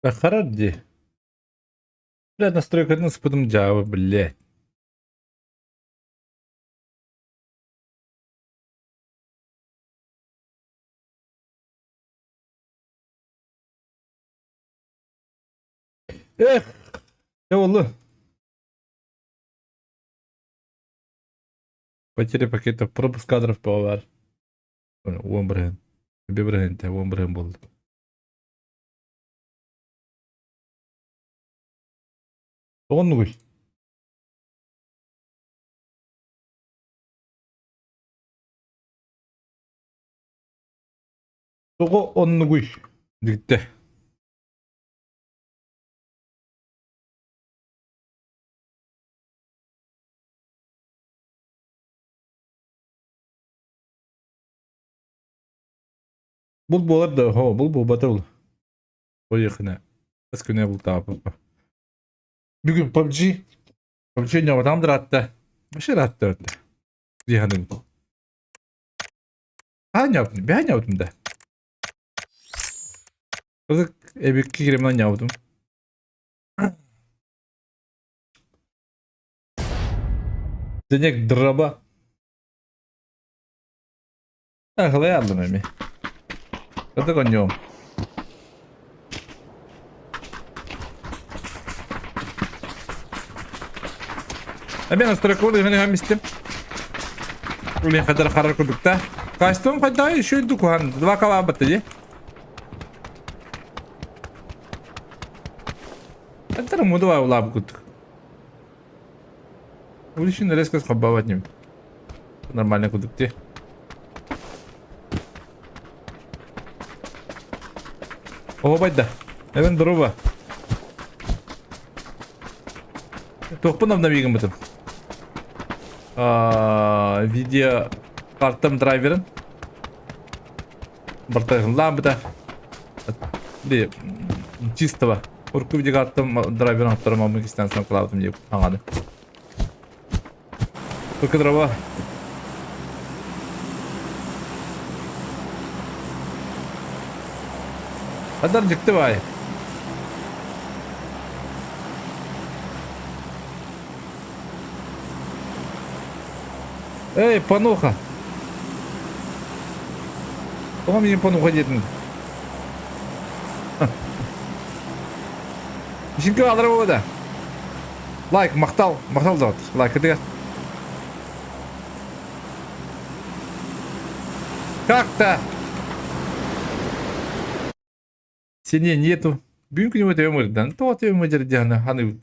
Харар дии. Бля, настройкатын ыспытым дьаабы, блядь. Эх, не oldu? Потеря пакетов, пропуск кадров бар. Уон бырыһын. Bir бырыһын те, уон бырыһын болды. Тоҕоннугуй? Тоҕо оннугуй? Дигитте. Бул буолар да, хо, бул буолбата ол. Поехали. Хас күнэ бултаабыппа. Бүгүн PUBG. PUBG ойноботаҕым да ыраатта. Вообще ыраатта өртө. Дии саныыбын. Хаанньаабытым, бэһэнньаабытым да. Ытык эбикки киремэн оонньообутум. Денек драба. Ахылай алдым эми. Ытык оонньуом. Эми настройкабын ыһан ыһан истим. Улин хадара харар курдукта. Костюм хайдаҕый еще куһан два калаабатта дии. Хадара мудуа улаабы курдук. Улишин резко хаббабат ним. Нормально курдук дии. О, байда. Эвен здорово. Туохпун обновигым бытым. Видео картам драйверын. Бартайхыллаан быта. Чистого. Урку видео картам драйверын оттарым аммы кистен кылаабытым деп аңады. Только дрова. Адар дьикти баай. Эй, пануха! Тоҕо миигин пануха диэтин? Ишинке алара буолда. Лайк, махтал, махтал зовут. Лайк это. Как-то. Сене нету. Бүгүн күнү өтөм ырдан. То өтөм өдердианы ханы.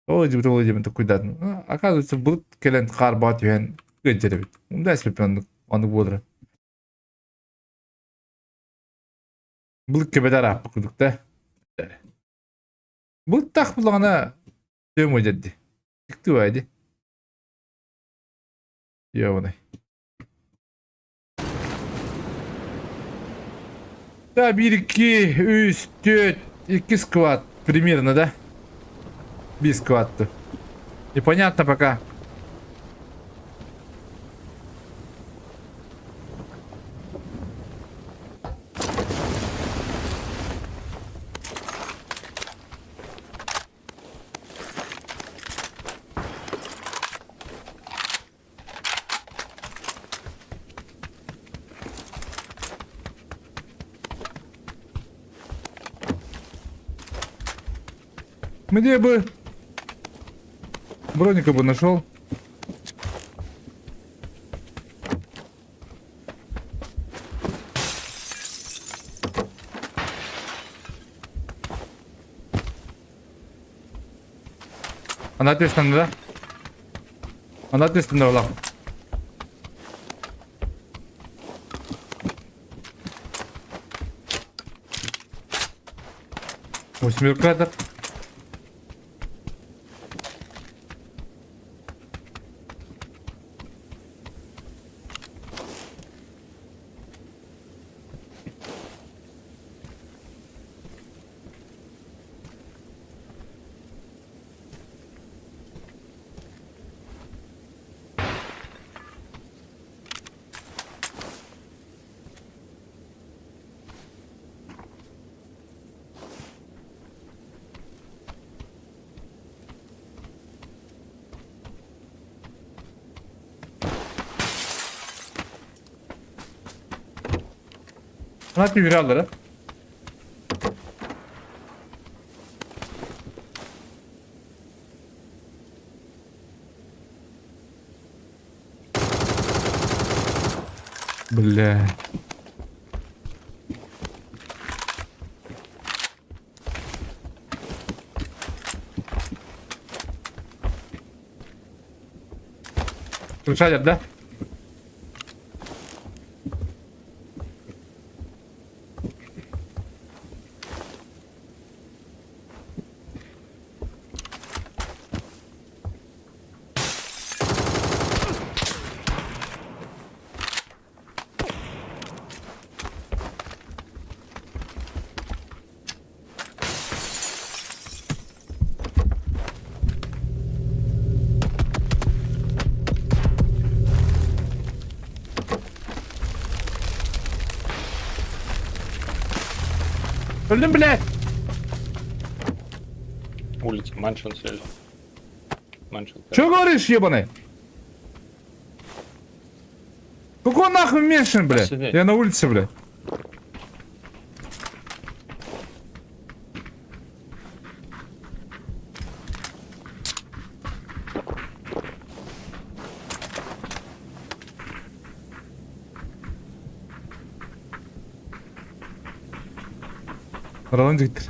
О, дебит ол дебит такуйдан. Оказывается, былыт кэлэн хаар түһэн ыддеребит. Унда эспепен аны буолар. Былыт кебедер ааппы кудук да. Былыттаах буллаҕына Төм өдерди. Тиктубайди. Ёбаный. Да, 1, 2, 3, 4, 2 сквад примерно, да? Без сквад-то. Непонятно пока. Где бы броника бы нашел. Она ответственна, да? Она ответственна была. Восьмерка Ана түһүрэ аллара. Бля. Включать, да? Öldüm bile. Улица, Маншин цель. Маншин цель. Че говоришь, ебаный? Какой нахуй меньшин, блядь? Сидеть. Я на улице, блядь. Ролан жігіттер.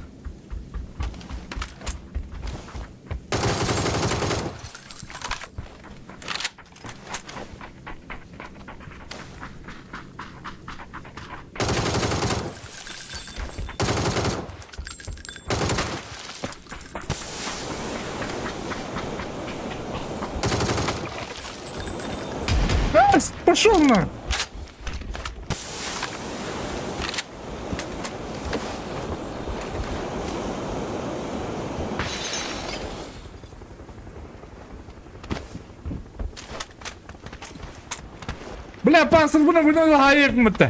А, пошел на! Бля, пансыр бұны бұны хайық мытты.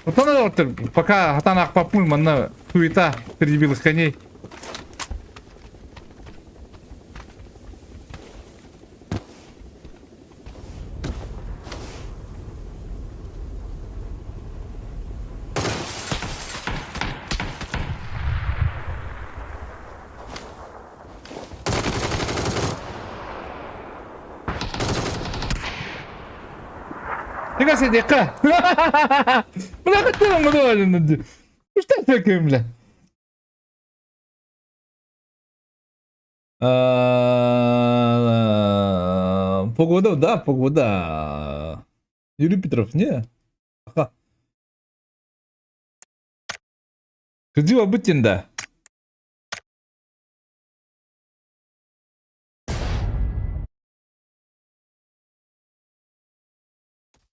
Вот она вот, пока хатан ақпапмын, манна суета среди белых коней. Фига себе, дека! Бля, хотела мы Что такое, бля? Погода, да, погода. Юрий Петров, не? Аха. Кырдьыга быттин да.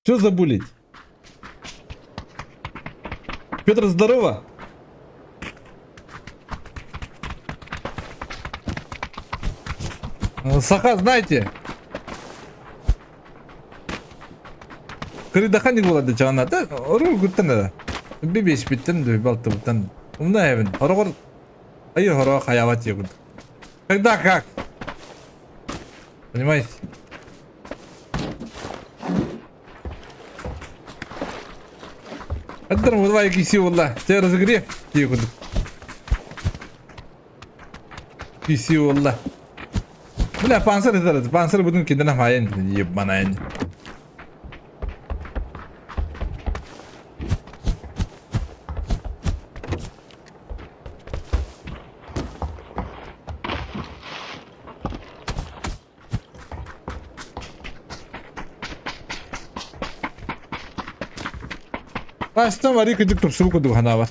Что забулить? Петр, здорово! Саха, знаете? Кырыдаханник болады чағана. Да, ұру күттен да. Бебеш биттен, балты буттан. Умна эвен. Хорогор айы хоро хаяват егут. Когда как? Понимаете? Аддар давай киси wallah. Те разогрев егут. Киси wallah. Бля, пансыр это, пансыр будем кидана хайен, ебаная. Бастан вари кыдык тупсубу кудук ханава.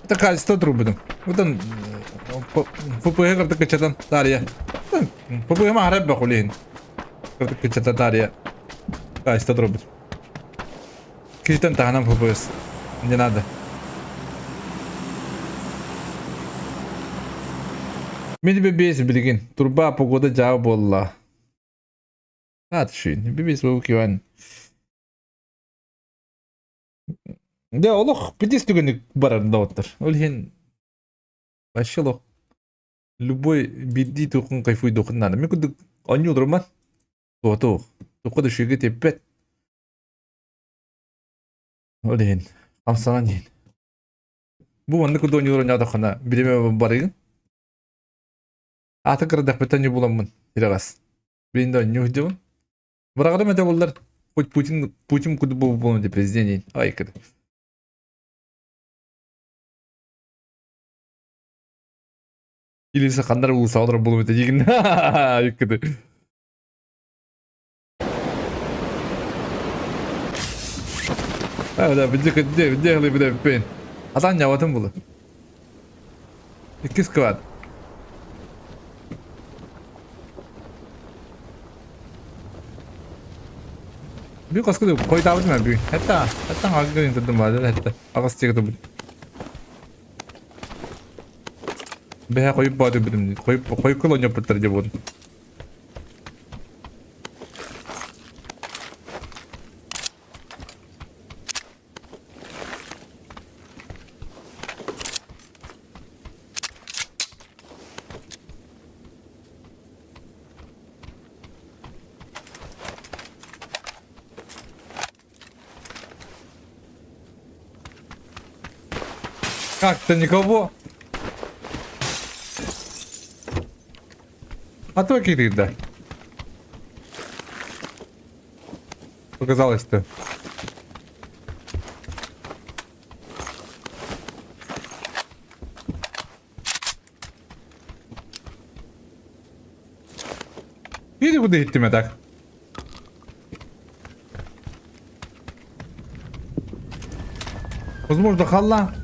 Это качество трубы. Вот он ФПГ картык кычатан тария. ФПГ ма харап бакулин. Картык кычатан тария. Качество трубы. Кичтен таханам ФПС. Не надо. Мен тебе бес билигин. Турба погода жаа болла. Аат шүйін. Бибис киван. Дэ олох битис түгэнник барар да оттар. Ол иһин Вообще лох. Любой биирдии туохун кайфуйдуохун наада. Мин курдук оонньуу олоруман. Туох. Туохха да үчүгэйгэ тиэппэт. Ол иһин хамсанан иһин. Бу маннык курдук оонньуулар оонньоотоххуна бириэмэ барыгын. Аата кырадахпыттан ньу буламмын ирэҕэс. Билин да оонньуу сылдьабын. Быраҕарым этэ буоллар, хоть Путин, Путин курдук буолуом этэ президент Ай, кыды. Или ханнар улуусаҕа олорор буолуом этэ диигин. Кыды. Да, бидди кыдди, бидди хлы бидэ пин. Атан няватын булу. Иккис квад. Бүү коскуду койдаабытым ээ бүү. Хэтта, хэтта хаҕа турдум баада хэтта. Аҕас тиэгэ турбут. Бэһэ хойуп баады бүтүм. Хойуп хойуккул оонньоппуттар дьэ буолун. Как-то никого. А то кирилл, Показалось-то. Или куда иттим так? Возможно, халла.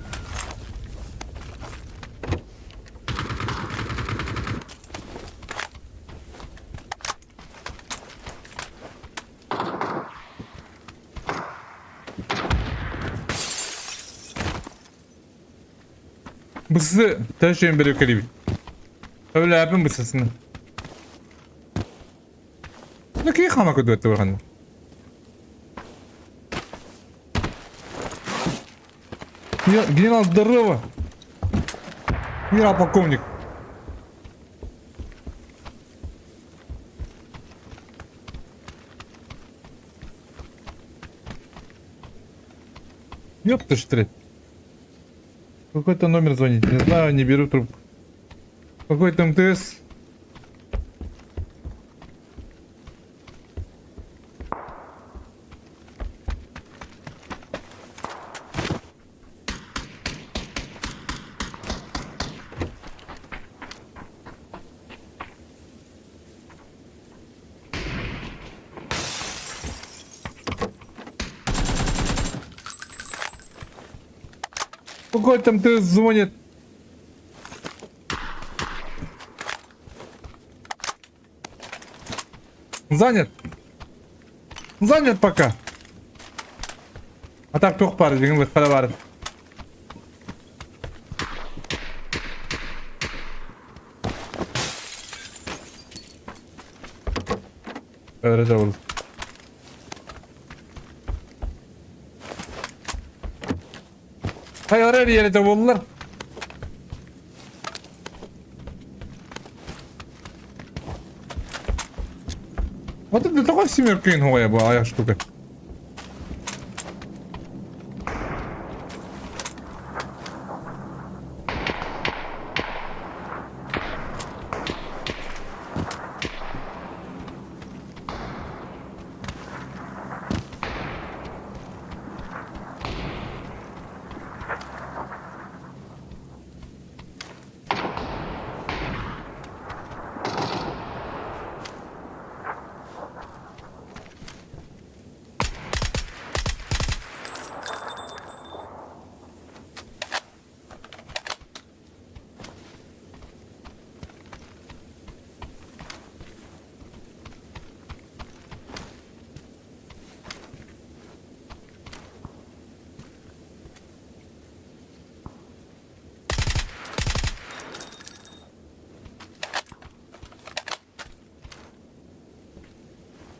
Бысы төшен беріп келейін. Өләпін бысысыны. Ну кии хама көдүөттэ бархан. Генерал, здорово! Генерал полковник. Ёпта ж Какой-то номер звонит, не знаю, не беру трубку. Какой-то МТС. Какой там МТС звонит? Занят. Занят пока. А так туох баар дьиҥин лыхпара баар. Öyle oldu. Hayır her yere de buldular. Вот это такой семеркин хуя была, а я штука.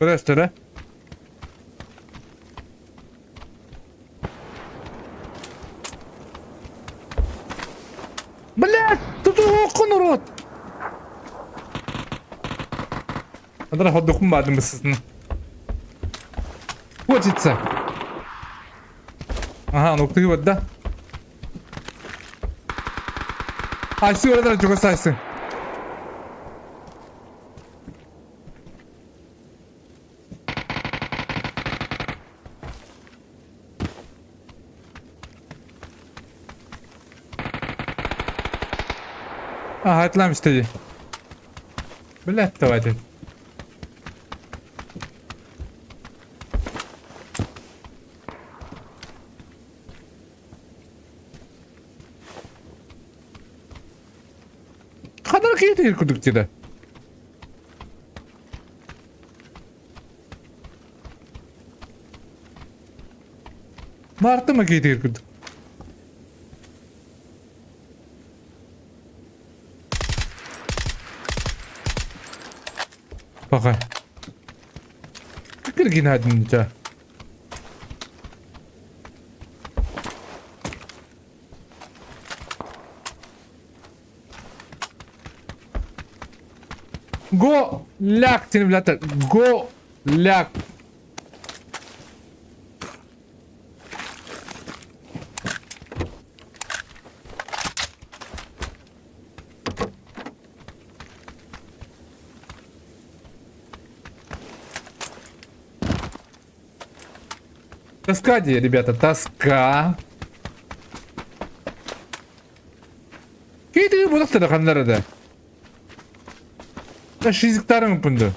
Көрөстөрө. Блядь! Андра ходукум баадым бысысына. Хочется. Ага, ну ты вот, да? Айсы өрөдөр чугас айсы. Ага, это Блядь, давайте. Ханар киһи курдук диэтэ. Мартыма киһи курдук. Пока. Киргинадин ча. Го ляг тин блята. Го ляг. Тоска, ребята, тоска. Кейтиги булактар ханнара да. Шизиктарың пунду.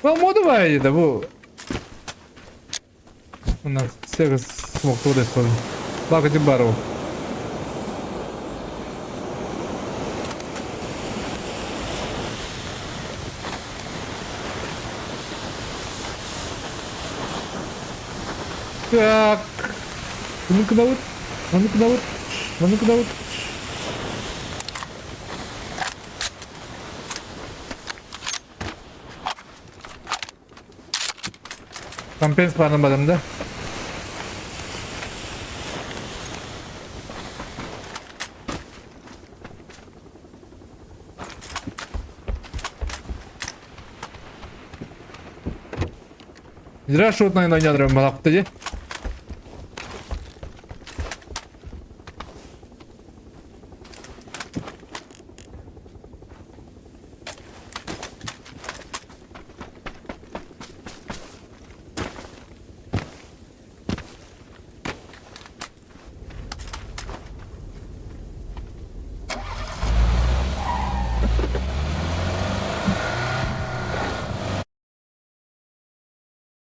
Мода да бу. У нас всех смог туда Лакати бару. Так. Ну-ка вот. Ну-ка вот. Ну-ка вот. Компенс барын барымда. Зря шотный на ядра малакты.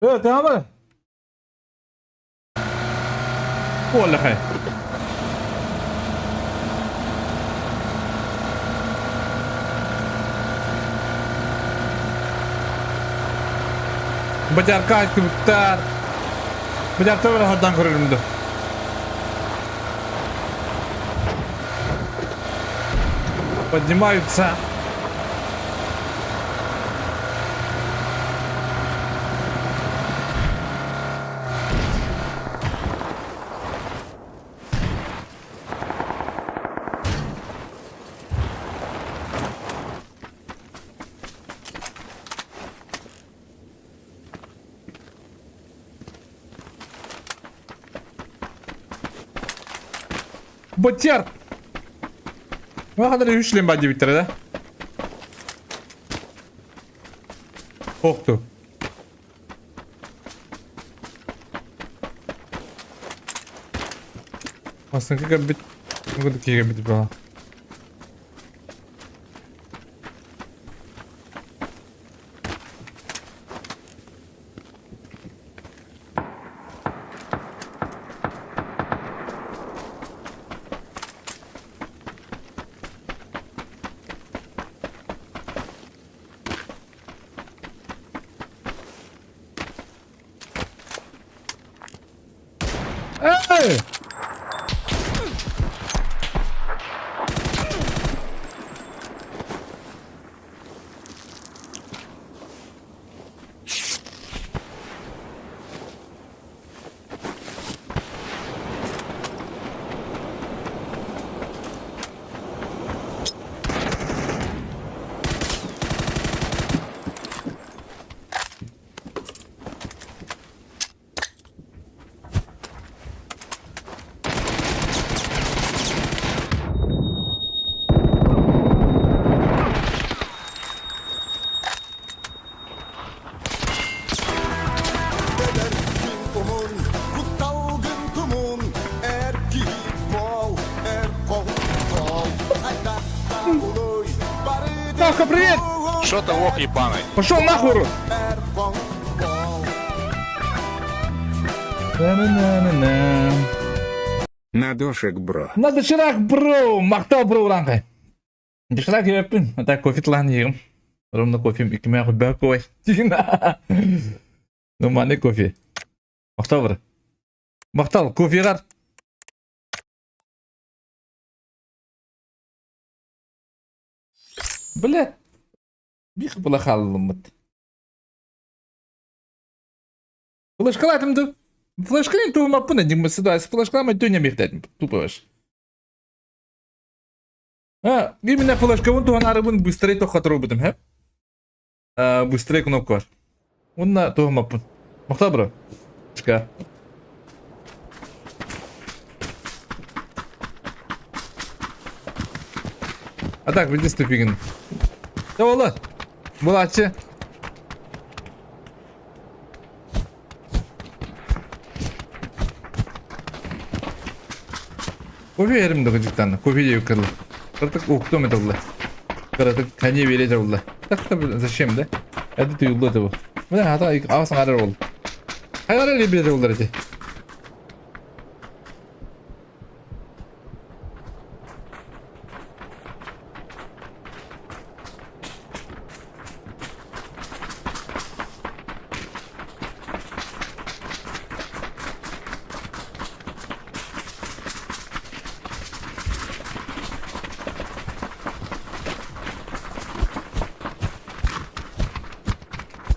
Evet tamam mı? Vallahi. Бачарка түбүктэр. Бачарта бара хардан көрөрүмдү. Поднимаются. Ботяр! Махадыр үшлем ба деп да? Охту. Асныкы бит. Киге бит бала. Эй! Братушка, привет! Шо ты лох ебаный? Пошел нахуй! На-на-на-на-на. На дошик, бро. На доширак, бро! Махтал, бро, уранкай. Доширак ебеппин. А так кофе тлан егим. Ровно кофе иккиме худбак кой. Ну, маны кофе. Махтал, бро. Махтал, кофегар. Бля, бих була халлыммыт. Флешкалатым ду. Флешканы туумаппын эдим сюда. С флешкалами дүнем ихтетим. Тупо ваш. А, именно флешка вон тухан арыбын быстрее то хатыру бутым, хэ? А, быстрее кнопка бар. Онна туһамаппын. Махтал бро. Чка. А так, види ступигин. Ола. Булачы. Кофе ерим догжиктан. Кофе жеп кырыл. Кыртык уктум это булла. Кыртык кане бере булла. Так зачем да? Это ты юлда это. Мына ата авасан арар бол. Хайгар эле бере булдар эти.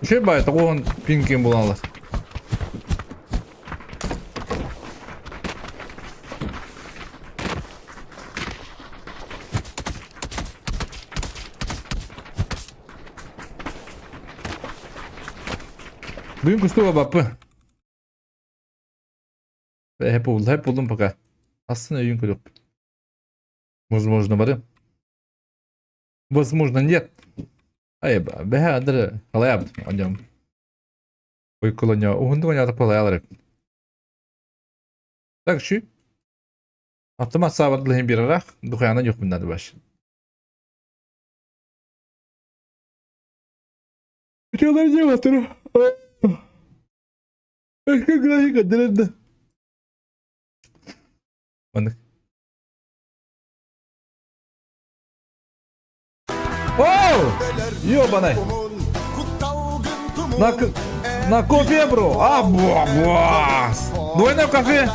Үчүгэй баайы тоҕуһун пинкин булаллар. Бүгүн кустуга баппы. Hep oldu, hep buldum пока. Aslında өйүн көрөк. Возможно, бары. Возможно, нет. Ай, бэһэ адыр халаябыт оньом. Уйкуланьо уһунду оньота палаялар. Так, şu. Автомат саабатлыһын бирарах, духаяна yok bunlar baş. Bitiyorlar diye batırı. Başka grafik adırında. Маннык. Оу! Ёбаный! На, на кофе, бро! А, буа, буа! Двойной кофе!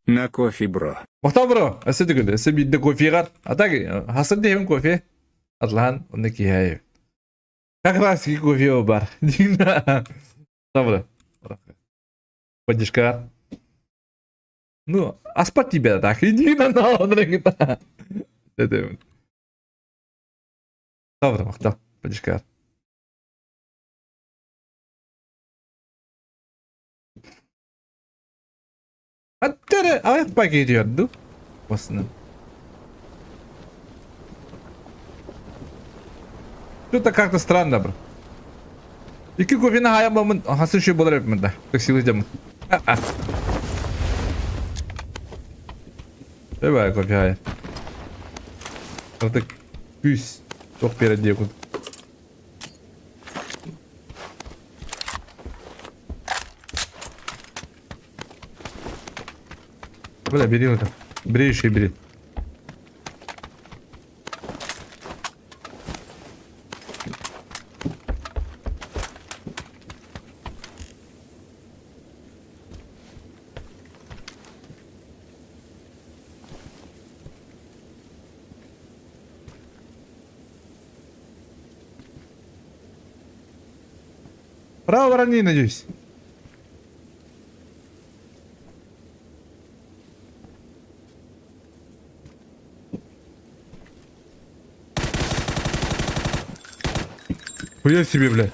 На кофе, бро. Махтал, бро! Өссө түгүл, өссө биирдэ кофеҕар. А так, хасан диэбин кофе. Атлаан, онно киһи Как раз таки кофе бар. Добро. Поддержка. Ну, а спать тебя так, иди на на Это. Добро, махтал. Поддержка. Аттары, аяқ пакет Осыны. Что-то как-то странно, бро. Икки кофени хаяммамын, хасын шүй болар эбиппин да. Таксилы дьаммын. Давай кофе хайа. Артык күүс туох биэрэр диэ курдук. Бля, бери это. Бери еще и бери. Право брони, надеюсь. Хуя себе, блядь.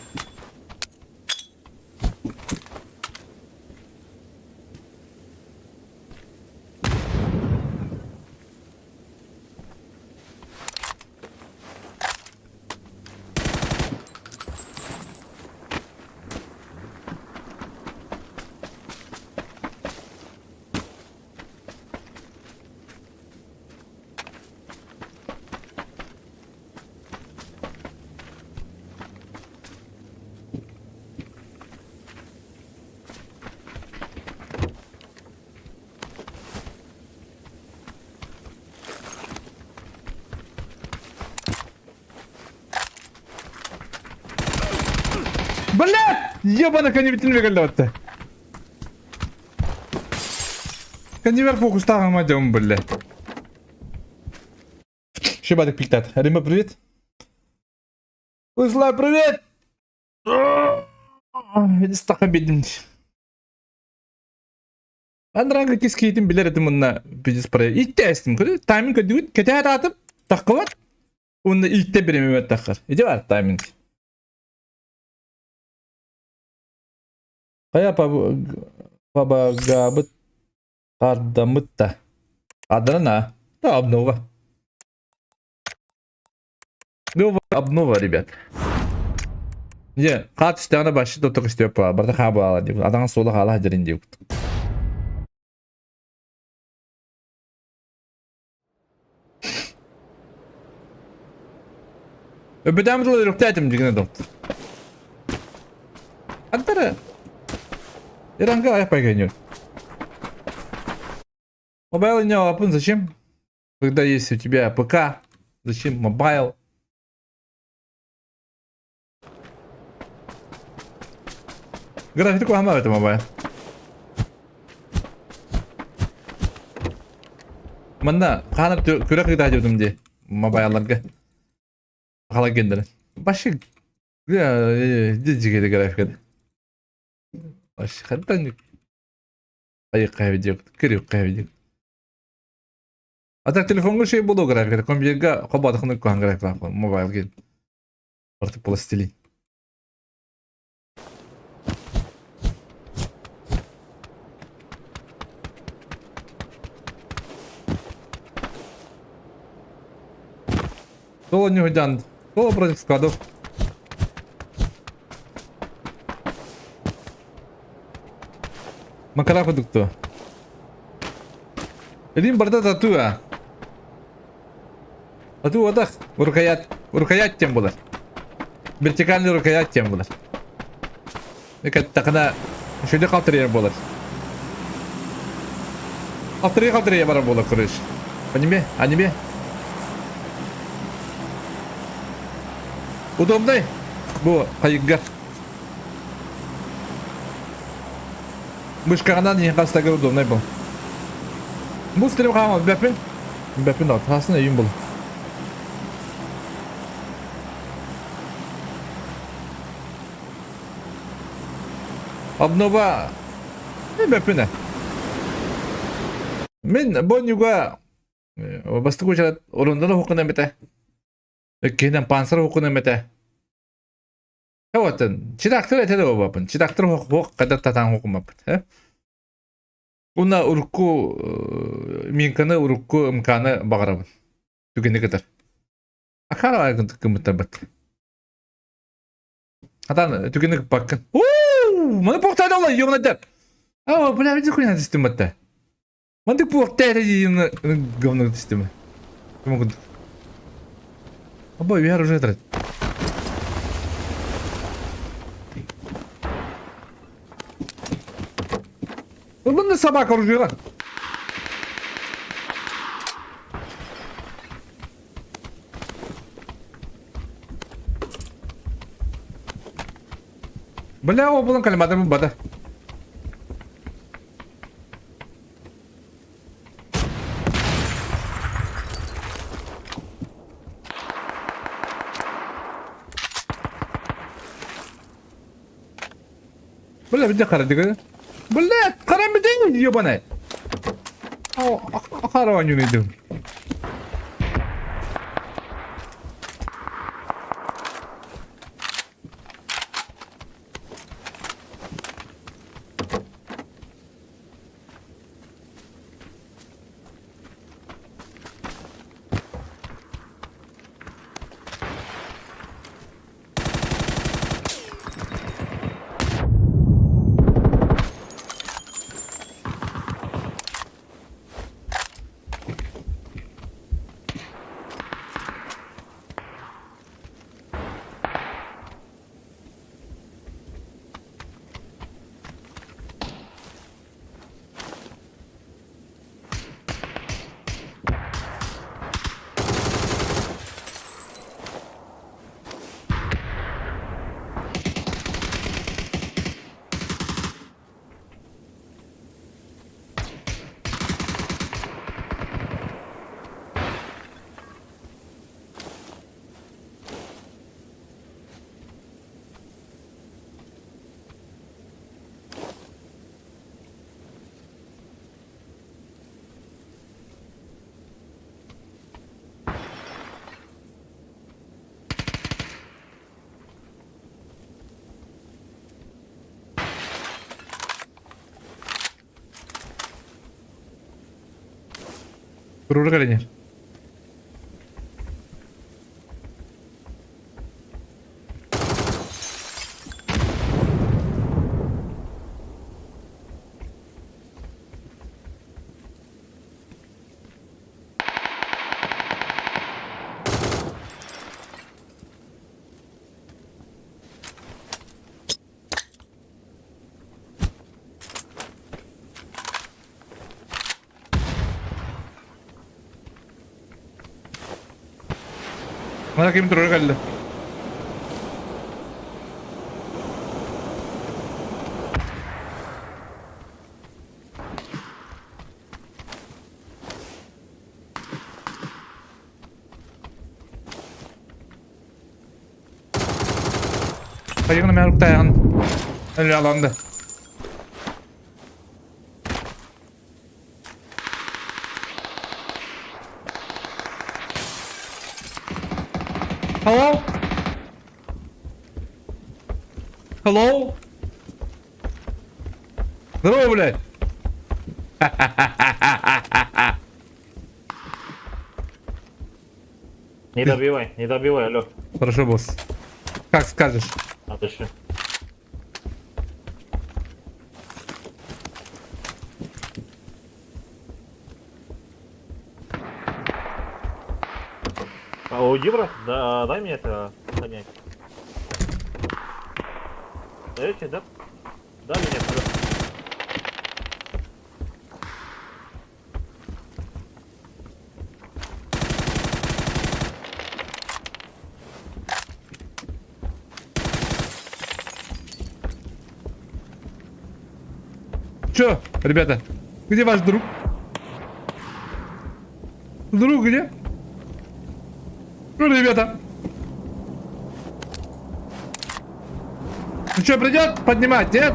Ебана коневитин бекеллебатта. Коневер фокустааҕыма дьон биллэ. Шибадык пиктат. Рима, привет. Узла, привет! Стаха бедим. Андранга кискиитин билэр этим мунна бизнес проект. Итте эстим. Тайминг көдүгүт кэтэһэ таатып тахкыбат. Уонна итте биремебет таххар. Ити бар тайминг. Хайа пабагабыт ардамыт да. Адрана. Да обнова. Ну, обнова, ребят. Не, хат үстәгенә башы тотык истеп бар. Барда ха буала дип. Адаң сула хала дерин дип. Өбөтәм тыл өрүктәтим дигән идем. Антара. Иранга аяк байгән Мобайл не лапын зачем? Когда есть у тебя ПК, зачем мобайл? Графику ама это мобайл. Манна хаанар күрэх ыытаа дьыбытым дии мобайларга. Хала гендер. Баши дижигеде графикада. Баши хаттан айыкка видео, кирикка видео. А так телефонга шей болу графикада, компьютерга хобадыхны кухан графика мобайл ген. Артык пластилин. Соло не уйдян. Соло против складов. Макара кудукту. Илин барда татуа. Тату одах. Рукоять. Рукоять тем булар. Вертикальный рукоять тем булар. Каттахына шөйдө қалтырыйар буолар. Қалтырыйа қалтырыйа барар буолар короче. Аниме, аниме. Удобный. Бу хайыгга. Мышкаҕынан иһин хастагар удобнай был. Бу стрим хаамал бэпин. Бэпин да, хасын өйүн был. Обнова бэпинэ. Мин бонньуга бастакы учарат орундан уһуккун эмэтэ. Иккиһинэн пансар уһуккун эмэтэ. Оттон читактыр этэ да буолбаппын. Читактыр уһук хата татаан уһуккуммаппыт. Уна урукку минканы урукку мканы баҕарабын. Түгэни кытар. Акара кымыттарбат. Атан түгэни кыппаккын. Уу! Маны пуохтаада олай, ёбаный Аа, бля, види хуйня түстүм батта. Мандык пуохтаада диэн говно түстүм. Ким Оба, VR уже трат. Ылын собака оружиеға. Бля, о, булан кальмадым бада. Бля, видя хара дига. Бля, хара меден ебаный. Хара не найду. Туруору кэлин. Мана ким турар кэллэ. Хайыгын мээр уктайаҕын. Өлө аланды. Hello? Hello? Здорово, блядь! Не добивай, не добивай, алло. Хорошо, босс. Как скажешь. Надо еще. А, уйди, брат, да, дай мне это занять. Даете, да? Да или нет? Алло. Чё, ребята, где ваш друг? Друг где? Ну, ребята. Ну что, придет поднимать, нет?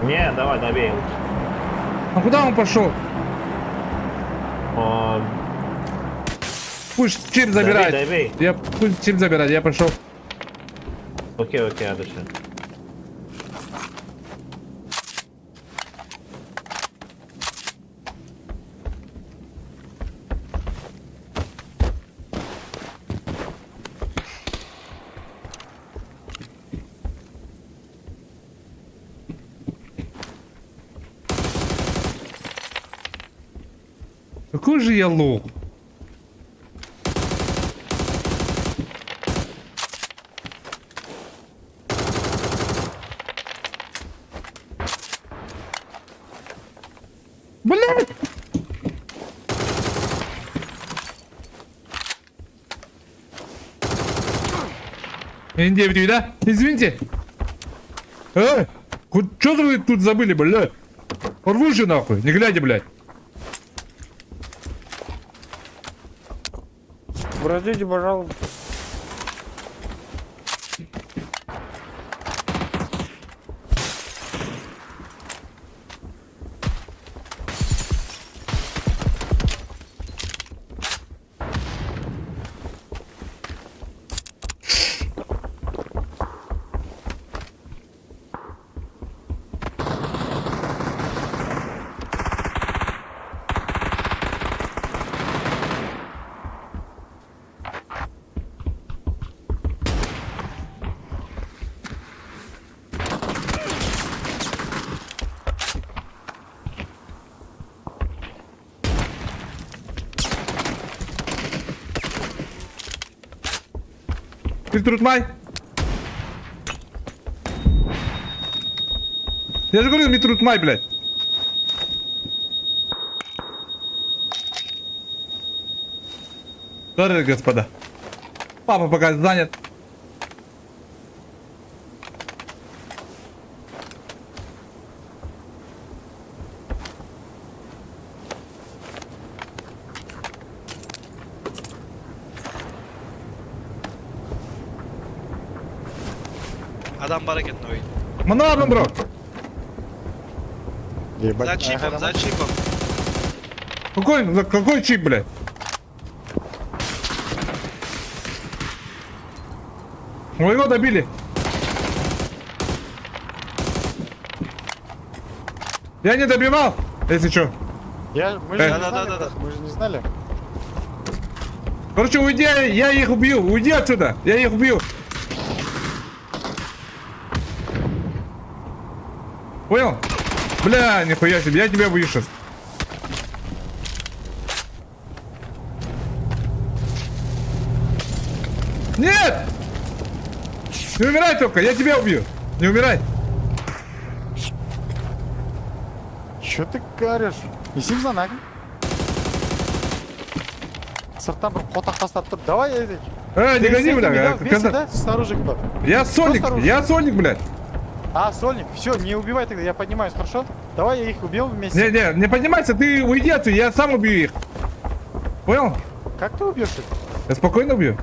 Не, давай, добей лучше. А куда он пошел? А, Пусть чип забирает. Добей, добей. Я пусть чип забирает, я пошел. Окей, окей, отлично. Какой же я лох. Блядь! Индия, да? Извините. Э, что вы тут забыли, блядь? Порву же нахуй, не глядя, блядь. Простите, пожалуйста. Фильтрутмай. Я же говорил, Митрутмай, блядь. Здорово, господа. Папа пока занят. Adam баракетный oyun. Манарным, бро. За чипом, за чипом. Какой, за какой чип, блядь? Ой, его добили. Я не добивал, если чё. Я, мы же Э. не Да, да, знали, да, да, брат, мы же не знали. Короче, уйди, я их убью, уйди отсюда, я их убью. Понял? Бля, нихуя себе, я тебя убью сейчас. Нет! Не умирай только, я тебя убью. Не умирай. Че ты карешь? Не знак. Сырттан бір қотақ тастап тұр. Давай, Эдик. Э, не Ты с гони, этими, бля. да, вместе, казах. да, снаружи кто? Я сольник, снаружи? я сольник, блядь. А, сольник. Все, не убивай тогда, я поднимаюсь, хорошо? Давай я их убьем вместе. Не, не, не поднимайся, ты уйди отсюда, я сам убью их. Понял? Как ты убьешь их? Я спокойно убью.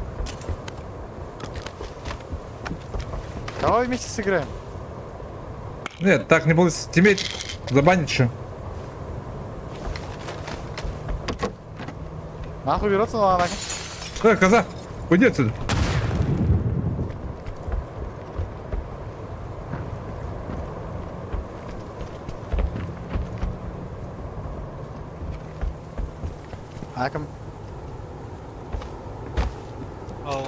Давай вместе сыграем. Нет, так не получится. Тебе забанить еще. Нахуй берется, ладно. Э, коза, уйди отсюда. Акам. Ау.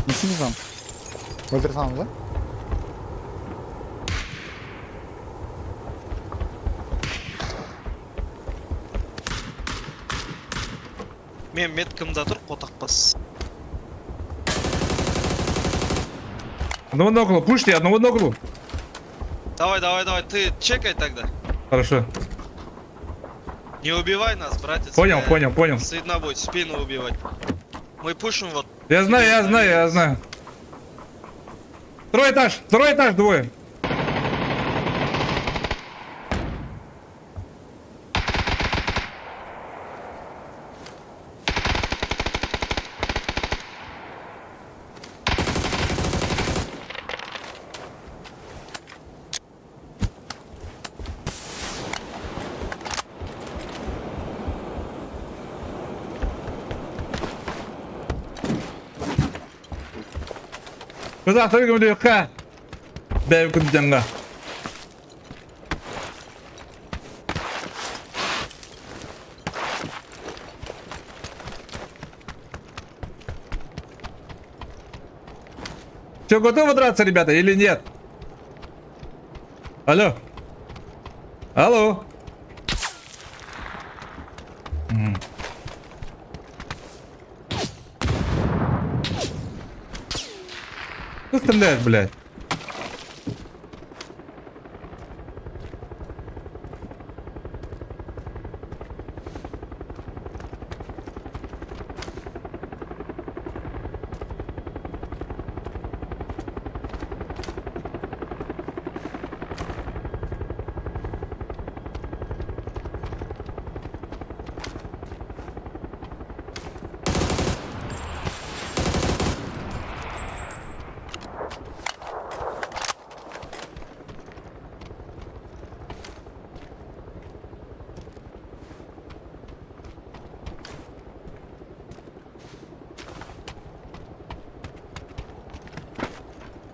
Не симизам. Өлтіре саламыз, да? Мен меткамда тұр қотақбас. Одного нокнул, пушьте, одного нокнул. Давай, давай, давай, ты чекай тогда. Хорошо. Не убивай нас, братец. Понял, Бля. понял, понял. Стыдно будет спину убивать. Мы пушим вот. Я знаю, я знаю, я знаю. Второй этаж, двое. Коза, второй говорю, ха. Дай кудянга. Все, готовы драться, ребята, или нет? Алло. Алло. М. Кто стреляет, блядь?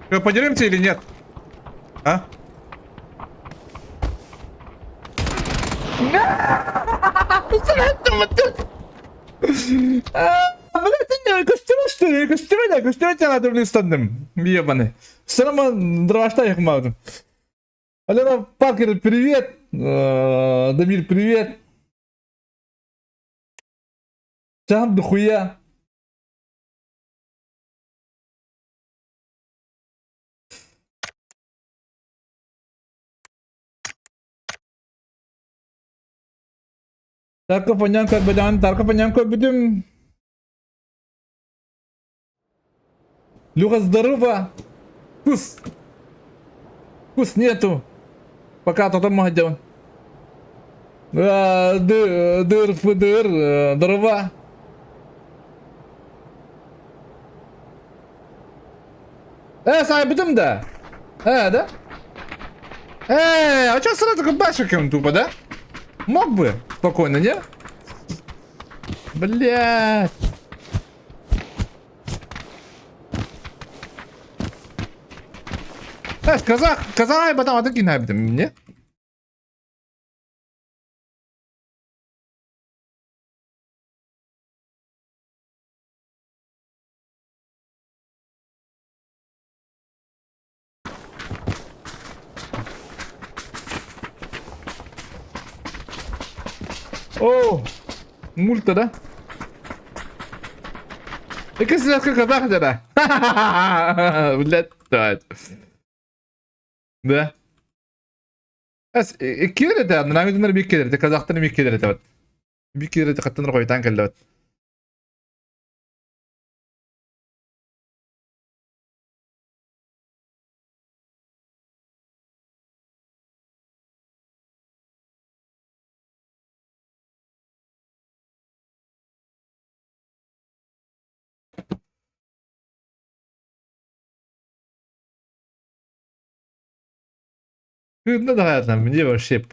Что, подеремся или нет? А? Блядь, костюм, что ли? Костюм, костюм, надо, блин, станным. Ебаный. Все равно дровашта их мало. Алена Паркер, привет. Дамир, привет. Там дохуя. Тарков анянка бедан, Тарков анянка бедем. Люха, здорово. Кус. Кус нету. Пока то там мадян. Дыр, фдыр, здорово. Сай бедем да. Да? А чё сразу башиком тупо, да? Мог бы спокойно, не? Блядь. Знаешь, казах, казах, потом а такие набитым, не? О, мульта, да? Икки силэскэ казах дьара. Блядь, давай. Да. Эс, иккилер этэ, нанагы дьоннор биир этэ, казахтар биир кэлэр этэ. Биир кэлэр этэ хаттан хойутаан кэллэбит. Кыынна да хаятынан мне вообще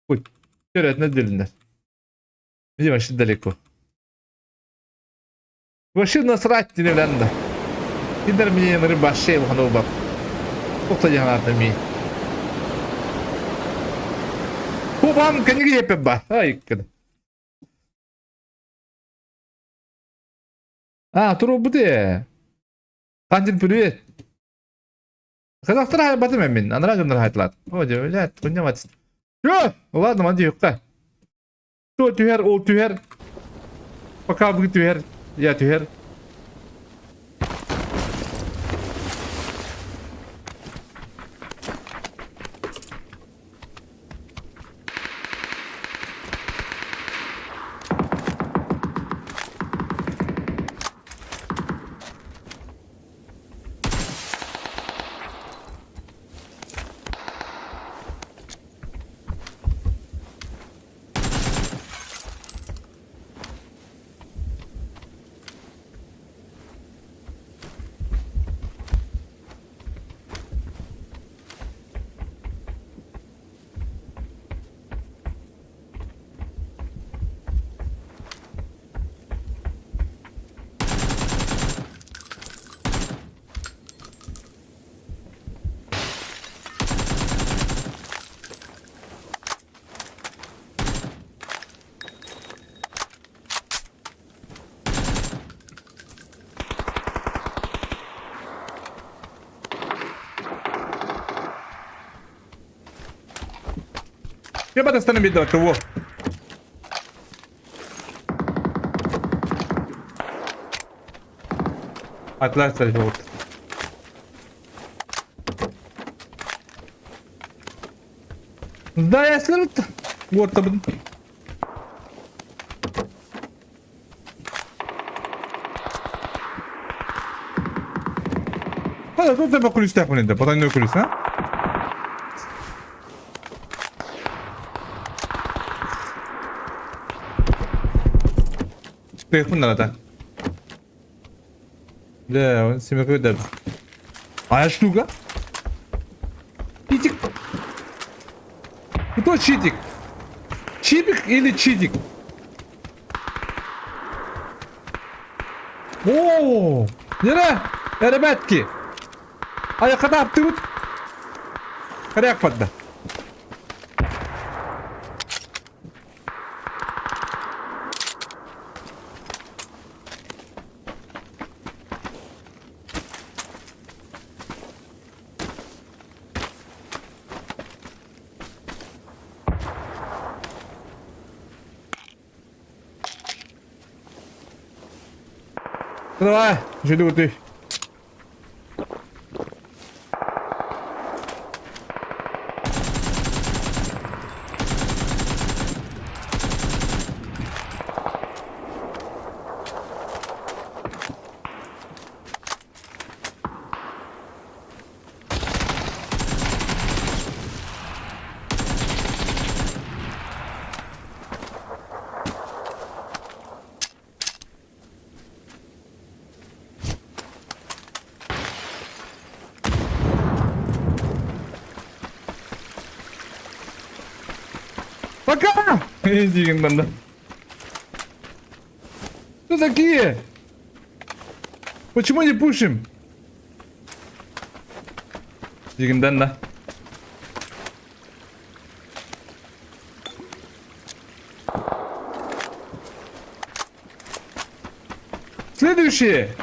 путь. Вероятно, длинно. Мне вообще далеко. Вообще насрать тебе надо. Киндер мне рыбаше ухану бап. Тухта дьаһанаатна ми. Хубам кэнниги еппе ба. Ай кыды. А, туруобут ээ. Хантин привет. Казахтар хайбатым эмин. Анара дьоннор хайтылаат. О, дьэ, блядь, кунньамат. Чё? Ладно, ман диэххэ. Кто түһэр, ол түһэр. Пока вы түһэр, я түһэр. Я батастан биэрдэ во. Атлас вот. Да, я слышал. Вот там. Hadi dur da kulüste yapın Потом kulüs ha? Телефон надо. Да, он себе да. А штука? Читик. Кто читик? Чипик или читик? О, Нера, ребятки. А я когда тут? Коряк подда. Давай, жду ты. Пока! Иди, да. Кто такие? Почему не пушим? Дигинден да. Следующие!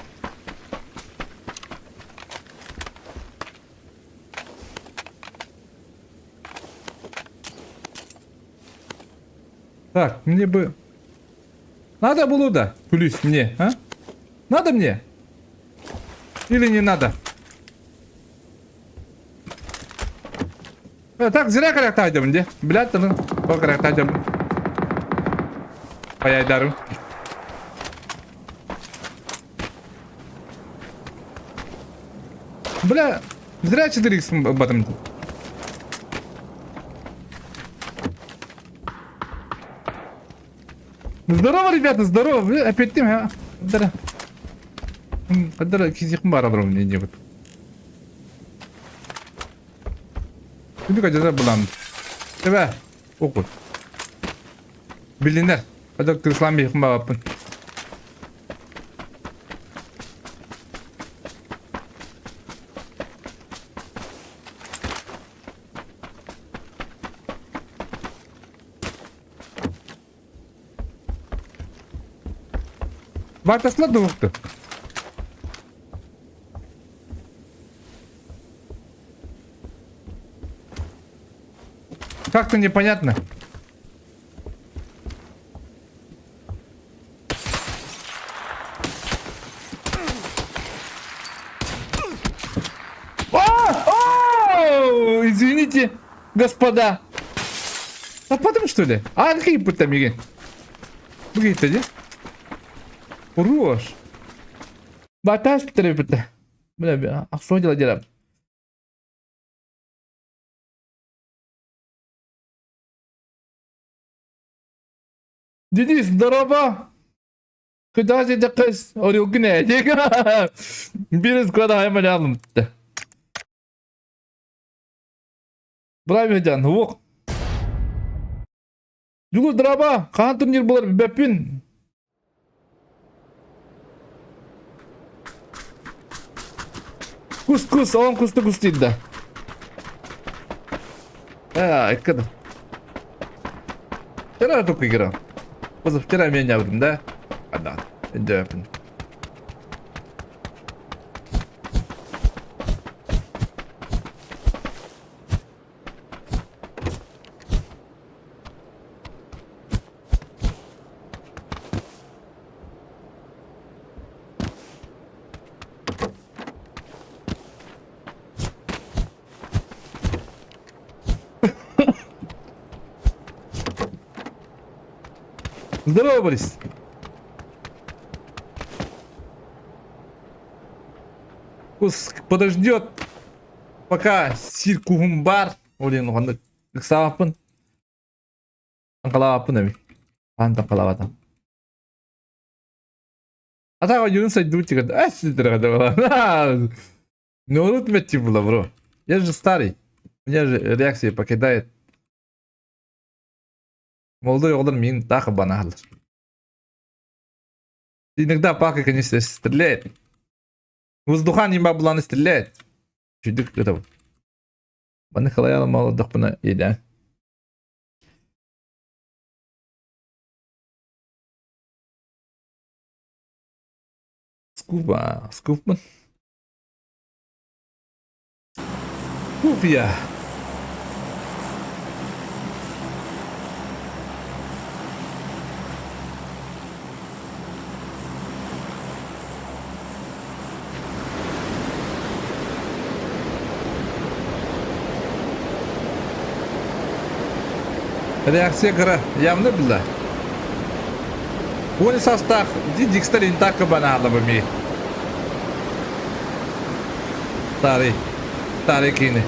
Так, мне бы... Надо было, да? Плюс мне, а? Надо мне? Или не надо? Э, так, зря карактайдым, де. Блядь, тылын. О, карактайдым. Паяйдарым. Бля, зря 4х батым. Здорово, ребята, здорово. Бля, опять ты, а? Дара. Дара, кизихым бар алырым не деп. Күндүк ажаза булам. Тебе, окут. Билинер. Ада кырыслан бихым бабаппын. Бартасла дуһукту. Как-то непонятно. А! Извините, господа. А потом что ли? А, там миги. Бу дии. Хорош. Баташ бит. Бля, а что делать делаем? Денис, здорово! Куда же кыз? Орюгне. Бирис куда аймалялым. Бравидян, уох. Дьулус драба, хаан турнир буолар билбэппин. Кус кус, он кусты кус диир да. А, икки Вчера только играл. Позавчера меня да? А да, өйдөөпүн. Здорово, Борис. Кус подождет, пока сир куһум баар. Блин, онно ыксаабаппын. Таҥхалаабаппын эбит. Хаһан таҥхалаабатам. А так ойуун сайдыбыт тигэр. Ну урут мэтти было, бро. Я же старый. У меня же реакция покидает. Молодой оҕолор миин таах банааллар. Иногда пака, конечно, стреляет. Воздухан има булан стреляет. Чүдүк это. Маны халаяла молодохпуна ида. Скупа, скупмын. Купья. Реакция кыра явно была. Уон састаах Дикстер интакка банаалаба ми. Старый. Старый кини.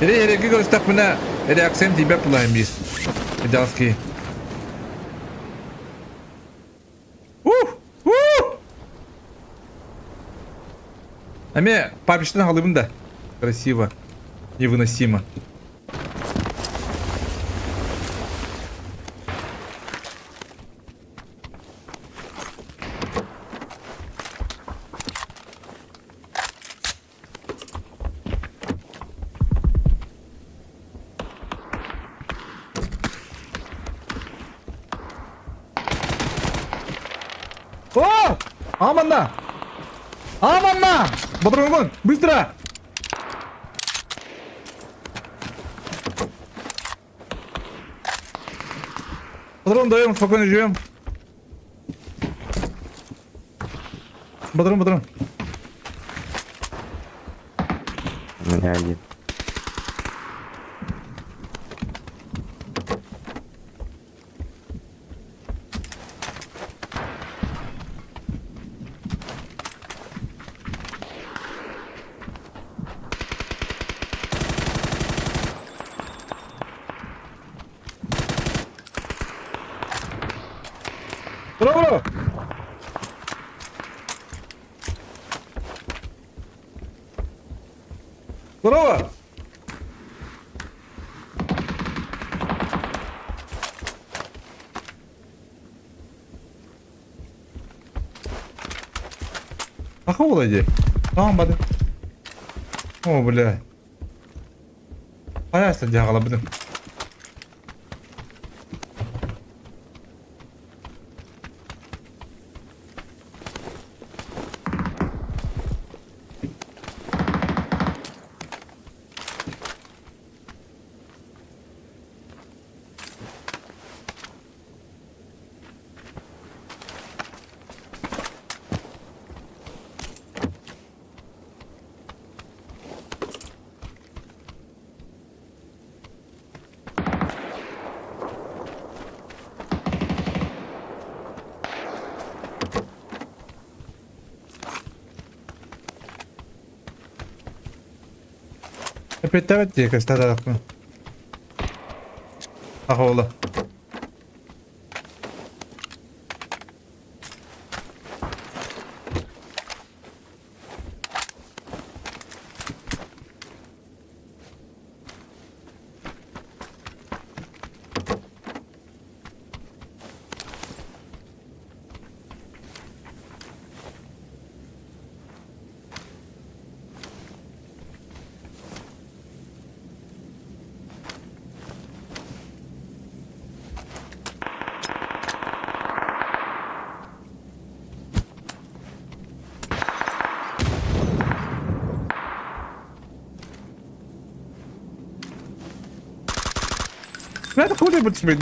Ире иреги көрүстэхпинэ реакциям тиийбэт булаһын биир. Идеалский. Ух! Ух! Эмиэ папичтан халыбын да. Красиво. Невыносимо. О! Аманна! Аманна! Батрогон, быстро! Патрон даем, спокойно живем. Патрон, патрон. У меня один. Бро, бро! Здорово! Аха ол иди. Tamam hadi. О, бля. Хайа сылдьаҕалабытым. Эппиэттээбэт дии көстө Аха Бля, хули будет тебе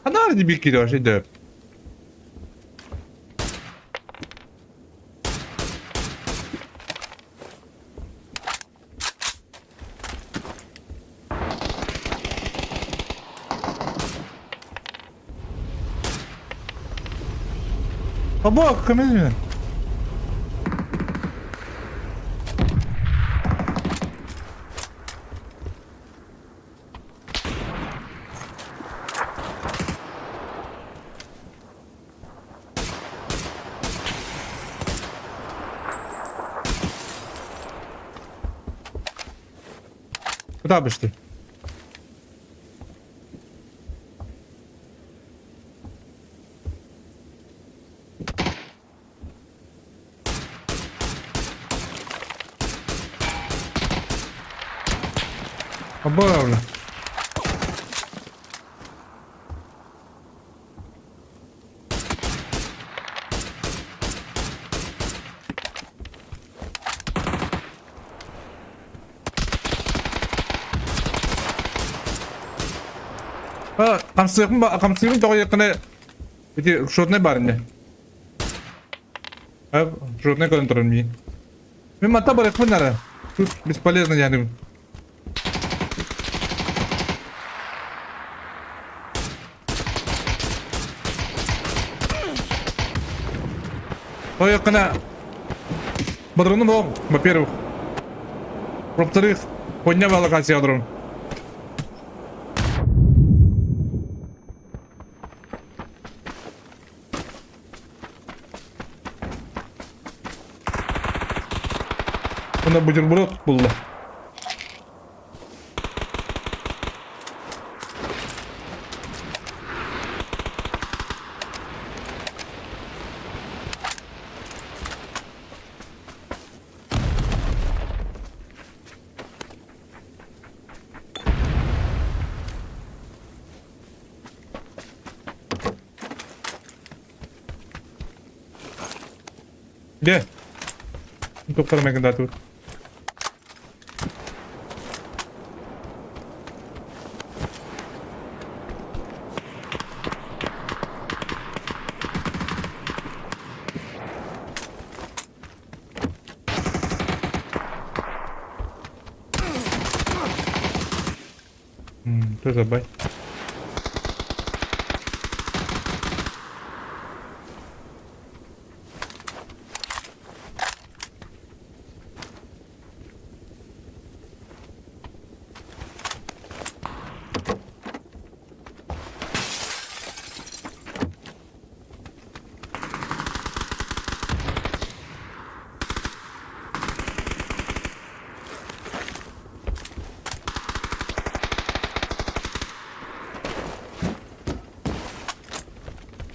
Ханаар бик кире вообще дөп. Бабок, камень. Куда бы ты? Оборовно. Хамсыахпын хамсыыбын тоҕо диэххинэ ити шотнай баар ини. Шотнай көрөн туран миин. Мин манта барыахпын эрэ. Тут бесполезно диэхим. Тойоккана Бодрону бол, во-первых. Во-вторых, поднял локация ядром. Уна бутерброд булла. Дьэ, туохтара майгындаатыбыт. Тоже бай.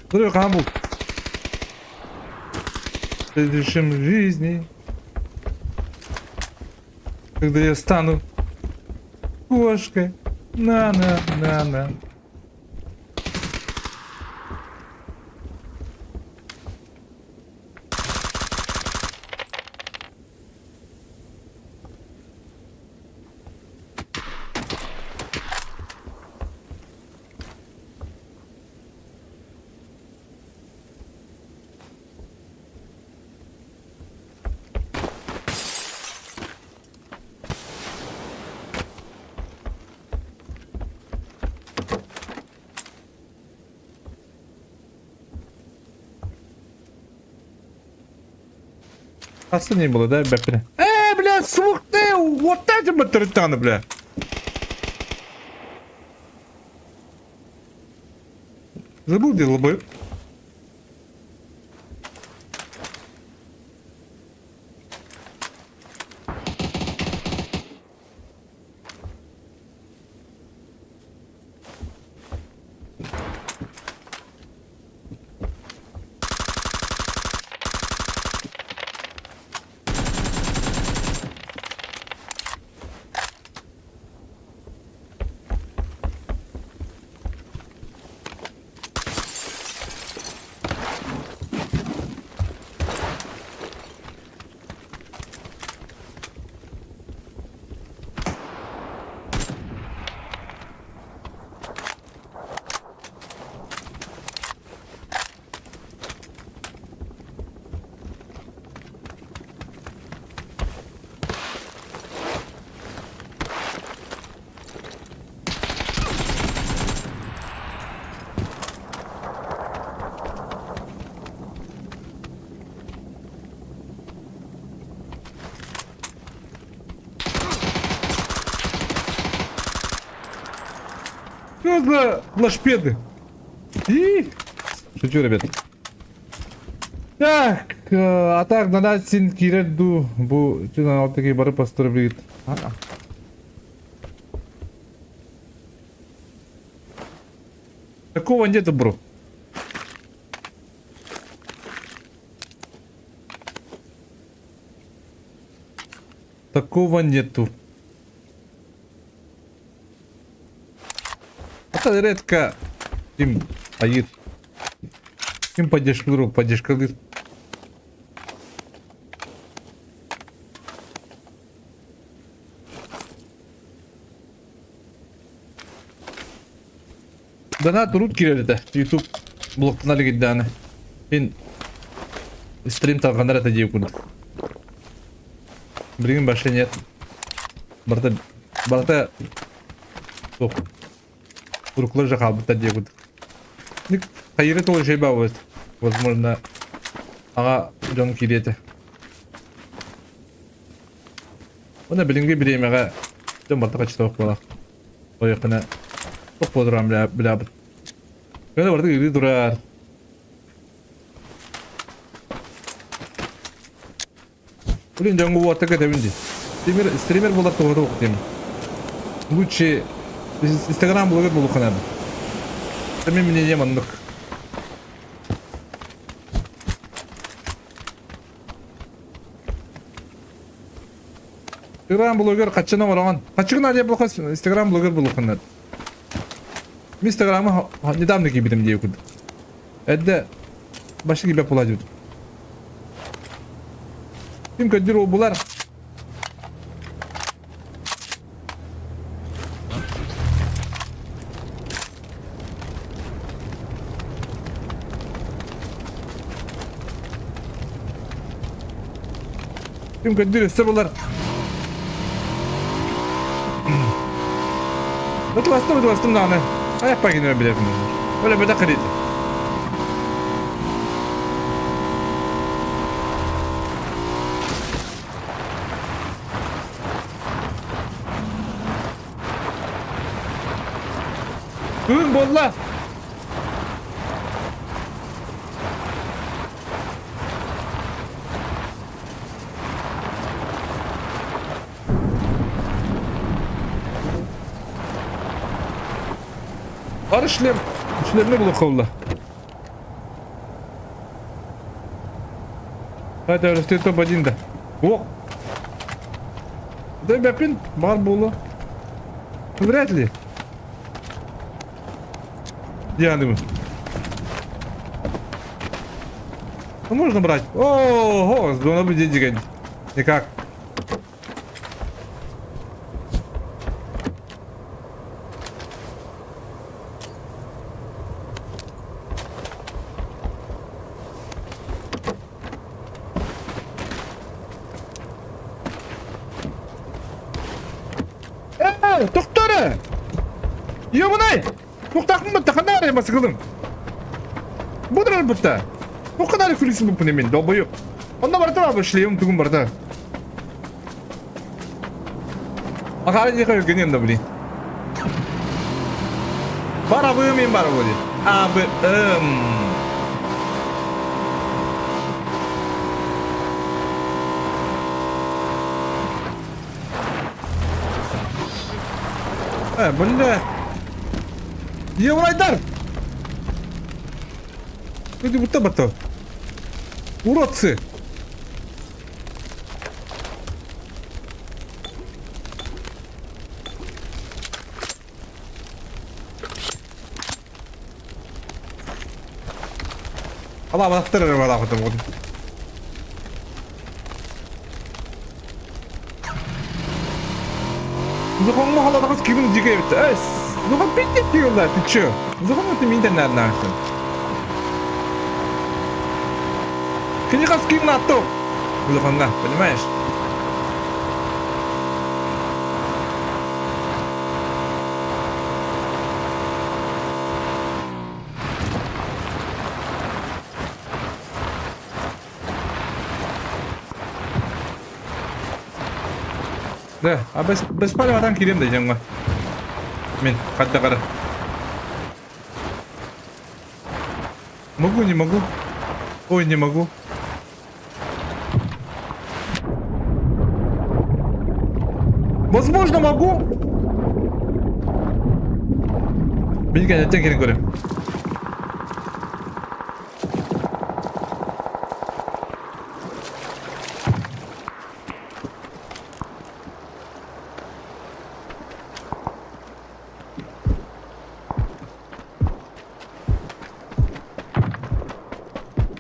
Здорово, хаан бул. В следующем жизни, когда я стану кошкой, на-на-на-на. Асы не было, да, бля? Э, бля, сух ты, вот эти батаританы, бля. Забыл, где лобы. Что за лошпеды? И... Шучу, ребят. Так, а так на син киирэр дуу бу алтыгы бары постарып билигит. Такого нету, бро. Такого нету. Это редко ким айыр. Ким поддержкалыр, поддержкалыр. Донат урут киирэр этэ. YouTube блоктанар дааны. Мин стрим тарҕанар этэ диир курдук. Билигин вообще нет. Барыта барыта суох. Уруккулар же хаалбыттар диир курдук. Хайыры тоҕо үчүгэй баҕабыт. Возможно. Аҕа дьон киириэ этэ. Уонна билиҥҥи бириэмэҕэ дьон барыта хаччытабыт буолар. Ойоххуна туох буоларын билэбит. Көнө барыта ыырыы турар. Блин, дьоҥҥо уотта кэтэбин дии. Стример, стример буолар туһата суох диэмин. Лучше инстаграм блогер буолуохха наада. Мин мнением оннук. Инстаграм блогер хаччын оҥороҕун. Хаччыгын аадыйа буолуохха инстаграм блогер буолуохха наада. Мин инстаграмы недавно киирбитим диэ курдук. Эрдэ башка киирбэт буолааччыбыт. Ким көрдүүр ол булар. Ким көрдүүр өссө булар. Бытыластым, бытыластым даҕаны. Айахпа кинини билэбин. Өлө бөтөх кириит. Күн буолла. Бары шлем, шлемне булук Hadi öyle топ один да. О! Да бәпин бар болу. Вряд ли. Я думаю. Ну можно брать. Ого, должно быть деньги. Никак. Ээ, тохтоо эрэ! Ёбунай! Туохтаахпын бытта, ханна эрэ басыкылым? Бу турар бытта. Туохха эрэ күлүсүн буппун мин, долбойук. Онно барыта баар шлемым тугум барыта. Ахара диэхэ өлгөнүөм да блин. Барабым мен бар вроде. А, Б, М. Э, бля. Еврайдар! Люди будто бы Уродцы! Алаабатахтар эрэ бараахытым вот. Зухоҥҥо халатаҕас кимин дьигэ эбит. Эс, Зухон пиздец дииллэр, ты чё? Зухон ты минтен нааднаахтын. Кини хас ким наатту? Зухонга, понимаешь? Да, а без, без палевадан кириэм да дьоҥҥо. Мин хадда қара. Могу, не могу. Ой, не могу. Возможно, могу. Билген эттен кирин көрөм.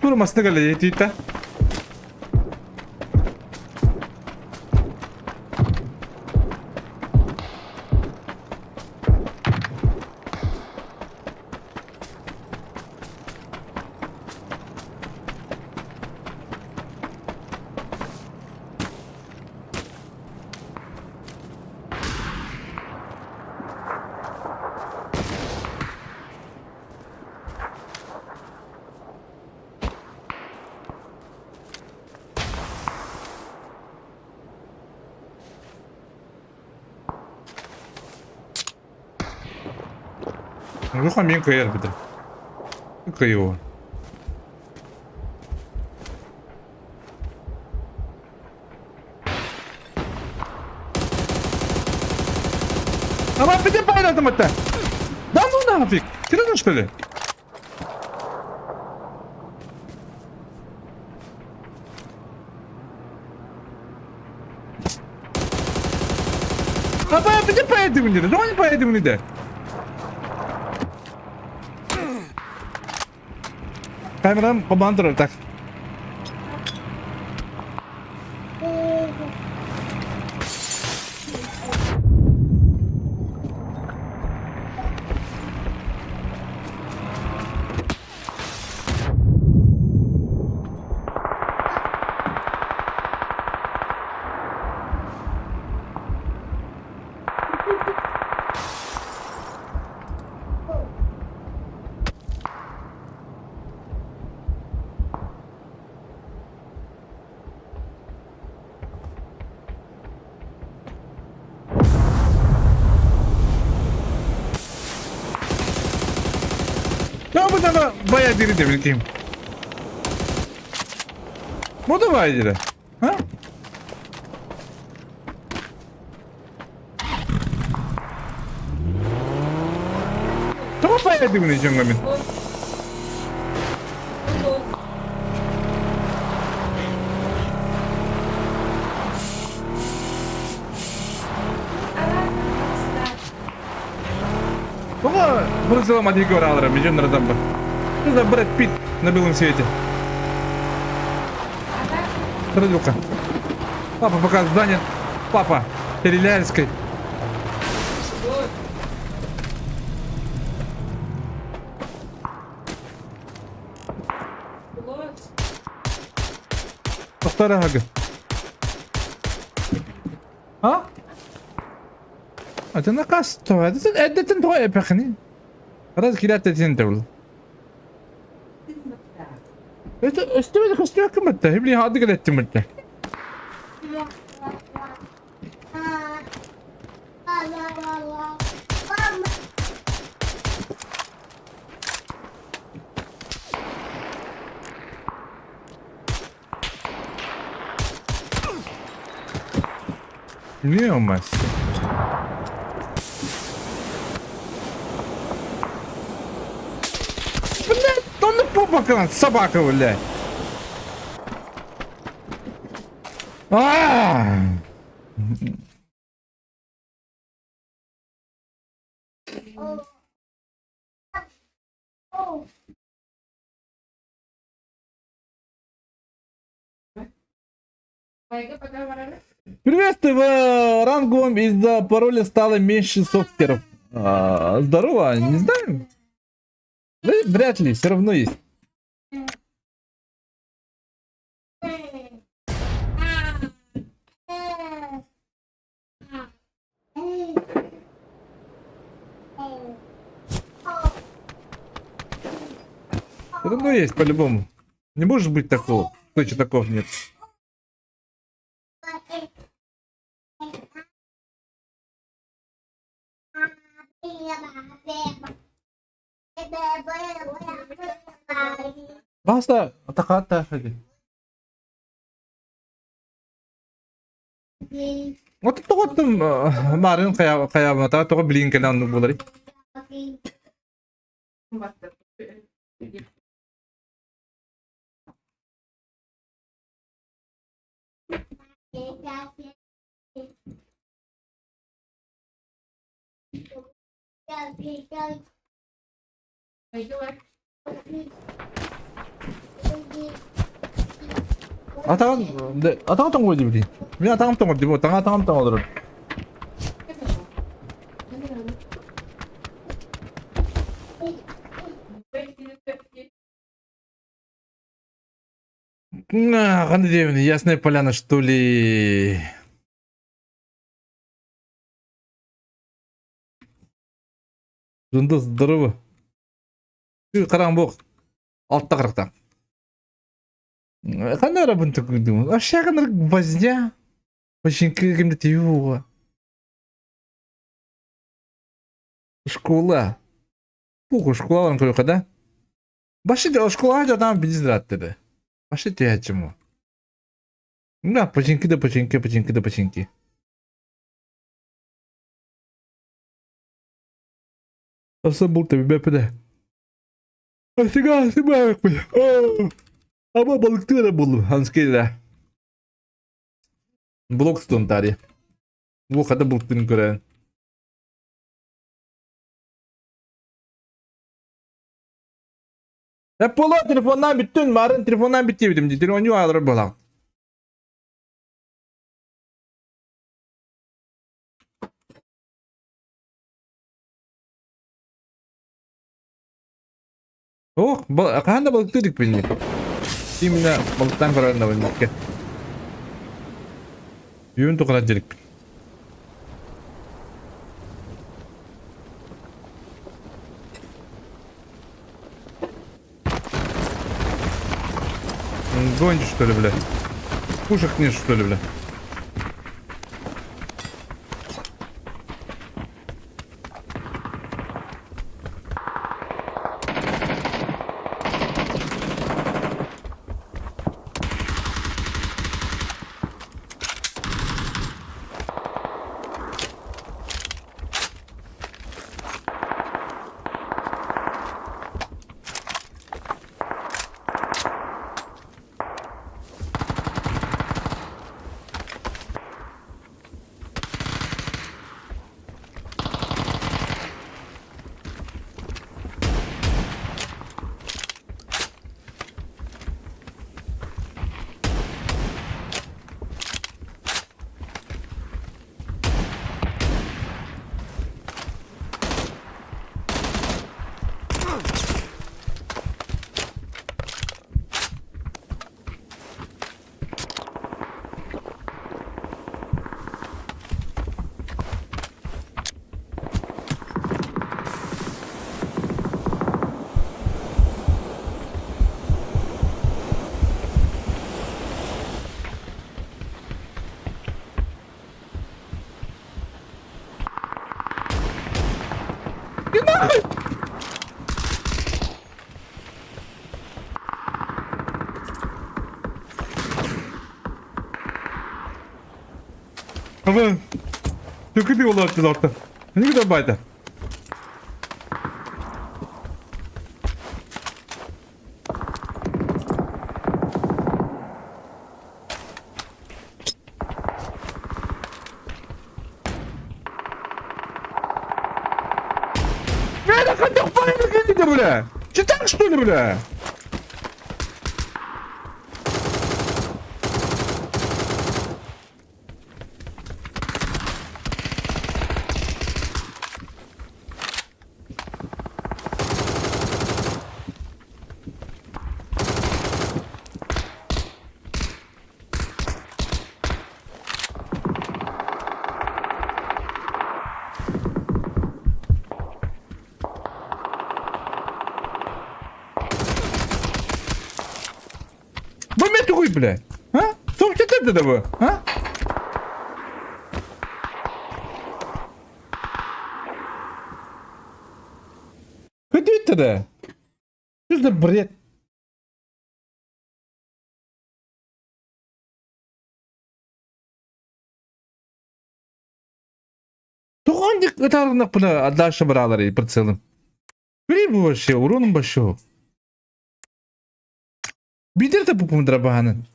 Тура масына кэлэ тиитэ. Ну, мин кыайар битэ. Кыайыа. Ама бите пайдатым это. Да ну нафиг. Серьезно что ли? Аба бите поедем не, давай не поедем не да. Камерам командор так. Да, бая дири де билким. Бу да бая дири. А? Тоҕо бая дибини дьоҥҥо мин? Тоҕо бросила мать Егора миллионер там бы. Что за Брэд Питт на белом свете? Родилка. Папа пока занят. Папа Переляльской. Тохтор аһага. А? Атын накас тоҕо эрдэтин тоҕо эпэхини? Раз киирээт этин төгүл. Өстүбэт көстүбэккин бытта. Хибли хаады кэлэттин бытта. Не умас. Блядь, он на попа собака, блядь. А! Приветствую, в ранговом из-за пароля стало меньше софтеров. А, здорово, не знаю. Да, вряд ли, все равно есть. Все равно есть, по-любому. Не может быть такого. Точно такого нет. Basta, атаката ходи. Вот тоҕоттум марын хайаабата тоҕо билин кэлэн оннук буоларый. Атаҕын атаҕын тоҥуо дии Мин атаҕым тоҥор дии таҥа атаҕым тоҥолорор. Ханна диэбин Ясная Поляна что ли? Жындыс здорово. Хараҥ буох алта қырықтан. Ханна арабын түкүрдүм. Ашагын возня. Починки кимде тиюга. Школа. Бу школаларын көрүөххэ да. Башы школаҕа дьатаан билиз dedi. Башы түһээччим ол. Да, починки да починки, починки да починки. Аса бұл табибеппин Асыга асыбаакпын. Ама балыктыы эрэ буоллум, ханскай да. Блок стонтари. Бу хата бултун көрөн. Эполо телефоннаан бүттүн, марын телефоннаан бүттүбүтүм дии. Телефоннуу аалар буолаҕын. Ох, хаһан да балыктыы иликпин дии. Именно балыктаан көрөр да билбиккэ. Үйүн тухара дьирикпин. Гонишь, что ли, бля? Пушек нет, что ли, бля? Aman. Çok kötü yol attı orta. Ne kadar bayda. Бля? Читак, что ли, бля? Бу мен тугуй, бля? А? Соп да бу? А? Куда да? Что за бред? Тоҕо ытаарынахпына дальше баралар прицелым. Бери бу вообще, уроном большого. Бидер да пупум драбанын.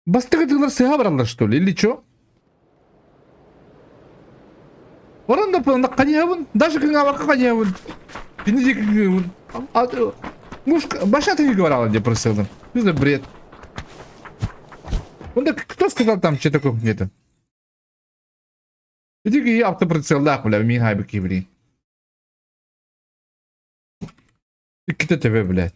Бастыгы сыга баралар что ли, или чё? Орон да пында каньябын, даже кыңабакка каньябын. Кинизи Муж баша ты не говорила, где прицелом. Что за бред? Он да кто сказал там, что такое где-то? Иди я автоприцел, да, бля, мигай бы кибри. Кто тебе, блядь?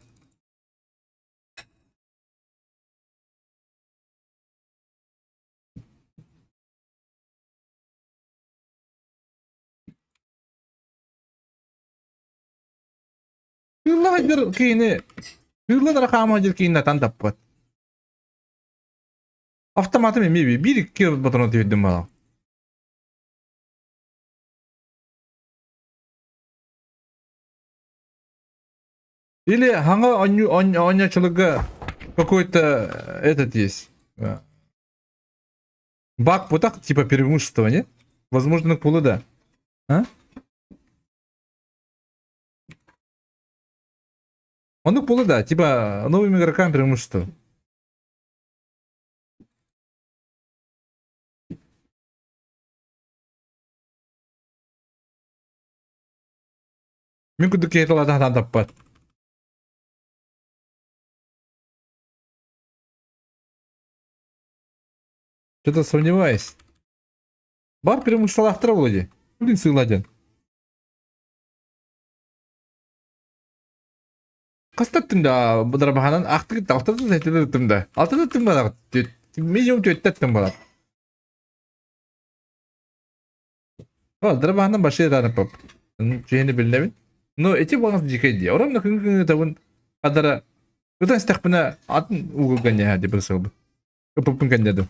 Кыылла киини Кыылла хаама дир киинна тан таппат. Автоматым эмиэ биир-икки патрон түһэрдим баҕа. Или хаҥа оонньооччуларга какой-то этот есть. Баг вот типа преимущество, нет? Возможно, пулы да. А? Оннук буолла да, типа новым игрокам преимущество. Мин курдук киһи талаата сатаан таппат. Что-то сомневаюсь. Бар преимуществолаахтара буолуо дии. Блин, сыыла диэн. Хаста ыттым да быдарбаһанан ахтыгыт алтата сэттэтэ ыттым да. Алтата ыттым балаҕыт. Минимум түөттэ ыттым балар. Дарбаһанан баши ытаанаппап. Чиһини билнэбин. Но эти баланс дикэй дии. Ором да күн күн ытабын адара ытан истэхпинэ атын угулга ньэһэ дии бырсылбыт. Ыппыппын кэннэдим.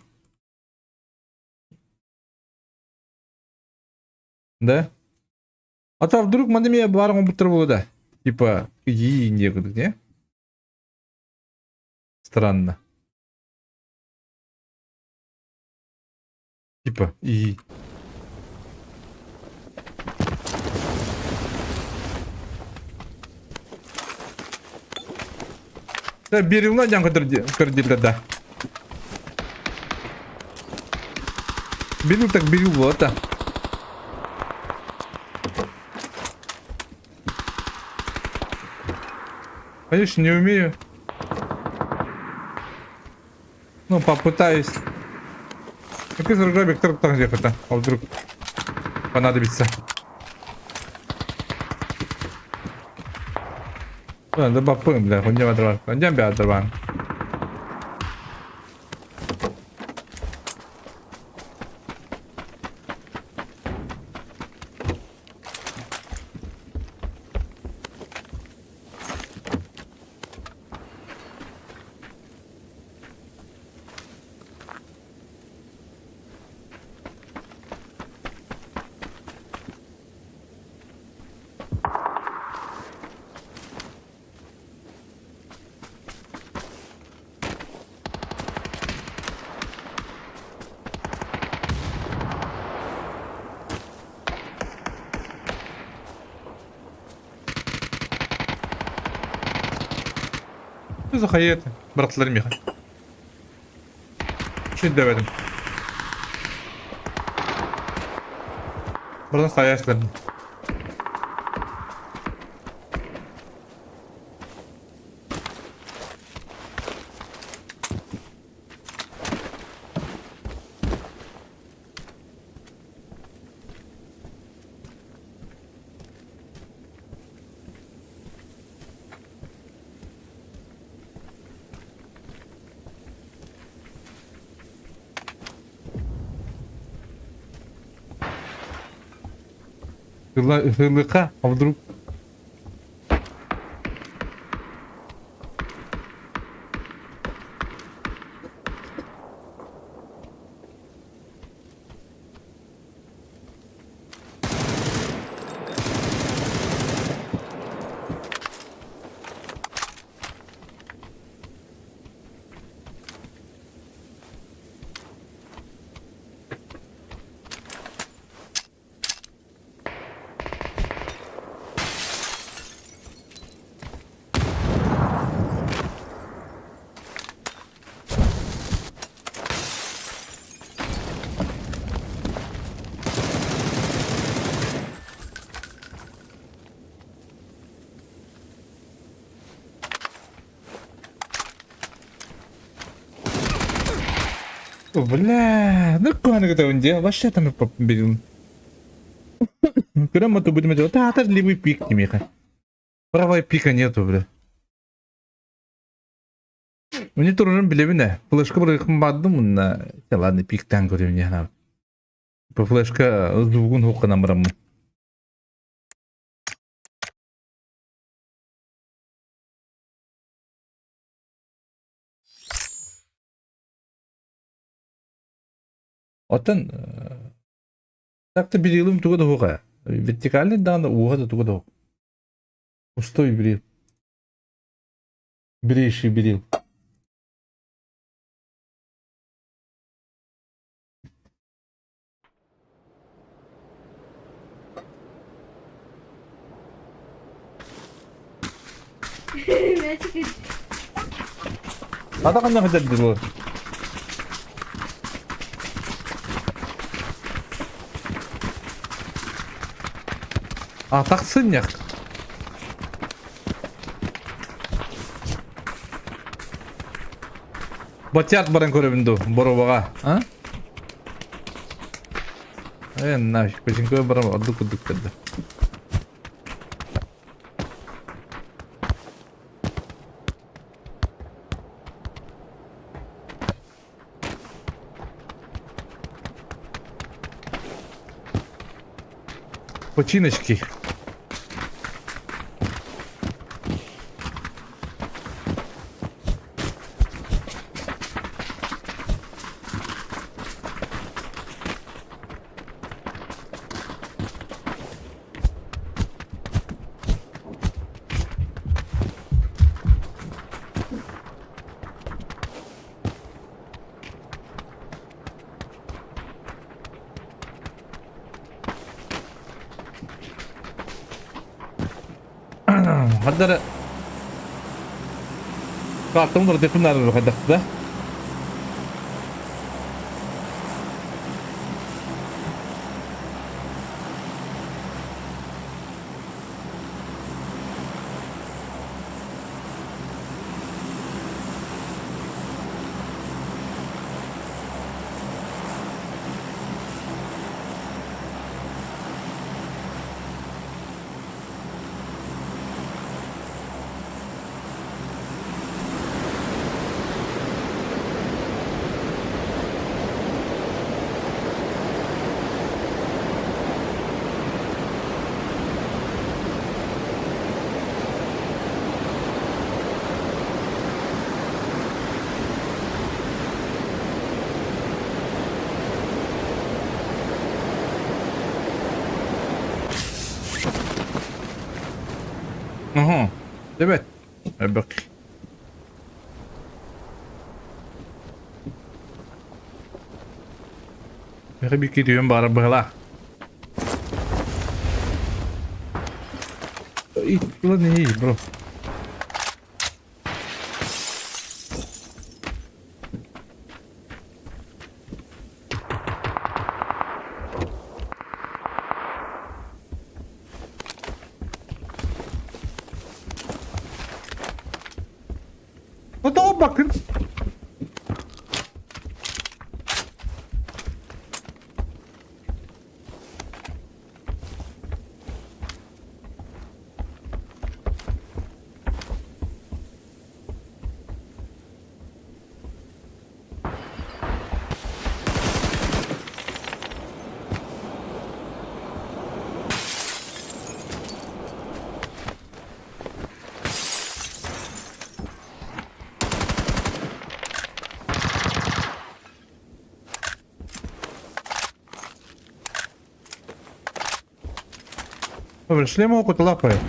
Да? А то вдруг мандемия баар оҥорбуттара буолуо да? Типа, иди Индия курдук, не? Странно. Типа, и. Да, берилна диэн көрдүллэр да. Берил так берил буолар да. Конечно, не умею. Ну, попытаюсь. Какой заргабик где-то, а вдруг понадобится. Да баппын, бля, он не Он не отрыван. Захайет, быратлар миха. Шүрдэбэтим. Бырдан саясылар. Ылыха, а вдруг? Бля, ну куһаны кытабын дии, вообще там берин. Көрөн моту будем делать. Да, это левый пик немеха. Правая пика нету, бля. Мне турурун билебин ээ. Флешка бырыхын бардым мунна. Ладно, пиктан көрүм не По флешка звугун хукканан бараммын. Оттон так-то берилым туга да суох ээ. Вертикальный даҕаны ууһа да туга да суох. Пустой берил. Берейший берил. Ата ханна сылдьар буолар? Атах сынньах. Батяк баран көрөбүн дуу, боруобаҕа, а? Э, нафиг, починкой барам ордук курдук көрдө. Починочки. Хаддара Картам депинар хайдахта. Уһу. Дебет. Эбэк. Меха бикки түйен баара быһалаах. Ит, ладно, бро. Adama bakın. Шлема окут лапает.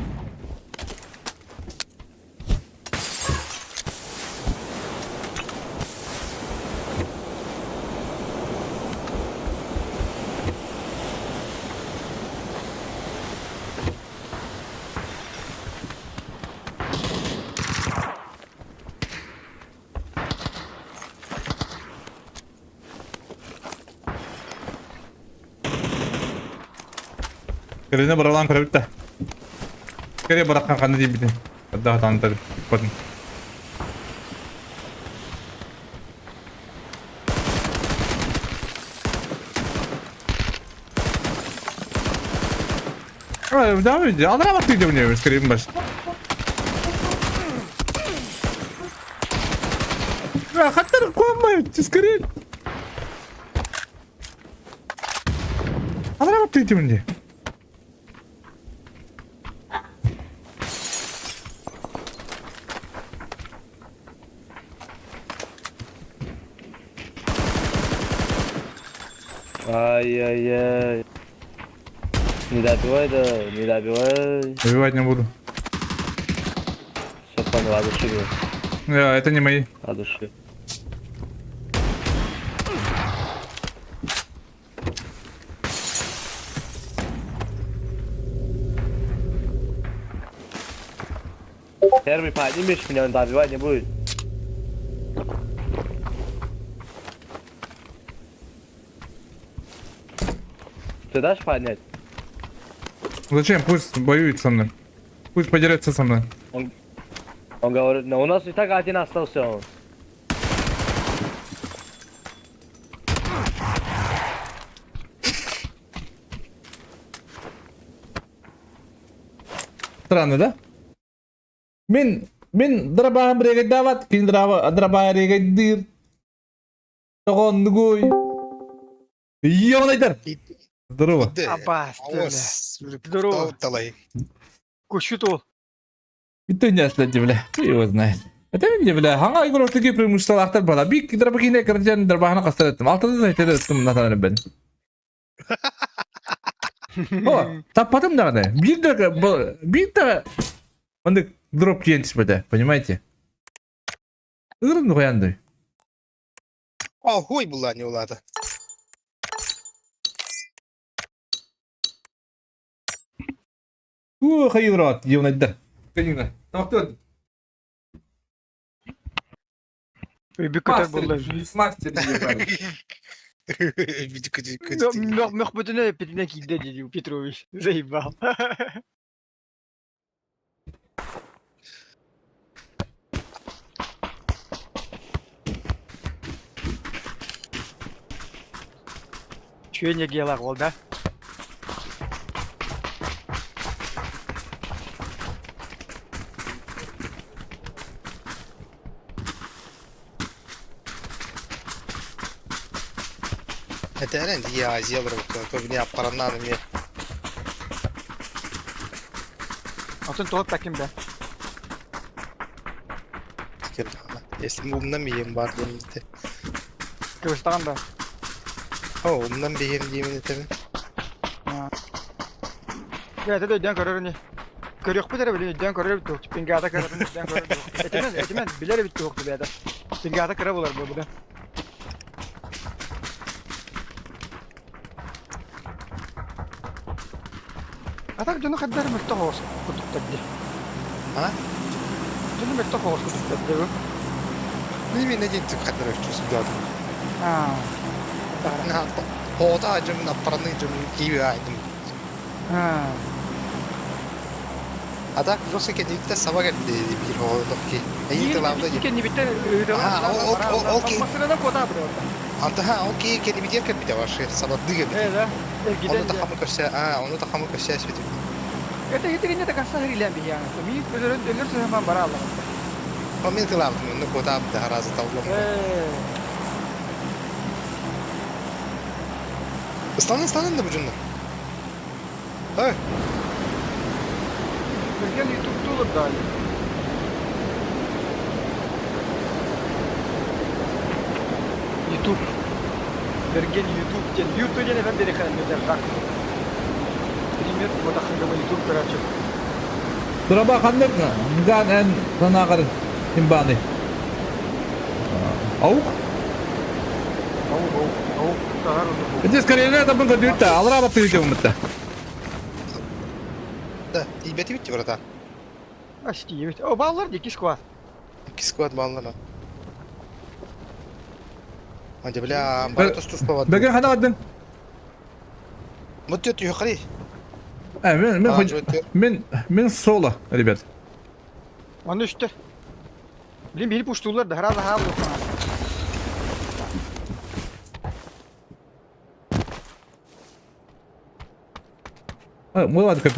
Кэлинэ баралаан көрөбүт да. Кэрэ бараххан ханна диэбитин. Хадда хатаан батын. Devam ediyor. Aldıra bak diyeceğim скорее баш. Хаттар қуанмай, скорее. Алра бак деймін де. Ай-яй-яй. Не добивай, да, не добивай. Убивать не буду. Все понял, от души, бро, Это не мои. от души. Первый поднимешь меня, он добивать не будет. Ты дашь поднять? Зачем? Пусть воюет со мной. Пусть подерется со мной. Он говорит, но у нас и так один остался он. Странно, да? Мин, мин дробаһым регайдаабат, кини дробаһа регайдыыр. Тоҕо оннугуй? Ёнайдар! Здорово. Здорово. Кучу Бүтүн ясла бля. Кто его знает. Это не бля. Хаңа игрок такие преимуществолаахтар бала. Бик дробакине кырдьан дробаһына хастар еттим. Алтыда зайтеде ыттым натан бен. О, таппатым даҕаны. Биир да биир да маннык дроп тиийэн түспэтэ, понимаете? Ыырын нухаянды. Охуй була не улата. Уу, хайырат, юнайдар. Конечно. Тоқтон. Мастер, мастер ебаный. Мөхбөтүнө петине кийде диди Петрович. Заебал. Чүө энергиялаах ол да? Это я Азия то мне аппараннан мне. Атын тоҕо таким да. Если умнам бием бар диэмите. Кыбыстаҕын да. О, умнам бием диэмин этеме. Дьэ, это өйдөөн көрөр ини. Көрүөхпүт эрэ билин өйдөөн көрөр эбит туох. Пингата кыратын өйдөөн көрөр туох. Этимэн, этимэн, билэр эбит туох бэйэтэ. Пингата кыра буолар буолбута. А так дьону хайдах эрэ мөлтөх оҕус курдуктар дии. А? Дьону мөлтөх оҕус курдуктар дии бу. Мен один ты хадырыш чувствую. Аа. На, хода жым аппараны жым киви айдым. Аа. А так жосо кенникте саба келди бир хоодок ки. Эйин тылавда Кеннибиттен Аа, ол ол ки. Масырынан кота бир. Анта ха, ол ки кеннибитер кепите ваше сабадыга бит. Э, да. Оны да хамы көрсө, а, оны да хамы көрсө свети. Это хитринне да касса хрилен биян. Ми өлөрөн өлөр сөһман бара алла. О, мен тылавда, ну кота да разы тавлам. Э. Ыстанын, ыстанын да бу жунна. Ой. Берген YouTube тулur дали. YouTube. Берген YouTube ден. YouTube ден эфен бери хәлмедер рак. Стример мотахынгама YouTube короче. Дроба ханнык ган эн санаагар имбаны. Аук? Ау, ау, ау, тагар онду. Это скорее это был көдүттэ. Алра баты видео мытта. Да, ибети битти братан. Астиевит. О, баллар ди кискват. Кискват баллар. Анда бля, баратос туспават. Бәген хана бардын. Вот тет юхари. Ә, мен мен мен мен соло, ребят. Аны үстер. Блин, били пуштулар да хараза хабы. А, мы ладно как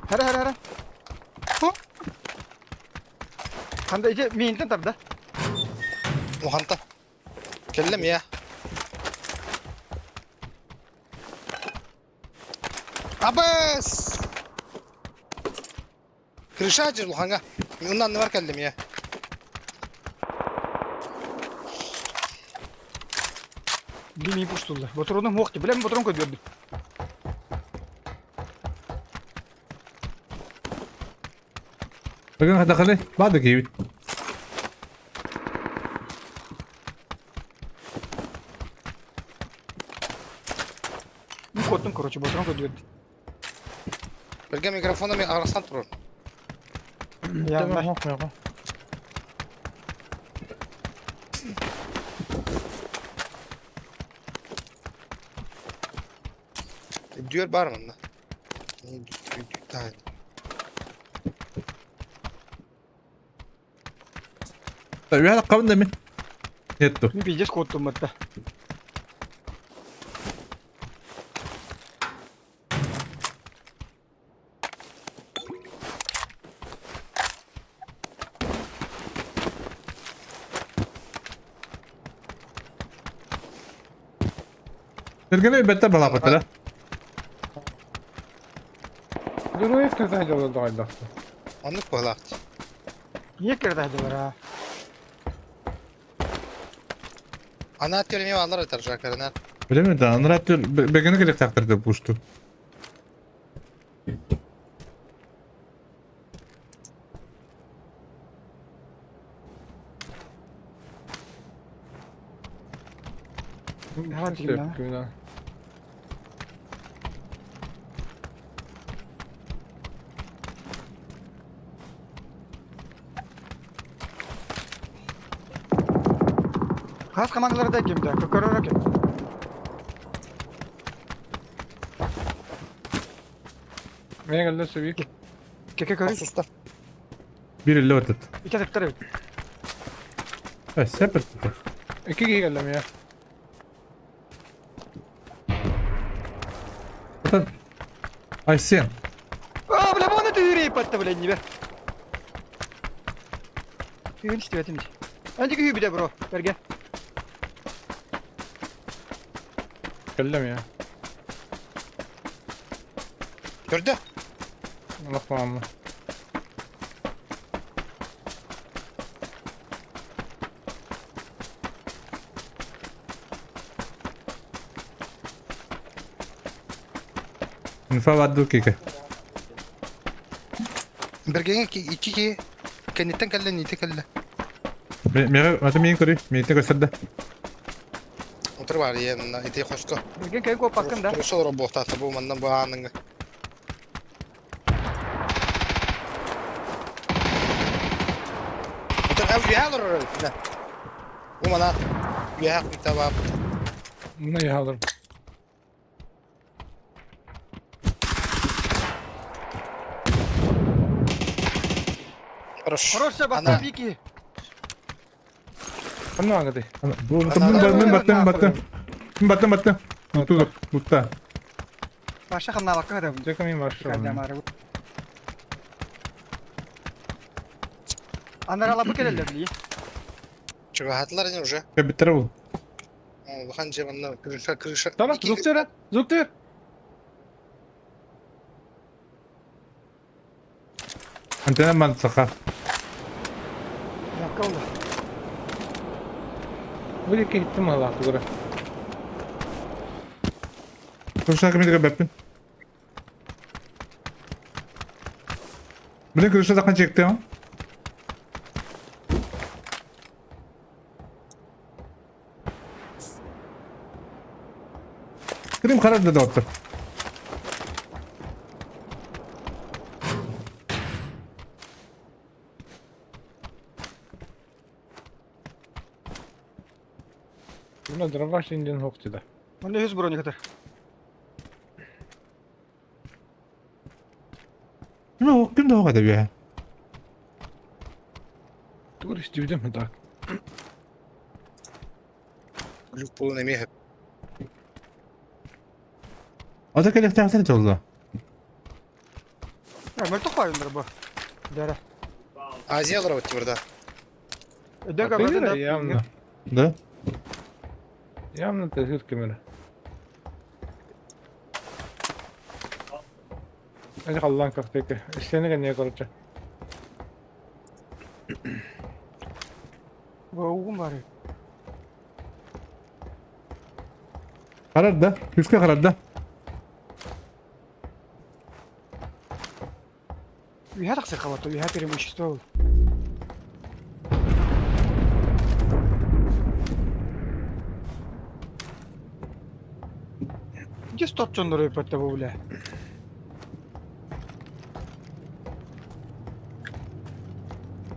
Хара хара хара. Ханда ije миинтен тарда. Муханта. Келлем я. Абас! Крыша жер луханга. Ондан не бар келлем я. Билим пуштуллар. Ботуруну муох билем ботурун көдүөрдүм. Бүгүн хатаханы баады киибит. Мин куоттум, короче, ботурун көдүөрдүм. Бирге микрофона мен арасан турар. Я Дүөр бар манна. Үһэ қабын да мен. Нетту. Мин пиздец куоттум батта. Бергене бетте балапатыра. Героев когда делал дайда. Оннук быһылаах. Niye кирде хадылар а? Ана төлеме алар атар жакарына. Билеме да, анрат бергене керек тактырды пушту. Давай, Хас командаларда кимде? Көкөрөр ким? Мен келді сөйі. Кеке көрү. Сустар. Бир эле өтөт. Ите тектер бит. Э, сепет. Екі келдім я. Ай сен. А, бля, вон это юрей патта, бля, не бер. Түйін істеп етім. Әнді күй біде, бро, берге. Келдім я. Көрді? Аллах мамы. Инфа бадду кике. Бергене ики ки. Кенеттен келді, нете келді. Мега, аты мен көрүй, мен те көрсөдө. Отыр бар, е, мына ите қосқа. Берген кайын көп бақын да. Тұрысы олар боқтаты бұл маннан бұл аныңы. Отыр, әу, үйә алыр ұры. Бұл мана үйә құйта бап. Мына я алырым. Хорош. Хорошая Ана. бақта, Вики. Қанна аңгыды? Бу мен баттым, баттым. Мен баттым, баттым. Туту, тутта. Баша қамна баққа да. Жека мен баршы. Анар алапы келелер ли? Чыгахатылар не уже. Кабиттер бул. Улахан же манна крыша, крыша. Tamam, зуктер, зуктер. Антена ман саха. Жаққа олды. Бұл екі хиттім ала тугыра. Крыша кемедеге бәппин. Билен крыша такан чекти, а? Крым харап да отыр. Бұна дробаш инден хоқтыда. Мұнда жүз броник атыр. Ким ким да оға деп я. Тугыр істеудем так. Глюк болу неме. Ата келек тактыр жолда. Мөлтік қойыңдар бұ. Дәрі. Азия алыр өтті бірда. Өдег абрадын да. Явно. Да? Явно тәсір кемері. Әже қаллан қақтеке. Ішленеген не короче. Уғым бар. Харарда, күүскэ харарда. Үһэ тахсар хабата, үһэ преимущество. Где стоп дьоннору өпөттө бу бля?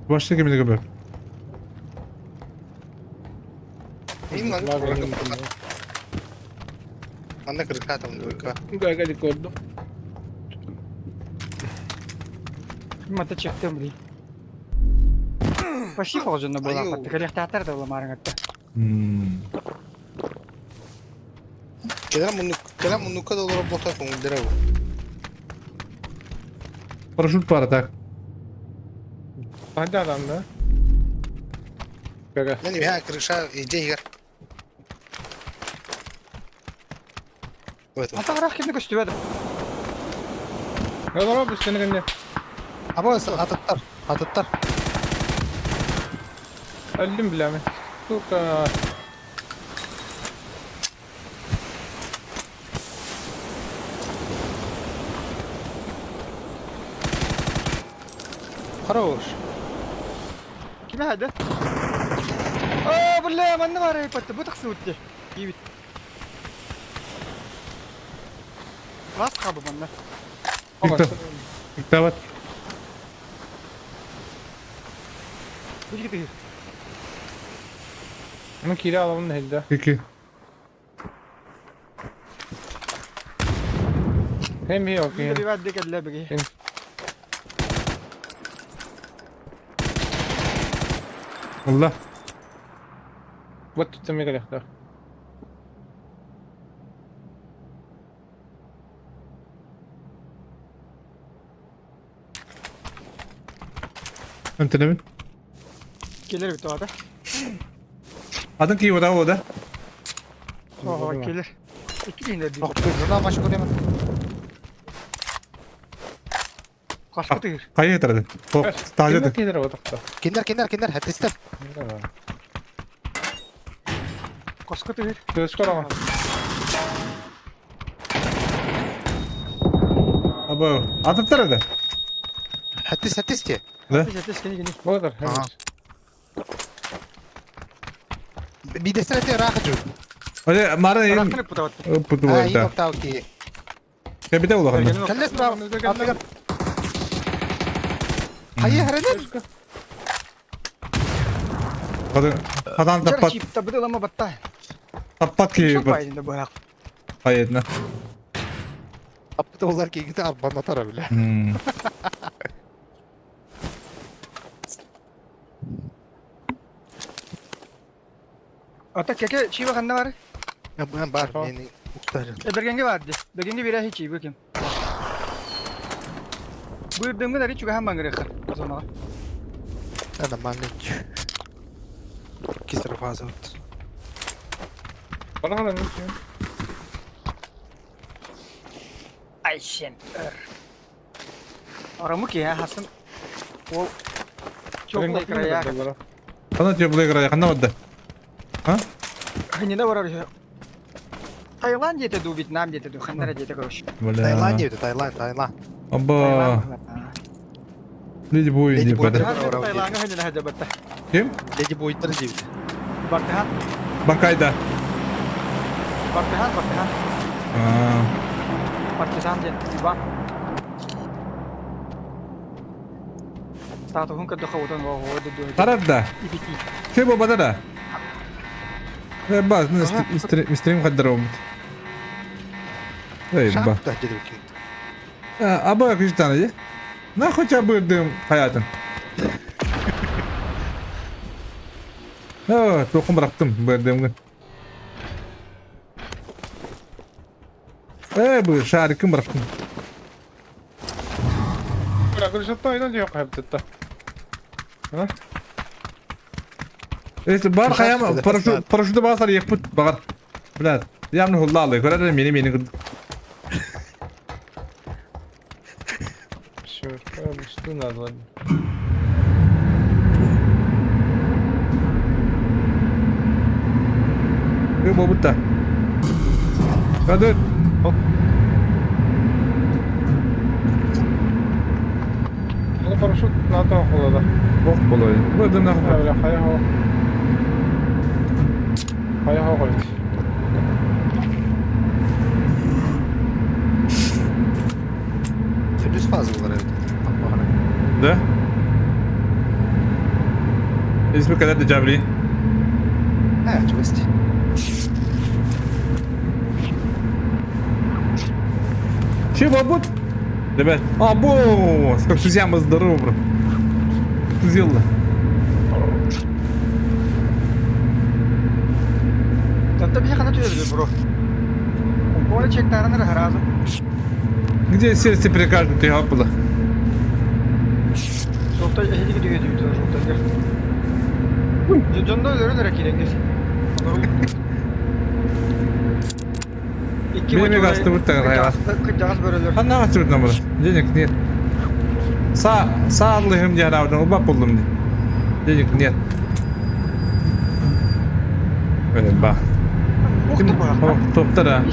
Başta kimini көбөр. Манна кырыкаатам дуйка. Гайгали көрдüm. Мата чектем бли. Спасибо дьонно буолаахпат. Кэлиэхтээхтэр да буоламаарыҥатта. Кэлэн муннук кэлэн муннукка да олорор буолта көҥүллэрэ бу. Парашют пара так. Hadi adam da. Gaga. Мен үһэ крыша иде игер. Вот. Атаҕыраах кимни көстүбэт. Олорор bu seni gönde. Аба атыттар, атыттар. Öldüm bile mi? Сука. Хорош. Кимэ хады? Оо, бля, манна баар эппэтте. Бу тахсыбыт дии. Киибит. Лас хабы манна. Виктор. Виктор. Билги Ну кире alalım da helde. Iki. Hem iyi yok Биир yani. биват дик эллэ биги. Allah. Вот тут мега лехта. Антенемин. Келер бит оҕото. Атын кии вода вода. Оҕо келер. Икки киһини өлдүү. Журнал машина көрөмүн. Хаспыт ыыр. Хайа тарады. Таажады. Кидер вот так. Киндер, киндер, киндер, хаттистер. Хоско тыыр. Көз көрөм. Аба. Атын тарады. Хаттис, хаттис те. Да? Тис кини кини. Болар. Бидестер те рахажу. Ode мара им. Арахтан путават. Путу А, и да. топтау ки. Кебите улахан. Кэллес браво. Атыгар. Хайы харанын. Хадан хадан таппат Табыдылама батта. таппат ки Çok bayıldı bu hak. хайытна. Апты олар кигите арбанатара биле. Ата кеке чиба ханна бар. Мен бар, мени уктар. Бергенге барды. Бергенге бире хич чиба ким. Бырдымгын ари чуга хаман гырыха. Зонага. Ана манныч. Кисер фаза. Бара не Айшен. Арамы ки хасым. Ол теплый края. Ана теплый края ханна бадда. А? Ханина барар. Таиланд дете ду, Вьетнам дете ду, ханнара дете короче. Таиланд дебит, Таиланд, Таиланд. Аба. Леди бой Леди не Бой. бада. Таиландга ханина хаджа батта. Ким? Леди Бой дебит. Бартыхан, Банкайда. Бартыхан, Бартыхан. А. Партизан ден, Иван. Статуһун көрдөхө утан оҕо ду. Тарада. Ибити. Кем бадара? Э баз, стрим хаддаром. Эй, ба. Аба кыжтаны же. На хотя бы дым хаятын. О, тоқым бырақтым бырдымгын. Э, бу шарикым бырақтым. Бля, крышатта айдан жоқ хәптетті. А? Эти бар хаям парашют парашюты басар еппут багар. Блядь, явно хуллалы, көрәдә мени мени. Все, что надо, ладно. Бу бутта. Hadi. Ну парашют на то холода. Бох болой. Бу дым нахуй. Бля, хайа хо. Хайа хо говорит. Төрдүс фаза болар эбит. Аппаҕана. Да? Ismi kadar da Cabri. Ээ, чугас дии. Че, бабут? Ребят, а, бо, как друзья, здорово, бро. Ты сделала? Таtta bir хана түһэр бро. Оля чектарыныр харазы. Где сердце прикажет, ты было? Жолта эһиги түһэ түһэ жолта. Дьонно өлөрөн эрэ киирэҥҥит. Икки Бэйэм астыбыт таҥара. Кырдьаҕас бөрөлөр. Ханна астыбыт номер? Денег нет. Са, сааллыһым диэн аабытын ылбат буллум дии. Денег нет. Ба. Охтор баҕар. Топтара.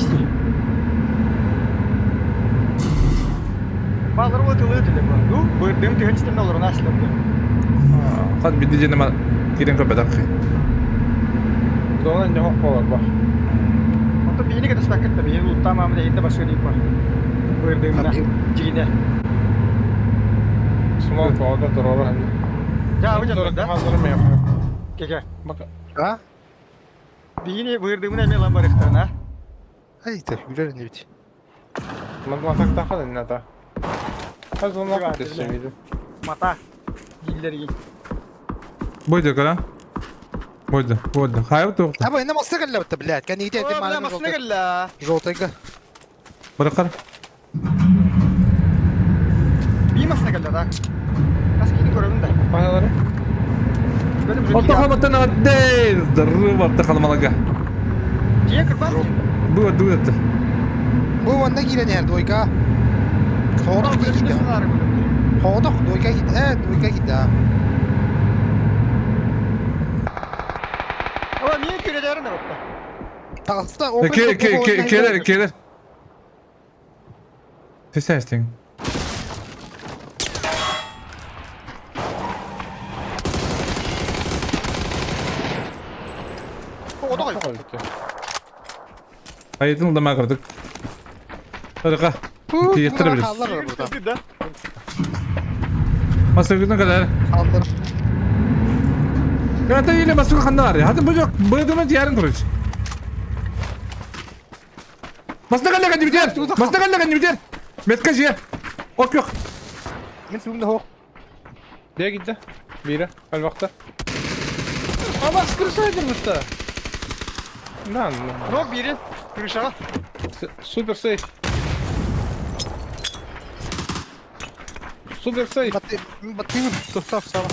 Баалар уотылыы түлэ бу. Ну, бырдым түһэн истэмнэ олорон асларды. Хат бидди дьэнэ киирэн көрбөтөх. Зона не хох болар ба. Онто биһини кэтэспэккит да биһини луттаамаамын эһинде басыа диip бар. Бырдымна. Дьигинэ. Смол тоҕо турора. Жаа бу дьоннор да. Хазыр мен. Кеке. Бака. А? Биһини бырдымын эмиэ ылан барыахтарына. Ай, та хүрэр инибит. Ман тахал инна та. Хазыр на Мата. Дииллэригин. Бойда кара. Бойда, бойда. Хайы тоқты. Аба, инна масына кэллэ блядь. Кәнигите этим Бля, масына кэллэ. Желтыйга. Баракар. Бии масына кэллэ да. Хас киини көрөбүн да. Баһалары. Бөлүм Ортаха баттан аддей. Здорово, ортаха малага. Дьиэ кырбас. Было дуэт. Бу онна киирэн иһэр двойка. Хоҕотох киирдэ. Хоҕотох двойка киирдэ. Ээ, двойка киирдэ. Ама миин күрэлэрин да Таҕыста. Келер, келер. Ты сәстің. Оҕотох. Айытын да мaqырдык. Тарыка. Тиеттір біліз. Хааллар burada. Масыргытын kadar. Хааллар. Карата или масыргы ханда бар. Хатын бу жок. Быдымы диярын турыч. Масына калла кәнді битер. Масына калла кәнді битер. Метка же. Ок yok. Мин суумда хоох. Дия кидде. Бире. Албакта. Ама скрысайдыр бутта. Нан. Нок бири. Крышаға. Супер сейф. Супер сейф. Баттыым. Тустав сава.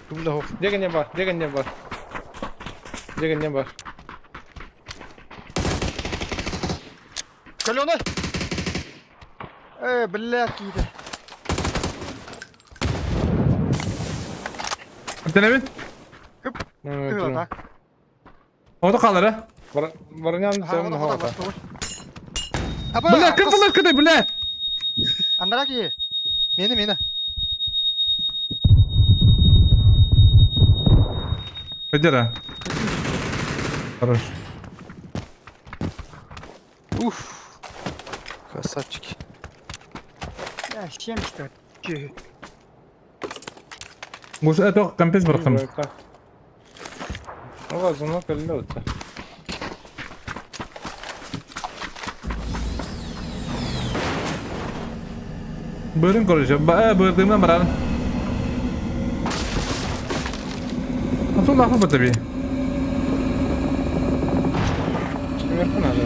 Суумда хоох. Деген не бар, деген не бар. Деген не бар. Каленый. Э, бля, кииди. Тенебин. Тыла так. Ода қалар, а? Барнян сен хота. Аба. Бля, кім бұлар кіді, бля? Андара ки. Мені, мені. Өдер, Хорош. Уф. Красавчики. Я 70. Чү. Бұл это компес бұрқым. Ова зона кэллэ утта. Бөрін короче, бөрдімнен барарын. Ату лақы бұты би. Чемеркин ажы.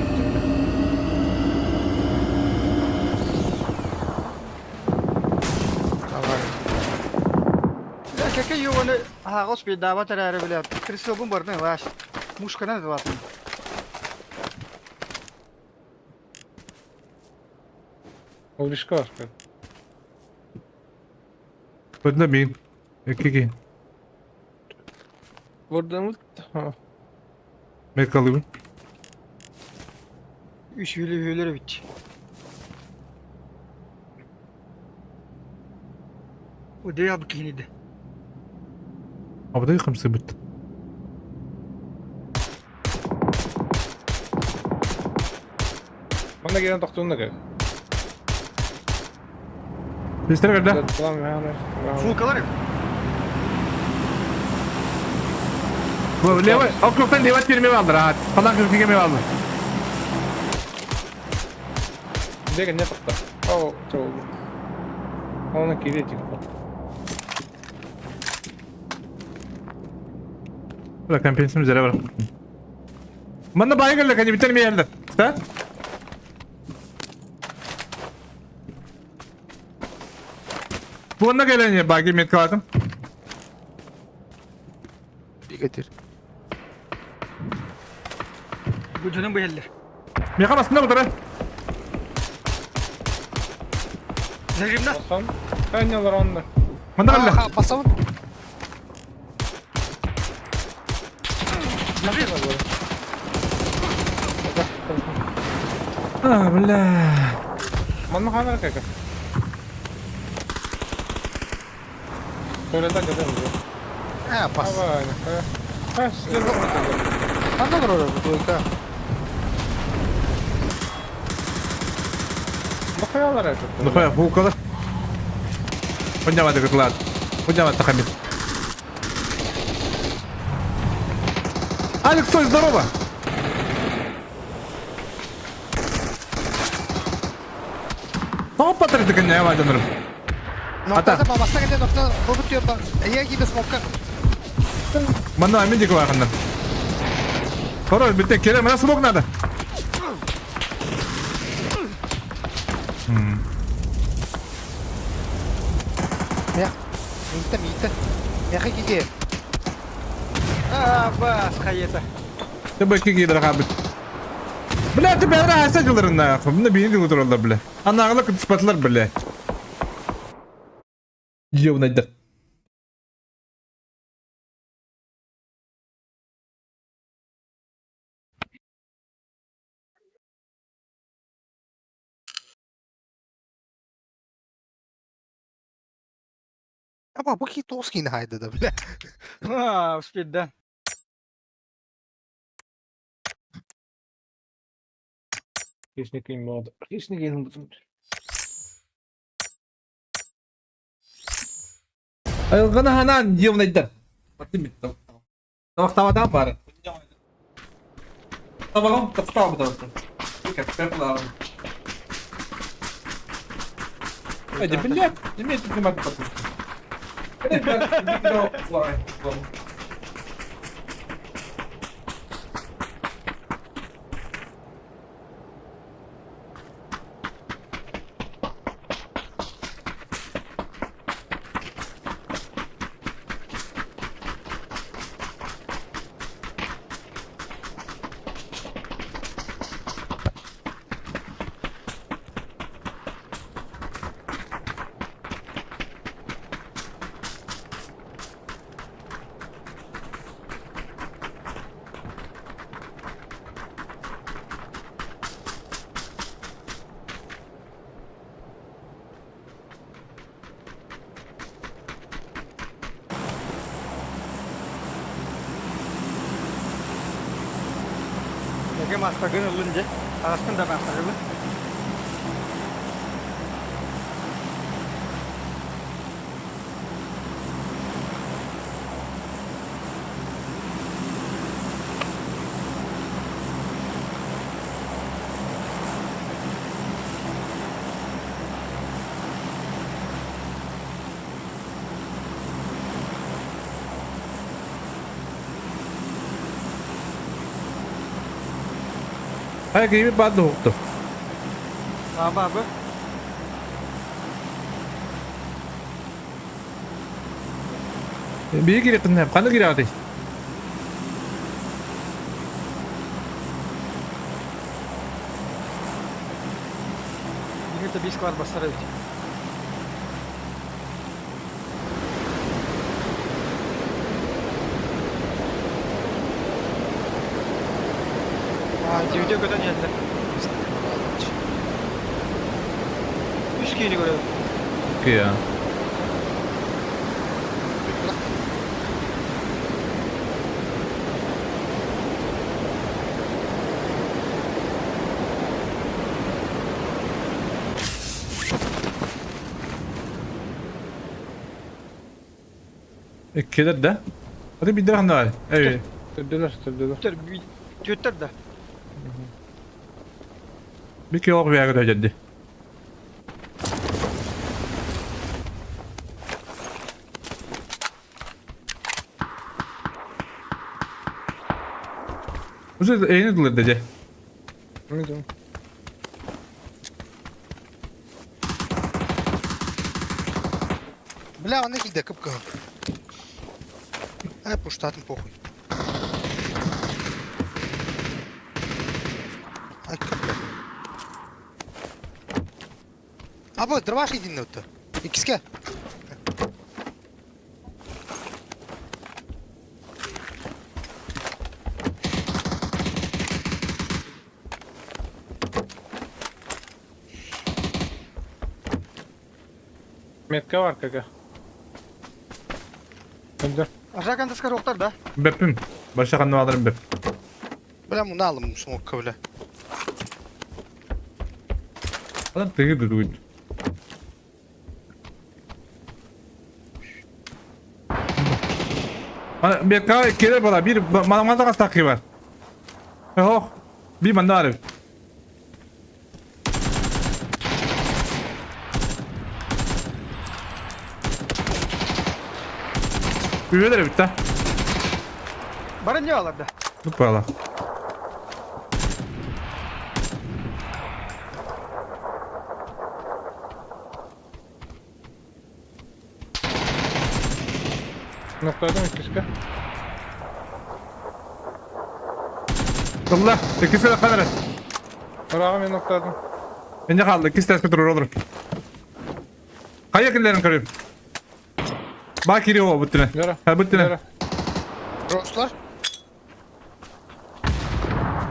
Давай. Бля, кеке юваны ағос бей даба тарары, бля. Крысылбын бардын, лаш. Мушканан златын. Улишка бар. Бөрді бейін. Екеге. Бурдан ут. Мекалыбын. Үс үөлү эбит. Удей абы киһиниде. Абыдай хамсыбыт. Манна кэлэн тохтуунна кэл. Бистер көрдө. Фулкалар. Бу левый, округтан левый тирме алды. Falan kırk aldı. Дьэ не тохто. Оо, чоу. Оны кире тикпо. Бля, компенсим зере бар. Манна байы келді, кәне бітер мейелді. Да? Бу онна келен баги метка алдым. Бигетир. Бу дьонун быһаллар. Меха басында бұтыры. Зажимна. Осон. Әне онны. Мында келді. Басабын. А, бля. Манна ханар кәкә. Тойлета кәдәм. Ә, бас. Давай. Ха, силер Анда бар двойка. Бахаялар это. Ну хуя, фулкалар. Поднямады кытлад. Поднямады тахамид. Алекс, стой, здорово! Топ патры ты не ваден. Noktada babasına geldi nokta bu diyor da. Eğer gidi smoke'a. Манна амидик ваханна. Хорош, бите керем, на смок надо. Мех. Миитте миитте. Мехе киги. А, бас, хаета. Ты бы киги дорога Бля, ты бля, аса жылдырын Мына бейін отыралар, бля. Анағылы күтіспатылар, бля. Ебнайдар. Ama bu ki toski haydi da bile. А, успеть, да. Хищник мод. Хищник мод. Айылғана ханан ебнайдар. Табақ табадан бар. Табағым тастау бұдан. Эди, блядь, имейте внимание, подписки. Яке мастагын ылынде. Астын да мастагын. Hayır, gibi bad huktu. Аба, бу. Bir girip ne? Kanı gir hadi. Бигете бис клар бастар эбит. А, дивде көтөн елдер. киһини көрөбүн. Кия. Иккилэр да? Аты бидер ханна бар? Эй. Төрдүлэр, төрдүлэр. Түр, түөттэр да. Bir ki ok bir ödedi. Уже эйни дылыр деже. Ne diyorum? Бля, он их кыпкаһын. Ай, пуштатын похуй. Ай, кып. Абы, дробаш идин өттө. Иккиске. Метка var kaka. Öldür. Ажакан таскар оқтар да. Беппим. Баша ханна алырым беп. Бля, муна алым смокка, бля. Адам тыгы дугуйт. Bana bir kahve gelir bana bir bana bana da takı var. Oh bir bende var. Üyeleri bitti. Бары не алар да. Bu paralar. Noktaydım ikkiske. Allah, ikisi de kadar. Oraya ben noktaydım. Ne kaldı? İkisi de durur olur. Kaya killerini kırıyorum. Bak giriyor o bütüne. Yara. Ha bütüne. Yara. Rostlar.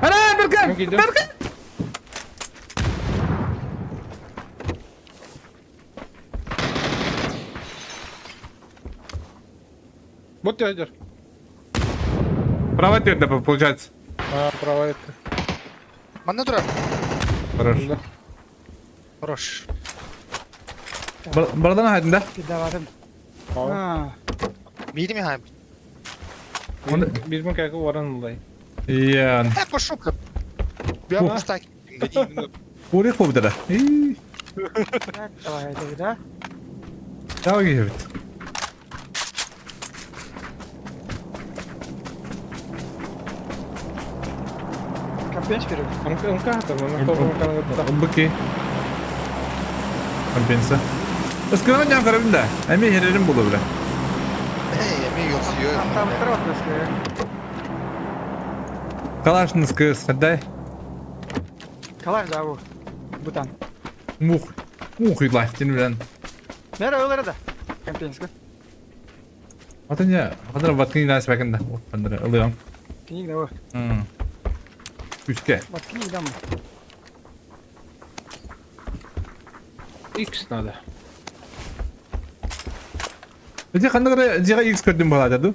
Ana Berkan! Ben gidiyorum. Berkan! Bot yadır. Права твердо получается. Ha prava etti. Манна турар. Хорош. Öldü. Хорош. Buradan haydın da. Пидаватым. Tamam. А, Бири михайм. Onu- Bir bin kaka varan olayım. Yani. Э, пошел, бля. Я О. пуштак. Buraya kovdu da. İyi. давай, это да. Tamam evet. Компенс берем. Ынка хата, мына тобун Быки. Компенса. Iskıdan yan karabim de. Emi hererim bulu bile. Эй, я ми йосиё. Там тротовская. Kalaşınız kız. Hadi. Калаш да бу. Бутан. Muh. Muh life bilen. Нера өлөрө да. Компенска. Ата не, хадыр ваткин нас бакында. Хадыр ылыям. Книга да бу. Хм. Үске. Вот книга дам. X надо. Эти хандыр дига X көрдүм балада ду.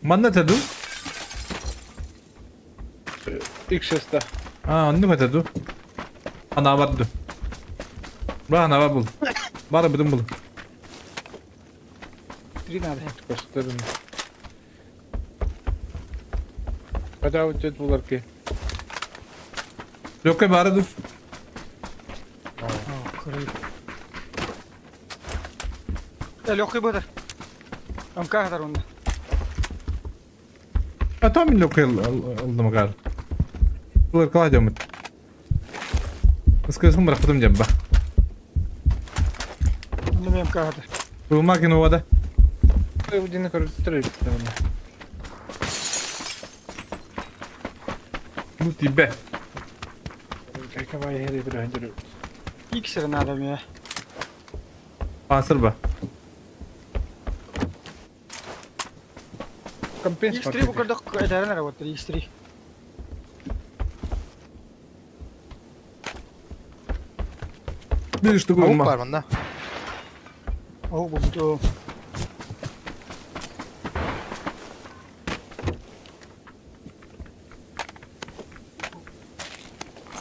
Манна таду? X esta. А, онну катаду. Ана барду. Ба ана бар бул. Бар будум бул. Три надо. Gösterin. Hadi abi jet bular ki. Лөккө бары ду. О, кырый. Э, легкий будет. МК онда. А там лөккө алдым гар. Булар кала жамыт. Ыскысын бырактым жамба. Онда мен МК хатар. Бул макин ода. Udini көрүп Бул тибе. Kaka bay heri bir önce. Иксер надо мне. Пансыр ба. Компенс X3 бу көрдөх этәрен работает X3. Bir штука Аук ума. бар манда. О, бу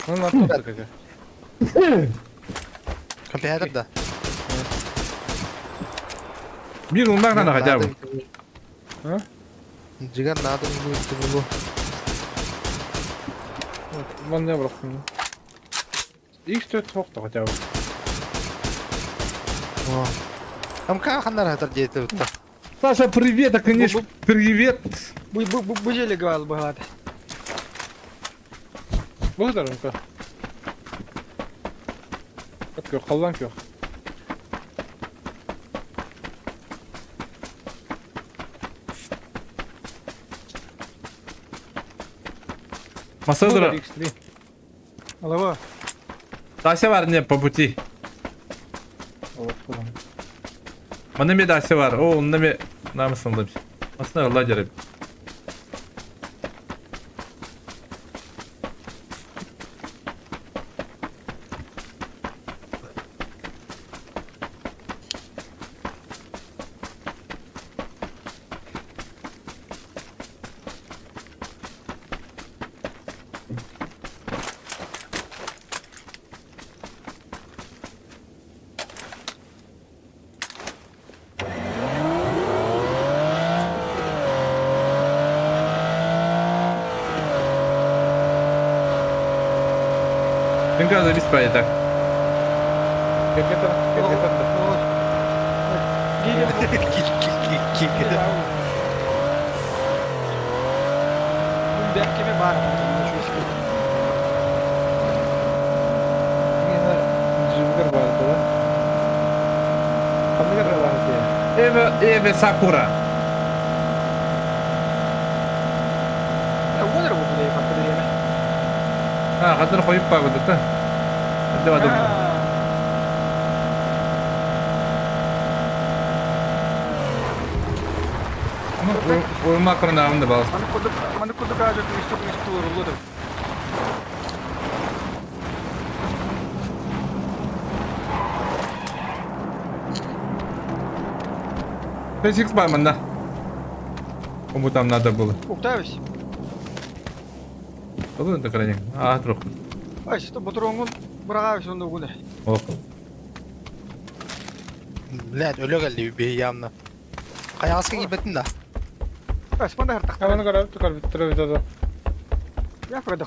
Ну, на тут как. Компьютер да. Bir умбак надо хотя бы. А? Жигар надо будет было. Вон не брахну. Их стоит хохта хотя бы. Там ханнар хатар диэти бутта. Саша, привет, а конечно, привет. Бу бу бу бу жели гал багат. Благодарю. Как халлан көх. Масадра, X3. Алава. Тася var не по пути. Вот, куда. Мана ме Тася var. О, онна ме намысыңдым. Масына ладеры. Мен қазір беспай так. Как это? Как это? Бәркеме бар. Не знаю. Джингер бар, да? Ханнагар бар дия. Эве, Эве Сакура. Онер бу биле бак биле. А, қазір қойып па бұды та. Деп адам. Ойма қырнағымды баласы. Маны кудук, маны кудук ажы түстүк түстүк урулду. Песикс бар мында. Кому там надо было? Уктавис. Olur da крайне. А, друг. Ай, что ботронгун бырагабыз онда угуне. Ох. Блядь, өлө келди би явно. Каягаска кийбеттин да. Ай, спанда Каманы хартактар. карап, карап, карап, да. Я фрада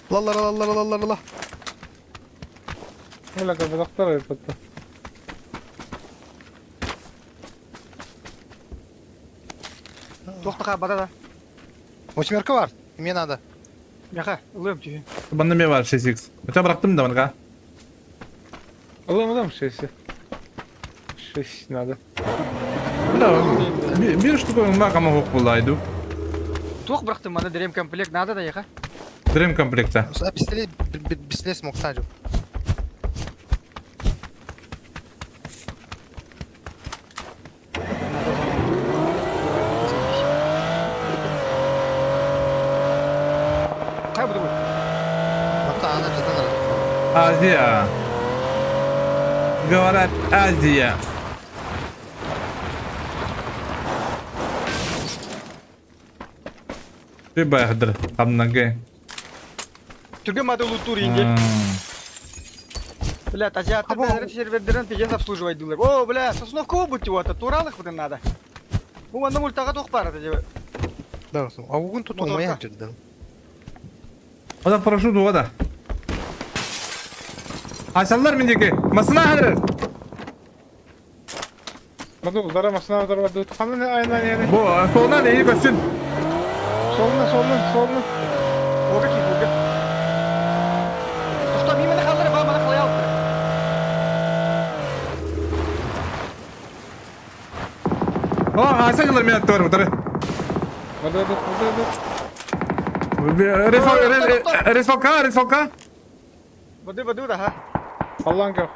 Ла ла ла ла ла ла ла. Мына казактар айтты. Тоқтақа бада да. Восьмерка бар. Мне надо. Мяха, ылым түйін. Банда ме бар 6x. Хотя бырақтым да мынға. Алым адам 6. 6 надо. Да, bir штука мына қама хоқ болайды. Тоқ бірақтым мана дрем комплект надо да яха. Дрем комплекта. Пистолет, пистолет смог сажу. Қай бұды бұл? Ата ана жатан Азия. Говорят, Азия. Ты байхдыр, хамнаге. Түрге мады лутур инде. Бля, азиаттар бәрі сервердерін пиздец обслуживать дилер. О, бля, сосновка обуть его, это туралых блин надо. Бу манна мультаға тоқ бар это Да, а угун тут Моторка. умая жерден. Ода парашют ода. Асаллар мендеки. Масына хадыр. Маду, зара машина зара ду. Ханны айна не. Бу, солна не көсүн. Солна, солна, солна. Ога ки, ога. Тоқта, мен мені қалдырып, а, мені қалай алып тұр. О, асаллар мен аттар бұтары. Маду, ду, маду, ду. Ресалка, ресалка. Бады, бады, да, ха. Аллан көх.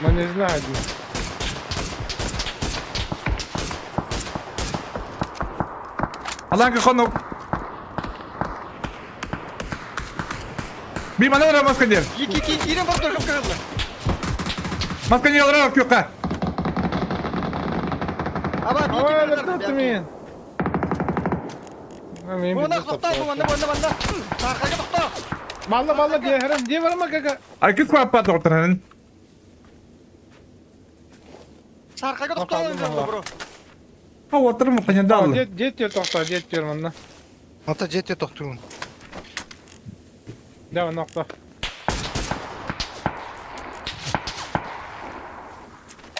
Мы не знаю. Аланка хонук. Би мана ора маска дер. Ки ки киирэн бар дөргөм кырылла. Маска не ора күкка. Аба би Ой, киирэн өлөртө мин. Мен Буна тоқтоо, бу манна манна манна. Саахарга тоқтоо. Балла балла диэхэрэн дии барама кака. Айкыс куаппа доктор. Саархага тоқтоо бро. Ha отыр му қанядаллы. Дет дет тер тоқта, дет тер манна. Ата жете тохтуун. Да, нокта.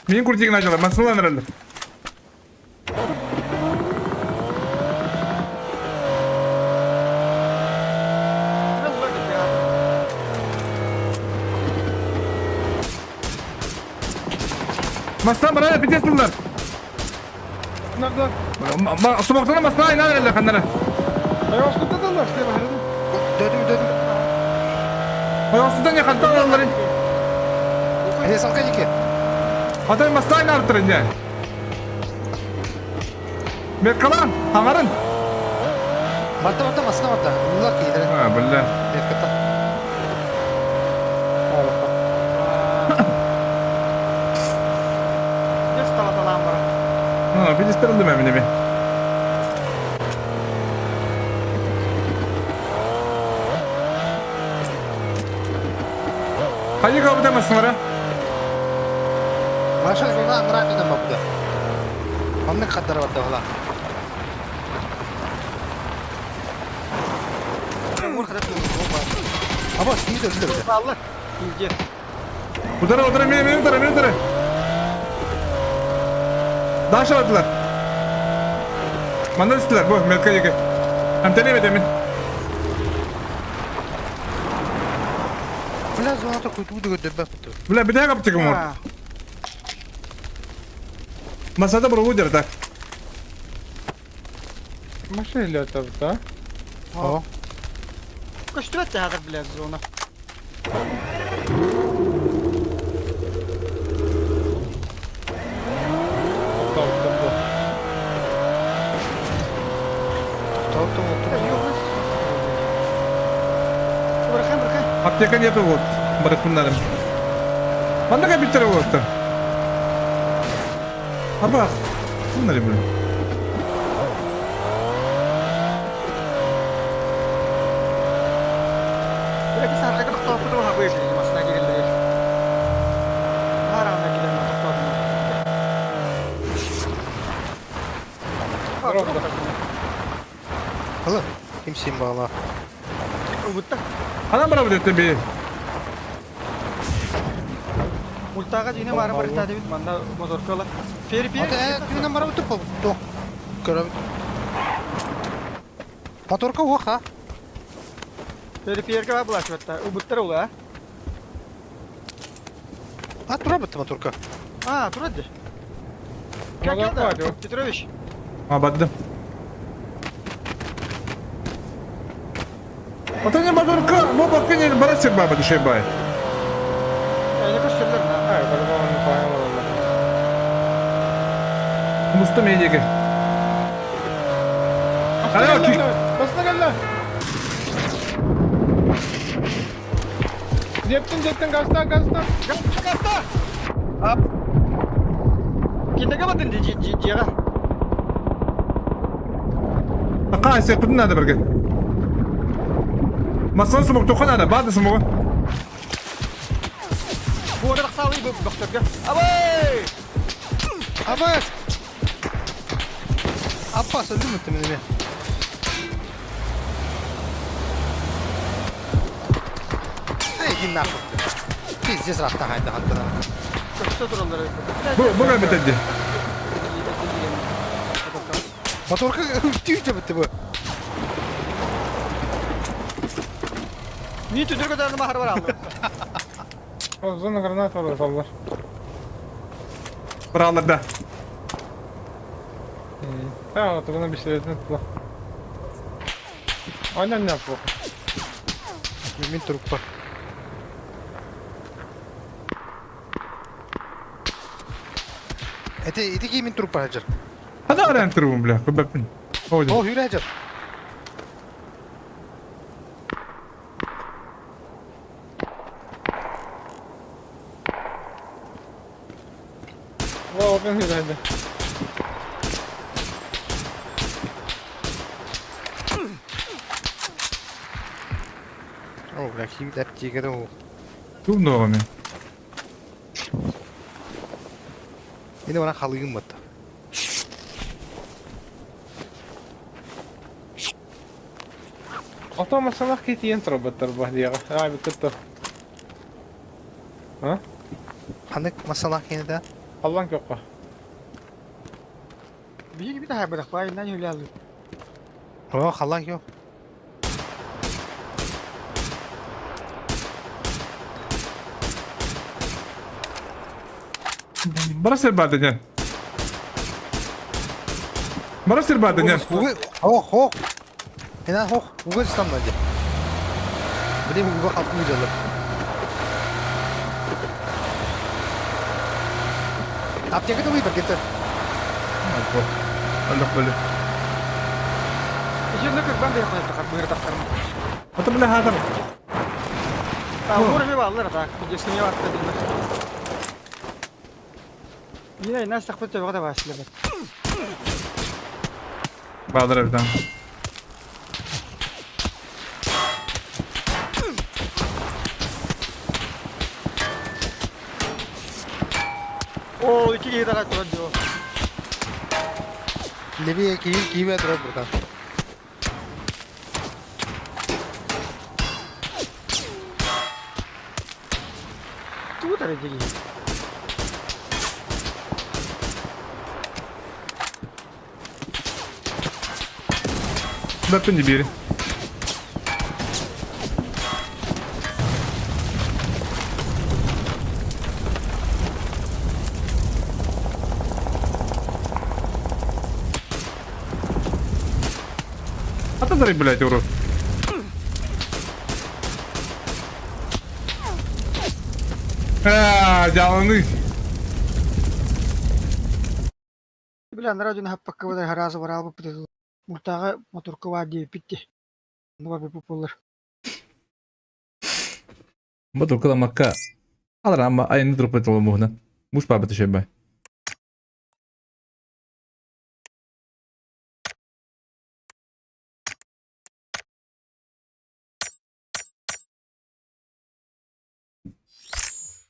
Мен куртигин ажала, масылан ралды. Мастан барана питесилер. Нокта. Сумактана масна айнан ралды ханнара. Айваскутаталар, слева харады. Дөдүм дөдүм. Айвасыдан я хантан аллары. Э салка жеке. Атай масна айнан турын. Меткалан, аңарын. Батта батта масына батта. Улар кейдер. Ha, бля. Метката. Дет сталаталаан бар. Ha, питестерилди мен неме. Хайы кабыта масынара. Маша зона аңыра төдөн бапты. Онны каддар батта була. Аба сиди өлдү. Балла. Иде. Удара, удара, мени, мени удара, мени удара. Даша атылар. Манда түстүлөр, бу, метка жеке. Амтене бетемин. Бля зона то куйду дөдө бапты. Бля, бите каптык мор. Масада бро удер так. Машина летает, да? О. Көстүбэт хазар бля зона. Топ, топ, топ. Топ топ топ. Бырхан бырхан. Аптека нету вот. Барыхмындарым. Манда капитер вот. Аба. Мынары бля. Бля саархага тоқтоо бу хабы масна киреллер. Хараана кирен тоқтоо. Ала. Ким сен бала. Убутта. Анан бара бит би. Мультага жине бары бар тады бит манда моторкала. Фери Ата пери. э түнен бара өтүп то. Көрөбүт. Моторка уха. Фери перге булаш батта. Убуттар ула. А тура бит моторка. А, турады. Моторка, Как Петрович? А, бадды. Ата не моторка, бу бакы не барасыр баба душай бай. Не көстөрлөр на. Ай, по-любому не понял. Муста медике. Алло, ки. Басына келді. Жеттің, жеттің, газда, газда. Гаста! Ап. Киндеге батын ди жега. Ака, сен кудун надо берге. Масан сумок тохан ада, бады сумок. Буора тахсалы бу доктор. Абай! Абас. Аппас өлдүм өттүм неме. Эй, иди нахуй. Пиздец рахта хайда хантана. Көстө тураллар. Бу бу битеди. Моторка түйте битти бу. Ни түдүргө дагы махар бар алды. О, зона граната бар салдар. Брааларда. Да, вот она беседует. Аня не плохо. Мен труппа. Это ити мен труппа хажыр. Хада аран турбун бля, көбөпүн. О, хүрэ дьон. О, опен хүрэ О, бля, ким аптека да Тумного мен. Мин ona халыгым батта. Ото масалах китиен турбаттар баһдиэҕэ. Аа бүттэ. А? Ханнык масалах кенеде? Аллан көккө. Биһиги бит аһайбатах баайынан үлэлиир. О, халлан yok. Бара сир баата дьэн. Бара сир баата дьэн. Хох, хох. Хена хох, угы станна де. Блин, угы халкы жалып. Аптека да выбор где-то. Аллах бөлө. Еще как банда яхнет, как быр тахтарым. Ата бля хатар. А, уровень баллар так, где сомневаться дедим. Yine нас так вот его давай слебет. Баадыр эбитан. О, iki gider at diyor. Левее киви киви отрыв братан. Тут родили. Бәппін бери. А ты дари, блядь, урод. А, дьаланы. Бля, на радио хаппакка бадар харазы бар алып бит. Муртага моторка бар диye битти. Ну бар бу болар. Мотор макка. Алар ама айны дроп етілі мұғына. Муш бабы түшебі.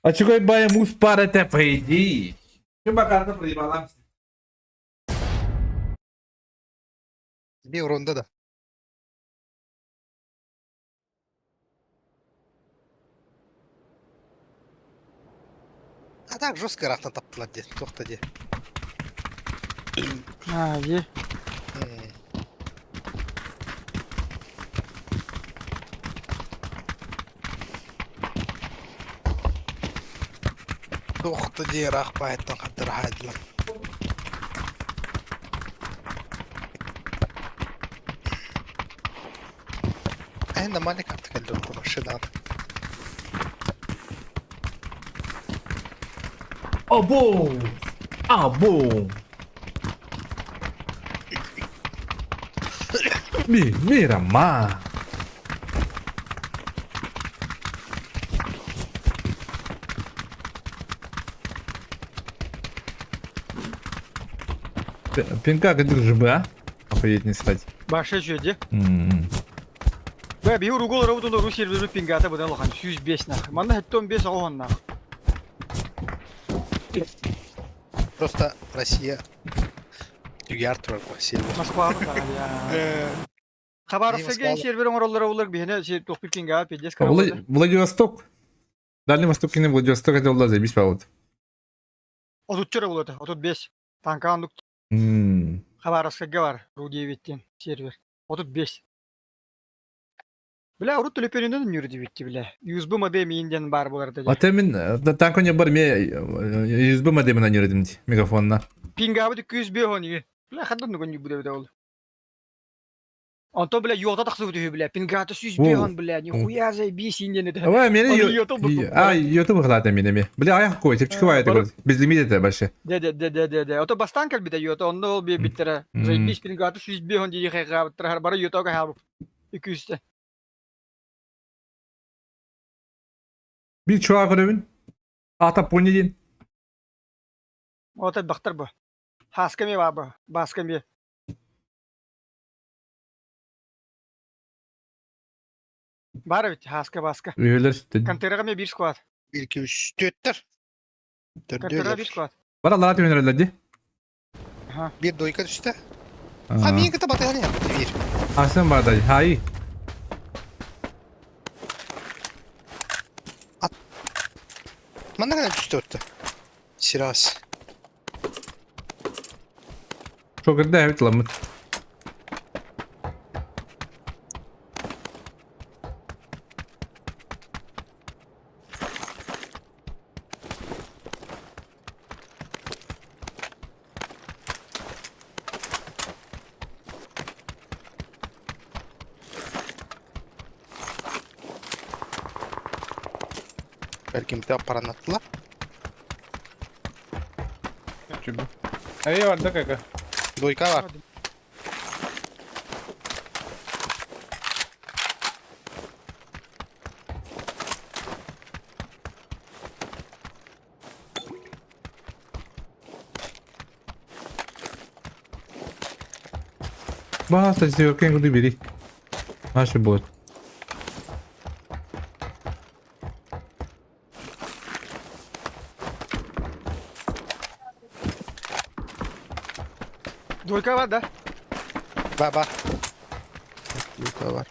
А чего бая муж пара те пойди? Чего карта проебала? Bir ronda da. А так жестко рахтан таптылар де. Тоқта де. А, е. Тоқта де рахпайттан қаттыр хайдылар. Әнді малик артық әлді вообще да. Або! Або! Ми, мира, ма! Пинка как ЖБ, а? Охуеть не стать. Баша жөде. М-м. Бә бии угол работында рус сервері пингата будан лохан 105 нах. Манда хәтта 15 оған нах. Просто Россия Югар турар сервер. Москва я. Хабаровская сервер оңроллары булар бихне се тохпи пинга пиздец Владивосток. Дальний Восток не Владивосток, это было заебись, вот. Отут чөре булады, отут 5. Танкандук Хабаровская бар, Ру 9 сервер. Отут 5. Бля, урут төлөпөнүнөн нүрдү битти бля. USB модем инден бар булар деди. А мен танко не бар ме USB модемин анюредим мегафонна. Пингабы 205 оны. Бля, хаддан нүгөн буде бит ол. Онтон, бля, Йота тахсыбыт үһү, бля, Пинграта 105, бля, нихуя заебись иннен это. Ой, мени Аны Йота бу. А, Йота быхлаата мени эми. Бля, аяк кой, чепчики бай это Безлимит это вообще. Де, де, де, де, де, де. Ото бастан кэлбитэ Йота, онно ол биэрбиттэрэ. Заебись Пинграта 105 дии хайҕаабыттара, бары Йотага хаалбыт. Үкүүстэ. Бир чуа көрөбүн. Ата пони диэн. Ото бахтар бу. Хаска ми баа бу. Баска ми. Баар эбит, Хаска, Баска. Үһүлэр. Контераҕа эмиэ биир склад. 1, 2, 3, 4-тер. Контераҕа биир склад. Бар аллара түһэн дии. Bir дойка түстэ. А миин кытта батыһан иһэр биир. Асан баардай. Хай. Манна кэлэн түстэ отта. Сирас. Çok да эбит ламмыт. Belki bir daha paranlattılar. Эйэ барда кака. Дойка бар. Баста сделкин куды бери. Наши будет. Двойка бар, да? Бар бар. Дойка бар.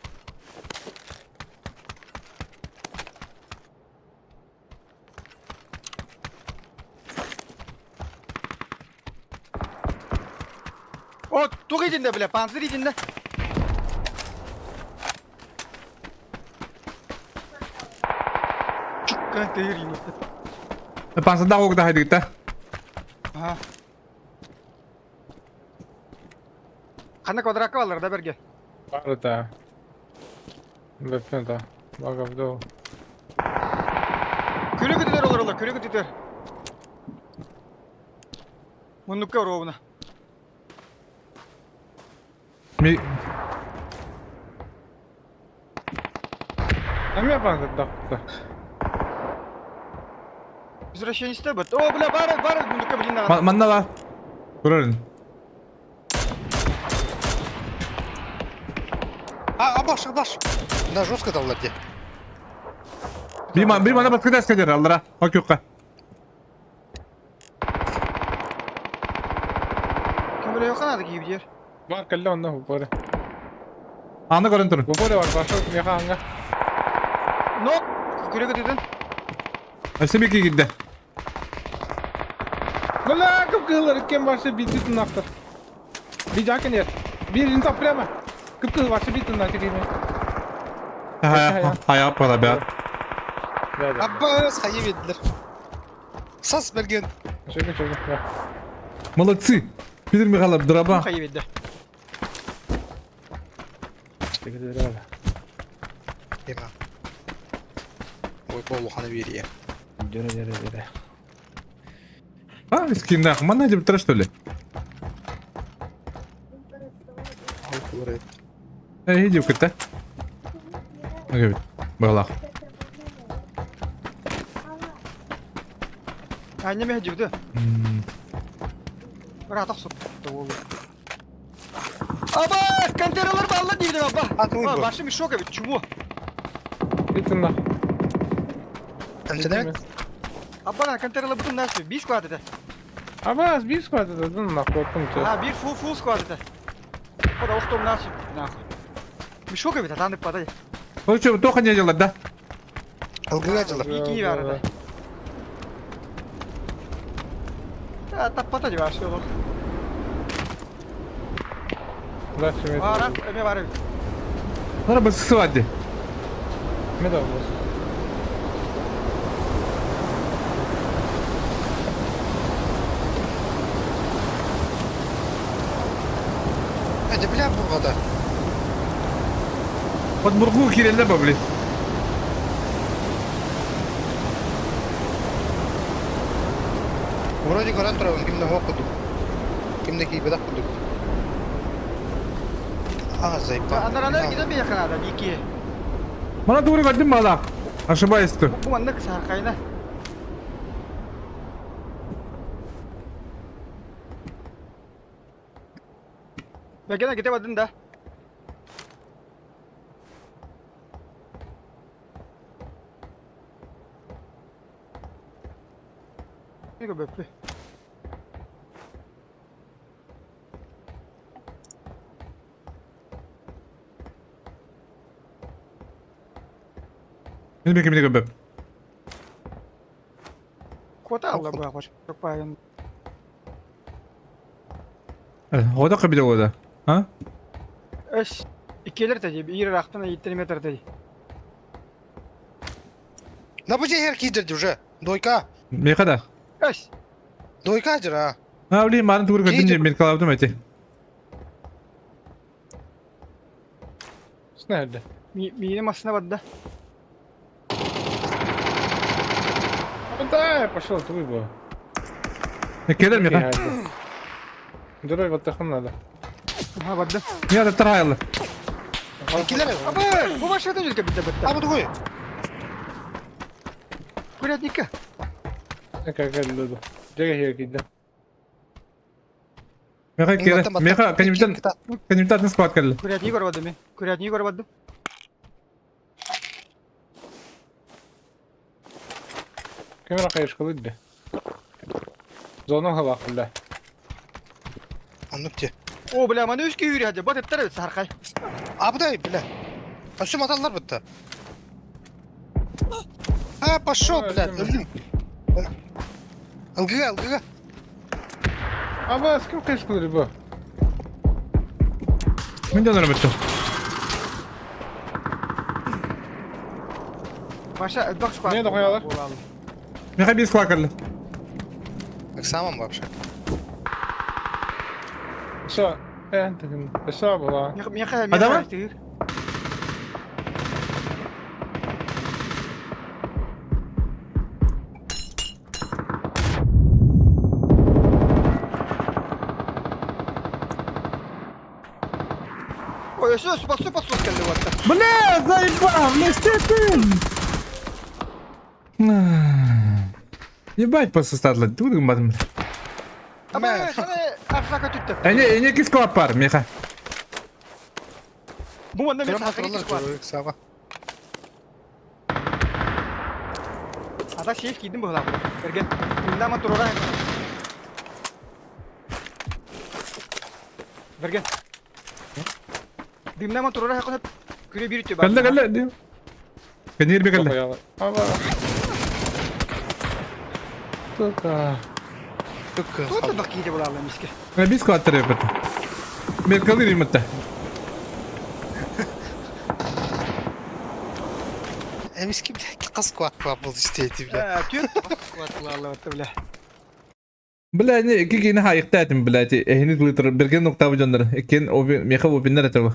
О, тух идинде, бля, панцирь идинде. Чукка тыыр имитте. Пансада огда хайдыгта. Ага. Ханна квадракка баллар да берге. Бар да. Бөттен да. Багавдо. Күлі күтүтер олар олар, күлі күтүтер. Муннукка ровно. Ми Эмиэ пансада. Возвращение бит. О, бля, бар, бар, муннукка блин надо. Манна Көрөрүн. А, абаш, абаш. Да, жестко даллар де. Bir mana başka ders kadar aldıra. Bak yokka. Ким бля yok кийип жер. Бар кэллэ онно бупоре. Аны көрөн турун. Бупоре бар башы меха анга. Но, күлі күтүтен. Өсө бики кидде. Бля, кып кылыр кем башы битин автор. Би жакын ер. Bir инта прямо. Кып кыл башы битин на тебе. Хая, хая пала бя. Да, да. Аббас, хайы бердилер. Сас берген. Чөкө чөкө. Молодцы. Пидер Михайлов драба. Хайы бедде. Ема. Ой, болу ханы берия. Дере дере дере. А, скинах. Манна деп тұра что ли? Эй, иди кытта. Балах. А неме жибди. Бір атақ соқты ол. Аба, контейнерлер балла дейді аба. А, той бу. Башы мешок эбит, чмо. Битин на. Анча Аба, контейнерлер бүтүн нәрсе, би склад это. Абас бир склад это на хоттум. А, бир фул фул склад это. Ода охтом нәрсе, нахуй. Мешок эбит, атанып падай. Ну что, тоха не делать, да? Алгыга жылар. Ики бар да. Та таппата деп ашы ол. Дальше Ара, эме бар. Надо бы ссылать. Медал бос. Hadi бля бугада. Вот бургу киирэллэр ба, блин. Вроде көрөн турабын, ким да суох курдук. Ким да киирбэтэх курдук. А, заебал. Анарана кида бейханада бики. Мана тугури көрдүм балак. Ошибаюсь ты. Бу маннык сааркайна. Бэгена ките бардын да. Бөппү. Мин бекем не көбөп. Куота алла бу Çok bayın. Ода кабиде ода. А? Эш иккилер теди, биир ыраахтан иттер метр теди. На бу жер киирдер уже. Дойка. Меха да. Эш. Дойка жыр а. А, блин, маны тугур көрдүм Киирдер. мен калабдым эти. Nerede? Миини массына барда. Да, пошел твой был. Келер меха. Дурой вот так надо. Ха барда. Я да тарайлы. Килер. Абы, бу башка да битте битте. А бу тугуй. Курятника. Как люду. Где я кида? Меха келер. Меха канимтан канимтан склад келер. Курятник барбады мен. Курятник барбады. Камера конечно лыдды. Зона голах, бля. Аннык те. О, бля, маны үскө үйрі хады. Бат еттер саркай. А бу да, бля. А все маталлар битте. А, пошел, блядь. ЛГ, ЛГ. А вы с кем конечно либо? Мин донор битте. Баша, бак склад. Не дохуялар? Меха бир склад келер. Так самом вообще. Все. Все была. Меха, Адама? меха. Ой, все, все, подсос келди вот. Бля, заебал, бля, что ты? Ебать посостадлы, тугын бадым. Абы, саны арсака түттү. Эне, эне кис склад бар, меха. Бу манда мен Прям саркай патрондар сава. Ата сейф кийдим бу хлап. Берген. Мында турара. Берген. Дымнама турара хакына күрө бир үтө бар. Калла калла диyor. Кенер бе калла. Сука. Тут бак кийди булалар миске. Бис склад тарап бит. Мен калыр иматта. Эмиски, блядь, кас куат был истейти, бля. Түт куат булалар бля. Бля, не, кикини хайықтайтын, блядь, эхини глитер, берген ноктабы жондар, экен оби, меха обиннер этебі.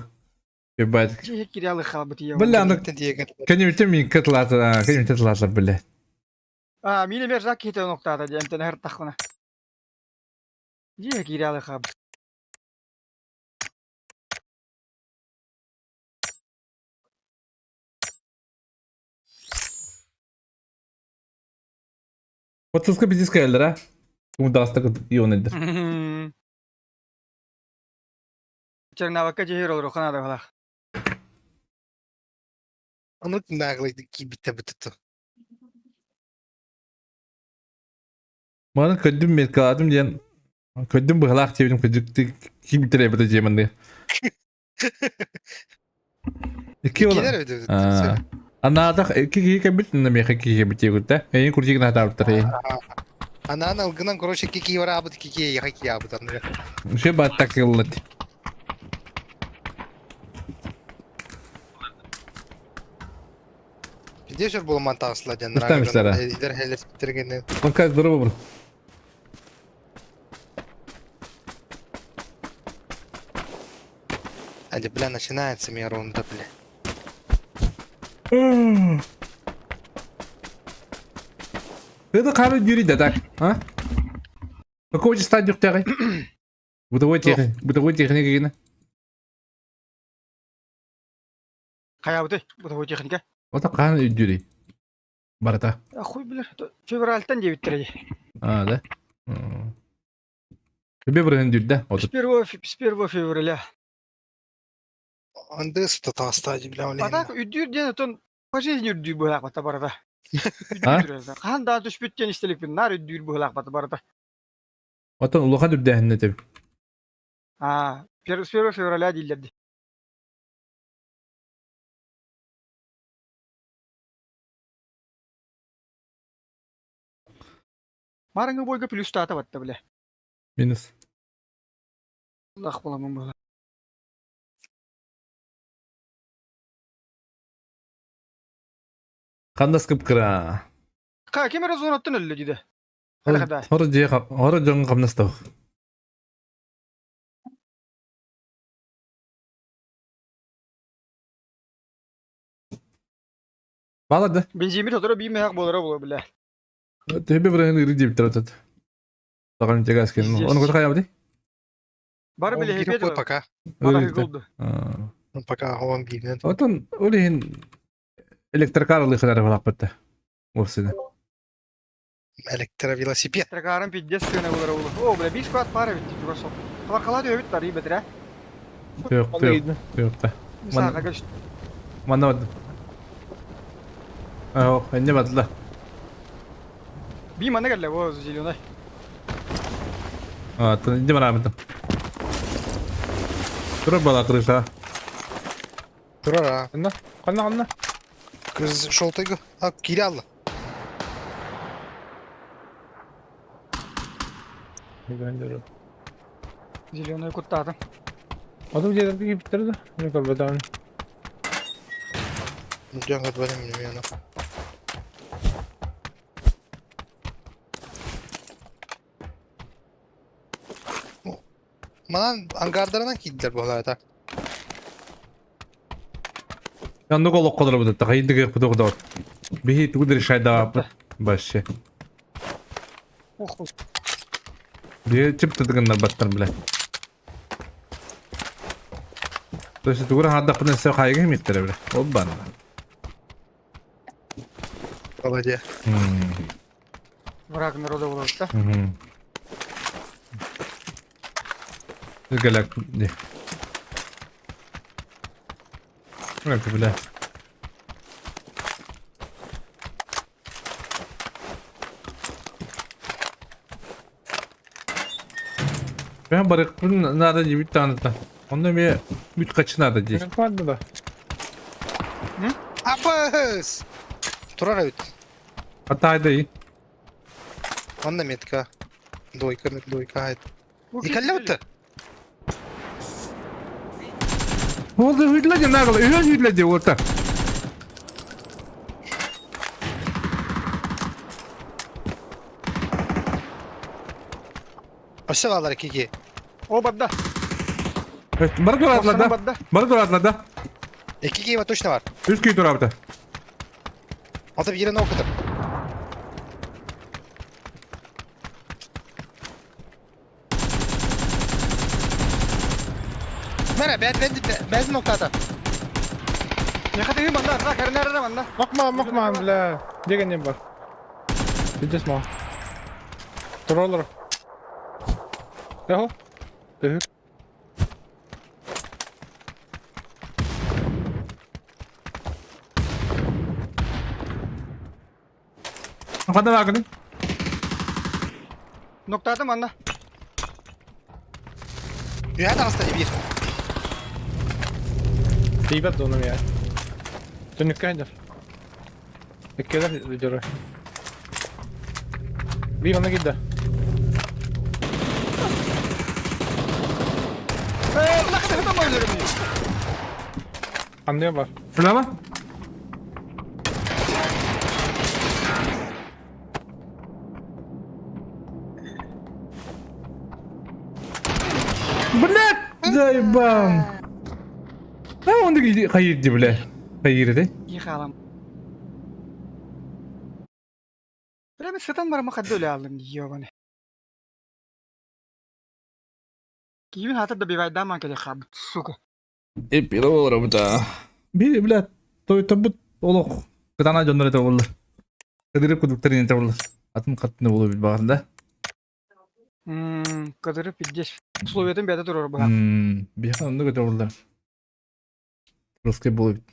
Ебать. Жеке кирялы халбыт ия. Бля, ну, кенемте мин кытлата, кенемте тлата, бля. А, мини бер жак кете ноктада демтен хер тахына. Жеке кирялы хаб. Отсызка пиздец келдер, а? Кумдастык ионыдыр. Чернавакка жехир olur ханада халах. Аны наглый кибитте битте. Маны көдүм меткаладым диэн көдүм быһалаах диэбитим көдүк кибиттере быта диэманды. Икки ола. Килер бит. Анаадах икки киһи кэлбит на миэхэ киһи кэлбит диэбит Эйин курдик наатаабыттар Анан алгынан, короче, кики барабыт, кики яхаки ябыт аны. Үше баттак кыллат. Где же был монтаж ладен? Устамыштар, а? Идер хелер битергенде. Онка здорово был. Али, бля, начинается мне рунда, бля. Это хары дюри да так, а? Какого числа дюктягай? Бытовой техника, бытовой техника гина. Хайабыты, бытовой техника. Ота хаан үрдүүрүй? Барыта. Хуй билэр. Февральтан диэбиттэрэ дии. А, да? Тебе бырыһын дүрдэ. С первого, с первого февраля. Андыс татаста бля А так үрдүүр диэн отон по жизни үрдүүр быһылаах бата барыта. А? Үрдүүр. Хаан да түспүт диэн истэликпин наар үрдүүр быһылаах бата барыта. Отон улахан үрдээһиннэ тэб. А, с первого февраля дииллэр дии. Марыңы бойга плюс таата батта бля. Минус. Лах буламын була. Хандас кыпкыра. Ка кем эрэ зонаттан өллө диде. Хара Хора дьиэ хора дьоҥҥо хамнастаах. Баалар да. Бензимир сотору биир мөһөх буолара буолуо бля. Төбө бырыһын ыры диэбиттэр отут. Саҕан тегас кин. Ону көтө хайабыты? Бары Он билэһипиэт бир пока. Мата Пока он биринен. Отон ол иһин электрокар ылыхынары балаппытта. Уопсайда. Электровелосипед. Электрокарым пиздец сыана буолара буолуо. О, бля, биир сквад пара бит чугас. Халархалаа түһэбит тарыы бэтирэ. Тык Онно тык киирдим. тык. Сааха көстө. Манна барды. Ох, энне бардыла. Би манна кэллэ, о, зеленый. А, инде барабытым. Тура бала крыша. Турара. Ханна? Ханна ханна? Кыз шолтайгы. А, кире алла. Зеленый куттаатым. Одум дьиэлэргэ киирбиттэрэ да? Мин көрбөтөҕүм. Дьон көрбөтүм билмейм. Манан ангардарынан киирдилэр буолар Оннук олоххо олоробут хайдыгы кутук Биһи тугу да решайдаабыт вообще. Ох, Биһи чип тытыгыннарбаттар бля. То есть тугура хаардахпына сө хайга химиттэрэ бля. Ол банна. Молодец. Враг народа буолар да. Галак. Это, бля. Ben барыкпын надо дебит таныта. Онда ме бүт качы надо дей. Баар да. Апыс! Турар эбит. Атайда и. Онно метка. Двойка, двойка. айт. Николля бутта. Oldu hüdledi nagıl. Ühen hüdledi orta. Өссө баалар кики. О, бадда. Бар тур атлада. Бадда. Бар тур атлада. Эки киһи точно бар. Үс күй тур абыта. Ата биирин окутур. Мәрә, бәд бәд бәд ноктата. Яхаты манна, ра карнара манна. Макма, макма, бля. Деген не бар. Пиздец маа. Туралар. Яхо. Төһүк. Хада багын. Ноктаты манна. Үһә таҕыста бир. Тиийбэт да ону я. Түнүккэ сылдьар. Иккилэр дьоро. Биир онно киирдэ. Э, лахты хата майлерым. Анныа бар. Шулама? Блядь, заебан. А он хайырды, бля. Хайырды. Ехалам. Прямо сытан барама хадды өлө алдым ёбаны. Киһибин хата добивайдааман кэлэ хаалбыт, сука. Эппиэт олоробут аа. Би, блядь, тойторбут олох кытаана дьоннор этэ буоллар. Кыдырып кудуктар этэ буоллар. Атын хаттыны буолуо бит баҕар да. Кыдырып пиздец. Условиятын бэйэтэ турар быһа. Биһиэхэ оннук этэ буоллар. Русский буолуо бит.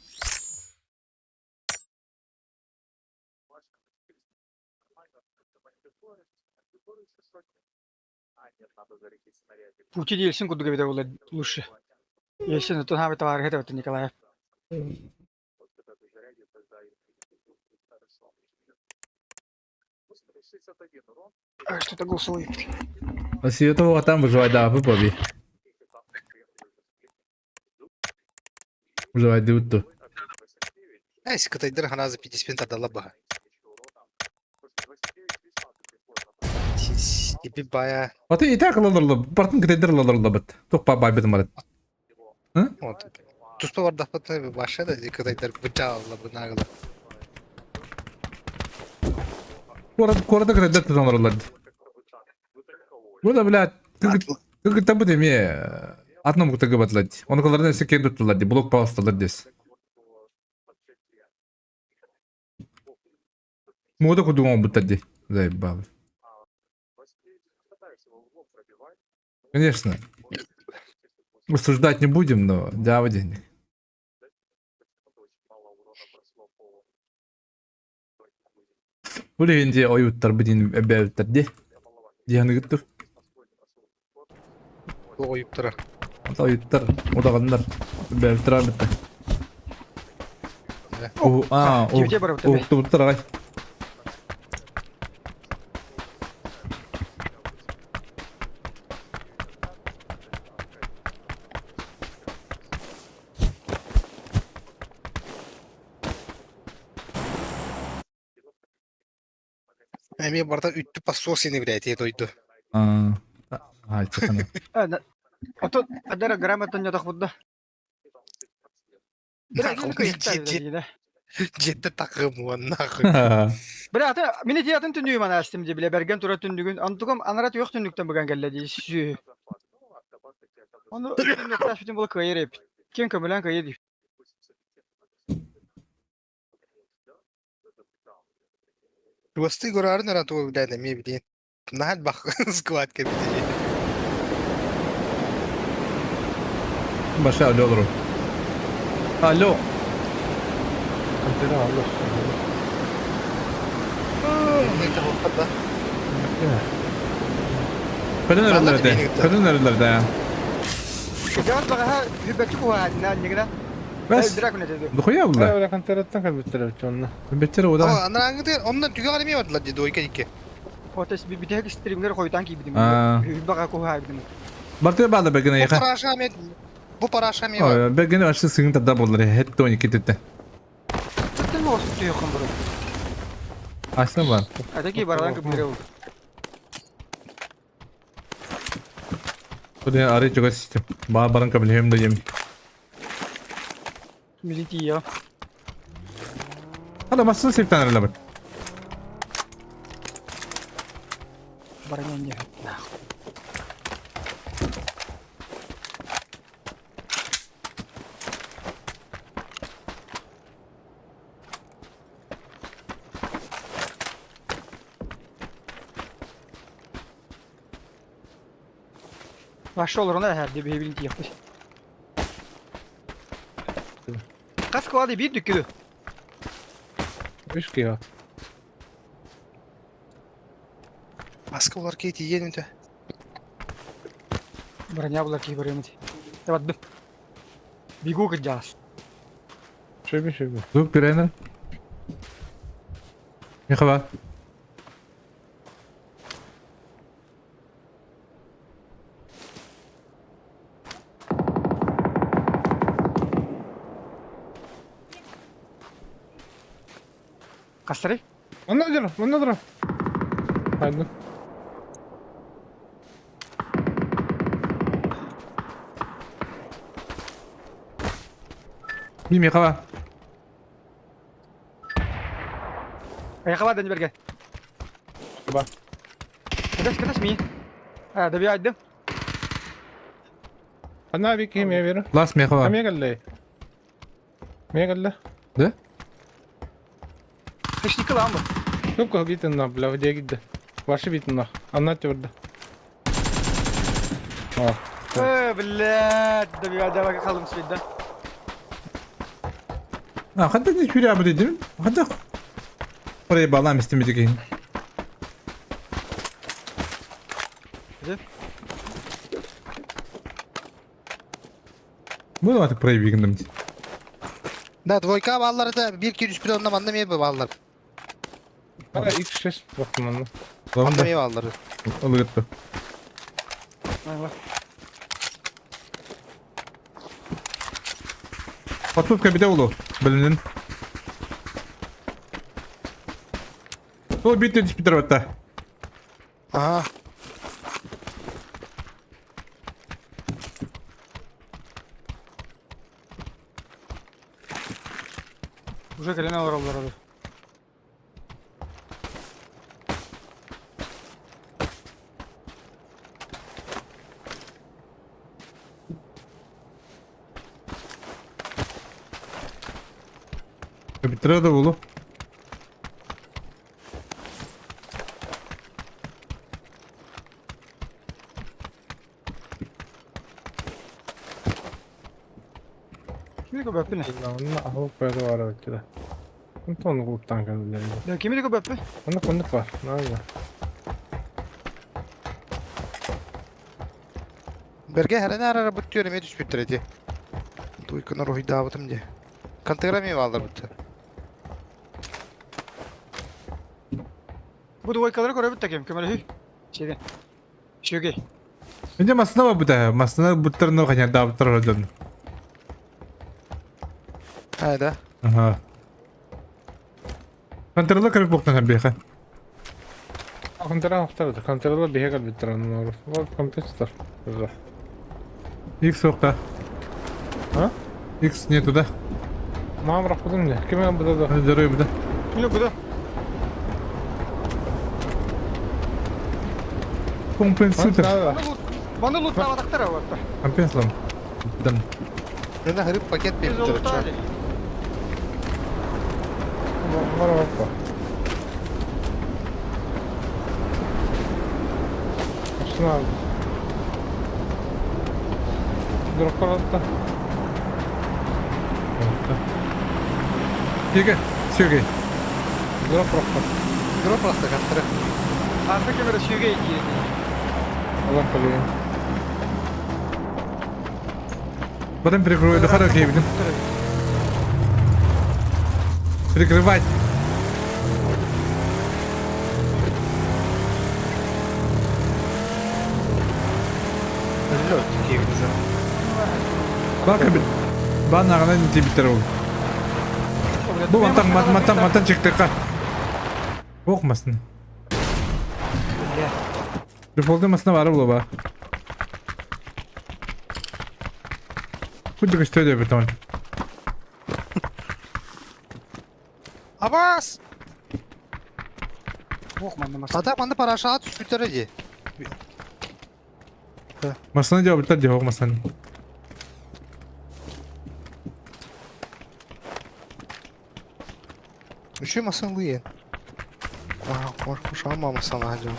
Путин Ельцин курдук эбитэ буоллар лучше. Ельцин оттон хаамай табаарыһа этэ Николаев. Что-то голосовой. Россия туоҕатан выживайдаабы боби. Выживайдыбыт ту. Эс кытайдар ханаазы пятиспин тардалла баха. Иби бая. Аты итак ылаларлы, бартын кытайдар ылаларлабыт. Тух па байбытым барыт. Вот. Туспа бардахпытына баша да кытайдар бычаалла бынаагыла. Куорат куората кытайдар тутан олороллор. Бу да, блядь, кыргыттарбыт эмиэ атын омуктарга батылар дии. Онукаларынан өссө киэн туттулар дии, блок паусталар дес. Муода курдук оҥорбуттар дии. Заебал. Конечно. Осуждать не будем, но дява денег. Бу билигин дии ойууттарбыт диэн эбээбиттэр дии. Дии Ойуттара. Ойуттар, удаҕаннар, эбээбиттэр аабыттар. Аа, уһуктубуттар аҕай. Эмиэ барыта үттү посос ини билээтиэ дойду. Аа, айтсакана. Отут адара грамотан ньотох будда. Дьиэттэ такым уоннах. Бля, аты мини диатын түннүгүм анаастым ди, бля, берген тура түннүгүн. Антугам анара түөх түннүктен быган кэллэ ди. Сүү. Ону түннүкташ бүтүн була кыайыр эп. Киэн көмөлөн кыайыр ди. Чугастыы көрөөрүн эрэ тугу билээн эмиэ билиэн. Наһаа элбэх склад кэбитии. Баша алло олору. Алло. Көтөн эрэллэр этэ. Көтөн эрэллэр да. Кыдьаҕас баҕаһа хүбэччи куһаатына нигина. Бэс. Дохуя булла. Контераттан кэлбиттэр эбит онно. Бэттэр ода. Анарааҥҥытыгар онно түгэҕэр эмиэ бардылар дии двойка икки. Отес бүтэһик стримгер хойутаан киирбитим. Баҕа куһаабытым. Бартыа баала бэгин Бу айха. параша эмиэ бу параша эмиэ бар. Бэгин вообще сыгын тарда боллар. Хет тони китетте. Түттен оҕус түһүөххүн бұрын. Аса бар. Атаки баралан кыбдыры ол. Бу ары чугас систем. Ба баран кабилем да ем. Милития. Ада бассын септен аралабыт. Баран не. Вошел руна эһэрди биһибин тиэхпит. Хас кылады биир дүккүдү. Үс киһи. Маска улар киһи тиийэн үтэ. Броня булар киһи барыамыт. Табаддым. Бигу кырдьаҕас. Шөбү шөбү. Звук перейна. Михава. Хастарый? Манна дьоро, манна дьоро. Хайдын. Би Михава. Айхала дэн берген. Ба. Кытас кытас ми. А, добивайдым. Ана би ким я верю. Лас меха бар. Амия кэллэ. Мия кэллэ. Да? Хышники lan bu. Көп битин на, бля, где гидде. Ваши битин на. Анна твердо. О, Э, блядь, добивайда kaldım свидда. А, ханта не күрә бу дидим. Ханта Oraya bağlam istemedik. Где? Bunu artık burayı bir gündüm. Да, двойка баллары да 1 2 3 1 онда манна ме баллар. Ана X6 бақтым анна. Tamam Манна da ме баллары. alır Patlovka bir de oldu. Bölünün. Ол битте түспей тұр атта. Ага. Уже кэлэн олороллор abi. Битре да болу. Kimi көбөппүн? Онна ахыл қояды бар өтті. Антон клубтан кәділер. Да, kimi көбөппүн? Онна кондық бар. Надо. Берге хәрәне арара бүттү эме түспүт эти. Двойканы рухи дабытым де. Контегра ме баллар бүтті. Bu двойкалары көрөбүт таким, көмөлөһүй. Шеген. Шөгей. Менде масына бар бұта. Масына бұттарына қаня дабыттар ордан. Айда. Ага. Контролы кіріп боқтан беха. Контера ақтарды. Контералар беге кәлбеттір анна. Ол компьютер. X соқта. А? X не туда. Мам рақпыдым не? Кім бұда да? Здоровье бұда. Міне бұда. Компенсатор. Маны лут табатактар абатта. Компенсалам. Дан. Менә хәреп пакет Biz берип лутта. тор. Бар бар. Ашына. Дроп атты. Еге, сөге. Дроп рақпа. Дроп рақта контра. Арка кемере шөгей диye. Алан қалайын. Потом перекрою до хорошо, я видим. Прикрывать. Лёд уже. Бака бит. Бан ағана не тебиттер ол. Бу мантан мантан мантан чектіқа. Оқмасын. Дефолты масына бары бұла ба. Күдік үсті деп бітімін. Абас! Ох, манны мас. Ата манды параша түспүт эди. Масына деп бітті деп оқмасын. Үші масын лыйын. Ага, қошама масын ажым.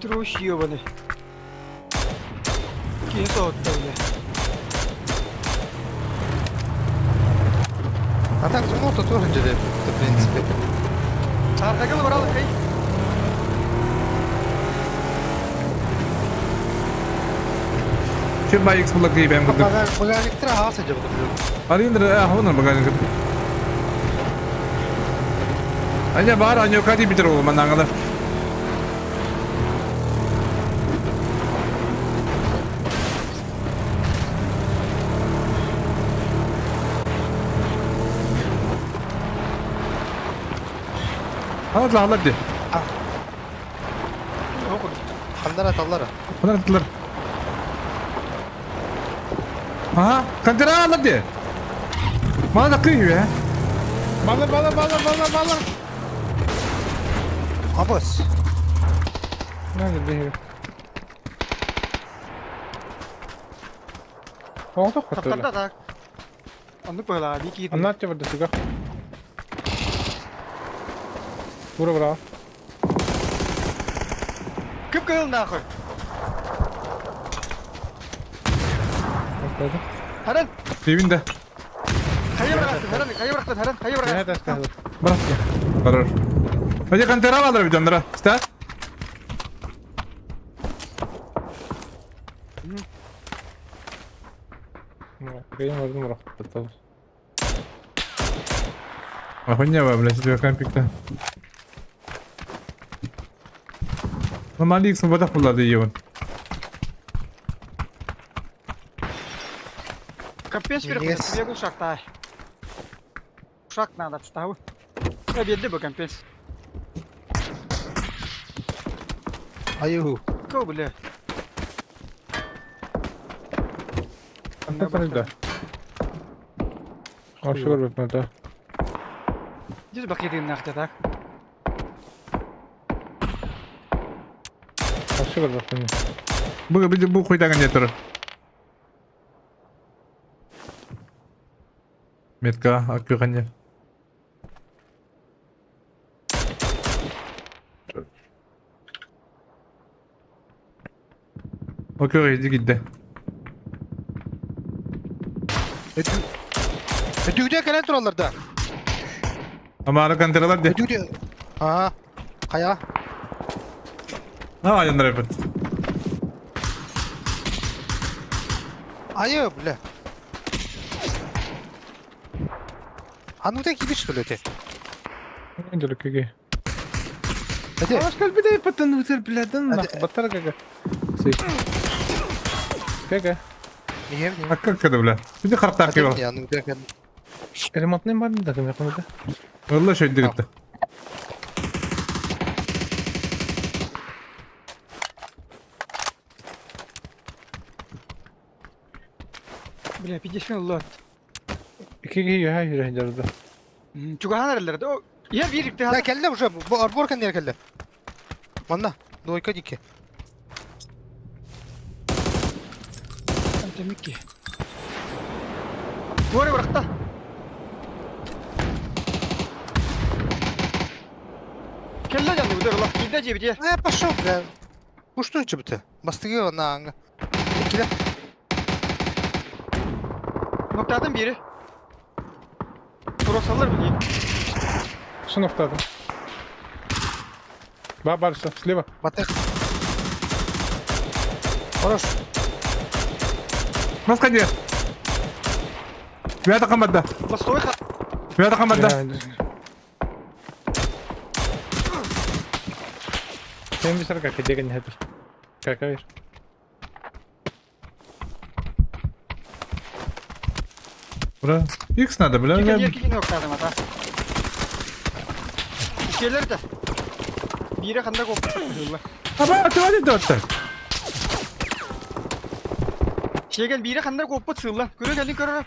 Петрович ебаный. Кейін соғытты бile. А так то тоже деле, в принципе. Аркагыл баралы кей. Чем ба X бұла кейбәм күдік. Багажниктер ағасы деп отыр. Арындыр, а, оны багажник. Аня бар, аня кати битер ол манаңылар. Алла алла де. Хандар аталлар. Хандар аталлар. Ага, кантера алла де. Мана кыйы, Балар, балар, балар, балар, балар. Абыс. Надо бегать. Оҕото хотула. Таптарда так. Оннук быһылаҕа дии киирдим. Анна тебе сыга. Ура, бра. Кып-кыһыл нахуй. Харан. Дивин да. Хайа бырахтын, харан, хайа бырахтын, харан, хайа бырахтын. Бырах. Барар. Hadi kantera vardır bir canlara. İster. Охуенно, блядь, тебе компикта. Нормально икс вода була дейін. Капец переходит, бегу шахта. Шаг надо отставу. Я бедный бы компенс. Аю. Кого, бля? Здесь бакеты нахуй, так? Бу бу бу хуйдаган не тұр. Метка аккүханне. Окей, иди гидде. Өтүгдэ кэлэн тураллар да. Амара контролар де. Өтүгдэ. Аа. Хайа. А, яндар эпет. Айы, бля. А ну ты кибич что ли ты? Эти. Не, не. А как это, бля? Иди хартар кибал. Не, ну ты. Алла шөйдү гитте. Бля, 50 лот. Чугахан эрэллэр да. Я бирикте Да кэллэ уже бу арбор кэннер кэллэ. Манна, двойка дики. Темикки. Туары бырахта. Кэллэ жанны удер лах кидде жебиде. Э, пошел, бля. Ну что это ты? Бастыгы на анга. Киле. Ноктатын бири. Туросалар билейин. Батых. Хорош. Маска не. Бята камбадда. Бастой ха. Бята камбадда. Бра. Икс надо, бля. Кикен еркеки ноктадым ата. Келер да. Бири ханда коп. Аба, ты вадит дотта. Шегел бири ханда коппут сылла. Көрө келин көрө.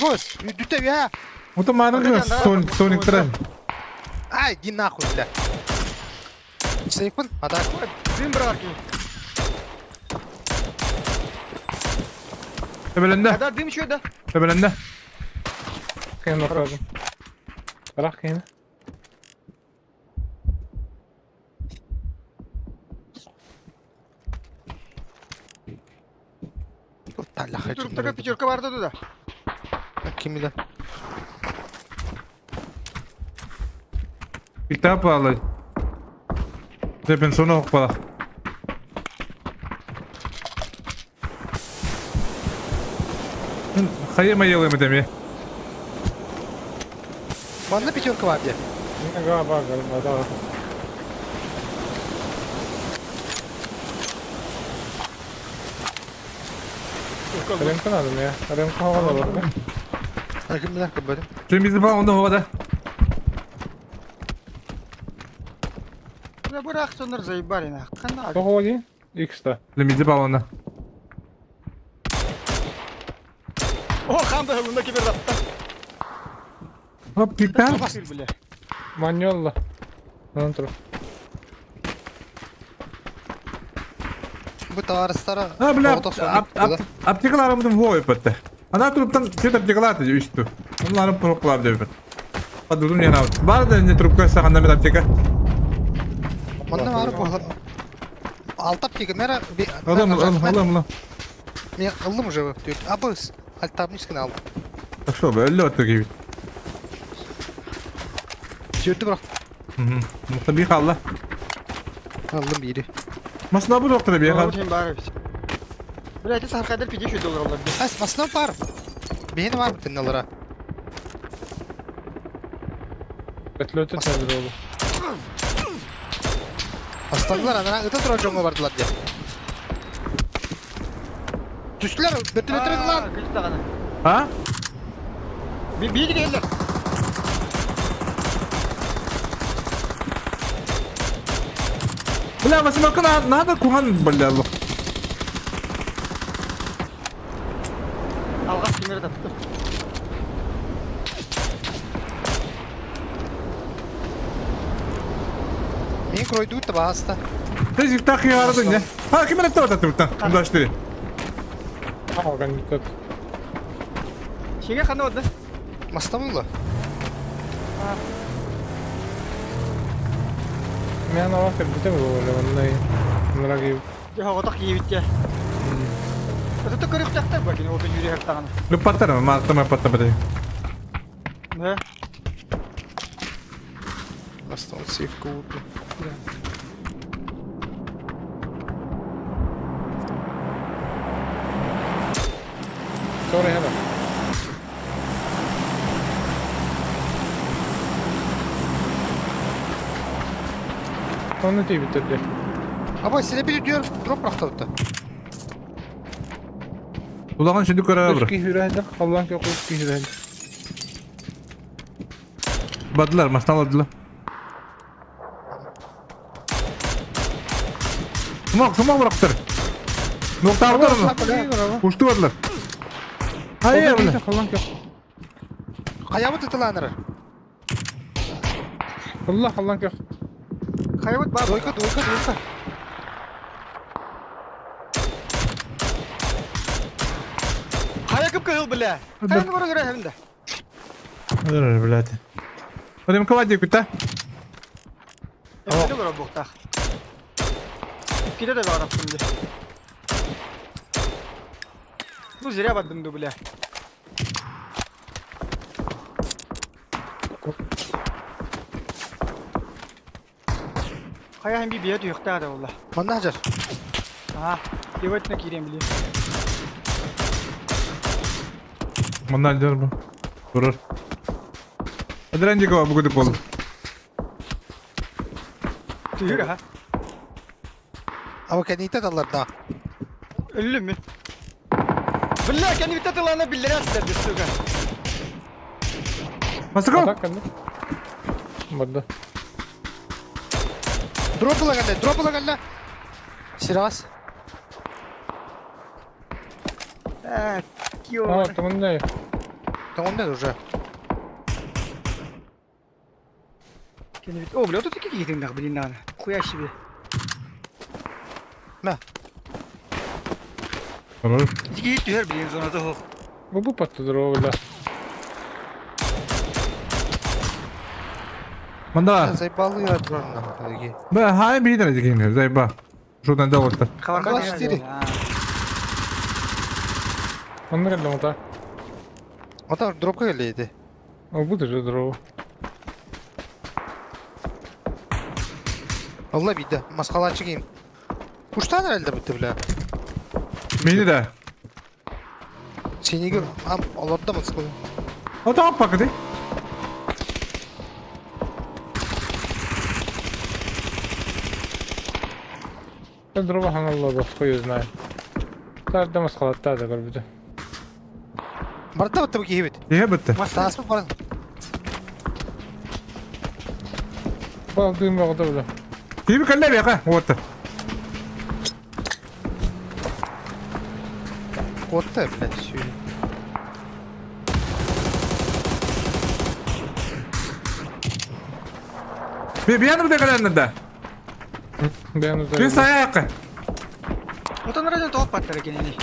Бос, дүтэ я. Вот маны Соник Соник трен. Ай, иди нахуй, бля. Сейфын, а так. Дым бырак. Төбеленде. Када дым еще да. Төбеленде. Туруктага пятерка барды да. Ким билер? Китап алай. Депен соны оқпала. Хайма елым деме. Манна пятерка бар де. Ким билер, ким билер. Чын бізді ба онда ховада. Да бырак сонор заебали нах. Канда. Икста. Лимиди баллона. О, хан быһылында кибер атта. Хоп, киттен. Бля. Маньолла. Онон тур. Бу товарыстара А, бля, оҕото соннук була. аптекаларымдым хуой өпөттө. Ана труптан чөт аптекалар dedi үстü. Onların proqlar dedi. Padudum yana. Бар да не трубка саганда мен аптека. Манна баар буолар. Алта аптека мэра Алам, алам, алам, алам. Мен ыллым уже түөрт. Абыс. Альтабнискин алдым. Так что, өллө өттө кийбит. Түөртү бырах. Мухта би қалла. Ыллым биири. Масына бу доктор би қал. Очень бары. Бля, это саркайдар 50 доллар олар. Ас масына бар. Бейін бар бүтін алара. Бөтлөтө тәбір oldu. Астагылар анара ыта турар жоңго бардылар деп. Түстүлөр, бөтүлөтөр лан. А? Bir geldiler. Бля, восьмерка надо кухан, бля. Алғаш кемері тапты. Мен кройду та баста. Ты так и арды не? А, ким это вот тут? Куда что ли? Алган битет. Шеге қаны оды? Маста булла. Мен ава кірбіте бұл ондай. Мына кийип. Жоғытақ кейбітте. Это көрік тақтар бәкін, ол жүрек ақтағаны. Люпаттар, мартама паттар. Да. Маста сейф кууду. Sorry хәле. Оны тей битирди. Аба сине bir diyor drop bıraktı. Улаган şimdi көрө бир. Үскü хүрәйді, Аллаһ yok үскü хүрәйді. Бадылар, масталадылар. Сумак, сумак бырактыр. Ноктабыдыр. Ушту бадылар. Hayır, бля. Аллаһ yok. Каябы тытыланыр. Allah Аллаһ yok. Хайбат бар. Двойка, двойка, двойка. Хая кып кыл бля. Хайны бар гөрә хәмдә. Ыр, блядь. Вадим кавадик, та? Эми доллар буктак. Киде де бар аптым. Ну зря бардым ду бля. Хая хәм би бия түйөктә да булла. Манна хажар. А, деватна кирем биле. Манна дер бу. Турur. Адренди кова бугуду пол. Түйөр ha. Аба кәнитә далар да. Өллүм мин. Бля, кәни бит тылана биллерәсләр дип сука. Масако. Атак кәнде. Барды. Дроп була кәллә, дроп була кәллә. Сирас. Ә, кио. А, тымындай. Тоңонда уже. Кәни бит. О, бля, тут ике китең дә блин наны. Хуя себе. Мә. Турur. Ике түйөр блин зонада хох. Бу бу паттыдыр о бля. Манда. Зайбалы я дрон на. Бә, хай бидер дигән, зайба. Шудан да отыр. Хабар 24. Онны кәлле мата. Ата дропка кәллә иде. О, бу да дроп. Алла биде. Масқалачы кийим. Куштан әлде битте бля. Мени да. Сенеге ам аларда масқала. Ата аппак ди. Дроба ханалла да хуй знает. Тарда маскалатта да көрбүтү. Барда битте бу кийбит. Ие битте. Тасмы бар. Бал дым багда бля. Киби кәллә бияка, отыр. Куотта, блядь, сүү. Бияны да кэлэннэр да. Бэйэм Күн сайаакы. Отон радио топ паттара кинини.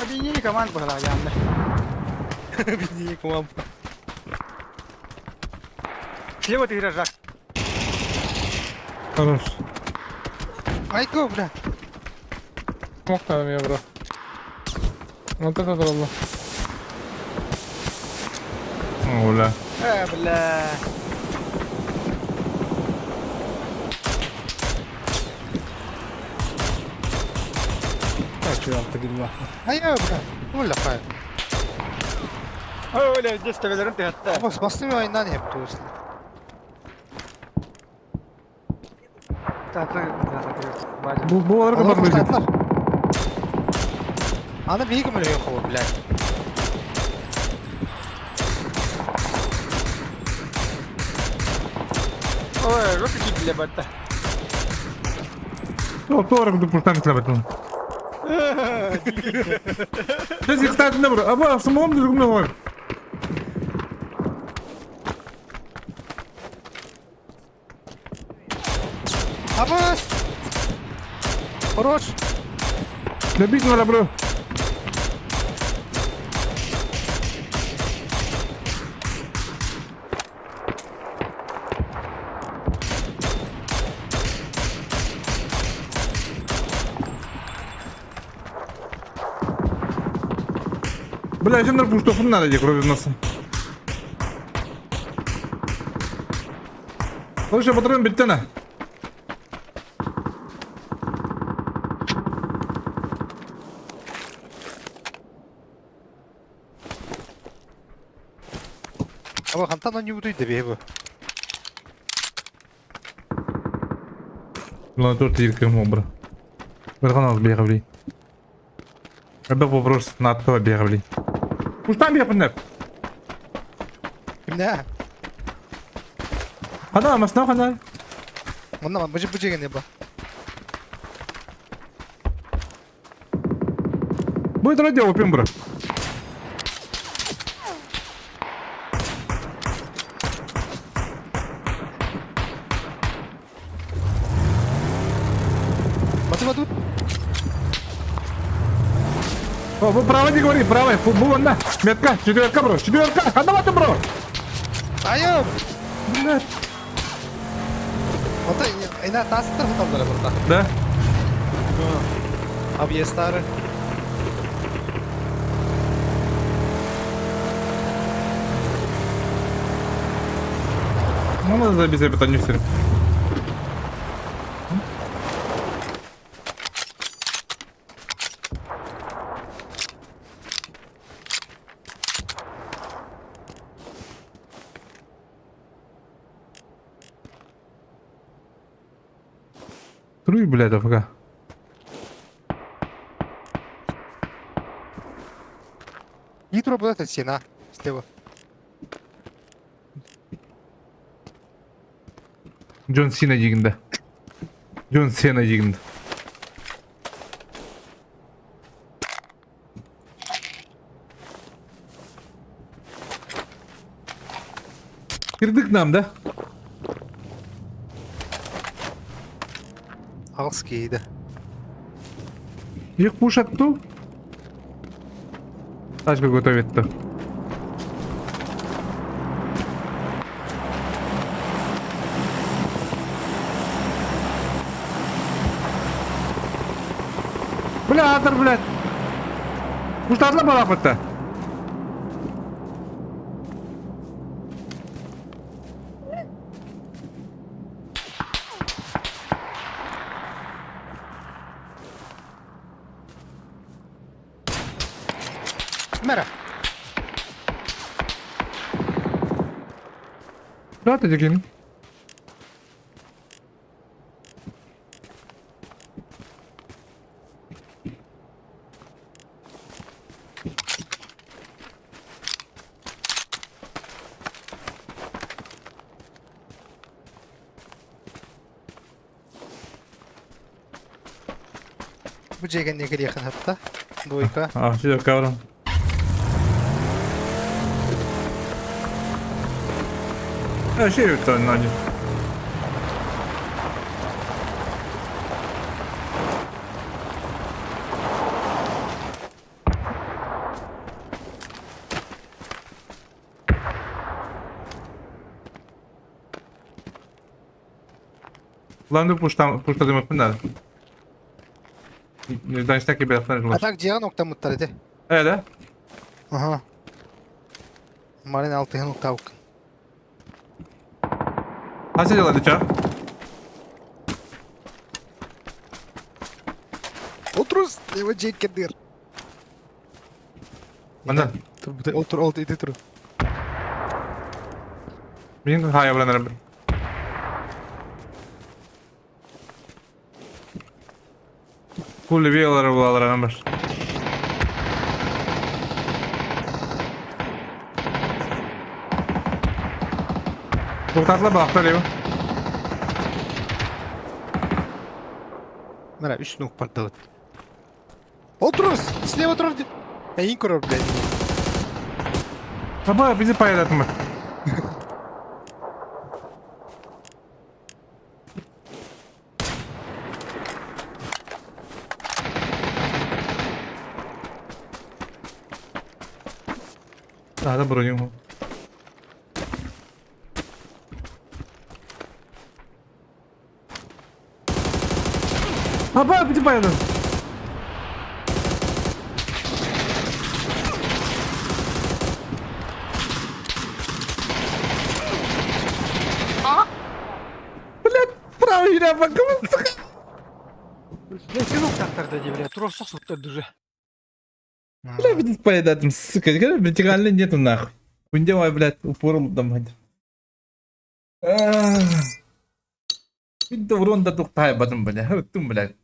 Объединение команд была явно. Объединение команд. Слева ты гаражах. Хорош. Айко, бля. Мохтанам я, бро. Вот это трудно. Оля. Бля. Айа, бля. Оля, хай. Оля, здесь тавелерин ты хатта. Бас, басты айнан hep туслы. Так, так, Бу бу аларга бар бит. Аны бейгім өлген қол, блядь. Ой, жопы кидли батта. Тоорак дупуртан килебет. Biz yıktardın bro. Ama sımağım düzgün var. Абас! Хорош! Добить надо, бро. Бля, жендер пуштофун надо где крови носа. Слушай, патрон биттена. Аба хантан не буду иди бу. Ладно, тут иркем обра. Верхонал бегали. Это вопрос на то бегали. Уж там бегали. Кимне? Хана, масна хана. Мында бу бу жеген ба. Будет радио опим, бро. Баты баты. О, вы право не говори, правый, футбол, на. Метка, четверка, бро, четверка, хана ты, бро. Айо! Блядь. Ата ина тастыр хаталдара бурда. Да? Объестары. Ну, надо забить это не все. Труй, блядь, АФК. Нитро будет это стена слева. Джон Сина дегенде. Джон Сина дегенде. Кирдик нам, да? Ағыс кейді. Их пушат ту. Тачку готовит-то. Бля, атыр, блядь. Уштадла балапытта. Мэра. Да, ты деген. Бу дьиэгэнне кэлиэхин хатта. Двойка. А, все, кавром. Э, шею то на Ланды пуштам, пуштадым öpünler. Нежданчтаки бәхтән А так дьиэҕин уктаммыттар ити. Эдэ? Аха. Марин алтыһын уктаабыккын. Хас дела ты чё? Отрус, его дьиэккэ дыр. Манна. Отур, ол ити тур. Мин хая буланарым. Кулли биялары булалар бар. Туктатла бахта лево. Мара, үс нук бардыбыт. Отрус, слева тур. Эйин көрөр, блядь. Таба bizi paylaşma. Daha da броню. Аба, bizi paylaşın. Блядь, правый бакым, сука. Блядь, уктаттар дии, блядь, туруохсах суттар уже. Бля, видит поедать, сука, вертикально нету нахуй. Хуйня, блядь, упор там. Видно, урон да тухтай батым, бля, тум, блядь.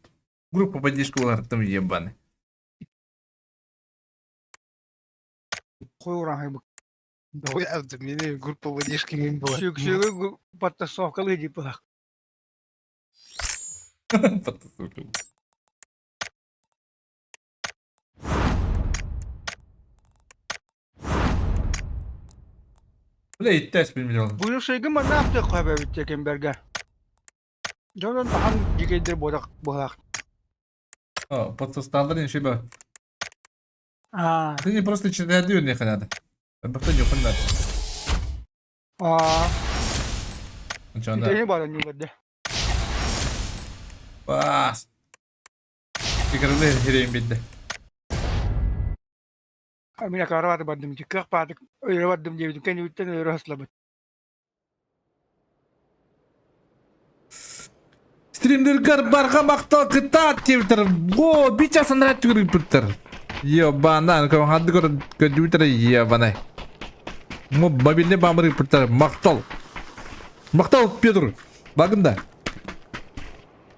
Группа поддержки там ебаный. Хуй уран Ой, а мне группа поддержки не была. Сүүк-сүүгү подтасовкалыы дии пылах. Подтасовка. Бля, и тест миллион. Буну шыгы манна апты кабы биттекен берге. Дьонон тахан дикейдер бодак булак. О, подсосталдыр не шиба. Аа. Ты не просто читать не надо. Бахта не надо. Аа. Чё надо? Итини баран юларды. Бас. Игры херейм бидде. Мин акарабаты бардым, кыах баатык өйрө бардым диэбитим, кэннибиттэн өйрө хаслабыт. Стримдергар барға мақтал кытаат тебітір. О, бича санрат түгіріп бұттыр. Ебана, ханды көр көдүтер ебана. Мо мобильный бамыры бұттыр. Мақтал. Мақтал Петр. Багында.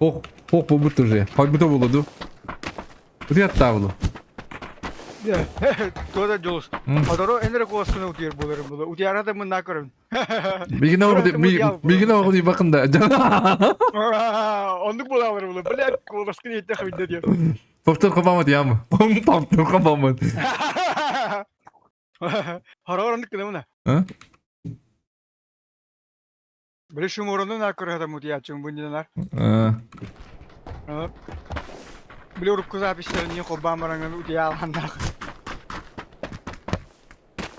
Ох, ох, бұл уже. Пойму болду. Утиаттабылу. Туода дьулус. Одоро энере куоскуна утиер буоларым була. Утиара да мынна көрөм. Бигине оҕу бигине оҕу бакында. Оннук буолалар була. Блядь, куоскуна итте хабидде диэн. Повтор копамат ям. Повтор копамат. Хороор оннук гынамына. А? Били шумуруну на көрөтөм утиячым буннанар. А. Били урукку записьтерин не холбаан бараҥын утияланнах.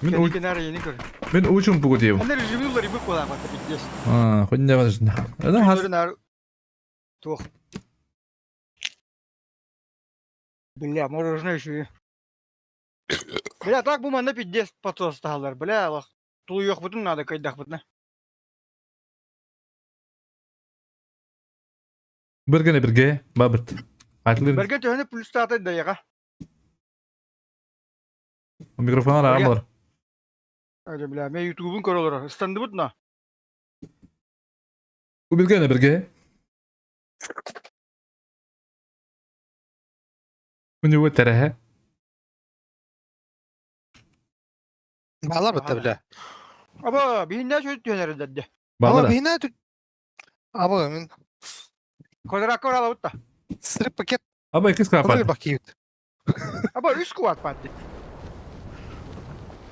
Мен Кэнникинаар ени көр. Мен учум бугу дейм. Аны режимин уларыйбыт буолаабата пиздец. А, хоть не важно. Это хас. Туох. Бля, мороженое еще. Бля, так бу манна пиздец подсосталар. Бля, алах. Тулуйуохпутун надо кайдахпытна. Биргене бирге, бабыт. Айтылыр. Бэргэ төһөнү плюстаата дайаға. Микрофон арамар. Ады бля, мен ютубун көрө олорор. Ыстандыбыт на. Биргене бирге. У него тереhe. Балар бытта бля. Аба, биһиннэ чөйт түһэнэрдэрде. Аба Балар. бина тут. Аба мен Квадракка оралабытта. сырып пакет. Аба иккис Ханнык каапаат. бакиют. Аба үс кубат барды.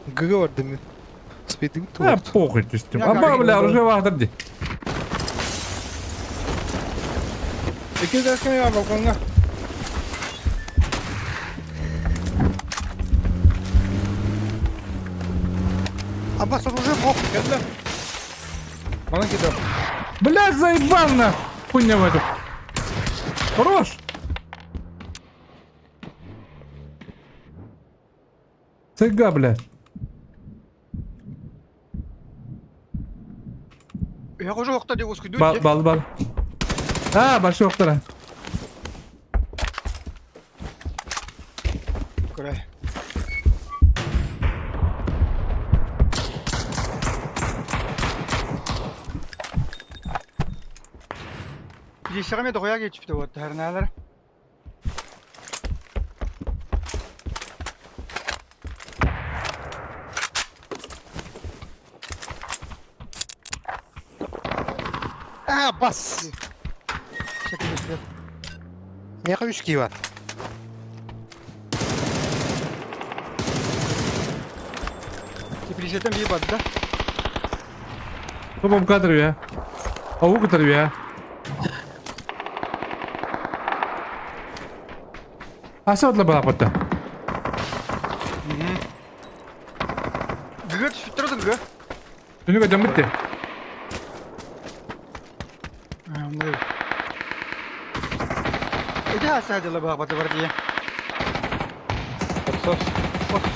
Гыга бардым. Спидим А, туорт. похуй түстүм. Я Аба, как бля, оружие баахтар ди. Икки дәскән я балконга. Аббас оружие бох. Кэллэ. Манан киирдэ. Бля, заебал на! Хуйня в эту. Хорош! Цыга, блядь. Я уже охта деп ускуйду. Бал, бал, бал. А, большой охтара. Көрө. Билисэҕэ доҕуйа киирбитэ буолла, А, бас. Меха үс кии бар. Теплицэтэн биир барда. Тобом кадр я. Ау кадр я. Аса отла бала потта. Гыга түспүттэр отун гыга. Түнүгө жамытты. Эти аса дела баҕа бата бар дии. Подсос.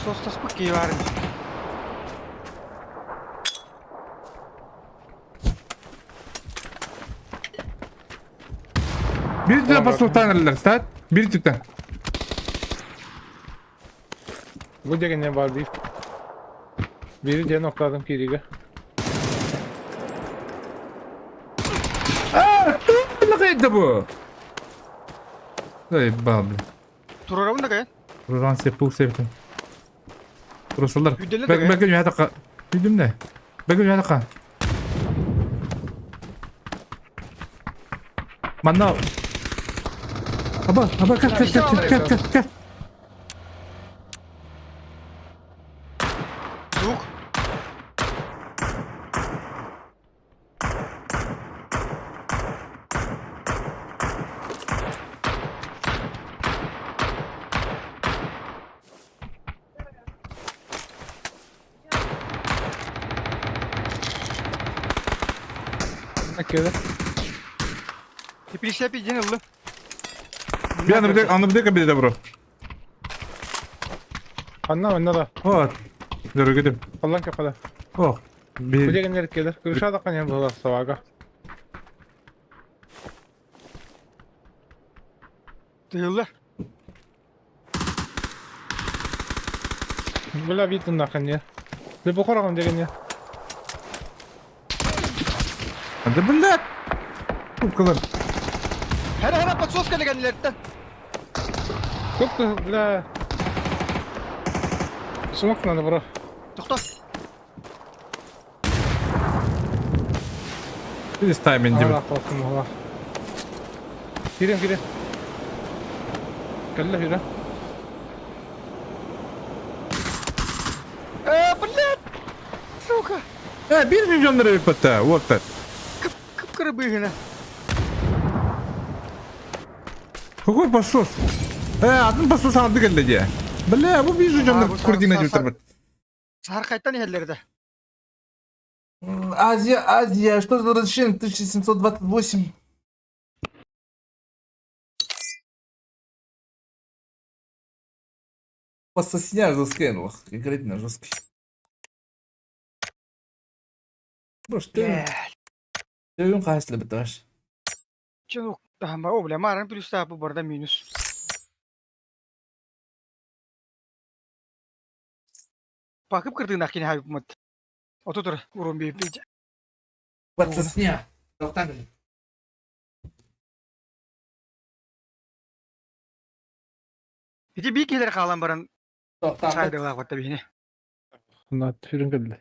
Состаспыт кии баар. Бир түнө посултан элер, стат. Бир түптен. Бу деген не бар дейт. Бири ден октадым кириге. А, ты бу. Заебал, бля. Турарабын да кайын. Руран сеп, пул септим. Турасылар. Үдделе Бәк да бәк юхата. Үдүм не? Бәк юхата. Манна. Аба, аба, кат, кат, кат, кат, кат, кат. Дук. Кеде. Теплицэ пизден ыллым. Bir anda bir de anda bir de bir de bro. Анна манна да. Вот. Дөрө гидим. Аллан капада. Ох. Бу Bir деген келер. Кырыша да каня була савага. Тыыллар. Бля битин на каня. Ле бухараган деген не. Да блядь. Купкалар. Хара хара подсоска дегенлерден. Көп бля. Смок надо, бро. Тохто. This time in Ала қосым ала. Кирем кирем. Кэллэ кирем. Э, блядь! Сука! Э, 1 миллион lira bir Вот так. Кып-кыры быгына. Какой посос? Э, один посос алды келди де. Бля, бу 1 миллион бу курдина сар- жутыр. Саркайттан иһэллэрдэ. Азия, Азия, что за разрешение 1728? Пососня жесткая, ну, конкретно жесткий. Бро, что Блядь. ты қайсылы біташ? Чын тахама о бля, марын плюс та бу барда минус. Бакып кырдың нахкин хайып мат. Отутур урун бейп бейт. Подсосня. Тоқтан. Ити бии киһилэр хаалан баран Тоқтан. сайдылаах батта биһини. На түрін келді.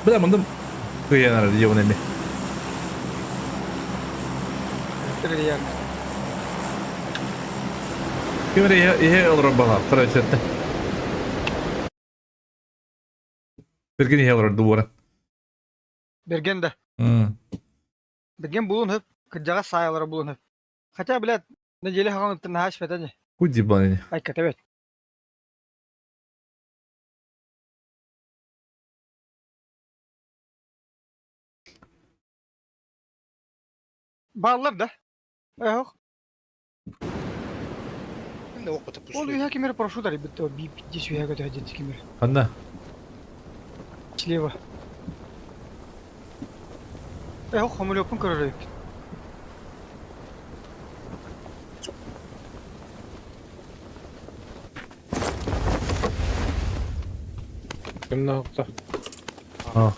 Бля, мындым кыйанар диэбин эми. Ким эрэ иһэ олорор баҕа, короче, Берген иһэ олорор дуора. Берген да. Берген булун хөп, кырдьаҕас саайалара булун хөп. Хотя, блядь, неделя хаҕаныттан наһаа испэтэ ини. Куди баны. Айката бэт. Бааллар да? Эх. Ол үһэ кимер прошу дарибит то би здесь үһэ көтө дьин кимер. Ханна? Слева. Эх, хомулёппун көрөр эбит. Кимнээхтэ? А.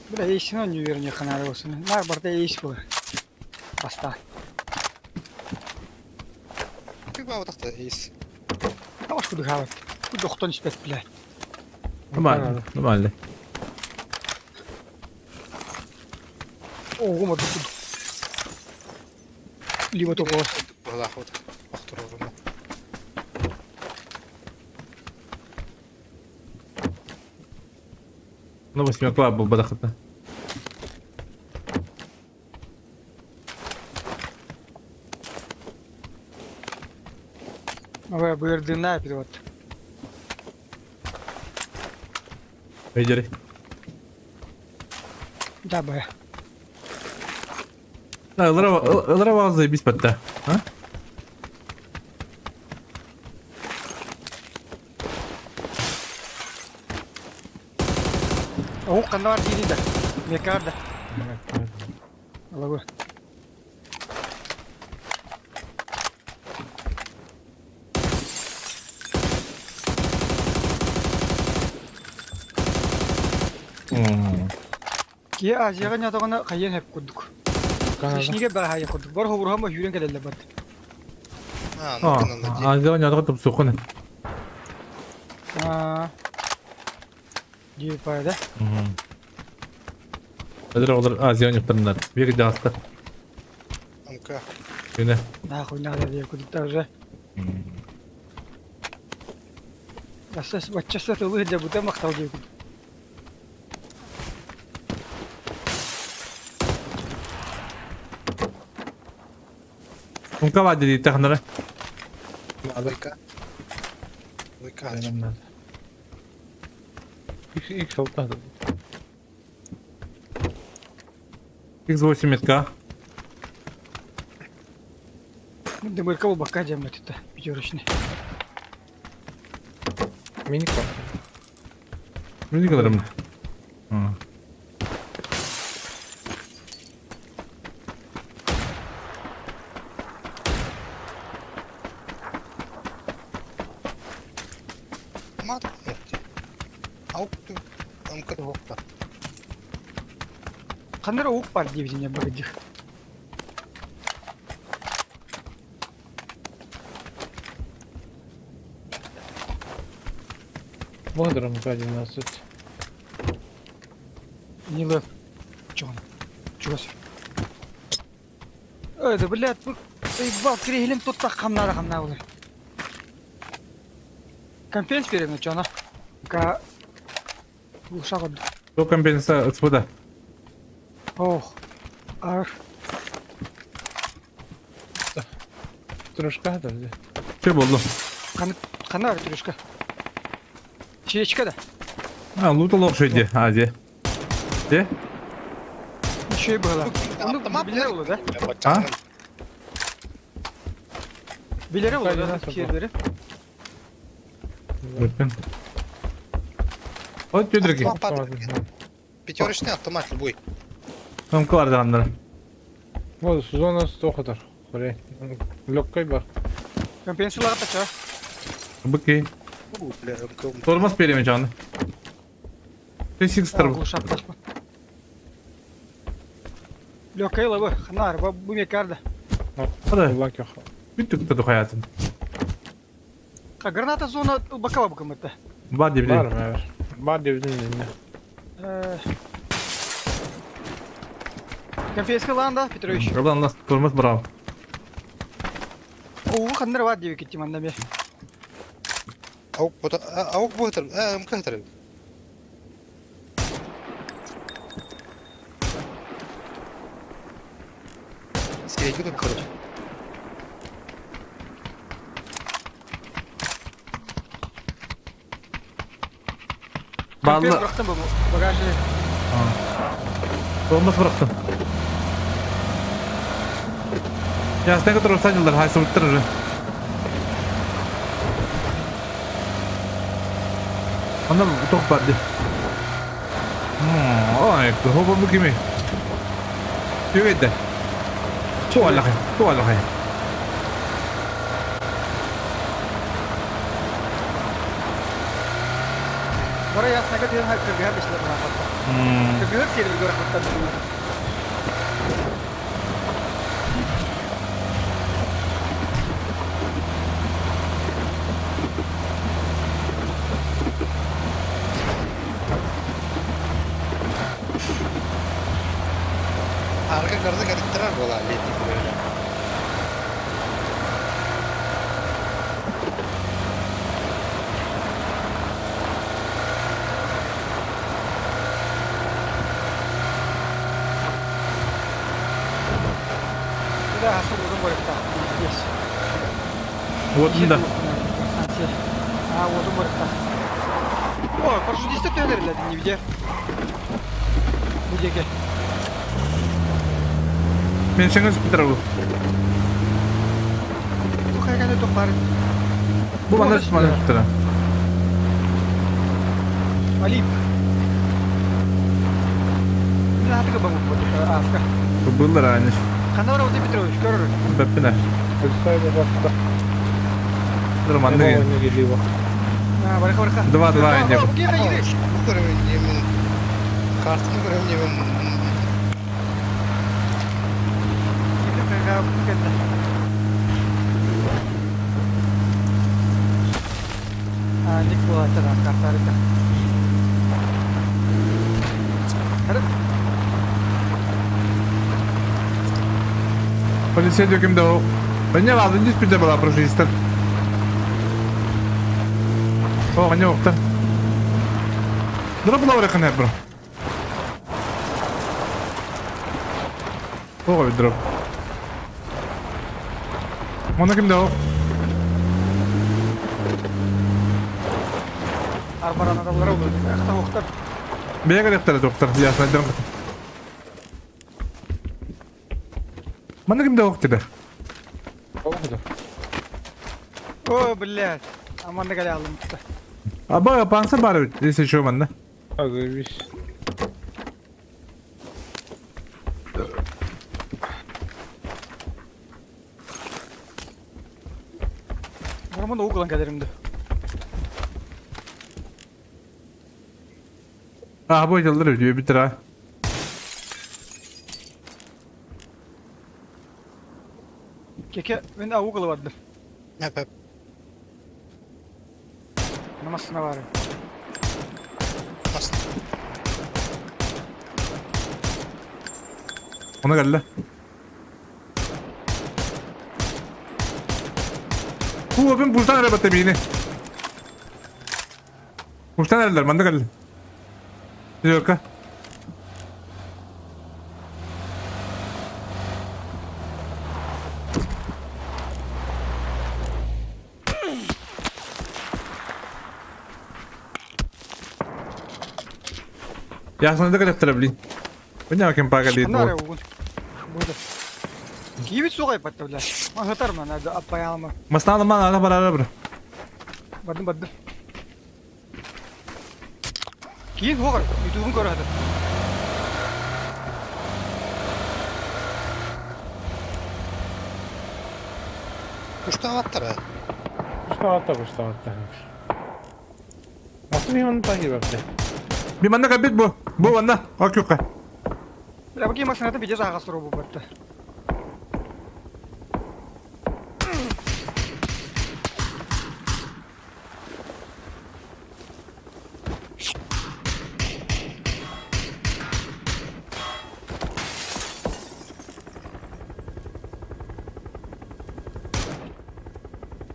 Бля, эйсин он үөрүнү ханары болсун. Нар барда эйс буолар. Баста. Кыйбаабатахта эйс. Табаш кудук хаалат. Кудохтон испэт бля. Нормально, нормально. Оҕум ордук кудук. Либо того. Быһалаах охторорум. Ну, восьмерка был бадахата. Ой, быырдына перевод. Өйдери. Да, бая. Да, ылара вазы бис батта. А? Оҕу ханна бар диiri да. Мекар да. Алагы. Киһи Азияҕа ньатаҕына хайыан хэп курдук. Хищнигэ бэҕэһээйэн курдук. Бар хобуруһан сүүрэн кэлэллэр бат. Азияҕа ньатаҕа тупсуоххун. Дии да. Эдэр оҕолор Азия ньуктарыннар. Биир дьаастар. Амка. Күнэ. Нахуй надо диye курдуктар уже. Басса бачча тылы дьабыта махтал диye курдук. Умка баар дии тахнара. Двойка. Двойка. Икс икс алта. X8 метка. Дымырка бакка дьэммэт это пятерочный. Миника. Миникаларым. Мат. Аук. Ханнара ук бар диэбитин быгыдьых. Бодром К-12. Нилы. Чон. Чугас. Ой, да блядь, бу заебал, кирехилим тут хамнара хамна булы. Компенс беремин чона. Ка Ушак отду. Кто компенсация отсюда? Ох. Ар. Трешка да где? Че болды? Кана бар трешка. Чечка да. А, лутал окшойди, Азия. Де? Еще и было. Ну, билер oldu да? А? Билер oldu да? Кирдери. Өткен. Вот тюдерки. Пятерочный автомат любой. Амкалар даганнар. Вот зона 100 хатар. Хурей. Легкой бар. Компенсиялар тача. Быки. Тормоз береме жаны. Ты сикстер. Глушак ташма. Легкой лабы, ханар, бу мекарда. Hadi. Лаки. Бүттүк туту хаятын. Граната зона бакала букамыта. Бар Бар диэбитин. мэр. Бар диэбитин иннинэ. Конфеска ланда, Петрович. Ылан ылан тормоз быраҕым. Уу ханнар бар диэбиккит манна ме. Аук аук бу хытар, МК хытар. Сирэйгэ туттарар. Баллы. Бырахтым бу багажы. Тормоз бырахтым. Ясная которую садилдар, хай субуттар уже. Онно туох бар дии. Ой, хоба бу кими? Үгэйдэ. Туалахай, туалахай. Бара яснага диэн кыргыһа бэсилэр барахатта. Кыргыһар сиэрбит барахаттар. Арга кырды кэриттэрэр буолаа летний күрүөлэ. Да, асыл барыктаах. Пиздец. Вот да. А, уотун барыктаах. О, парашютиста төнөрүлэр не виде. Бу диэки. Мен шеңіз бітір бұл. Бу хайганы туох баар. Бу манна манна бітір. Алип. Мин аатыга бамыт Афка. Быллар раньше. Ханна бар Владимир Петрович, көрөр. Бэппинэ. Представь, пожалуйста. Нормально. А, барыха барыха. Два-два, не. Бу көрөмүн диэмин. Картаны көрөмүн диэмин. А, ник була чада картарыта. Полиция дөкімді о. Не алды, не спиде была прожистер. О, не оқта. Дұры бұла орақын әбір. Оға дроп. Оны кімді о? Арбаран адамлар oldu. Ахта оқтар. Беге керектер доктор, ясно айдам. Маны кимде ок деди? О, блядь. Аманды кале алым. Аба панса бар бит, если что манда. А, заебись. Роман углан калеримди. А, бу айтылдыр бит, битир а. Кеке, мен аугылы бардым. Әп-әп. Намасына бар. Бас. Ona geldi. Bu ben buradan araba tabii Buradan aradılar, manda geldi. Yok ha. Ясно, да как блин. Понятно, кем пагали. Ханна ара угун. Буду. Киевит сугай патта, блядь. Махатар ман, аппаялма. Мастана ман ана бара бара. Бардым бардым. Кийин хоғар, ютубын көрі хатыр. Куштаваттар. Куштаватта, куштаватта. Аты мен таги бапты. Би манна кабит бу. Бу манна. Акюка. Бля, бу машината бije заға сұру бу батта.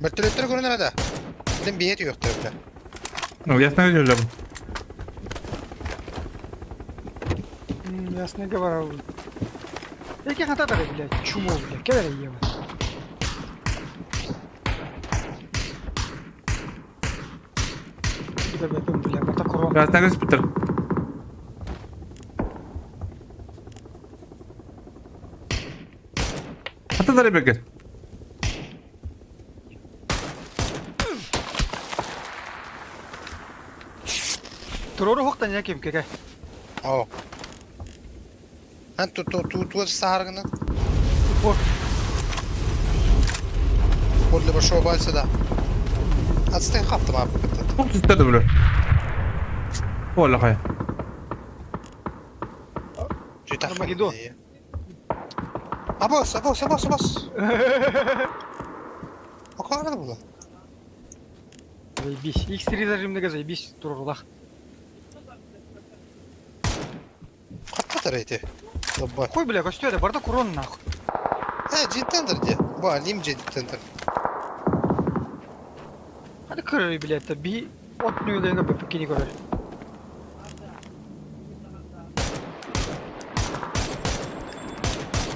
Бөртөлөттөр көрүнэр да. Дим биһиэ түһүөхтэр бile. Ну, ясно видел. Ясно говорю. Яки хата блядь, чмо, блядь, кэлэр ева. Бля, барта корон. Ясно госпиталь. Хата да ребекер. Турору хоқтан я кем кеке. О. Ан ту ту ту ту сааргына. Упор. Подле большого пальца, да. Отстань хафта мап. Туох түстэр да бile. Ола хай. Армагеддон. Абос, абос, абос, абос. Акара була. Заебись. X3 зажимныга заебись турорулах. Каттатар эти. Добба. Хуй, бля, көстүө да барда курон нахуй. Э, життендер де. Ба, лим життендер. Hadi kırır блядь, да би от нүлеңе бөпкени көрөр.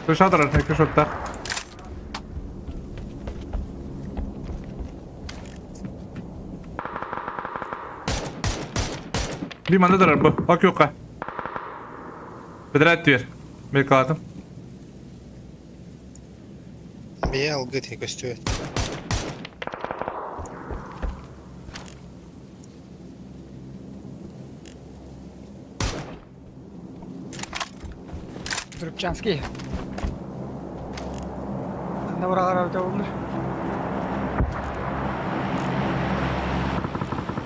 Крышадар, крышоттар. Bir manda durar bu. Bak yok ha. Бедрәт бер. Бер каладым. Бия алгыт көстүө. Трубчанский. Анда баралар өтө болду.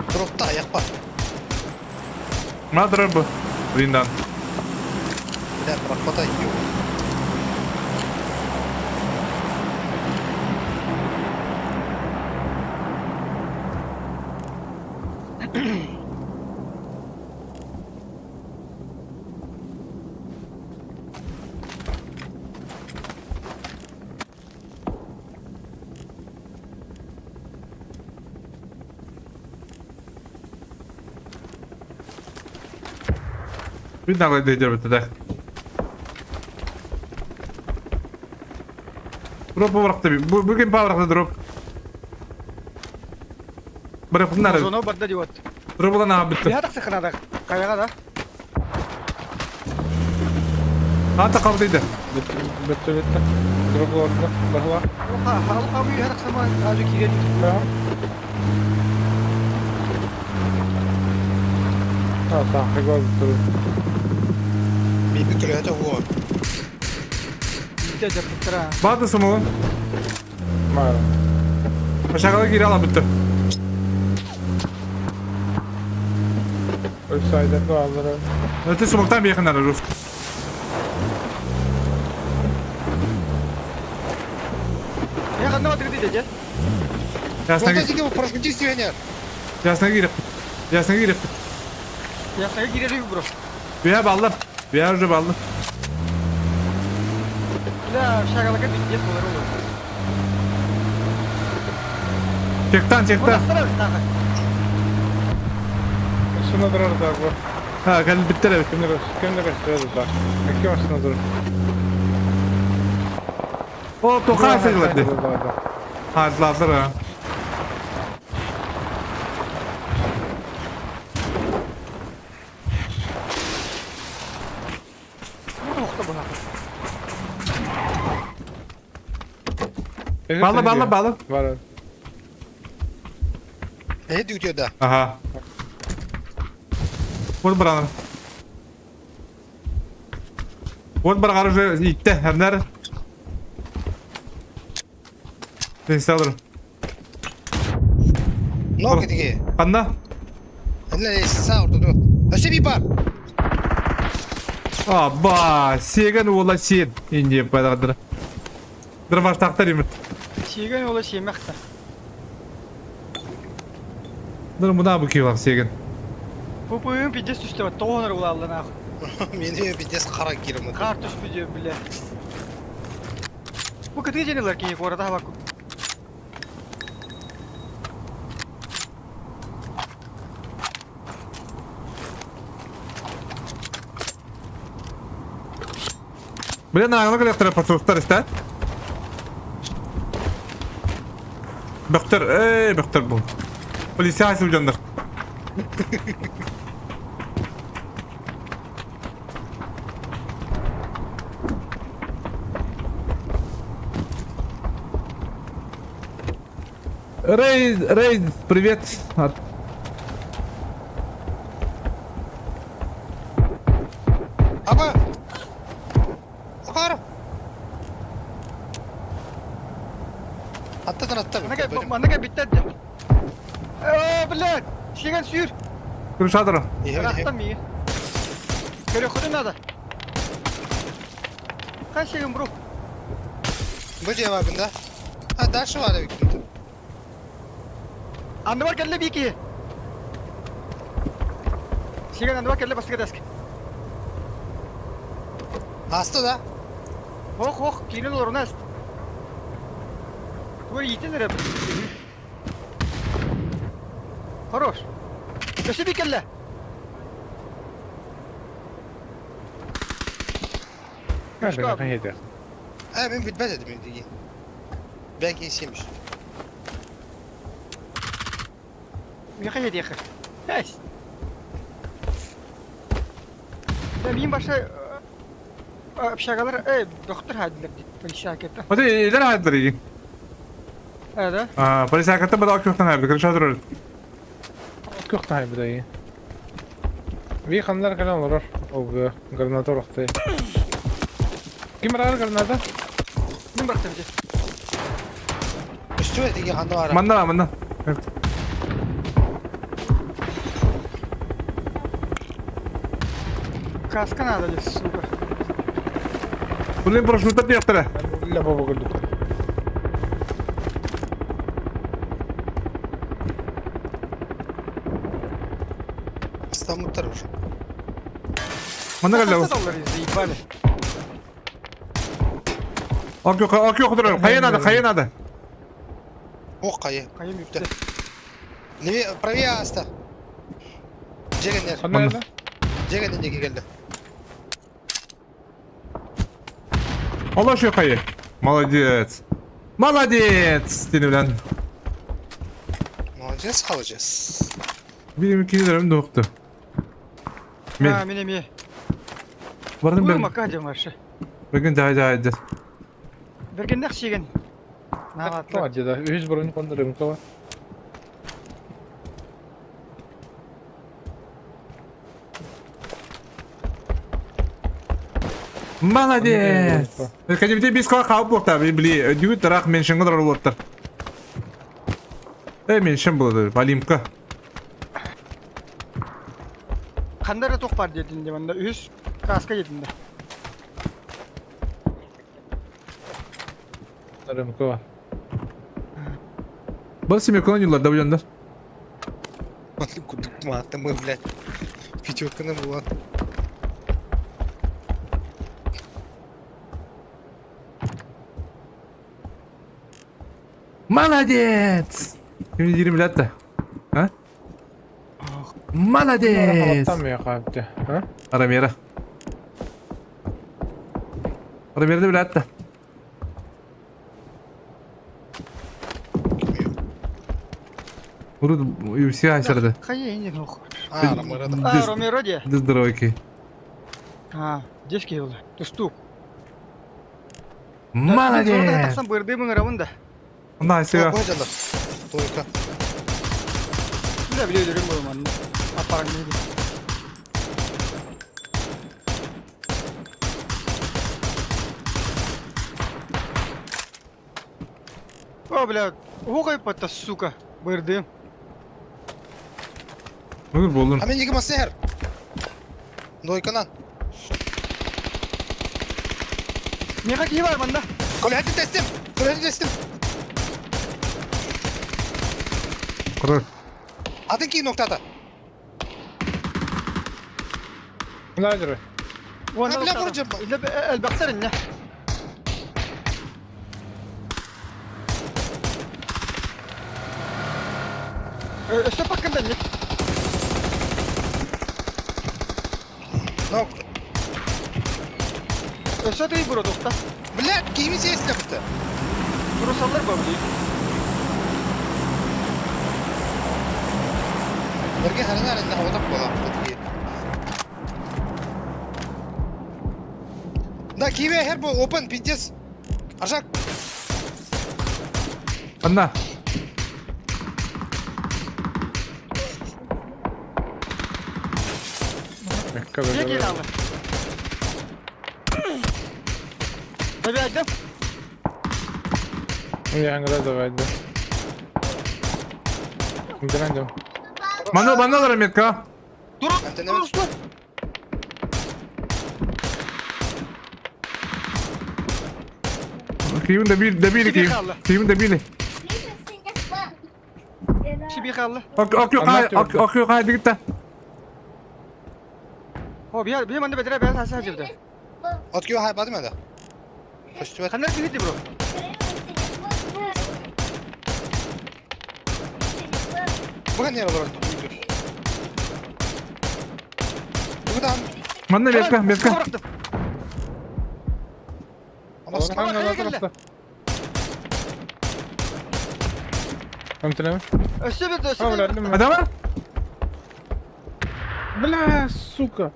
Дропта аяк бар. Мына дурар бу. Риндан. Бля, прохватай его. Bir nagla deydir бітті Дроп быракты. Бу бүгүн быракты дроп. Бирок bunlar Зона барда дип. дроп булан ага битти. Я так сыхнада. Каяга да. Ата калды. Bitti bitti bitti. Drop orada. Bahla. Ха, харалка бу я так сама ажы киген. Tamam. Ha tamam. Gol bitti. Би бүкүлөтө го. Битте жаптыра. Бады сымы. Mara. Aşağıda giri ala bitti. Ölsaydı da alırım. Öte smoke'tan bir yakınlar Rus. Я кандай батырды деді? Ясна Онда диге прошмутис дүйенер. Ясна girip. Ясна girip. Ясна кирери бро. Veya ballı. Veya уже ballı. Бля, шагалака пиздец болар ол. Чектан чектан. Şuna durar da bu. Ha gel bitti evet. Kimde kaç? Kimde kaç durar da. Kim aslında durar? O toka sayıldı. Ha lazır ha. Ballı ballı ballı. Var. Ne diyor da? Aha. Vur buranı. Vur buranı уже itti. Hem Neyse alırım. Ne oldu диге? Anda. Ne sağ orada dur. Өсе би бар. Аба, сеген ола сен. Инде пададыр. Дырмаш тақтар емет. Сеген ола семекта. Дыр мына bu кивак сеген. Пупуйын пиздец түстө, тоонор була нахуй. Мени пиздец кара кирим. Кар түспү бля. Бу кытыы женелер кии куората хабакку. Блин, ааҕына кэлиэхтэрэ подсостар истэ. Бөхтөр, эй, бөхтөр бу. Полиция сылдьаннар. Рейд, Рейд, привет. От... Аба! Апар! Аттан атта. Манныга биттер. Оо, блядь! Сиган сүүр! Крышатора. Рахтан миги. Көрөхүтүн надо. Кай сиган бро? Бу дьиэ бар бында. А дальше бар эбит. Анныбар кэллэ бии киһи. Сиган анныбар кэллэ бастакы деск. Аста да. Ох, ох, киирэн олоруна аст. Тугу иитин эрэ. Хорош. Өссө бии кэллэ. Э, мен билбэт этим дии. Belki iyisiymiş. Миэхэ диэхэ. Эс. Да мин баша общагалар э доктор хаадилар дип полиция Вот илер хаадылар иги. Э да. А, полиция кытта бада окюхтан хайбы, крышатор. Көхтәй бу Би ханнар кэлэн олорор. Ол граната урахтай. Ким барар граната? Мин бырахтым дии. Үстүбэ дии ханна бара. Манна, манна. Каска надо ли, сука. Блин, прошутар диэхтэрэ. Ля баба көрдүк. Стамыттар уже. Манна кэллэ. Доллар заебали. Окюх, окюх турар. Хайа надо, хайа надо. Ох, кайы. Хайым үпте. Левее, правее аста. Жегендер. Ханна да? Жегенден деки келди. Алла şu хайы. Молодец. Молодец. Дени билен. Молодец, молодец. Benim iki liram da Мен. А, мен эме. Бардым Бу ben. мака жамашы. Бүгін жай жай. Бергеннех сиген. Наалатлар. Тоҕо да үс бронь кондырым кыла. Молодец. Кәдімде бес қала қалып болықты, били, дүйіт рақ мен шыңғыдар болыптыр. Э, мен шын болады, Олимпка. Кандара тоқ бар дедин манда үс каска дедин да. Рымка. Бұл семекон юллар да бұяндар. Кудук мы, блядь. Пятерка была. Молодец! Кім 20 лет А? Молодец! Там я хапты. А? Арамера. Арамера да біләтті. Урут UFC айсырды. Хайа не нох. А, Ромеро да. А, Ромеро де. Ды здоровый. А, деске был. Тустук. Молодец! Тахсан бырды мыңырамын да. На, сега. Только. Бля, биле өлөрүм болман. Апарың неге. О, бля, оғай патта, сука. Бырдым. Бүгін болдun. А мен неге масыр? Двойканан. Меха кии бар манда. Колети тестим. Колети тестим. Құрыр. Атын кий ноктата. Лазеры. Уонна бля, бурджым. Элбэхтэр инне. Өссө паккында не? Нок. Өссө тый бро тухта. Блядь, кими сесть бутта. Русаллар бабли. Берге харана арында хоток бола. Да, киви хер бу open пиздец. Ажак. Анна. Дьиэ киирэн алла. Добивайдым. Я давай, да. Грандем. Манна манна олорор метка. Тур, тур, тур. Киевин добили, добили Себе Киев. халла. Киевин добили. Шиби халла. Ок ок ок ок ок дигитта. О, бия, бия манна бедре бия саса жибде. От киви хай бадым да. Көстүбэт. Ханна киһи бро. Буга не олорор. Буга Манна метка, метка. Өссө bir, өссө bir. Адам бар? Бля, сука.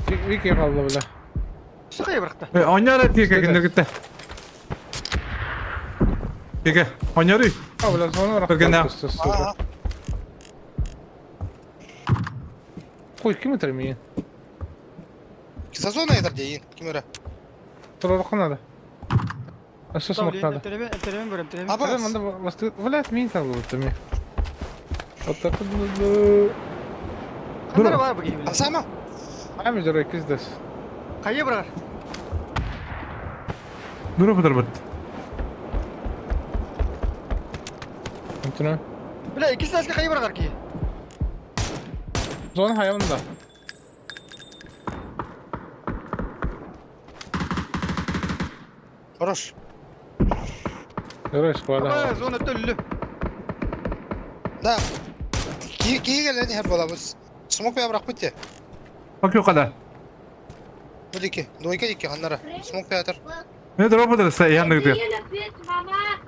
Вики қалды, бля. Шықай бұрықты. Оняра тике кинде гитте. Тике, оняры. А, бля, звонок. Көрген Сука. Қой, кім өтір мен? Сезон айдар дейін. Ким өре? Тұрарлыққа надо. Өсі смок надо. Теремен көрем, теремен. Аба. Блядь, мен табыл өтір мен. Қандары бар бүгін. Асама. Ами жүр киздес. Қайы бұрар? Дұры бұдыр бұд. Өтір. Бля, ikisi de қайы бұрар ки. Зона хайванда. Хорош. Герой склада. Зона төллі. Да. Ки ки келен хер болабыз. Смок бия бирак битти. Ок yok kada. Бу дики. Двойка дики ханнара. Смок бия атар. Ne дұры бұдыр сә янды гитте.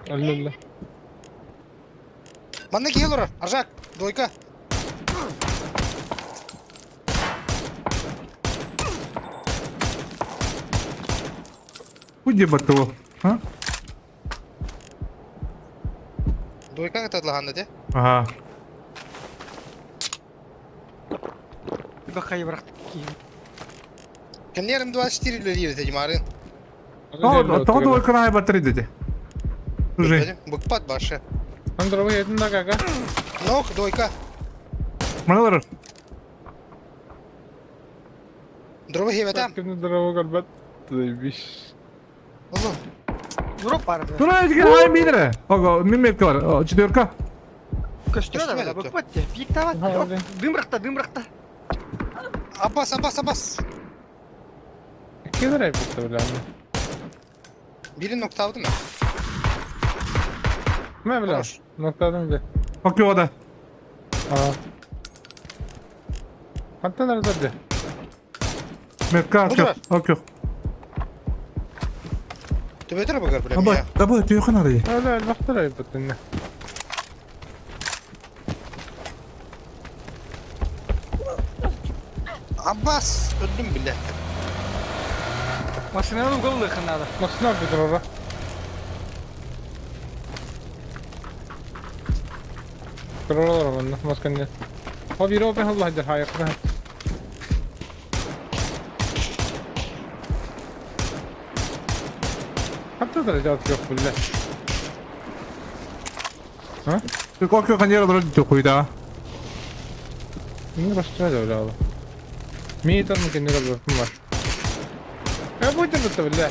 Алла. Манна ки олорор. Аржак. Двойка. Уйди бату. А? Двойка катадла де. Ага. Бақ қайы бұрар ки. Кемнерим 24 лир деди марын. Тоғы двойка най батыры деди. Слушай, Букпат башы. Андровый едin да кага. Нок двойка. мана олорор. Дробы хебетам. Кімді дровы көрбәт. Заебись. Улу. Дроп барды. Дұры деген хай минере. Ого, мен метка бар. Четверка. Көстүрө да бля, бөкпөт Пик табат. Дым быракта, дым быракта. Аббас, Аббас, Аббас. Кедір айбытты, бля. Бирин ноктавды мı? Мә, бля. Ноктадым, бля. Ок yok да. А. Қанттан арада, бля. Метка ок yok. Ок yok. Төбетер багар бля. Аба, аба, түйе арайы. Бля, бақтыр айбытты. Аббас öldüm bile. Машинаны угол лыхынады. Машина бітір ора. Тұралар онна, масканне. О, биро бен алла хадыр хайық. Хатта даражат жоқ біле. А? Ок yok анера дұры деди қойда. Не расстраивай, бля. Метр мы не работаем. Я буду это, бля.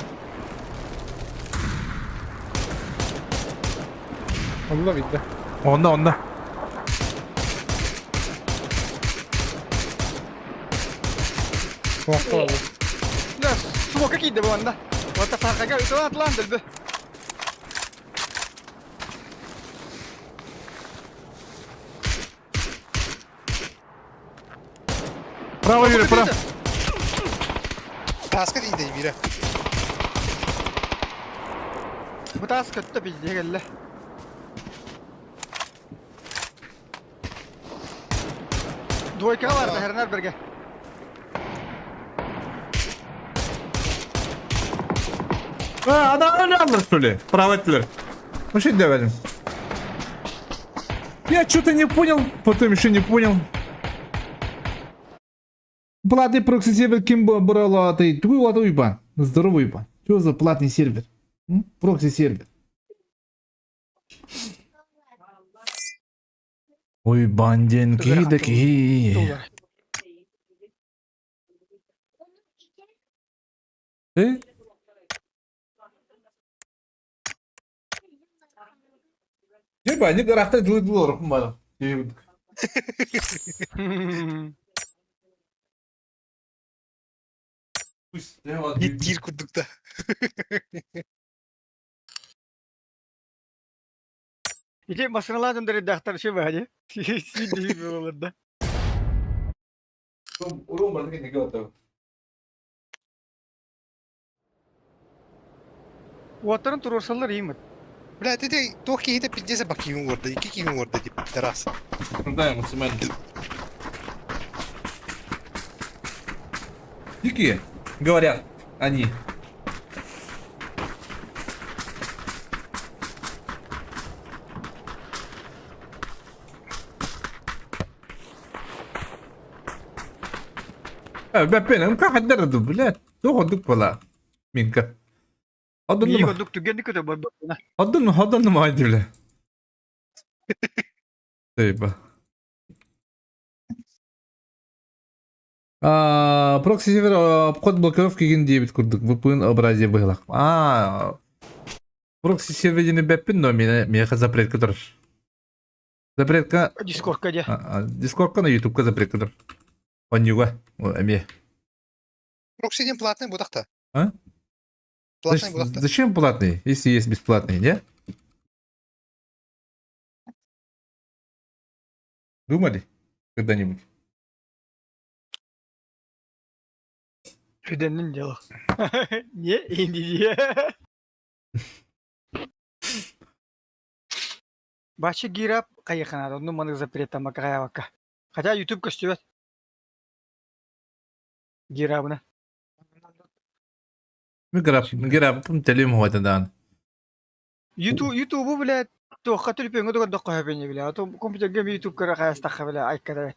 Allah bitti. Onda onda. Да, смока кийди бу анда. Ота саркага өтө атланды бу. Право yürü, право. Таска тиийдэ биирэ. Бу таас көттө пиздее кэллэ. Двойкаҕа барда Хернар берге. А, она öyle что ли? Правитель. Вообще давай. Я что-то не понял, потом еще не понял. Платный прокси сервер ким брала ты? Туй лата уйбан. Здоровый уйбан. Что за платный сервер? Прокси сервер. Ой, банден Ыарахан киди туллар. Э? Жеба, не гарахта дылы бары. Биир курдук да. Ити массыыналаах дьон дэрийдэхтэр үчүгэй баҕайы. Сиир буолаллар да. Уоттарын туруорсаллар ииммит. Бля, ити туох киһитэ пиздец бакиын уорда, икки киһи уорда дип тарас. Да, максимально. Дикие, говорят они. Бэппен, как дэрду, блядь, тоҕо була. Минка. Мииг Одуннум, ордук түгэнник көтө барбына. одуннум, одуннум айды, бля. Тыйба. Прокси сервер обход блокировки кин диэбит курдук VPN образие быһылах. А, прокси серверини бэппин, но миэхэ запретка турар. Запретка Дискордка дьэ. Дискордка на Ютубка запретка турар. Онньуга эмиэ. Прокси диэн платный буолахта. А? Платный буолахта. Зачем платный, если есть бесплатный, не? Думали когда-нибудь? Сүдэннин дело. Не, инди Бачы гирап кайыханада, ну манык запрет там макаявака. Хотя YouTube көстүбэт. Гирабына. Граб, телем хуатадан. YouTube YouTube блядь, туохха төлөпөҥҥө да көрдөххө сөп бля. А то компьютерга YouTube көрө хайастахха бля, айккада.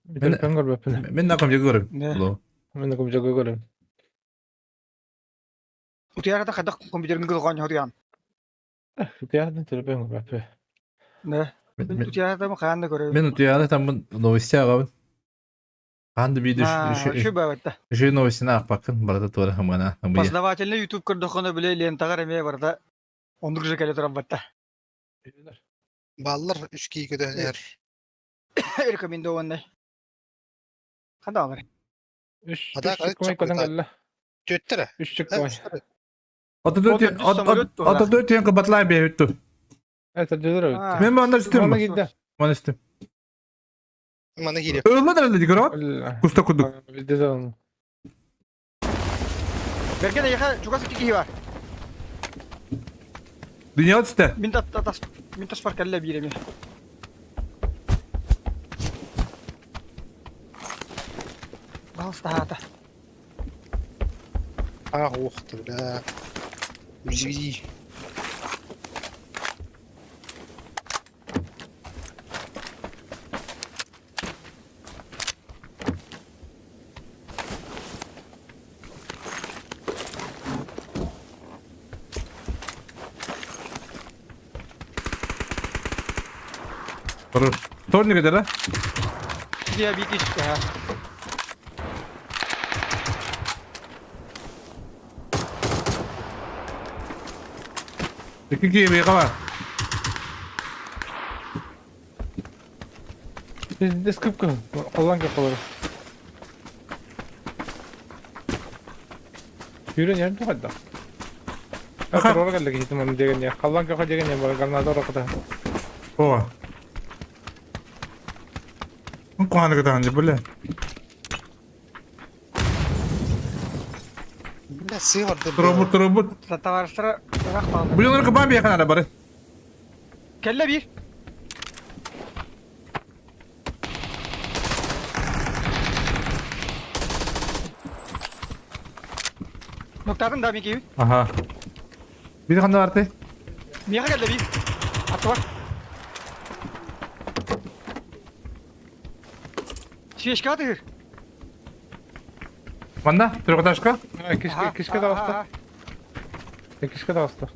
Телефон көрбөппүн. Мен наком жегөрүм. Не. Мен да компьютерга көрөм. Утуярата хайдах компьютерин кылган хотуян. Утуярда телефон көрбөппүн. Не. Утуярата хаан да көрөбүн. Мен утуяра там новости агабын. Ханды биди Şu бабатта. Еще новостина акпакын барда туара хамана. Познавательный YouTube көрдөххөнө биле лентагар эмиэ барда. Ондук же кэлэ туран батта. Баллар үс киһи көтөһүнэр. Рекомендованный. Ханда алар. Үш Ата, үш чыккымай көтөн кэллэ. Төттөрө. Үш чыккымай. Ото тен кабатлай бе бүттү. Это дедер өттү. Мен манда истем. Мана кидде. Мана истем. Мана киириэ. Ылла да дигро. Куста кудук. Билде да. Берген яха чугас киһи бар. Дүния түсті. Мин тас мин тас бар кэллэ биир эмиэ. Пожалуйста, хаата. А, ох ты, бля. Извини. Вторник это, да? Я битичка, ха. Какие бега? Бизде скыпка. Коллан кеп колор. Yürü nerede kadar? Аха. Аха. Орга келди китим аны деген я. Каллан кеп деген я бар гарнада орга. О. Ну, куаны кытаан же, бля. Сыы барды. Туробут, туробут. Товарищтара ыраах бааллар. Блин, кыбаан биэхэн ара бары. Кэллэ биир. Ноктаатын да микиби. Аха. Биир ханна барты? Миэхэ кэллэ биир. Аттыбар. Свечка атыыр. Манна, трехэтажка. Кишке таҕыста. Кишке таҕыста.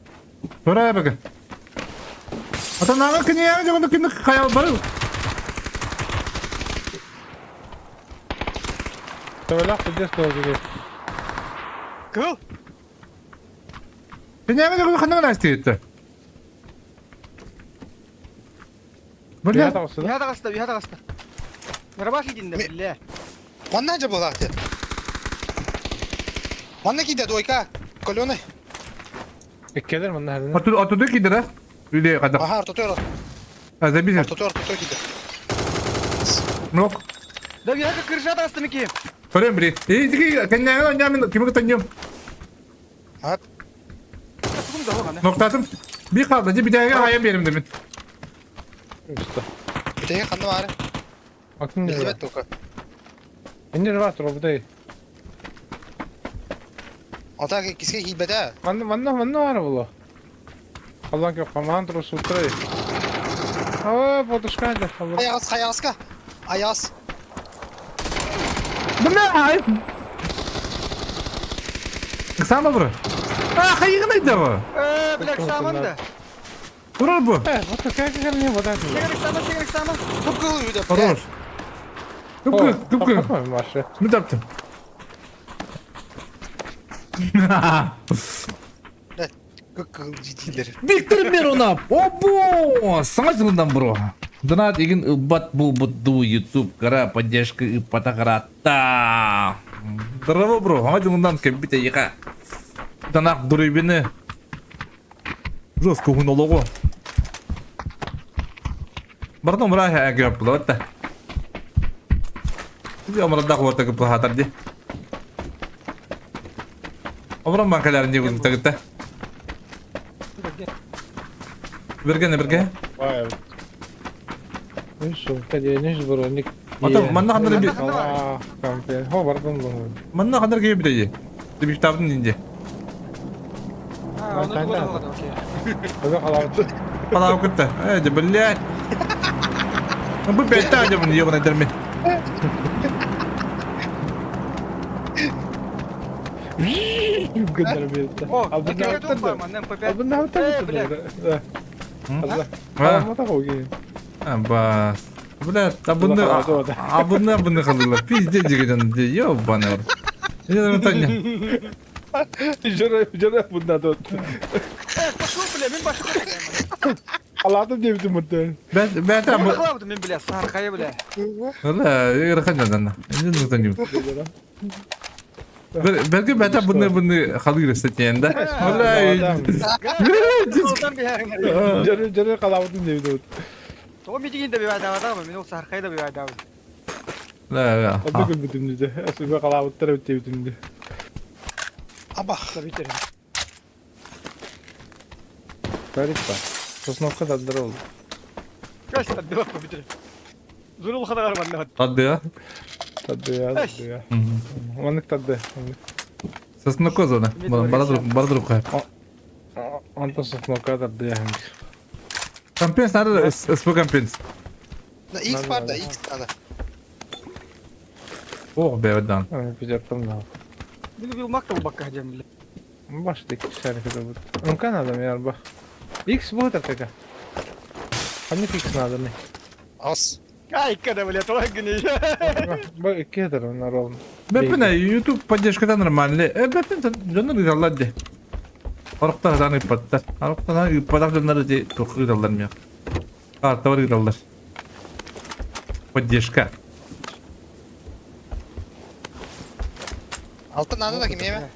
Тура бага. Атанааҕы киниэҕэ дьоҕуну кини хайал бары. Төбөлөөх сылдьар суол Кыл. Киниэҕэ дьоҕуну ханна гына астыйытты? Бля. Үһэ таҕыста, үһэ таҕыста. Рабаш идинде, биллэ. Манна же была ты. Манна киирдэ двойка. Каленый. Иккилэр манна хадына. Оттуда оттуда киирдэ Или когда? Ага, ортотуор. А, забили. Ортотуор, ортотуор киирдэ. Нок. Да я как крыша таҕыста мики. Көрөм били. Ии, кэннээҕин онньаамын кими кытанньым. Ат. Тугум да оҕаны. Ноктаатым. Биир хаалда, дьэ бүтэһигэ хаайан биэрим дэмин. Бүтэһигэ ханна баары? Атын Билбэт только. Инде бар турбутай. Ата киске киирбэтэ. Манна манна манна баар буолуо. Аллан кеп хамаан туру суутурай. Аа, подушка да. Хайаҕас, хайаҕаска. Айаҕас. Бля! Сама бро. А, хайыгын айдабы. Э, бля, саман да. Турар бу. Э, вот какая мне вода. Сигарик сама, сигарик сама. Кып-кызыл үйдө. Хорош. Кып-кызыл, кып-кызыл. Не таптым. Виктор Миронов! Обо! Саҥа дьылынан бро! Донат игин ылбат буолбут дуу YouTube кыра поддержка ыыппата кыраатта. Здорово, бро! Саҥа дьылынан кэлбит эйиэхэ. Донат дуруйбины жестко уһун олоҕу. Бардым мураа көппулабат да. Омурдаах уорта кыппылаһаатар дии. Оборон банкаларын дии кытта. Берген берге. Ата манна хандар би манна хандар кеби битеди. Дебиштабын инде. Халау кытта. Э, да блядь. Ну бу пятта дебин ебаный дерми. О, Бас. Бля, абыны абыны абыны халыла. Пиздец деген ебаный. Я Таня. Жара жара бунда тут. Пошел, бля, мен башы. Аладым дебитим мурда. Бәт бәт абы. Мен бля, сархая бля. Ла, ырахан жадан. Энден нутан. Бәлки бәт абыны быны халыр статьян да. Ла. Жара жара калабытым дебитим. Тоҕо митигин да бивайдаабатаҕым, мин ол сархай да бивайдаабын. Ла, ла. Онто көрбүтүм дии. Сүбэ халаабыттар эбит дии. Абах. Тариф Сосновка таддыр ол. Кась таддыба бүтүр. Зурул хадагар манна. Таддыа. Таддыа, таддыа. Маннык тадды. Сосновка зона. Бара бара кай. Онто сосновка таддыа. Компенс надо, СП компенс. На X бар да, X надо. Ох, бэвдан. Пидертом да. Мин бил макта бакка хадем бля. Баш дик шарик бут. Онка надо мне арба. X будет такая. А мне X надо не. Ас. Ай, когда бля, тола гыны. Бу кедр на ровно. Бэппин YouTube поддержката нормальный. Э, бэппин дьоннор ыыталлар дии. Ороктор дан ыыппаттар. Ороктор ыыппатах дьоннор ди тух ыыталлар миэх. Карталар ыыталлар. Поддержка. Алтын надо да кимеме?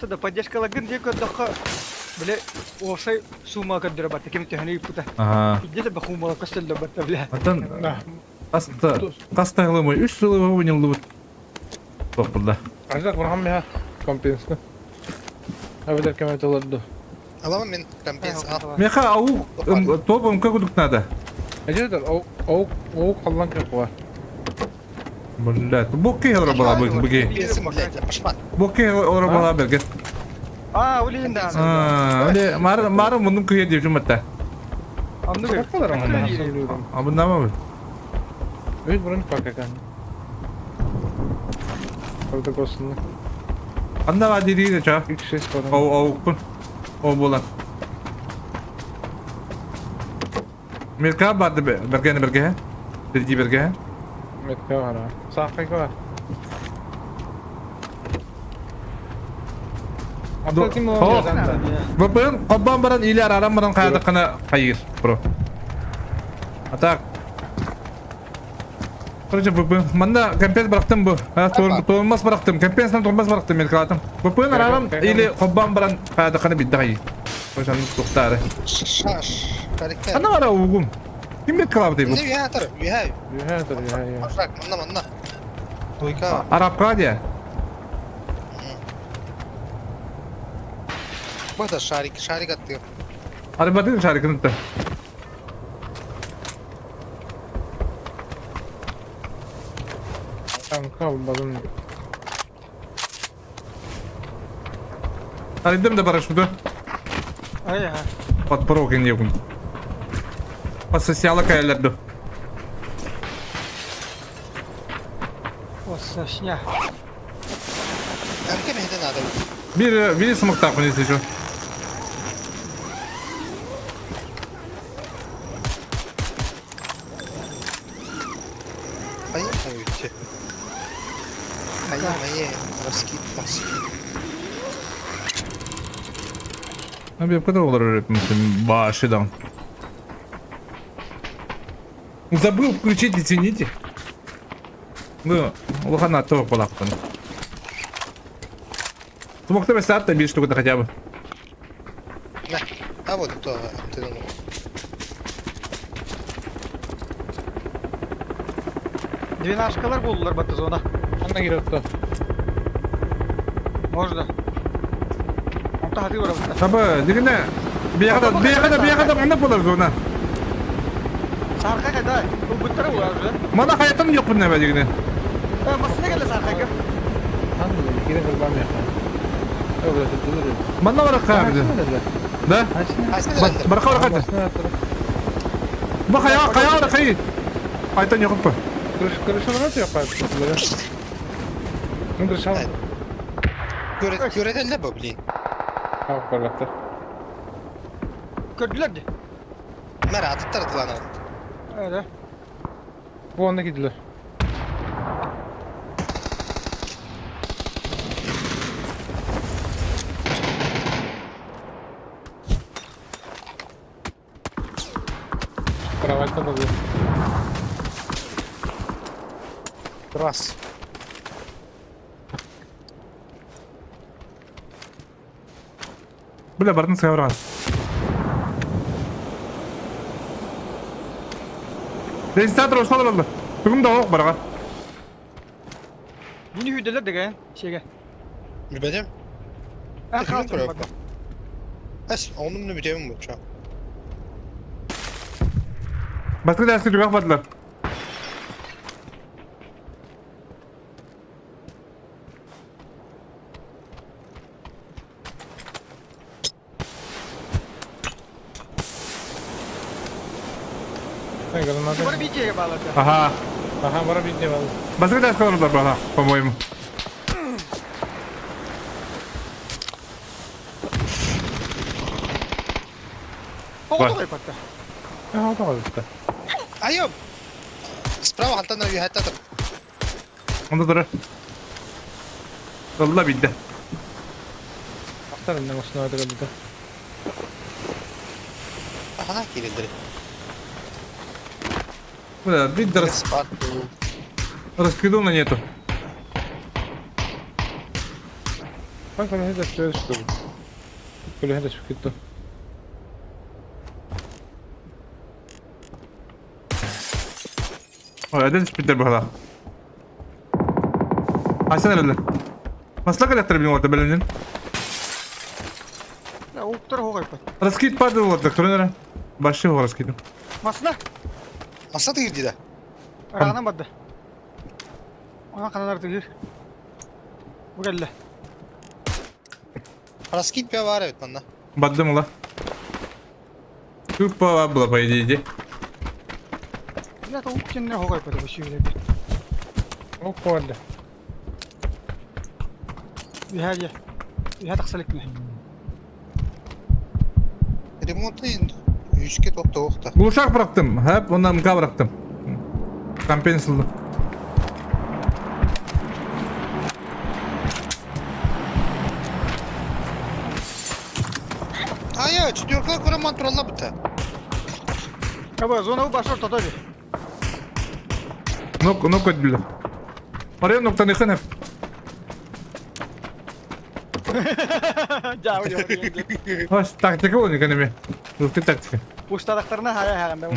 Тада поддержка лагын дии көрдөххө бля уопсай сумма көрдөрө барта ким төһөнү ыыппыта. Ага. Где-то бахумала көстөллө барта бля. Аттан хаста хаста хылымы үс сылы вынилбут. Тохпурда. Ажак бархам меха компенсны. Эбэтэр кэм это олорду. Аламын мен компенс ал. Меха аук топ МК кудук надо. Эжетер оук оук халлан кыркуа. Блядь, бу киһи олоро бала быги. Компенсим, блядь, пошла. Бу киһи олоро бала берген. А, улин да. Аа, оле мар мар мунун кыйы деп жуматта. Анны Какалар аңа. А буннама бу. Өй бронь пакакан. Правда косынны. Анда ба дири ча. X6 баран. Оу оукпун. О болан. Мирка барды берген берге. Бирги берге. Метка бар. Сақай бар. Апта ким О. ВПН коббан баран или араран баран каядыккана хайыр, бро. А так. Короче, ВПН. Манда компенс бырахтым бу. Туормас бырахтым. Компенстан туормас бырахтым мен калатым. ВПН араран или коббан баран каядыккана бидде хайыр. Короче, аны туктары. Шаш. Карикте. Ана бара угум. Ким бет калабы бу? Не үйә тор, үйә. Юхә тор, юхә, юхә. Ашак, манна, манна. Двойка. Арабка де. Бата шарик, шарик атты. Арабатын шарикын та. Танка базын. Аридым да парашюту. Ай, ага. Подпорог не Пососяла кайлерду. Осашня. МК мехде надо. Bir bir смок так если что. Понятно ведь. Мои, мои, раскид, раскид. Abi bu kadar olur öğretmişim. Башидан. Забыл включить, извините. Ну, лохана того полаптан. Смог тебе сад бить штуку хотя бы. На. А вот кто ты думал. Двенашкалар болдулар батты зона. Анда кирәк Можно. Онта хаты бар батта. Таба, дигене. Бияқада, бияқада, бияқада мына болар зона. Сарка кайда? Бу буттар була уже. Мана хаятым yok bunun ebe дигене. Э, масына келе сарка. Анда кирәк бар меха. Öyle tutulur. Мана бар кабы. Да? Барка барка. Бу хая, хая, хая. Айтан yok bu. Kırış kırışalım yok abi. Ну kırışalım. Göre göredeldi bu блин. Tamam parlattı. Көрдүлөр ди. Мэр атып тардылар. Öyle. Bu anda gidiler. Кровать надо. Раз. Бля, бардын савран. Регистратор ушла oldu. Бүгін да оқ барға. Мини үйделер деген шеге. Билбедим. Эн Калып калып. Эс, onun ne bitemi bu çağ. Басқа дәріске түгақ бардылар. Ne kadar Бар битеге балады. Ага. Aha bana bir ne var? Басқа дәріске оралдар барға, по-моему. Оғды ғой батта. Aha o da var işte. Айо. Справа хантан үйә татыр. Онда тұры. Алла білді. Aktarın ne olsun hadi hadi. Aha кирилдер. Бля, бит рас... раскидона нету. Bak bana hedef şöyle şu. Böyle hedef şu gitti. Ой, один шпитер бағала. Асан әлі. Маслак электр білін орта білінен. Уктар оһох айпат. Раскид падал вот, турнира. Большой раскид. Масына. Маса тыгыр да. Араҕынан барда. Онон ханан тыгыр. Бу кэллэ. Раскид пе бар эбит манна. Бардым ула. Тупо было, по идее, иди. Бля, то ук кеннер оһох айпат бу сүүрэ. Ол куорда. Үһэ Үһэ тахсалыкны. Ремонтный үске топта охта. Глушак bıraktım. Hep ondan MK bıraktım. Kampanya Ая, четверка көрө туралла быта. Аба зона бу баш ортода би. Нок, нок ödüldü. Araya noktanı yakın hep. Жаа жаа. Hoş taktika oyunu kendimi. Rıfkı taktika. Пуштадактарына хая хаганда.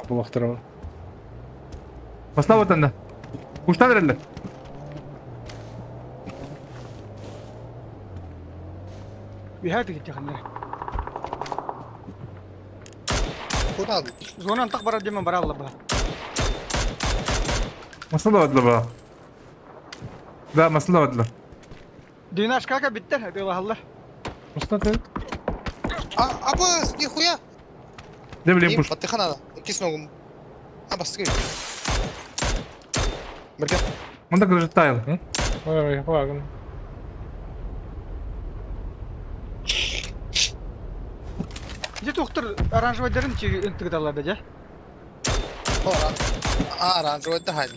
Булахтар. Басла vatanda. Kuştan verirler. Үһэ тыгыр таханнар. Куда алды? Зона антак барар демен бара алла ба. Masal da ba. Da masal da Динаш кака биттер, дылахаллар. Мустан ты? А, абы, нихуя. Ne bileyim kuş. Батыхан ада. Кис ногум. А, басты. Бірге. Onda kırıcı tayıl. Ой, ой, Же доктор оранжевый чи ынтыгдалар да, же? А, оранжевый да хайды.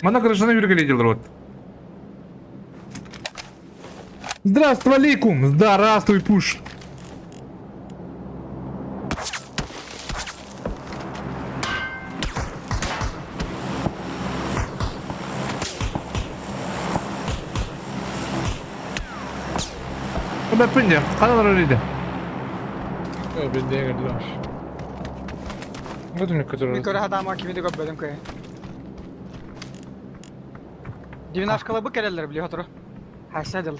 Мана kırıcına yürü geliyorlar вот. Здравствуй, алейкум. Здравствуй, пуш. Ben pince. Kadar öyleydi. Ой, бедняга, Леш. Вот у меня который. Мен көрө хадама кимиди көп бөлүм көй. Дивинашкала бу келелер биле отур. Хаса дыл.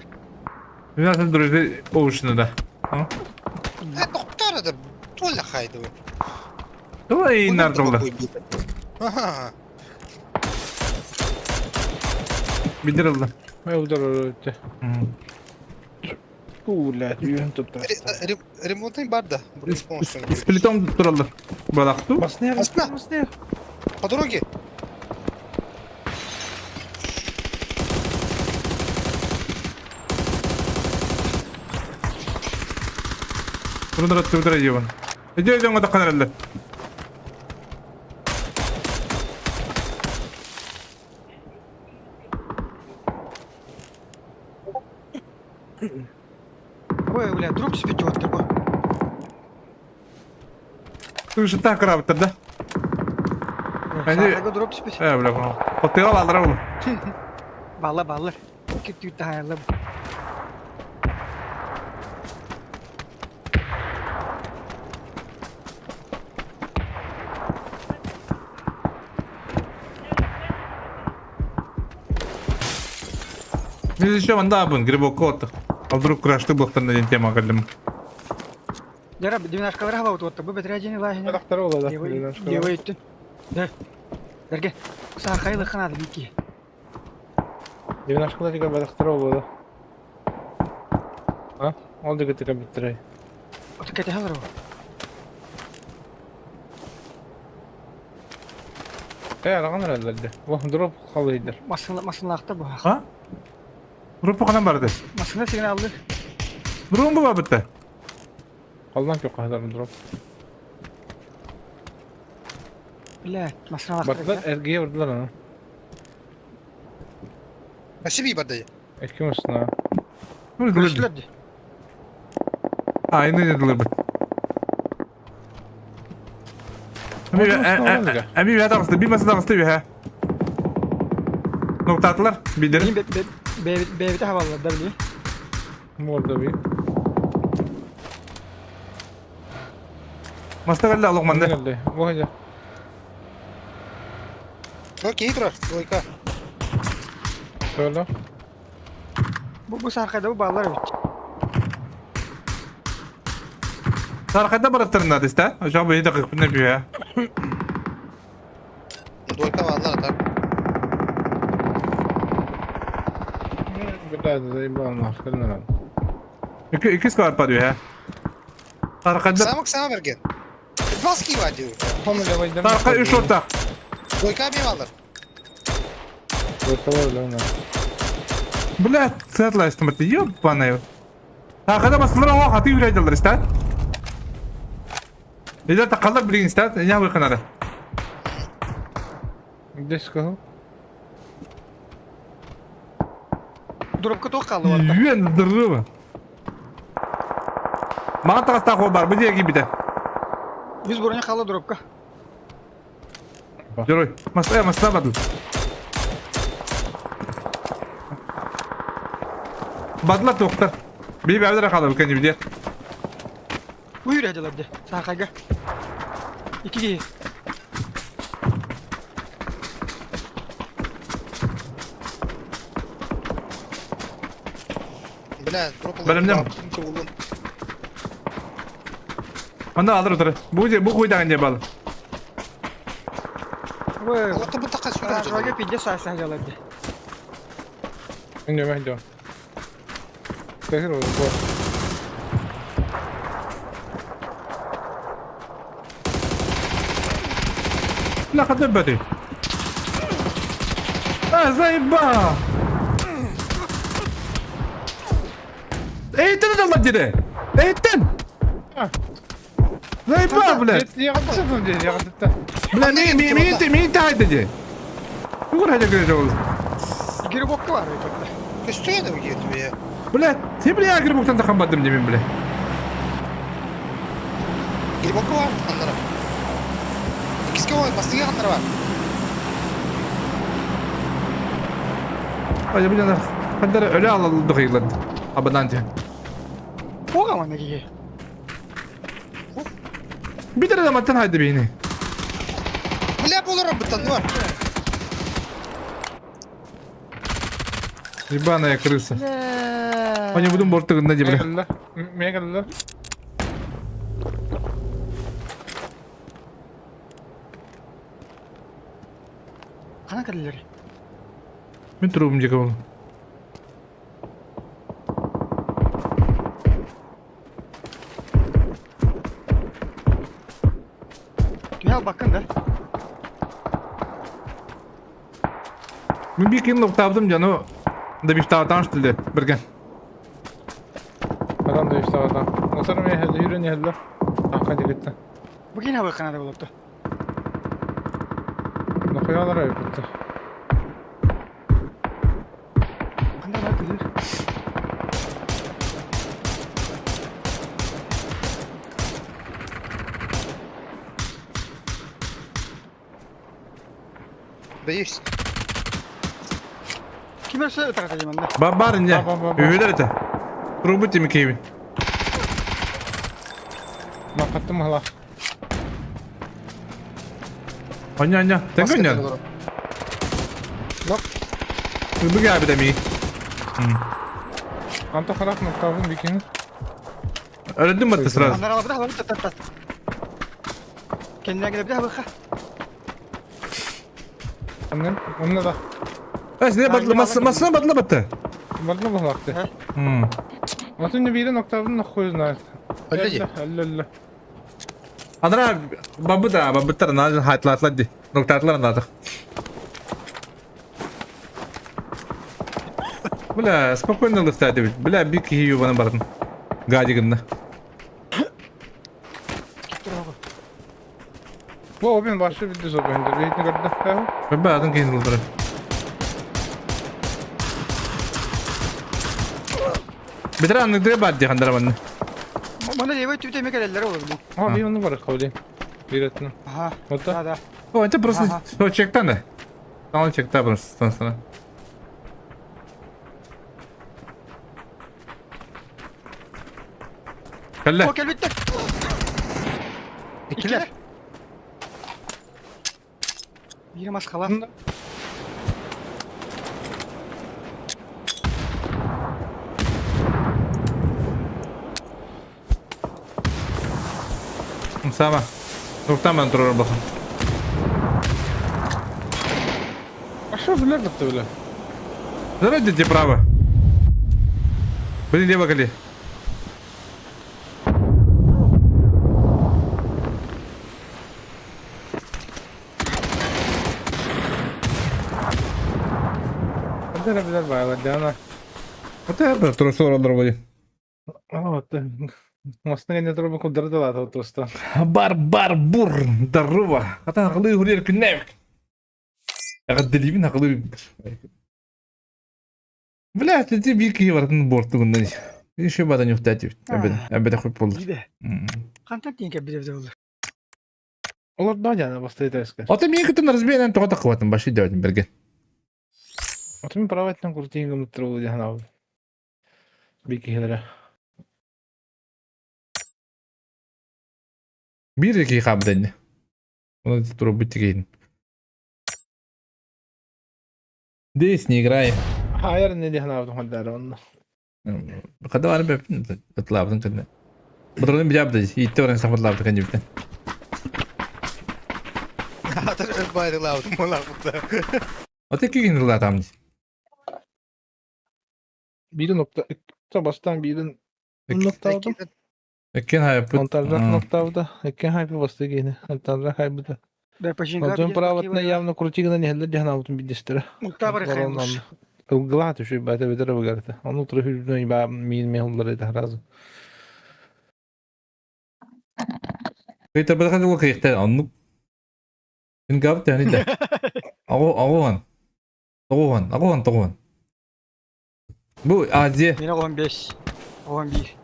Zaten друзья овощины, да. Э, доктор это толя хайды. Давай нардолда. Ага. Bildir Ой, удар өтте. Блядь, үйін тұпта. Ремонтный бар да. Сплитом туралды. Балақту. Баснер, Басна. баснер. По дороге. Турдура турдура жебан. Эже жоңго таккан эле. Ой, бля, дроп түспүт жоготтор бу. Тушы так караптыр да. Эми Сага дроп түспүт. э бля. Отыга балдыра бул. Балла баллар. Кип түйтті хайалла. Biz еще манда абын грибок отты. А вдруг крашты блоктан деген тема келдим. Жара дивинашкалар хаба отуотта. Бу бетре жени лахина. Балақтар ола да. Левый өттүн. Да. Берге. Сахайлы ханады бики. Девнашкала деген балақтар ола да. А? Ол деген тека биттірей. Оту кете халар. Э, араған әрәлдерді. О, дроп қалайдыр. Масына масына акта бу. Ha? Группа канан барды. Масына сигналды. Drone bu бітті. Қалдан көп қадар дроп. Бля, масына акта. Бардылар, әргеге бардылар ана. Спасибо, бар да. Әкем үстіне. Көрүштүлөр. А, енді не дылыр бит. Әми бә тағысты, би маса тағысты бе, ха. Ноктатылар, бидер. Бе бе бе бе хабалар да биле. Орда би. Маста кәлді алуқманды. Келді. Бұл қайда? Окей, тұра. Двойка. Söyle. Бу бу саархайда бу бааллар эбит. Сархайда бараттарына дистэ. Ошо бэйи дакыппына бүйэ. Двойка бааллар так. Бля, заебал нахрен надо. Икки сквар бар үһэ. Сархайда Самок сама берген. Баски бар диyor. Сархай үш ортақ. Двойка мен бааллар. Бля, сатластым это, ёбаный. Сархайда басылар оға хаты үйрәйділер, истә? Илер тақалар білген истә, не выханары. Где сказал? Дробка тоқ қалды ватта. Юен здорово. Маған тағыстақ бар, бұл деге бите. Yüz броня қалды дробка. Герой. Масла, масла бадыл. Бадыла тоқтар. Би бәбдір қалды үлкен бide. Uyur ediler de. Сархайга. İki киһи. Бля, дроп Бөлімнен. Мында алыр отыры. Бұл де, бұл қойдаған не балы. Ой, Аллахта бұл таққа сүйреп Сархайга пиде сархайга де. Идем, идем. Скажи, вот. Ла қадам бәді. А, заеба! Эйтін адамдар деді. Эйтін! Заеба, блядь! Я хотел, я хотел. Бля, мен, мен, мен, мен тайды де. Югыр хайда кіреді ол. Грибокка бар. Көстүгө да кетти. Бля, ты бля, грибоктан таққан бадым демен, бля. Грибокка бар кандара. Икиске ой, бастыга кандара бар. Ай, бля, кандара өлө алалды қиылады. Абадан те. Оға мана киһи. Bir адаматтан хайды бейні. Бля, болор буттан бар. Ебаная крыса. Они будем бортыгында де, бля. Мегалла. Қана кірділер. Мен тұруым жеке ол. Түһә бакын да. Мен bir кин локтабдым жаны да bir таатан штилде бірген. Адам да işte адам. Осар мен хәлде үйрен хәлде. Аққа дегетті. Бу кин хабы канада болыпты. Нахуялар айыпты. Кандай бар киһи. Боюсь. Ким өрсө тарата жеманда. Бар бар не. Бар, бар, бар. Үйдер это. Трубы теми кейбин. Мақаттым ала. Аня аня. Тен көня. Бу гәби дә ми. Анта харах ноктабын бикини. Öldüm батты сразу. Андар алабыда хабы таттат. Кенден келе бир хабы. Аннан, онна да. Әс не батлы масына батлы батты. Барлы булакты. Хм. Атын бири ноктабын нахуй знает. Әллә Әллә. Андра бабы да бабыттар на хатлатлады. Ноктатлар надо. Бля, спокойно лыфтады. Бля, бик ебаным бардым. Гадигында. Бу обен башы битте зобенде. Бейтни көрдө. Бля, адын кейин булдыры. Битер аннык бар ди хандара манны. Мана левой түтө эме келелер болду. А, би оны бар кабыл. Биретни. Аха. Вот Да, да. О, это просто Ага. о, чектан да. Там чекта просто станция. Калла. О, келбитте. Икилер. Бири маскала. Хамсаама. Нуктан мен турар бахан. А что, бля, ты, бля? Давайте право. Блин, лево кали. Ханна билэр баайалар Диана. Вот это трусор дорогой. Вот. Мостың энне турбу кулдары да лата туста. Бар бар бур здорово. Хата акылы хурер күннәк. Әгәдделибин акылы. Бля, ты бир киһи барытын буортугуннан. Еще бадан юхтати. Әбет, әбет хуй болды. Диде. Хантан тиин кэббит эбитэ буоллар. Олар да Диана басты этээскэ. Ата мин кытын разбиянан тоҕо таххыбатын баши дәвәтин берген. Аты мин правайтынан куртиин гымыттыр Диана. Бир киһилэрэ. Бир киһи хаабыт инне. Оны туру бит Здесь не играй. Хайар не Диана хандар онно. Хада бар беп ытлабытын кэннэ. Батырын билябды, итте баран сахматлабыт кэннибитен. Атыр байлабыт молабыт. Ата кигин ылатам. Бири нокта бастан бирин ноктабыт. Экен хайпыт. Онтаржак ноктабыта. Экен хайпы басты киһини. Онтаржак хайбыта. Да починка. Онтон праватна явно крутигына нехеллер Диана бутун биддестер. Мукта бар хаймыш. Ылгылаат үчүй бата бетер бугарта. Ону туры хүрдүн ба мин мехуллар это разу. Кыйта бер хадыл кыйта анну. Ин гав тәни дә. Агу агуан. Тогуан, агуан тогуан. Бу Азия. Мин 15. 11.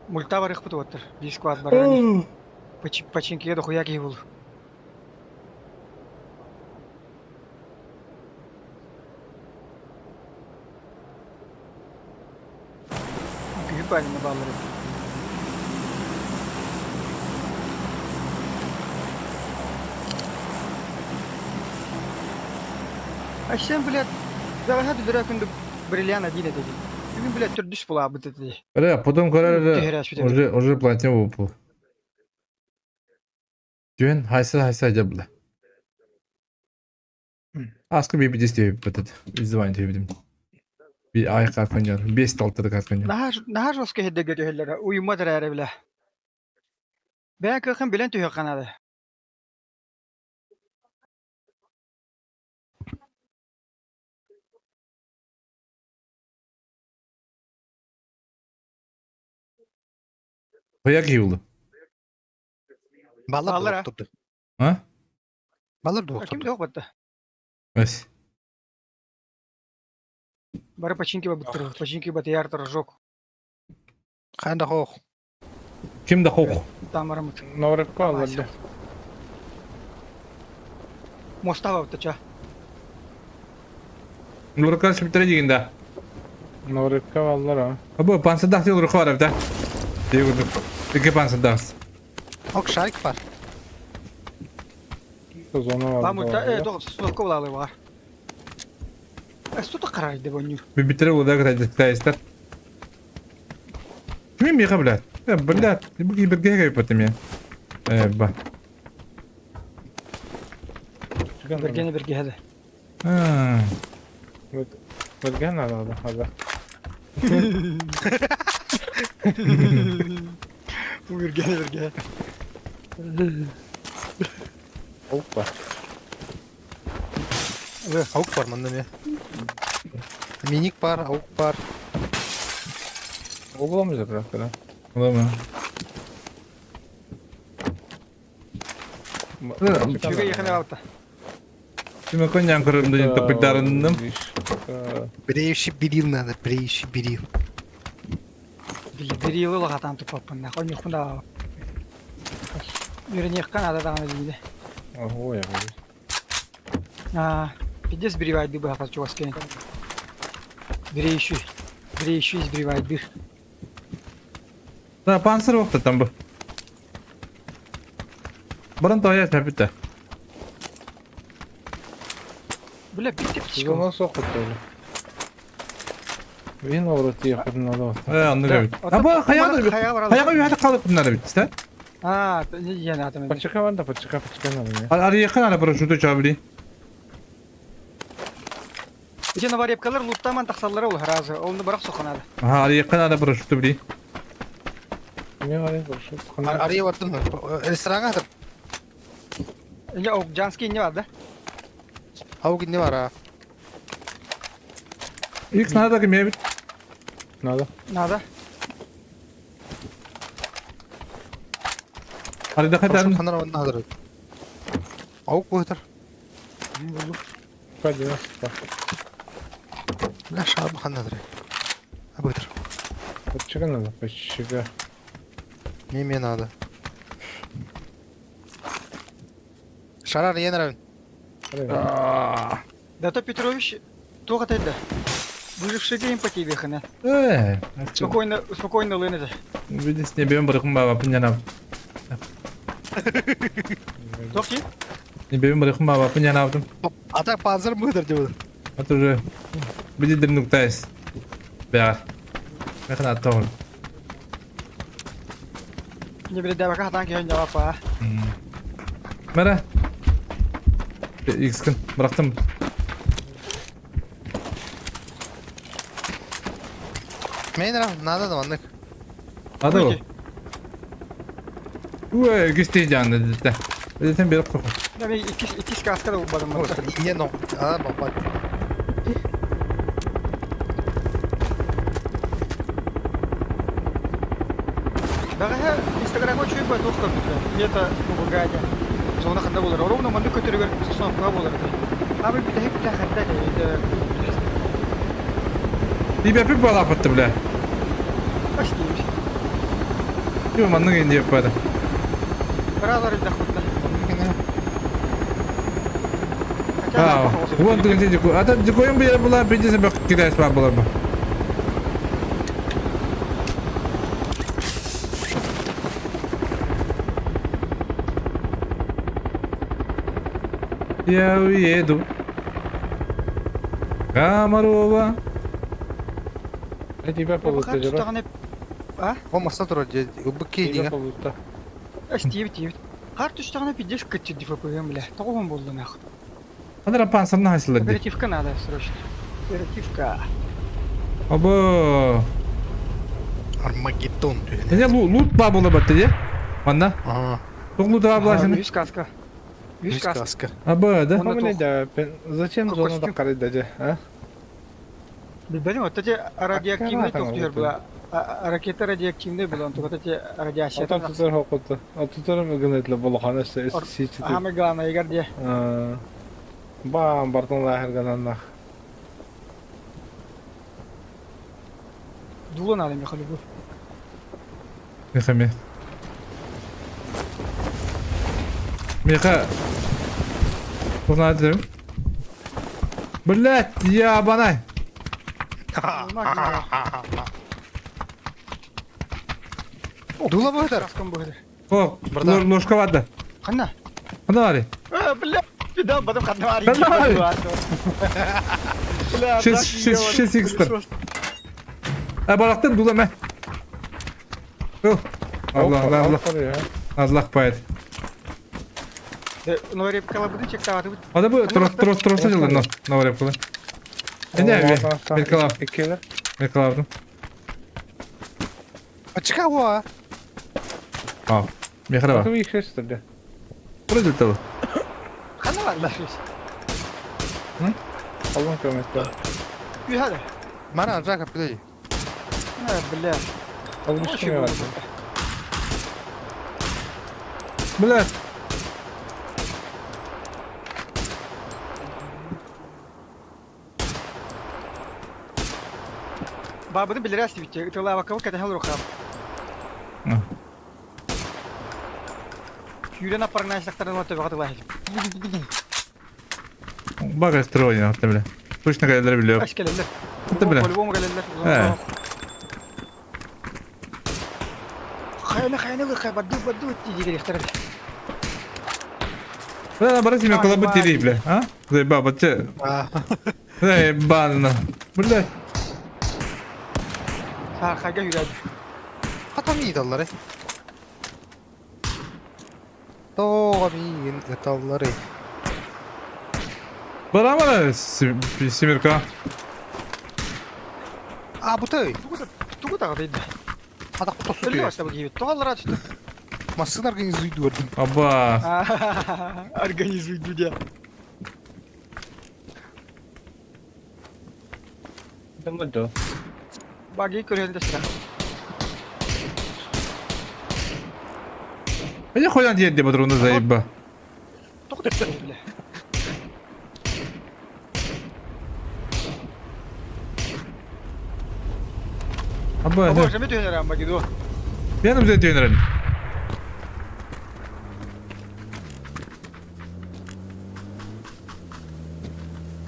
Мульта бар ихпыт оттыр. Бир склад бар. Починкиге дохуя киһи бул. Күйүп байына баалар. А сен, блядь, бэҕэһээ дүлэрэ күндү бриллиант один этэ дии. Бүгүн, блядь, төрдүс булаабыт этэ дии. Бля, потом көрөр Түһэрээспит уже уже платин выпал. Түн хайса хайса жабла. Аскы би бидес бит. Издаван төбүдүм. Би ай каркан бес талтыры каркан. Наһаа наһаа жестко хеддеге түһэллэрэ уйуммат эрээри билэ. Бэйэ кыахын билэн түһүөххэ наада. Хуя киулы. Баллар Баллар, а? доктор. А? Баллар Ким доктор. да батта. Өс. Бары починки бабыттыр. Починки батыяр торжок. Канда хох. Ким да хох. Тамарымыт. Норепко аллар. Моста бабытта ча. Нуркар шимтер дигенде. Норепко аллар а. Бу пансадах дил рухар да. Дигү. Ике пансадах. Ок шарик бар. Зона Ба мульта бар. э дог сутка булалы бар. Э сута карайды боню. Бибитер уда кытайстар. Ким миха блядь? Э, блядь, бу киберге кайып мен. Э, ба. Бергени берге хеде. А. Берген алады хаза. Бу бергени берге. Опа. Аук бар мында ме. Миник бар, аук бар. Оламыз бирок. Оламы. Чүгө якын бабытта. Ким коньян көрөмдө топыдарынным. Бреющий берил надо, бреющий берил. Били лагатан тупаппын. Ойнохпун да. Үйренех канада даганы дейди. Ой, А, пиздец бривайды бы хас чуаскен. Бреющий. Бреющий сбривайды. Да, панцир вакыты там бу. Баран тоя тәпитте. Бля, битте птичка. Зона сокут тоже. Вин олору тиэхпитин надо. Э, оннук эбит. Аба, хайаҕа хайаҕа үһэ хаалыппыннар эбит, да? А, не надо. Почекай, ванда, почекай, почекай надо мне. Арыйахха надо парашюту чабли. Ити новорепкалар луттаман тахсаллара ол разы. Оны барак соханады. Ага, арыйахха надо парашюту били. Мне говорит, парашют. Арыйа бардым. Ресторanga хатыр. Я Жанский не бар да? Ау не бар а. X надо ким эбит. Надо. Надо. Арыйдахха Парашют тарын. ханар онна хатыр. Ау куһтар. По 92. Бля, шабы ханнадыр. Абытыр. Почекай надо, почекай. Не мне надо. Шарар я нравен. Дато Петрович туох этэ Выживший им по тебе хана. Э, Спокойно, спокойно лынете. Видишь, не бьем барыхым баба пынянав. Туох ти? Не бьем барыхым баба пынянавдым. А так панцир мыдыр деп. Это уже видит нуктайс. Бя. Механа тоон. Не биле бака хатан киһин жавап па. Мара. X-кын бырахтым. Мен нравен, надо да маннык. Ады ол. Уэ, гүстей жанды деді. Өдетен беріп қойған. Да мен икки икки каска да убадым. Не но. А, бапа. Бага Инстаграмга чуй ба туох көрбүтү. Где-то Бугаде. Зона ханда болар. Ровно манды көтөргөр сосновка болар. Абы бите хеп ханда да. Ибәпі бала апатты, бля. Почти. Йо, манның енді еппады. Разор да худда. А, вон деген дикой. Ата дикойын бері бұла, бейдесі бәк кидайс бар бұлар ба. Я уеду. Комарова. Я тебя полута, Жора. А? О, маса тура, быки Тебя дига. полута. Стив, тив. Хар түстәгәне пиздец кытчы ДФПМ, бля. Тогон булды нах. Андра пансарны хасылар ди. Оперативка надо срочно. Оперативка. Або. Армагеддон. Не лут ба була батты ди. Манна. Ага. Тоқ лут ба була Үс каска. Үс каска. Сказка. Або, да? Онда Мне да, зачем Какой зону костюм? докарить даже, а? Билбедим, вот эти радиоактивный Аккуратно, токтур вот была. Ракета радиоактивный была, вот эти радиация. Отан тутар хокута. Отутар мгнетле болохана сичти. Самое главное, Игорь, где? Бам, бартон лахер нах. Дуло надо, Михаил. Меха ме. Меха. Тоқ Блять, я банай. Дула быдыр. Каскам будет. О, ложка вады. Ханна. Хана бары. Бля, беда, потом ханна бары. Ханна бары. Шесть, шесть, шесть икстер. А барақтан дула мә. О, Allah Allah Allah. Allah bayat. Новорепкала буду чектаваты. Ада бу трос трос трос жылы но новорепкала. Эне бе. Меркалав. Меркалавдым. Почекай, во. А, мехрава. Ты их шесть тогда. Вроде того. Ханна бар да. Аллах көмөктө. Үйхады. Мара, Жака, подожди. Бля. Аллах көмөктө. Блядь. Бабыны билерәс бит. Тыла вакыл кәтәһәл рухам. Юрена апарына сактардан өтө багаты Бага строение, вот бля. Точно кәләләр билеп. Аш кәләләр. Это бля. По-любому кәләләр. Э. Хайна хайна хай баду баду тиги ихтар. Бля, барас имя колобы тири, бля. А? Заеба, баче. Заебано. Блядь. Таархайга үүрээди. Хата мииталлары. Тоҕо миигин ыталларый? Барамана Семерка. А, бутай. Тугу таҕытыйда? Атах тосу Өллө баста бу киһибит. Тоҕо аллара түстэ? Массыына организуйдуордум. Аба. Организуйду диye. Баги көрүөн да сыра. Я хуян диэн патроны заеба. Тоҕо түстэ бile. Аба. Боже, мен түһэнэр баги дуо. Я нам түйенерен.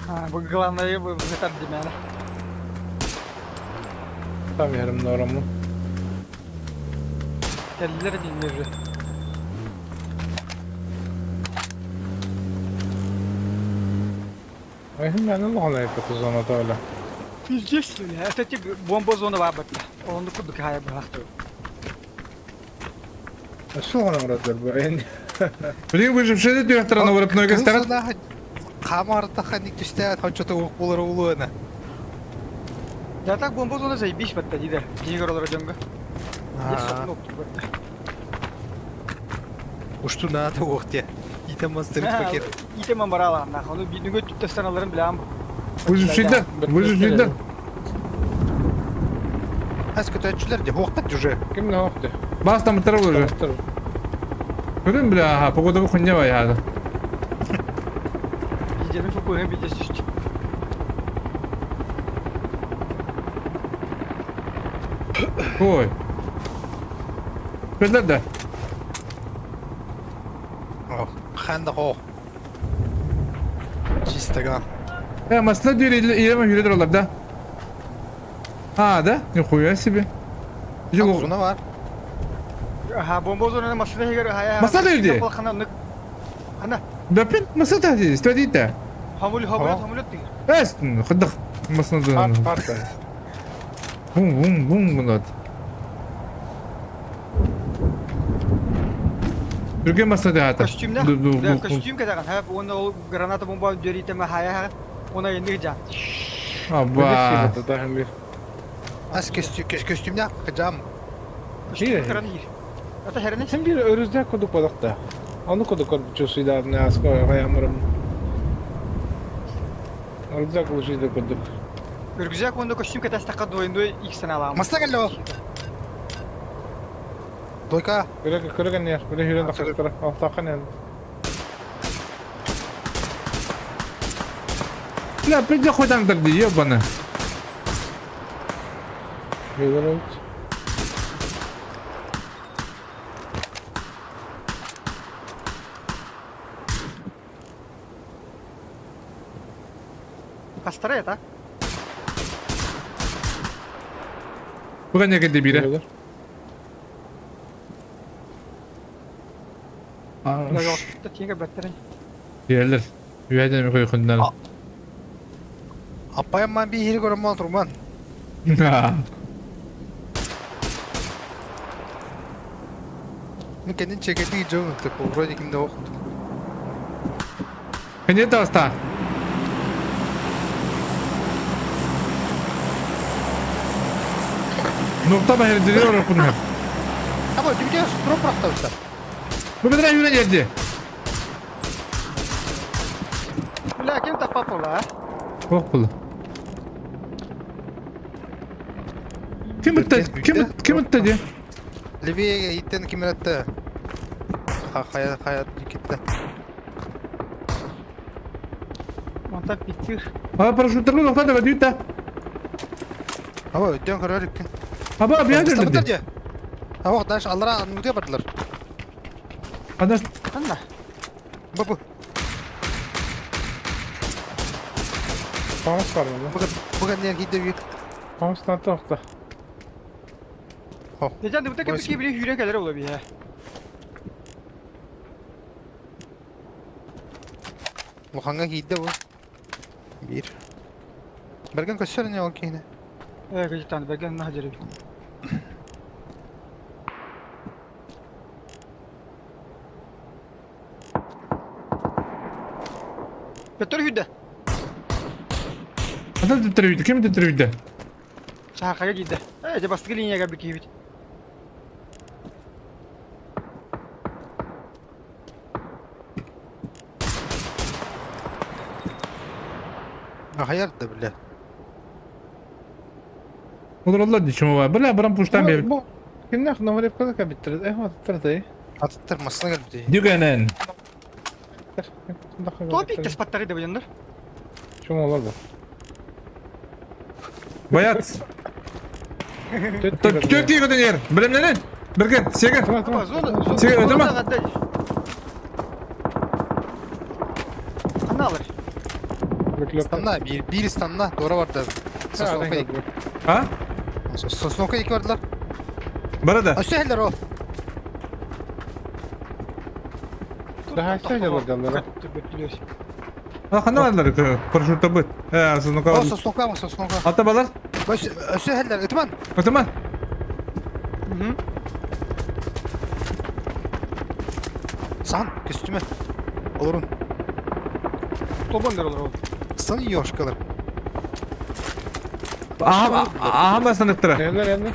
А, бу главное бу бу димәне. Там ярым норму. Кэллэр диннер. Ayım ben de hala yapatı zona da öyle. Пиздец, бля. Это те бомба зона бар батта. Оны кудук хая бахты. Şu ana muratlar bu en. Билигин выживший директора на вырыпной гостарат. Хамарта ханик түстә хочоты ук булыр улуына. Да так бомба зона заебись батта диде. Дигер олар жонго. Батта. Ушту надо ук те. Итем мастер пакет. Итем барала нах. Оны бинүгө түттәстән билам. Выживший да, выживший да. Әс көтәчүләр де уктат уже. Kim ne yaptı? Бас там уже. Көрүн бля, ага, погода бу хуйня бар я. Видеоны фукуга видео түштү. Ой. Берлер да. Ханда хо. Чисто Э, масла дверь илеме жүреді олар да. А, да? Нихуя себе. Жол. Зона бар. Ага, бомба зона машина егер хая. Масла дверь. Ана. Бәпин, масла та здесь, тводи-то. Хамул хамул хамул деген. Эс, хыдых. Масла да. Бум, бум, бум, бум. Түрген масла да ата. Костюмда. Да, костюм кадаган. Ха, оны ол граната бомба дөритеме хая. Она енді жан. Аба. Ас костюм костюмда жам. Ата херне. Sen bir örüzde koduk balıkta. Onu koduk koduk ne asko ayamırım. Örüzde koduk koduk. Үргүзәк онда костюм катастакка дойынды иксен алам. Масла келло. Дойка. Көрө көрө ne? Böyle hüren dakikalara. Altı ne? Бля, приди хоть там тогда, ебана. Hüren Кастара это? Буга неге бире. Диэлер. Үәден ми койкундан. Апайым би хири көрөм турман. Мен кендин чекети жон типа вроде кимде окуд. Кенде таста. Нокта бахер дирер оркун. Аба, дүбүтө дроп бырактабыттар. Бу бедре юрен жерде. Бля, кем таппап ола, а? Ох бул. Ким өттө? Ким ким өттө ди? Левее иттен ким өттө? Хая хая кетти. Онта питир. А парашюттерлу нокта да дүйтә. Аба, өттөн көрөр экен. Аба, бия жерде. Аба, дальше аллара нүгө бардылар. Ана Анда. Бу бу. Памыс бар mı? Буга буга не кийде бит. Памыс на тоқта. Дежан дыбыта кем ки били хүрен келер ола би, Луханга кийде бу. Бир. Берген көссөр не ол кейне. Э, кыжытан бэрген наһа дьэрик. Петр хүдэ. Ханна төттөрүйдэ? Ким төттөрүйдэ? Саахага киирдэ. Э, дьэ бастакы линияга бір киһибит. Ахайар да бля. Олороллор дии чумова. Бля, баран пуштан бер. Бу кимнэх Новолепкада кэбиттэр. Эх, аттар Аттар массына кэлбит. Дүгэнэн. Топик теспаттары да билендер. Чум олар бу. Баят. Төт киги көтөн ер. Билемненен. Берген, сеген. Зона, Сеген, өтөмө? Ханна алар? Станна, bir, bir станна, doğru vardı. Sosnovka iki. А? Sosnovka iki vardılar. Бара да. Өссө хеллер о. Daha şey алар. А ханна бардылар парашютта быт. Э, Сосновка. О, Sosnovka mı Sosnovka. Ата балар. Өссө өссө хеллер, Ытман. Өтөмө? Сан, көстүмө. Олорун. Тобон бер олар ол. Сан ёшкалар. Аха, аха басыныктыра. Эхлер энди.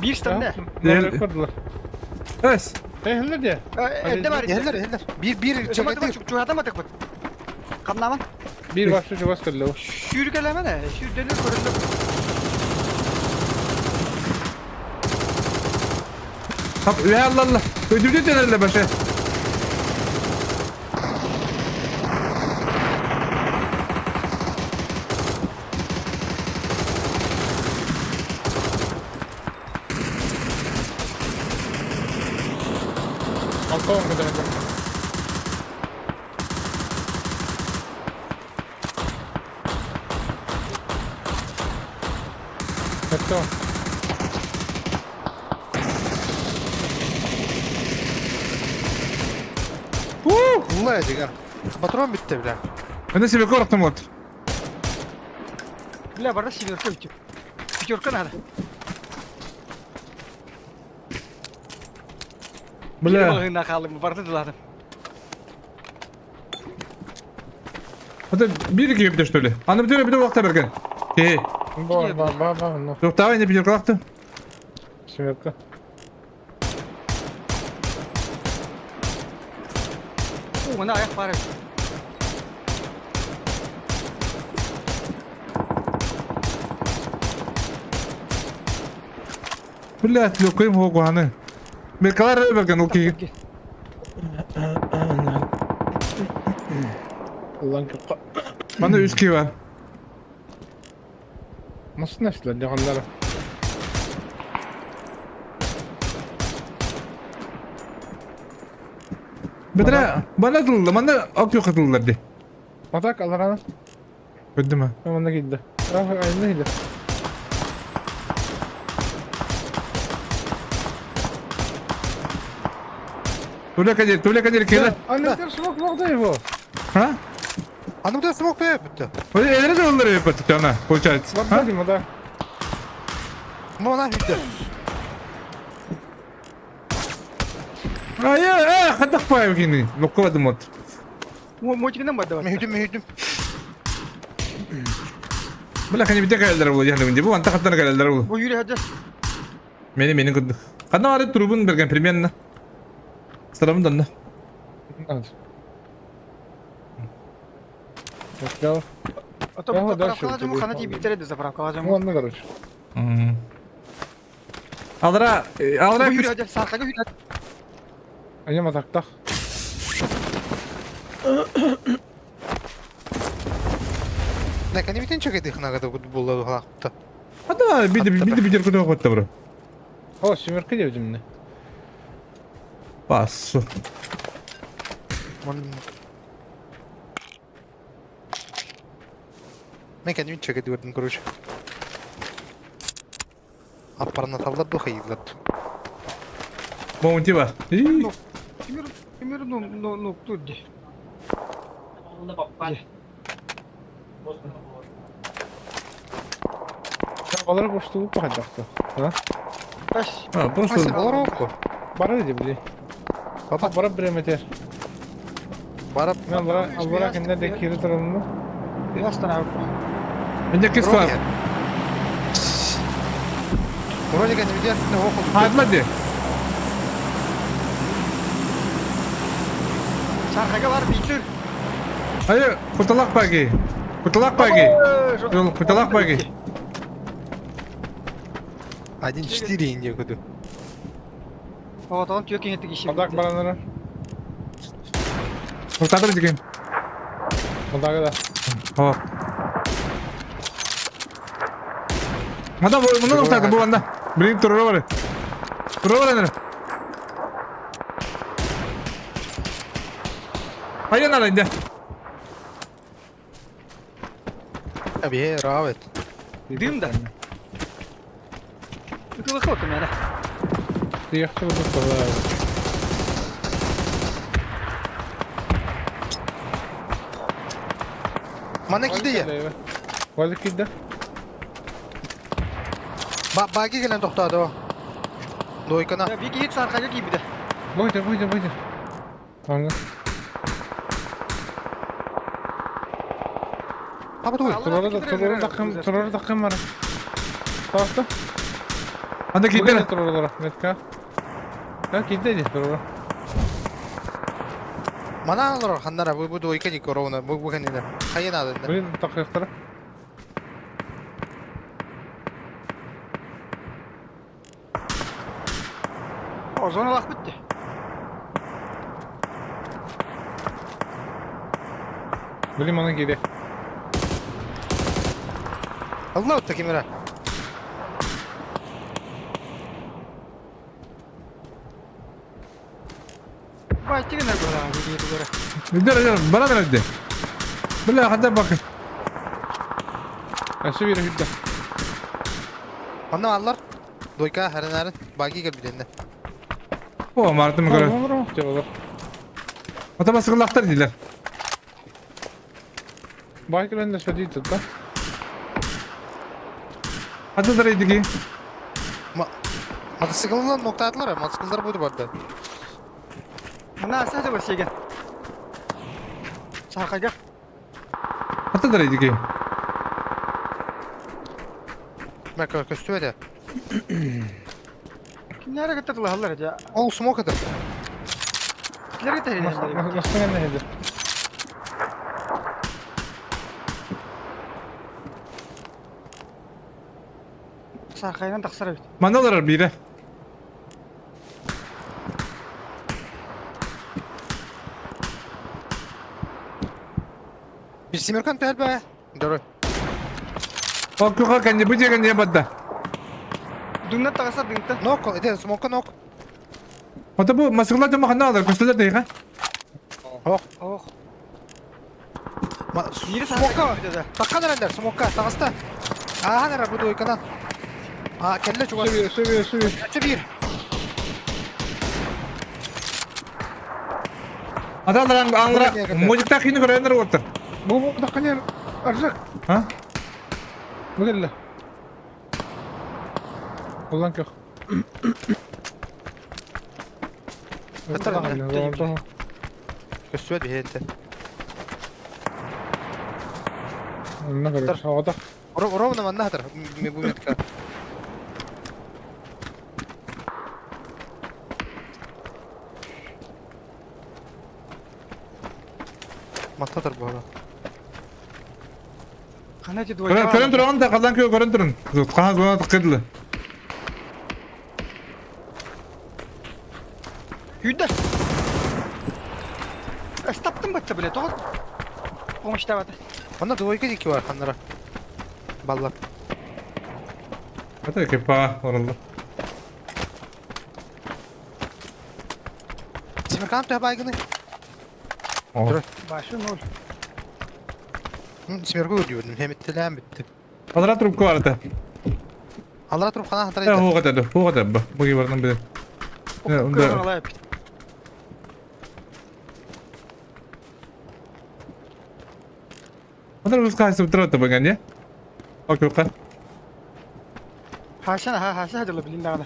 Bir станна. Новолепкадылар. Эс. Эхлер де. Эрде бар. Хеллер, хеллер. Bir bir чакаты. Чугатама тык бит. Каннаман. Bir başlı чугас кэллэ. Сүүргелеме не? Сүүрдөнү көрүндү. Хап, я алла алла. Өдүрдү денерле башы. Алтон кэдэ. Это Улла дигән. Патрон битте бля. Мына себе корктум вот. Бля, барда семерка битеп. Пятерка надо. Бля. Балыгына калдым, барды дыладым. Это бир кийип что ли? Аны бир бир вакытта берген. Э, Ба ба ба ба ну жок, давай не бир калакты. семерка. О, мына аяк бар. Бля, лөкөйм хогуаны. Бир калар берген ол кийип. Улан кыпка. Мана үч кийип бар. Nasıl nesler yakanlara? Бетре, бана тылды, мана ак yok atıldılar di. Matak alarana. Öldü mü? Hemen gitti. Ah aynı gitti. Туля кадер, туля кадер келе. Anne smoke smoke değil bu. Ha? Аны бу смок бе битте. Эле de onları yapatı ana, получается. Bak Ha? bakayım o da. Мона битте. Ай, э, хадак пай кини. Локко вот. Мотигинен барды бар. Мехүдүм, мехүдүм. Бля, кани бите калдар бул яны бу анта хаттан калдар бул. Бу юри хаджа. Мени мени кыдык. Кана ары трубун берген примерно. Сырамдан да. Ya Ата Ya, бу да, заправка şu- хана тип битереди заправка алажам. Onunla короче. Алра, алра Бу юри хаджа саркага юри. Anne matak tak. Не, кани битен чакаты хнага да булла халакта. Ата биди биди биди кыдык готта бро. O семерка diye ne? Бас. Мон. Мен кани битен чакаты көрдүм, короче. Аппарна талдар духа йыглат. Баунти бар. Кимир кимир ну ну ну тут ди. Олар буштугу пахадахты. А? А, просто... Олар Бары ди били. Папа. Барып биремете. Барып. Мен аллара аллара кенде де кири туралымы. Менде кис бар. Вроде как не видят, но охот. Адла ди. Сархага бар бийтер. Айы, куталак баги. Куталак баги. Куталак баги. 1-4 Индия көтү. Оғатаған түйе кеңеттік иші. Адак баранара. Кутадыр деген. Мындагы да. О. Мында мында тоқтады бұл анда. Блин, туры бар. Туры бар әнер. Айын ара инде. Бе, равет. Дым да. Үкілі қылқым яна. Тияқты бұдық бала. Мана киде я. Вазы киде. Баги келен тоқтады о. Дойкана. Бики хит сархага кийбиде. Бойдыр, бойдыр, бойдыр. Аңы. Папа туй. Турары да, турары да кым, турары да кым бар. Тағықты? Анда киде. Турары Метка. Да, киде ди турары. Мана алар ханнара бу бу дойка ди корона бу бу ханнара. Хайын ады. Блин, тақырықтары. О, зона лақ бітті. Блин, мана киде. Алла утта камера. Бай, тигенер көрі, бики көрі. Үдер, үдер, бара бер Бля, хада бак. Әші бері хүдді. Мана аллар. Дойка харынарын баги кел биденде. О, мартым көрө. Олар. Ата басқылақтар дейлер. Байкерен де сөдейді да. Ата дар едіге. Мотоциклдан ноктадылар, мотоциклдар буду барды. Мына асасы бар сеген. Сархага. Ата дар едіге. Мен көстү эде. Kimlere getirdiler hallar ya? Ол смок это. Kimlere getirdiler? Мастың әне еді. Сархайдан тақсыра бит. Маналар бире. Bir Simirkan тәлбә. Дөрө. О, күға кәнде, бұл деген не бадда. Дүңнен тағаса дүңті. Нок, эде смокка нок. Ата бұл масқылар жама қанда алар, көстілер дейға. Ох. Ох. Смокка. Таккан эрендер, смокка, тагыста. Аха нера бу дойканан. А, келле чугас. Сөбір, сөбір, сөбір. Сөбір. Ата алар аңра, мужикта қиыны көрәндер отыр. Бұл бұл таққан ер. Аржак. А? Бүгілі. Улан көх. Көстү бит. Онна көрөр. Ағата. Ровно манна хатыр. Мен бу метка. Мататыр бу ара. Қана те двойка. Көрін тұрған да, қалдан кө көрін тұрын. Қағаз бұна тыққыдылы. Үйді. Стаптым бітті біле, тоғыз. Оңышта баты. Манна двойка дики бар ханнара. Баллар. Ата кепа оралды. Симиркан төһ байгыны. О. Башы ноль. Симиргө көрдүм. Хеметтеләм битте. Алара трубка бар ата. Аллара туруп хана хатар Э, хуға тәді, хуға тәді. Бұғы бардан біле. Онда Онда өз қайсы тұрады бұған, не? Ок, жоққа. Хасан ха хаса дылы билин даҕаны.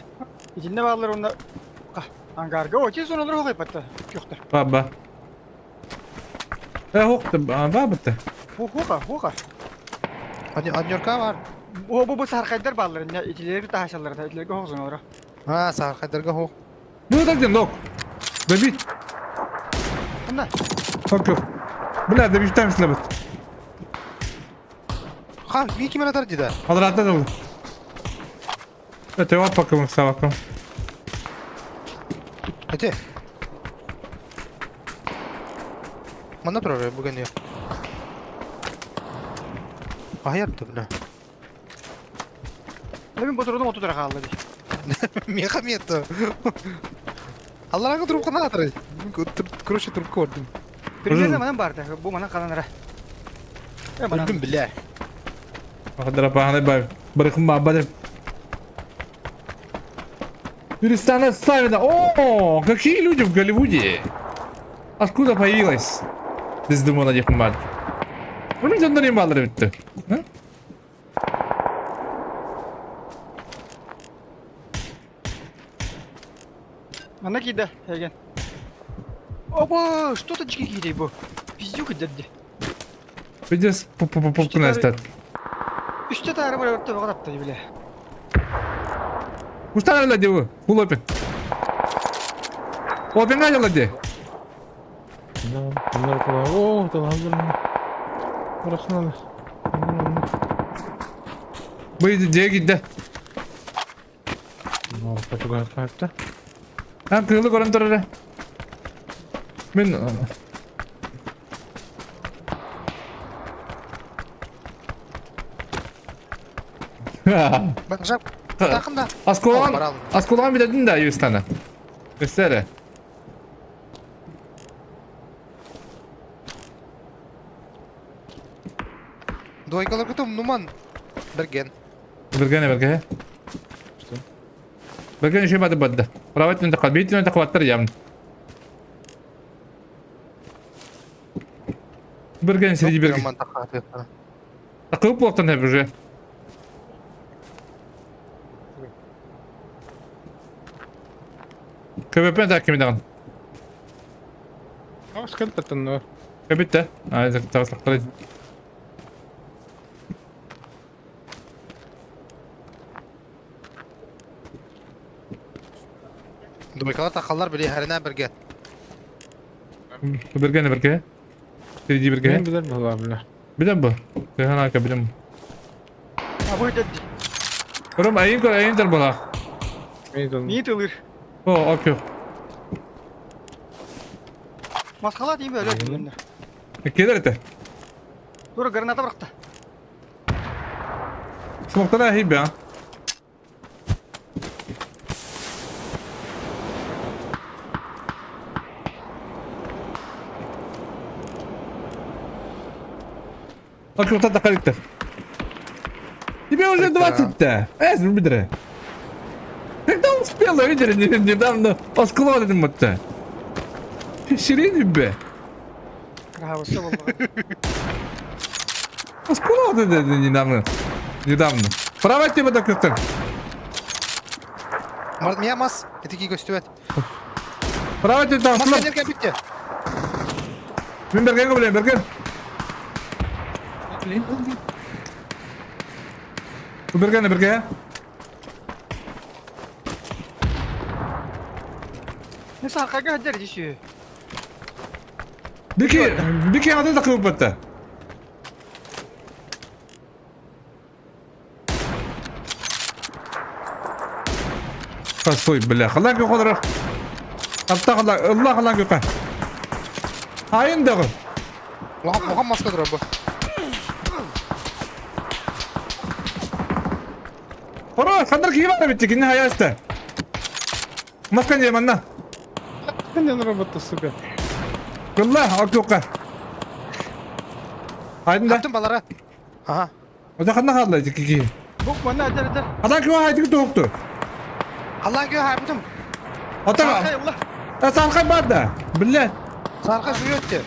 Итиннэ бааллар уонна ангарга очи сонолор хоқайпатта күөхтэр. Баба. Э хохты бабыты. Хоха хоха. Аннерка бар. О бу бу сархайдар бааллар инне итилерге тахашаллар итилерге хохсоналар. А, сархайдарга хох. Ну так дем, док. Добить. Ханна. Хок. Бля, добить там слабит. Ха, ми ким атар дида. Алрата дыл. Это его пока саваком. Эти. Манна турар бүгін я. Аяр бля. Мен ботурдум оту хаалла ди. Меха мета. Аллараңы трубканы атыр. Короче, трубка көрдүм. Примерно манан барды. Бу манан кананара. Э манан. Өлдүм бля. Ахадара паханы бай. Барыкым баба деп. Юристана Славина. О, какие люди в Голливуде. Откуда появилась? Дездемона Дехмат. Bunu canlarım bağları bitti. Ha? Манна кида, эген. Оба, что-то дикий киди бу. Пиздюк дедди. Пиздец, пупку настат. Үстэ тары бар өттө багатапты биле. Устан лади вы, хулопин. Опин надя лади. О, Бырахналы. Быйды дие гидде. Ан кыылы көрөн турар. Мен Бак жап. Тақында. Асколан, Асколан биледин да Юстана. Өстәре. Двойкалар күтүм нуман. Берген. Берген берген. Берген еще бады бады. Правательно таква, бейтельно таква ям. Берген среди берген. Такой плохо там уже. КВП так кимдаган. Аш кэлбэтэн. Кабитте. А, это таслактар. Двойкалар тақалар биле хәренә берге. Берген берге. Среди берге. Мен билер була бля. Билем бу. Кыханака билем. А бу дедди. Ром айын көр айын тар була. Ми тылыр. О, окей. Масқала дейм бөлө. Келер это. Тура граната быракты. Смоктана хибя. Окей, вот это коллектор. Тебе уже 20-то. Э, бедре. Когда успела, видели, недавно посклонен вот-то. Ширин бе. Крабысы болду. Посклонен недавно. Недавно. Права тебе так это. Март мия мас. Этики көстүбет. Права тебе там. Мас кәнерге битте. Мен берген билем, берген. Берген, берген. Не саркага хаджар диши. Бики, бики ады да кылып бітті. Постой, бля, халак yok Апта халак, Allah халак yok. Айын дагы. Оған маска тұра бу. Хоро, хандар киіп ара бітті, кине хаясты. Маска не манна. Кэнен робота, сука. Алла, ак yo'qqa. Айдын да. Таптым балара. Ага. Ода ханна халла ки. Бу мана аджар аджар. Адан кио хайды тоқту. Алла кө хайбытым. Ата, Саркай улла. сарқай бар да. Бля. Сарка жүрөттү.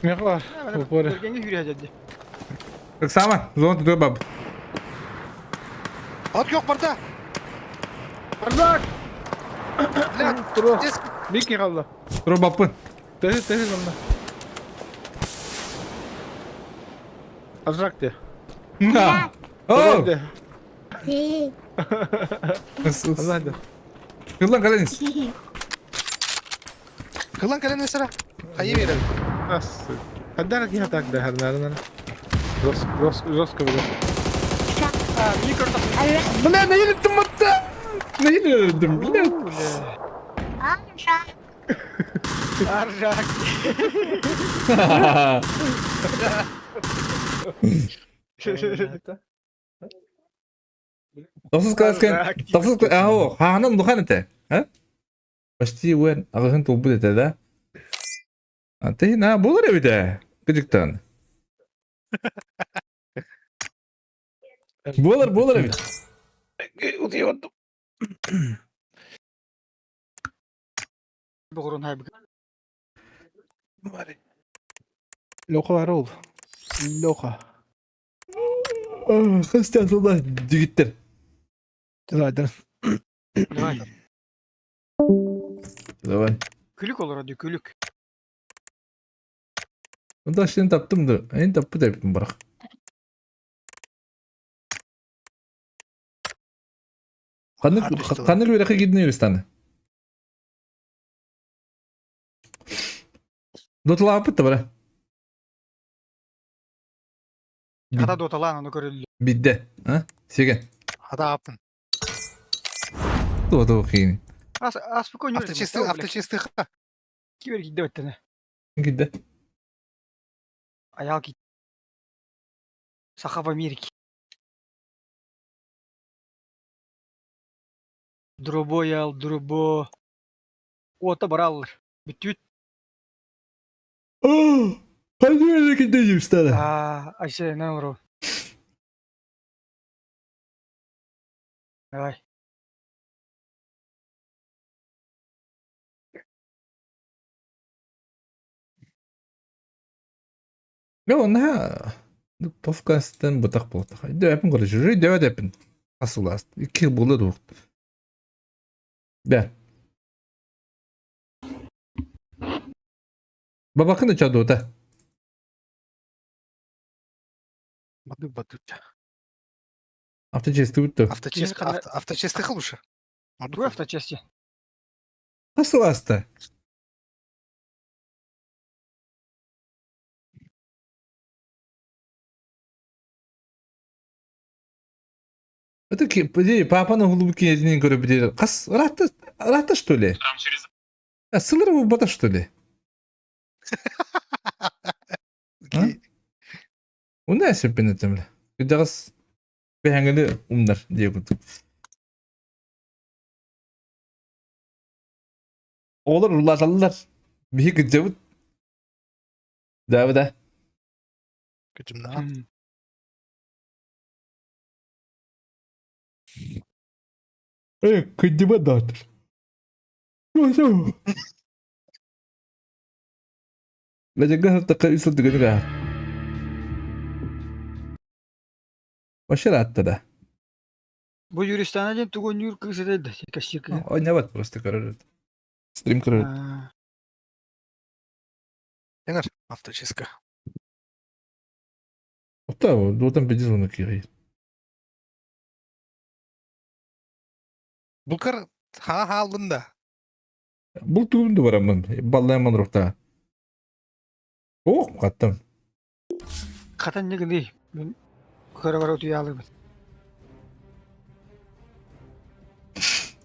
Мехлар. Упоры. Бергенге хүрү хаджар. Так само, зона туда баб. От yok барда. Бардак! Блядь, Туруох. здесь Микки қалды. Тура баппын. Тэһи, тэһи манна. Аржак де. О! Де. Кылан Ана де. каланис. Кылан кэлэн эсера. Хайы берем. Ас. Хаддар киһи так да харнарынан. Жестко, жестко было. А, мини көрдөх. Бля, наелеттім атта. Наелеттім, бля. Аржак. Тохсус класс тохсус аһо, хаанан духан этэ. А? Почти уэн аҕыһын тулбут этэ да. А ты на булар эбитэ. Кыдьыктан. Буолар, буолар эбит. Бугурун хайбык. Леха бар ол. Леха. Хастан сылда дигиттер. Давай, Давай. Давай. Күлүк олор ди күлүк. Онда сен таптым да. Эн таппы деп барах. Ханнык ханнык үөрэххэ киирдин Юристаны? Доталааппыт да бара. Хата доталаан ону көрүллү. Бидде. А? Сиген. Хата аптын. Туо хин. Ас ас бу конюр. Авточистый, авточистыха. Кибер кидде өттене. Кидде. Аял кит. Саха в Америке. Дробо ял, дробо. Ота бараллар. Бүтүт. Ханнык үөрэххэ киирдин Юристаны? А, айсе на олору. Давай. Ну, на Тофкастан бытах болтах. Дөпін көрі жүрі, дөп дөпін. Асылас. Ики болды дұрт. Да. Бабакын да чаду да. Баду баду. Авточисты өтті. Авточист, авточистыха лучше. Дуй авточасти. Асыласты. Это ки, папаны глубокие едине говорю, бдели. Кас, рата, рата что ли? А сылыр бата что ли? Уна сөппен этемле. Күдәгас бәһәңгәне умнар дия күтүк. Олар улашаллар. Биһи күтҗәбит. Да, да. Күтүмнә. Э, күтҗәбә датыр. Ләҗәгә хәтта исел дигән Вообще ратта да. Бу юристана ден тугон юр кызы да, кассир. Ойнабат просто көрөр. Стрим көрөр. Эңер, авточистка. Ота, дотан пиздец оны кири. Булкар ха ха алдын да. Бул түгүндү барамын. Баллайман рухта. Ох, каттым. Хатан не гыны. Мен көрө көрө туялыбын.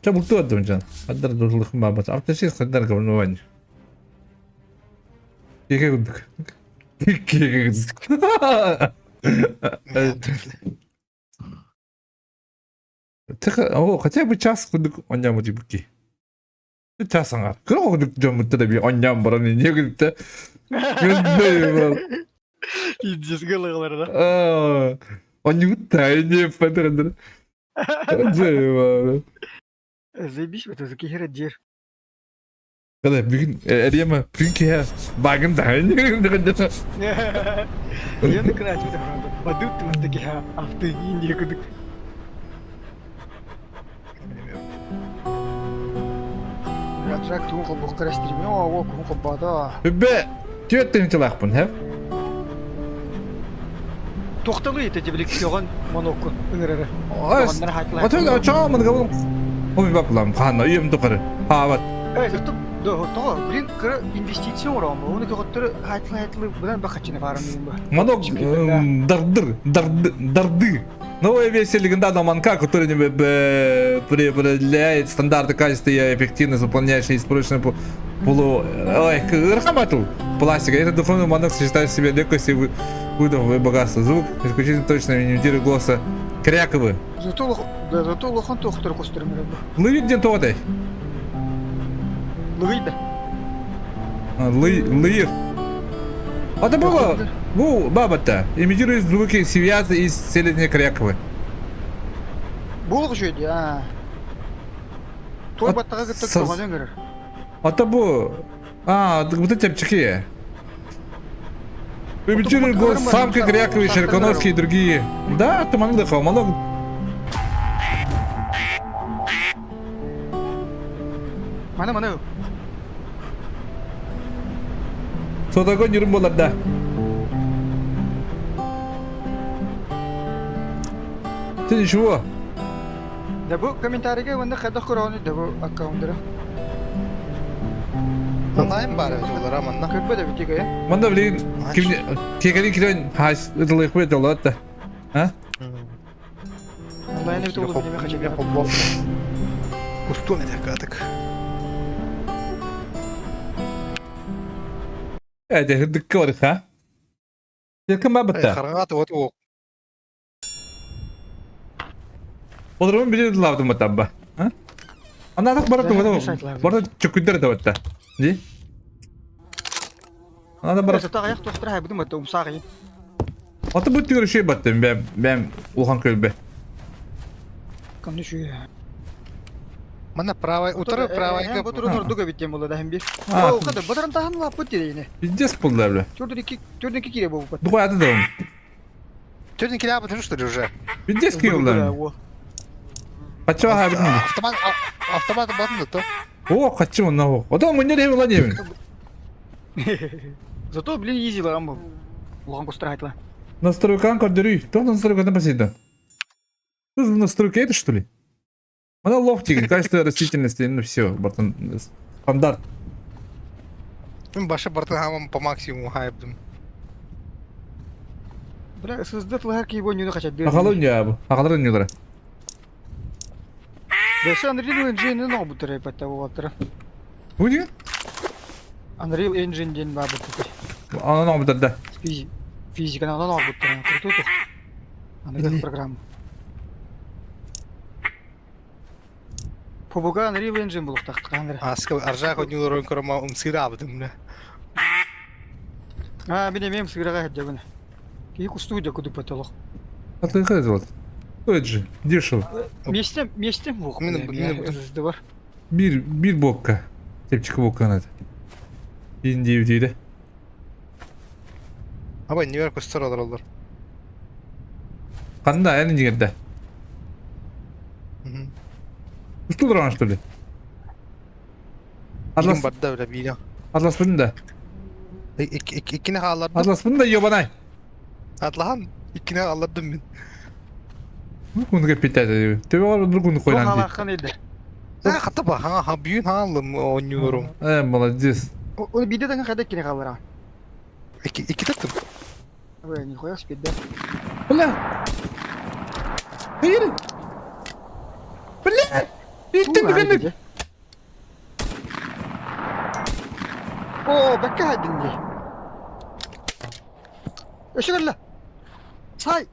Ча булту аттым жан. Аддар дурлухум бабасы. Авточист кадар габын Кеке күндүк. Кеке күндүк. О, хотя бы час күндүк онньям дибики. Час аңар. Кыра күндүк жомутта да би онньям баран не күндүк. Күндүк. Издес гылыглар да. Онньютта не падырдыр. Заебись, это за кихера дер. Когда бүгүн эриэме бүгүн киһэ багын да Я на крате, бадут вот такие авто Индия кудык. Раджак тугун холбуохтара стримҥэ оо куһун холбоото. Үбэ түөрт тыһыынчалаахпын, һэ? Туохталыы ити дебилик көҕөн моноккун ыҥырары. Отон очоо мангабын хомуй баплам хаана үйөм тухары хаабат. Эй, зато тоҕо, блин, кыра инвестиция оҥороҕун бу. Уну көҕөттөрү хайтылы-хайтылы бынан бахаччыны баарым бу. Манок дардыр, дарды, дарды. Новая версия легендарного манка, который не определяет стандарты качества и эффективность, выполняющие испорченную полу... Ой, рахаматул пластика. Этот духовный манок сочетает в себе легкость и выдох и богатство. Звук исключительно точно имитирует голоса Кряковы. Зато да, зато улахан туохтар костурум бу. Лыйыт диэн тоҕо Лыгый да. Лыйыр. Это было... Ну, баба-то. Имитирует звуки связы из селения Кряковы. Буолук үчүгэй аа. Той баттаҕа кытта көҕөнөн көрөр. Ата бу... А, вот это чепчики. Имитирует голос самки Кряковы, Широконоски и другие. Да, это Мангдыха, Малок. Маны маны. Сотогон ньурун буолар да. Ты ничего. Да бу комментарийга уонна хайдах көрөҕүнүй да бу аккаунтары? Онлайн баар эбит олора манна. Көрбөт эбит тигэ. Манна билигин киэкэрин кирэн хаас ытылыахпыт олоот да. А? Онлайн эбит олу билеме хача Устуон этэ каатык. Эдэ хырдыкка барык ha. Якын бабытта. Хараҥа вот о. Олорун били лавдым батабба. А? Ана так барат барат. Барат чөкүддер да батта. Ди? Ана барат. Зато аяқ тохтар хайбытым батта умсаҕы. Аты бу түгөр шей баттым бэм бэм улахан көлбе. Кымны шүй. Манна правай утары правайга Бу турун ордук эбит диэн буолла да хим бир. Оо, када батаран таһан лаппыт диэйне. Пиздец булда бля. Төрдүн икки төрдүн икки кире буолбут. Дугай аты да. Төрдүн киле абытын что ли уже? Пиздец кире Качча хабын. Автомат автомат батын да то. О, каччы онна о. Ота мы не ревела не. Зато, блин, изи лаган бу. Улахан костар айтла. Настройкан көрдөрүй. Тоқ настройкадан посейді. Ты настройка это что ли? Она лофтик, качество растительности, ну все, братан, стандарт. Мин баша бартын хамам по максимуму хайбдым. Бля, сызды тылар кей бойнюны качат. Ахалы не абы, ахалар не удара. Бәсе Unreal Engine-ни ногу буттар эпатта болаттыр. Бу не? Unreal Engine ден бар бу. Ана ногу буттар да. Физиканы ана ногу буттар. Крутой тух. Unreal программа. Побуга Unreal Engine булуктак Unreal. Аска аржак ойнуулар көрөм умсыра абдым бля. А, мен эмем сыгырага хәддәбен. Ки кусту да кудуп патолох. А ты как вот? Это же дешево. Местем, местем бух. Мен бар. Бир, бир бокка. Тепчик бокка надо. Инди дейді. Аба не кустар алар олар. Қанда әлі дегенде. Устул тұрған что ли? Атлас барда бля бина. Атлас бұнда. Иккини хаалардым. Атлас бұнда ебанай. Атлахан иккини хаалардым мен. Күнге питәді. Төбе бар бір күн қойдан дейді. Халахан еді. А хата ба ха ха бүйүн хаалым ойнууларым. Э, молодец. Оны биде таңа қайда кене қалыр. Ики ики таттым. Ой, нихуя себе. Бля. Hayır. Бля. Иттин дүгенник. О, бәккә хәдинди. Өшігірлі. Сай.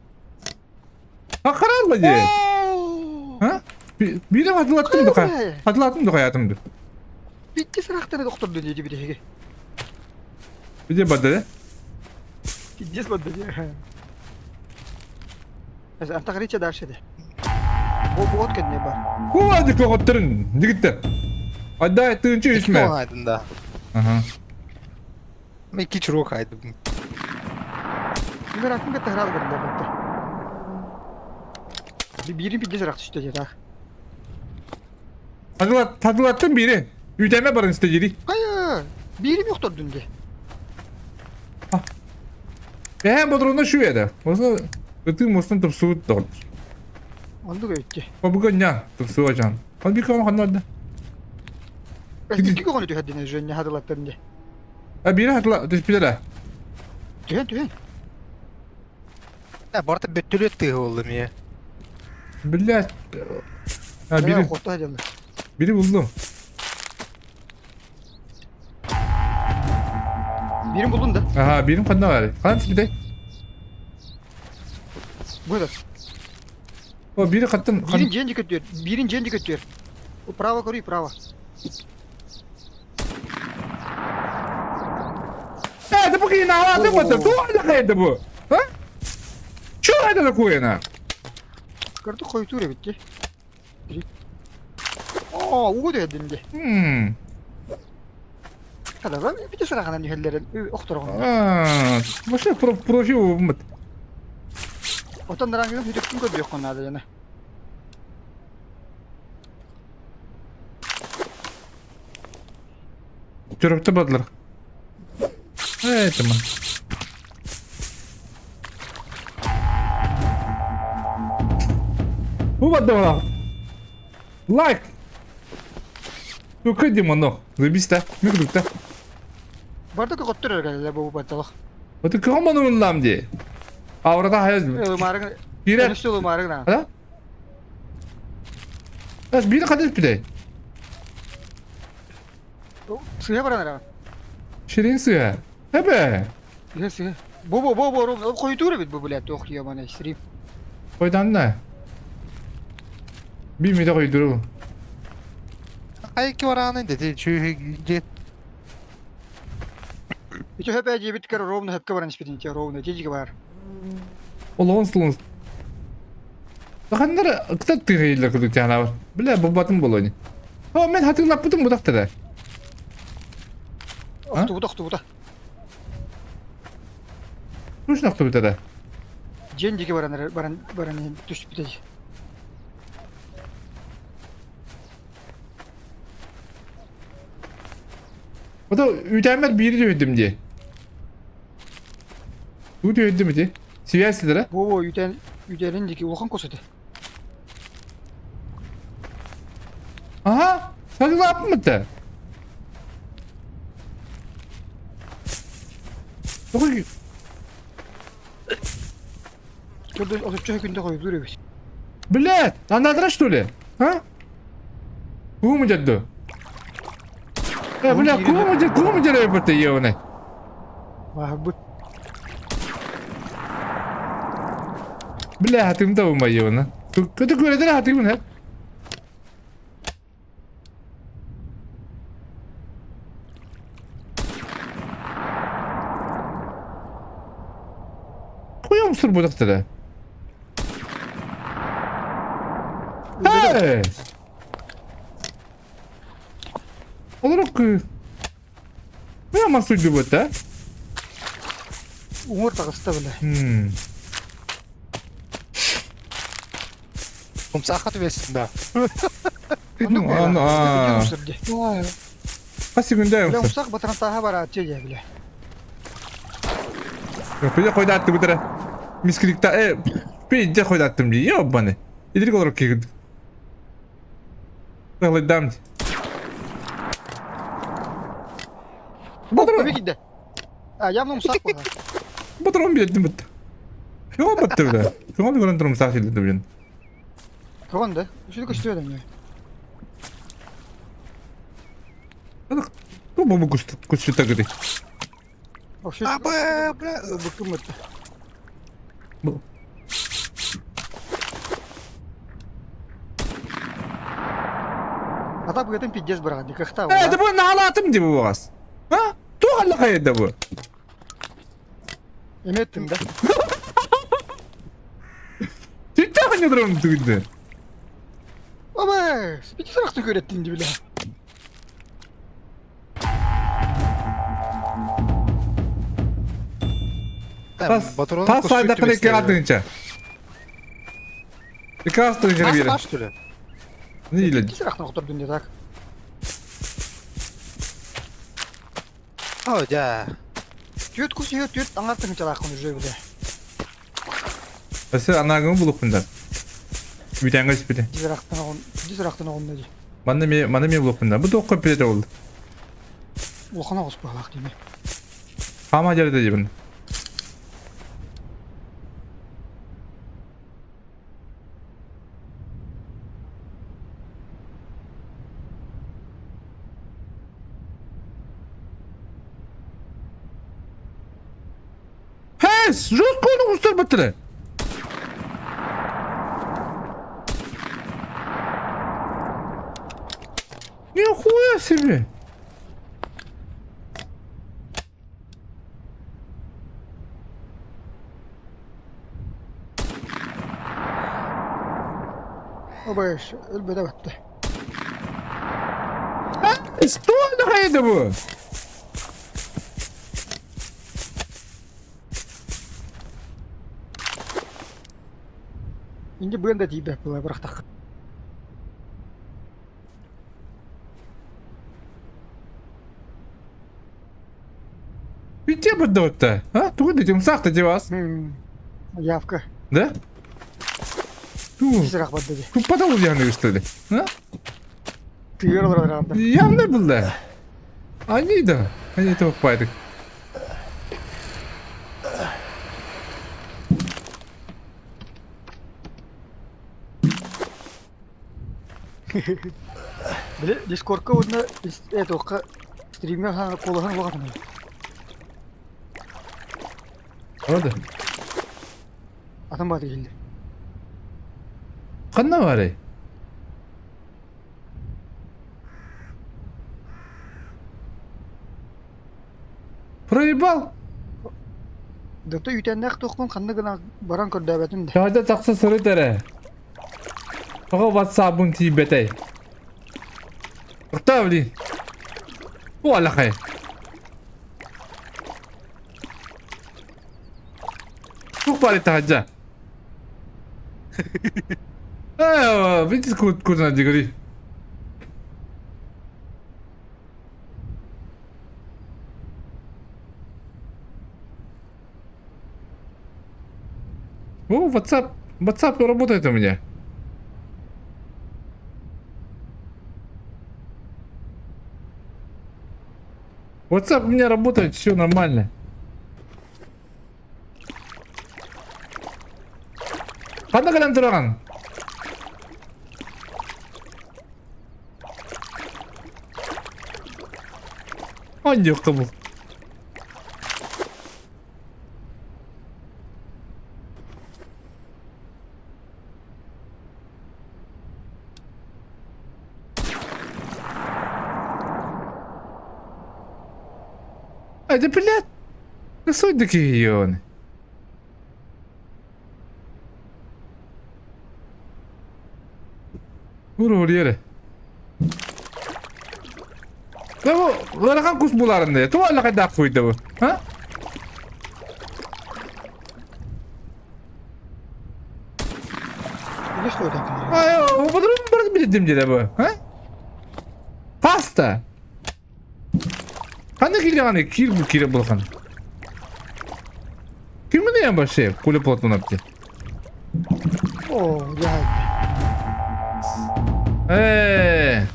Ақыралла де. А? Бирем атылаттым духа. Атылаттым духа ятымды. Битти сырақтары доктор дейді биреге. Биде бады. Пиздец бады. Антағрича дальше де. Бу бот кәдне бар. О, дик коттырын, дигитте. Айдай тынчы үсмә. Айдын да. Ага. Мен ики чурок айдым. Мен атын бетте храл берді бетте. Бирин пиздец рақ түсті деді. Татылаттым бири. Үүтээмэ баран истэ Хайа, биирим охтордун дии. Эһэм бодроно шүөдэ. Осна ытыы мостун тупсубут доҕор. Оннук эбитти. Обуга ня тупсуга жан. Ол bir кому ханна Икки көҕөнү түһэрдин Женя хатылаттан дии. А бири хатыла түспүтэ Түһэн түһэн. Барыта бөттөлүөт тыаһа буолла эмиэ. Блять. А бири Хоту дьалла. бири булдум. Бирин булдун да. Ага, бирин ханна бар. Ханна түспүтэ? Бу да. О, бири хаттын. Бирин дьиэн көттүөр. Бирин дьиэн көттүөр. Право көрүй, право. Э, да пока не надо, вот это, что это бу? А? Что это такое, на? Көрдүк хойутуур эбит дии. Оо, угу түһэрдин дии. Хм. Хадaba бити сыраханан түһэллэрин охтороҕун. А, вообще профи умыт. Отон нарангын хүтүктүн көрдүөххүн наада дьана. Чөрөктө бардылар. Это мы. Бу бардыга. Лайк. Түкө димоно. Забиста. Мүкүдүктэ. Барда көҕөттөр эргэллэр бу батталах. Оты кыманы унлам ди. Аврата хаяз. Ылымаарыҥ. Бирэ. Өссө ылымаарыҥ на. А? Ас бири кадыр пиде. Сыһа баран эрэ. Ширин сыа. Эбэ. Сыһа сыһа. Бу бу бу бу хойутуур эбит бу блядь туох ебаный стрим. Койданна. Би миде койдуру. Хайки варааны дети чүүһү Ити хөпэ диэбит кэр ровно хөпкө баран испитин те ровно тижиге бар. Олоон сылын. Ханнара кыта тыгыйлар кудук тяна бар. Бля, бу батын болони. О, мен хатылаппытым будактара. Охтубута охтубута. Нужно охтубута Дьиэн диэки баран баран баран түспүтэ. O da үтәмер бири түһүдүм дии. Бу түһүдүм ити. Связь сидere. Бу бу үтэн үтэрин диэки улахан кос этэ. Aha! Сатылаппын Тоҕо Көрдө отучча күндэ хойутуур эбит. Блядь, анадра что ли? А? Куум дядду? Э, бля, куум дядду, куум дядду это ебаный. Баһырбыт. Бля, хатым да умай ебаный. Көтө көрөдөр хатым не? Хуям сурбудактара. Hey! Олорок Бля, масуйдубут, а? Уҥуор таҕыста бile. Хм. Умсаха түбэстин да. Оннук Аны, а. Хас секунда Бile умсар. умсах батарантааха барааччы дии бile. Пиде койдаатты бутара. Мискрикта э пиде койдааттым ди. Ёбаны. Идрик олорок кигид. Тагылайдам. Бу кидде. А явно умсах буолла. Батырым билеттим бит. Кого батты бля? Кого көрөн турум сах илди блин. Кого да? Үшүдү көстүбөт эмне. Бу бу кусту кусту тагыды. Вообще. А, бля, бля. Быкым это. А так этом пиздец брат, никахта. Э, да бу наалатым ди бу вас. А? Ту алла кайда бу. Эметтим да. Түттэ ханья турум түгүдү. Оба, спити сыракты көрөттүн ди биле. Тас тас сайда кылы кератынча. Икрастын жere Тас бири. что ли? Не или? Спити сыракты октордун ди так. О, дьэ. Түөрт кус иһэр түөрт аҥаар тыһыынчалааххын уже бile. Өссө анаагымы булукпун да. Бүтээҥҥэ түспүтэ. Дизрахтан оҕун, дизрахтан оҕунна дии. Манна эмиэ, манна эмиэ булукпун да. Бу туохха эппитэ ол? Улахан оҕус быһалаах диэми. Хаама дьарыта диибин. Хэс! Жестко устарбыттара. Нихуя себе! Обайш, өлбөтө баттı. Что нахай бу? Инде быан да тиийбэт була бырахтахха. Где быдда А? Тугу дитим сахта девас. Явка. Да? Ну, Сирах бадды. подал явно что ли? А? Тыгыр олорор Явно был да. Они да. Они этого пайдык. Били Дискордка уонна этуохха стримҥэ куолаһын улахан Правда? Атын бааты киһилли. Ханна баарый? Проебал! Дото үүтэннээх туохпун ханна гына баран көрдөөбөтүм да. Таһырдьа тахса сырыт эрэ. Тоҕо ватсабын тиийбэтэй? Ыкта блин. Уолахай. Туох баар таһырдьа? Э, видите, куда надо говорить? О, WhatsApp, WhatsApp работает у меня. WhatsApp у меня работает, все нормально. Ханна кэлэн тураҕын? Анньыахха бу. Ай, да блядь! Суть такие он. Ур Да бу ыарахан кус буларын да. Туга аллахайдаах хуйда бу. А? Ай, ободрум бар билдим диде бу. А? Паста. Ханна килгән кир бу кире булган. Ким менә вообще Коля Платонов ди. О, я. Э.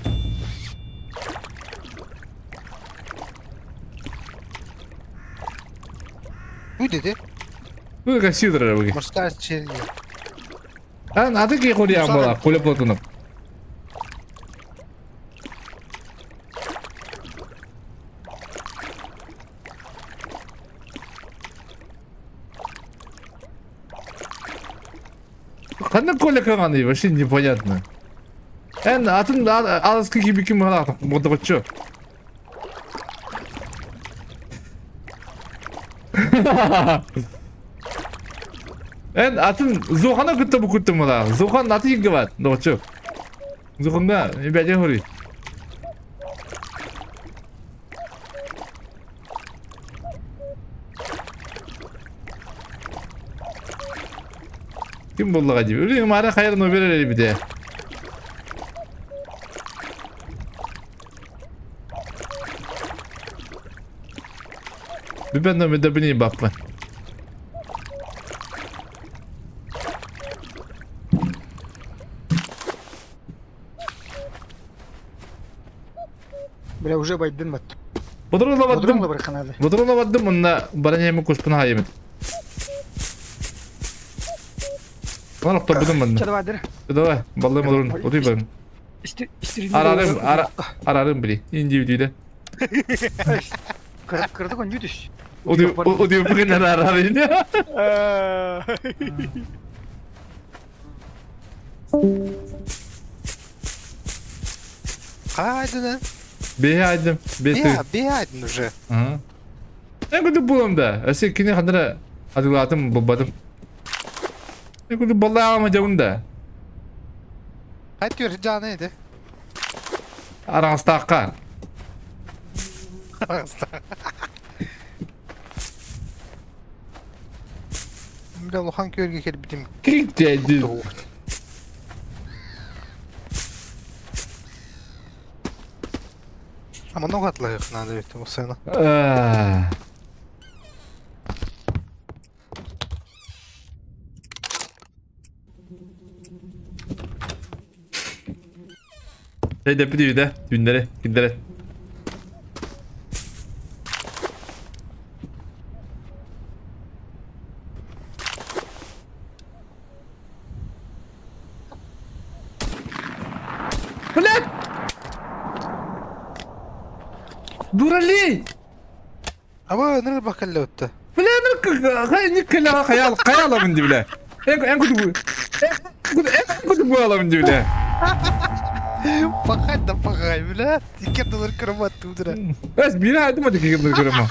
Бу dedi. Бу красиво бу. Морская черня. А, аты ки Коля була, Коля Платонов. Ханна Коля каганы вообще непонятно. Эн атын алыскы кибиким халак бодогочу. Эн атын Зохана кытта бу куттум мала. Зохан аты киггабат догочу. Зоханга бәдә хори. Ким буллаҕа дии? Үлү маара хайар нобер бите. Бүбэн өмүдэ бини баппын. Бля, уже байдын бат. Бодорула Бодорула бардым. бір қанады. Бодорула бардым, онна баран эми куспун хайымыт. Lan oktor budum ben. Чадавадыр. Давай, баллым olurun. Otur bakayım. Ararım, ararım biri. İnci videoda. Кырды кон жүтүш. O diyor, o diyor bugün arar beni. Хайдын. Бейайдым, бети. Бия, бияйдын уже. En kötü bulam da. Öse kini kadar adılatım, babadım. En kötü balığı almayacağım da. Хайт көр жаны edi. Arangstaqqa. Бля, улахан көргө келбитим. Кик dedi. Ama nogatla надо ведь у сына. Şey de bir de düğünlere, günlere. Блядь! Дуралей! Аба ныр бакалла өттө. Бля, ну хай хаял хаял минди бля. Эн куду эн куду буала минди бля. Пахать да пахай, бля. Икер доллар кромат тудра. Эс бира айдым ады кигин көрөмө.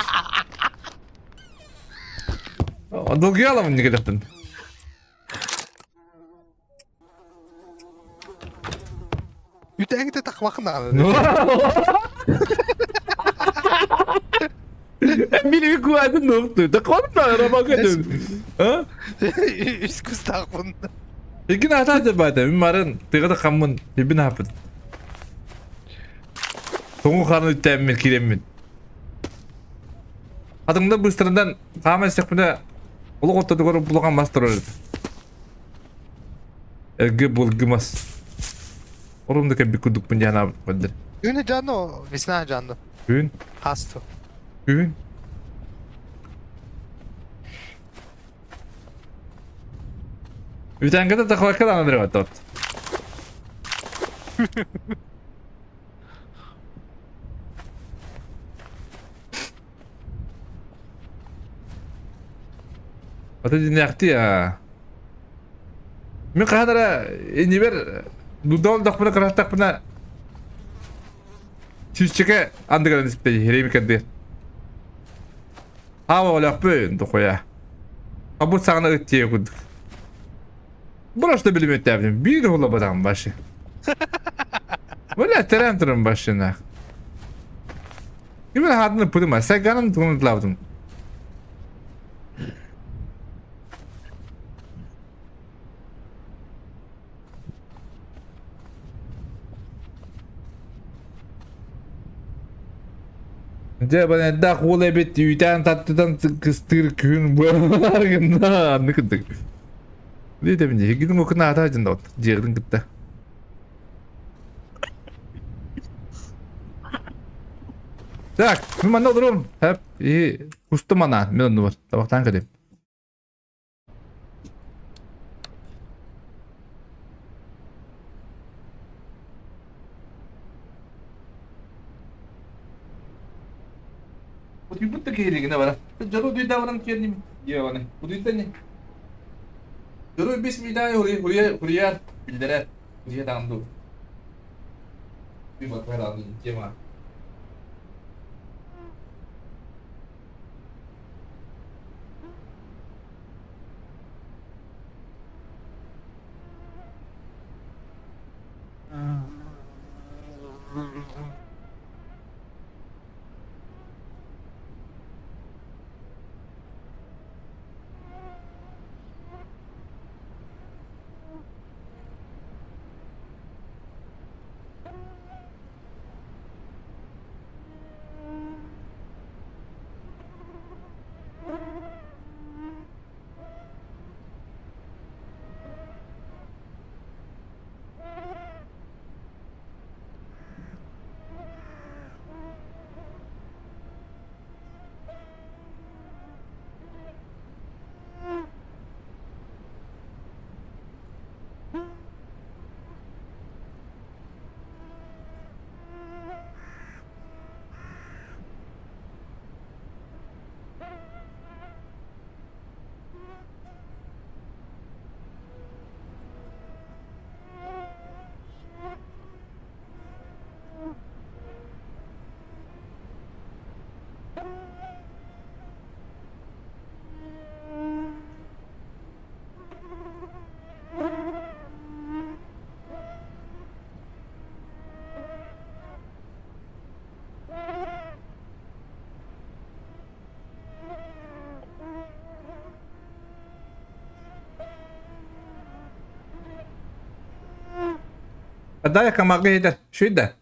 Долгий аламын неге дептин. Үтәңгите такмакын Мили куады нокту. Да кодна рабакадын. А? Үскүс тақпын. Икин ата бата. Мин марын тыгыда каммын. Бибин хапыт. Тоңу карны үттәммин киреммин. Адымда быстрыдан кама истекпине улук оттоду көрүп булган мастер өлөт. Эрге булгымас. Орумда кеб бикудук пун жана бадыр. Күнү жану, весна жану. Күн, Хасту. күн. Үтәнгәдә тахвакка да аныр бат. Ата динәхти я. Мин кадара инибер дудол дакпына караттакпына Сүүсчэкэ андыган испэ херемикэдэ. Хава олақпы дохуя. Абу сагына ыттие кудук. Просто билметтәбдим. Бир хула бадам башы. Бля, терем турум башына. Кимер хадны пудума, сәганын тунутлавдым. Дьэ, банайдаах уол эбит үүтээн таттытан кыстыыр күн буоларгына анны кытык. Диэтэ мин хигин окуна ата дьон от дьиэгин кытта. Так, мин манна олорум. Хэп, и кустум ана, мин онну бар. Табактан кэлим. Утуйбут да киһилигинэ бара. Дьону дуйда баран киэрним. Диэбаны. Утуйда не. Дьону бис мида хури хури хуриар билдерер. Хуриа даанду. Би батвай даанду тема. Дай камага иһитэр. Шүйдэ.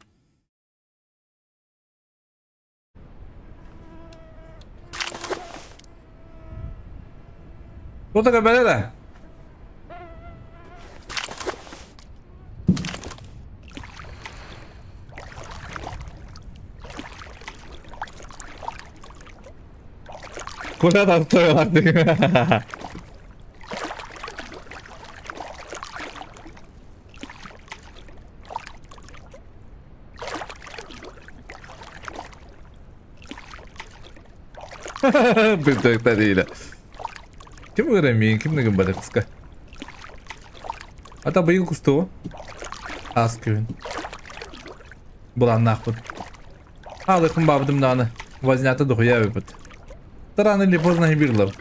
Тута көбөлө да. Куда там стоило? Бырдыктар Ким ыра миин, ким да гымбата кыска. Ата быйыл кустуо. Аас күһүн. Былааннаахпыт. Аалыкын баабытым даҕаны. Вознята дохуя эбиппит. Рано или поздно бирла.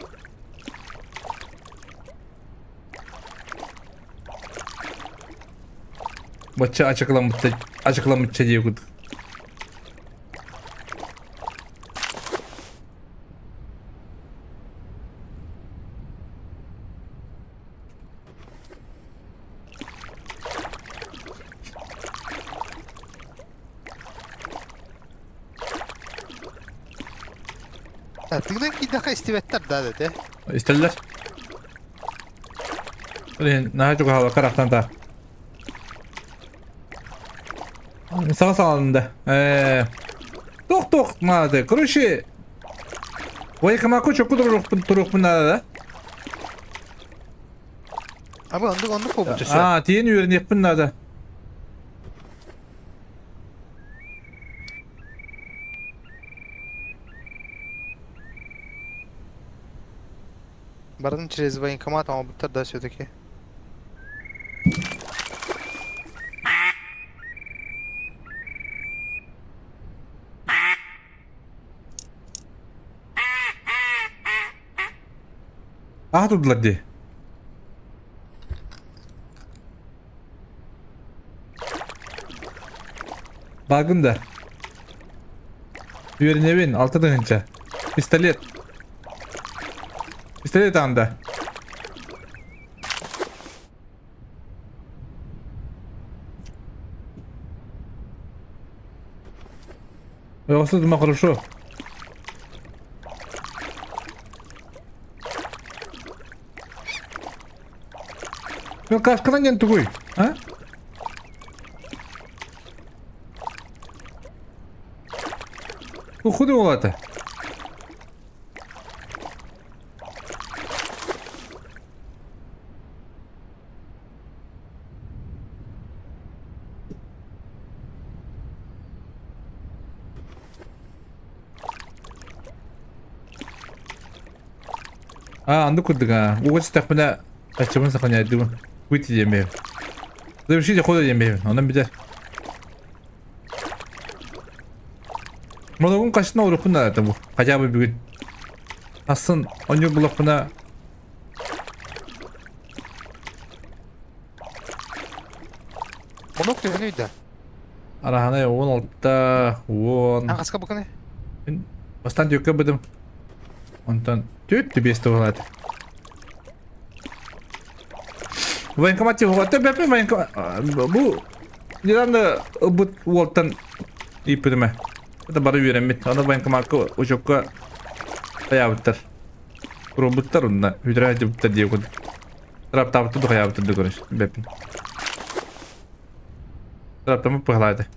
Бачча ачыкламмытта ачыкламмытча диye курдук. Тыгынан киирдэххэ истибэттэр да этэ. Истэллэр. Блин, наһаа чугаһаабакка арахтан таа. Саҥа саҕаланна. Туох туох наада. Короче, военкомакка чокку туруохпун туруохпун наада да? Аба оннук оннук буолбут өссө. Аа, тиийэн үөрэниэхпин наада. Бардым через военкомат оҥорбуттар да все-таки. Аха турдулар дии. Бааргын да. Үөрэнэбин, алта тыһыынча. Пистолет. Пистолет аанда. Ойоҕосу дума хорошо. Ну, кашканан диэн тугуй? А? Уходу буолата. Аа, анды курдук аа. Уга ситтэхпинэ аччабын саханяйдыбын. Выйти диэмэбин. Завершите хода диэмэбин. Онон бүтэр. Моногун кашына уруккун наада бу. Хотя бы бүгүн. Асын онньук булахпына Монок төһөнүй да? Араһанай 16, 10. Аҥаска буканы? Бастан түөккэ быдым. Онтон түөт түбиэс туһалаат. Военкомат тиһуҕатта бэппин военкомат бу недавно ылбыт уолтан ииппитимэ. Это бары үөрэммит. Аны военкоматка учебка таябыттар. Туруорбуттар онно үтэрэ сылдьыбыттар диye курдук. Тараптаабыттар да хайаабыттар да көрөс бэппин. Тараптаммыт быһалаата.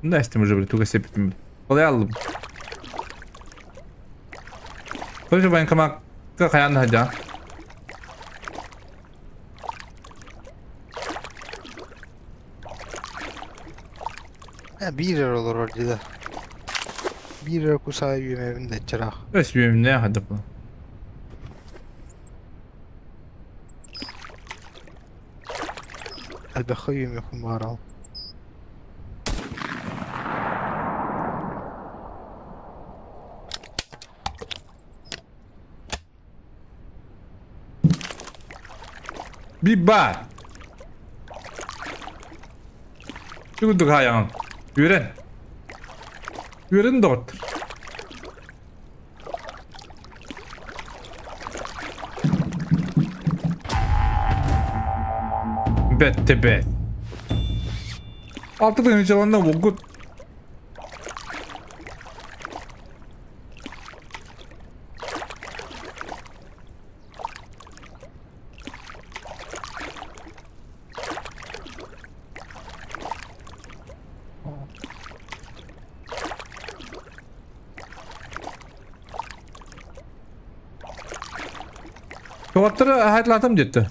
Да эстим уже туга сеппитим. Колай аллым. Короче, военкоматка хайаан да сылдьаҕын. Биир эрэ олорор дии да. Биир эрэ кусаайы үөмэбин да чараах. Өс үөмнээх хайдах була. Элбэххэ үөмүөхпүн баҕарабын. Биба! Курдук хаайаҕын. Үөрэн. Үөрэн доҕоттор. Бэттэ бэт. Алта тыһыынчаланна уолгут. Доҕоттору аһатлаатым диэтэ.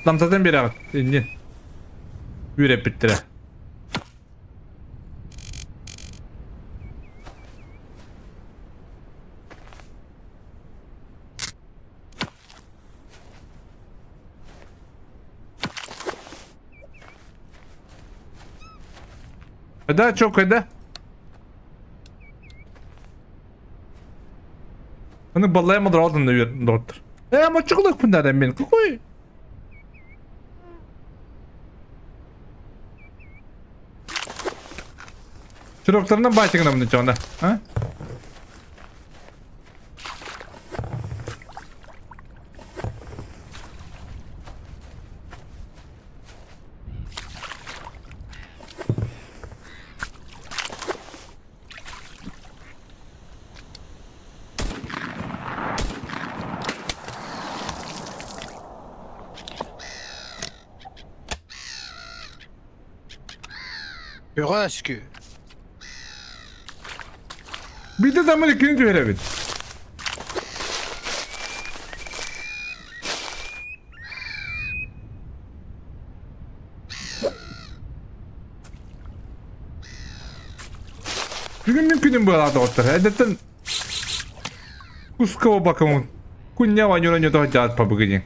Намтатан биэрэҕит иннин үөрэппиттэрэ. Да, чё, когда? Аны баллайым модраалтын да доктор. Э, мочуклык пындар мен. Какой? Сроктарынан байтыгына чоңда. А? Бөҕө Биирдэ замын иккини түһэрэбит. Бүгүн мин күнүм быалаах доҕоттор. Эрдэттэн куска бакамын. Куння ванюра ньото дьаат пабыгы диэн.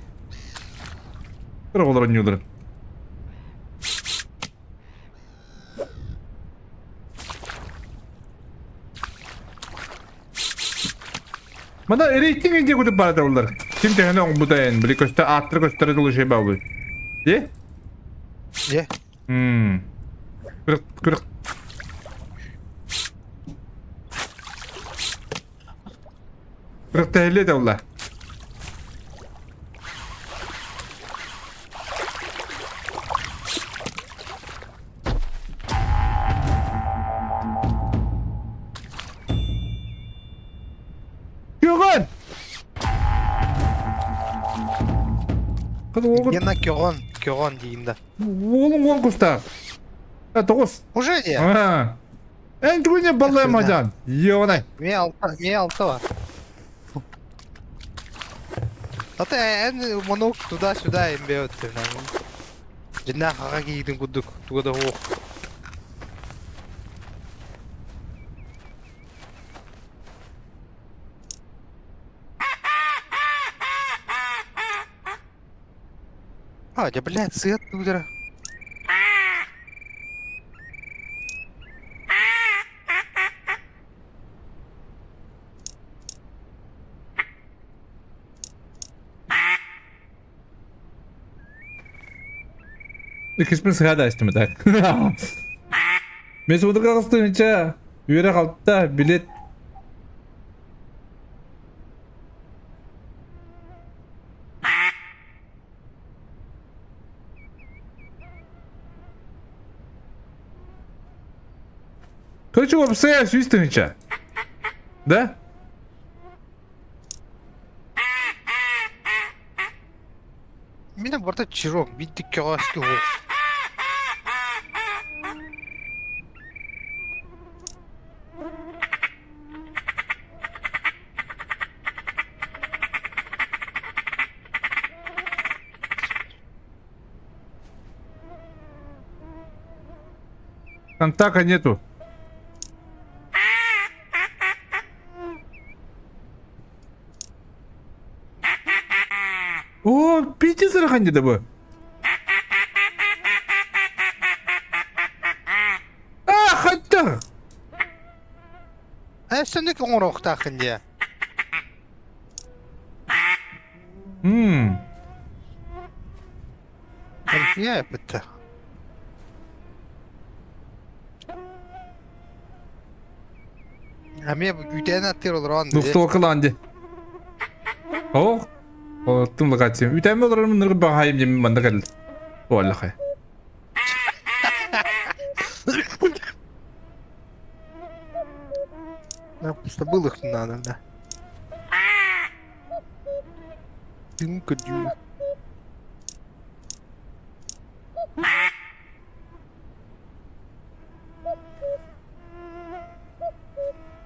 Кыра олорон ньууларын. Мана рейтинг иде кутуп барата олар. Ким төһөнө оҥбута эн, били көстө ааттары көстөрө дылы şey баабы. Е? Е. Мм. Кырык кырык. Кырык тэһилиэ да Көҕөн! Уолун Гена көҕөн, көҕөн диигин да. Уолуҥ уон кустаах. А, тоҕус. Уже не? А. Эн тугуне баллай мадян. Ёнай. Мне алта, мне алта бар. А ты эн монок туда-сюда имбе өттү. Дьиннээх аҕа киһитин курдук туга да суох. А, да блядь, сыат туудара. Иккиспин сыһа да истим так. Мен суутук аҕыстыынча үөрэх алта билет Короче, уопсайа сүүс тыһыынча. Да? Мин барда чирок, бидди көҕөөскү уох. Контакта нету. О, пиздец ырахан деді бу. А, хаттах! Өссөнүк оҥоруохтааххын дии. Мм. Конфия эппиттэ. Эмиэ үүтээн аттыыр олорон дии. Двухстволкалаан дии. О, оттум локация. Үүтээнмэ олорорум ныргы баҕайым диэн манна кэллим. Уоллахай. Нам просто был их надо, да. Дымка-дю.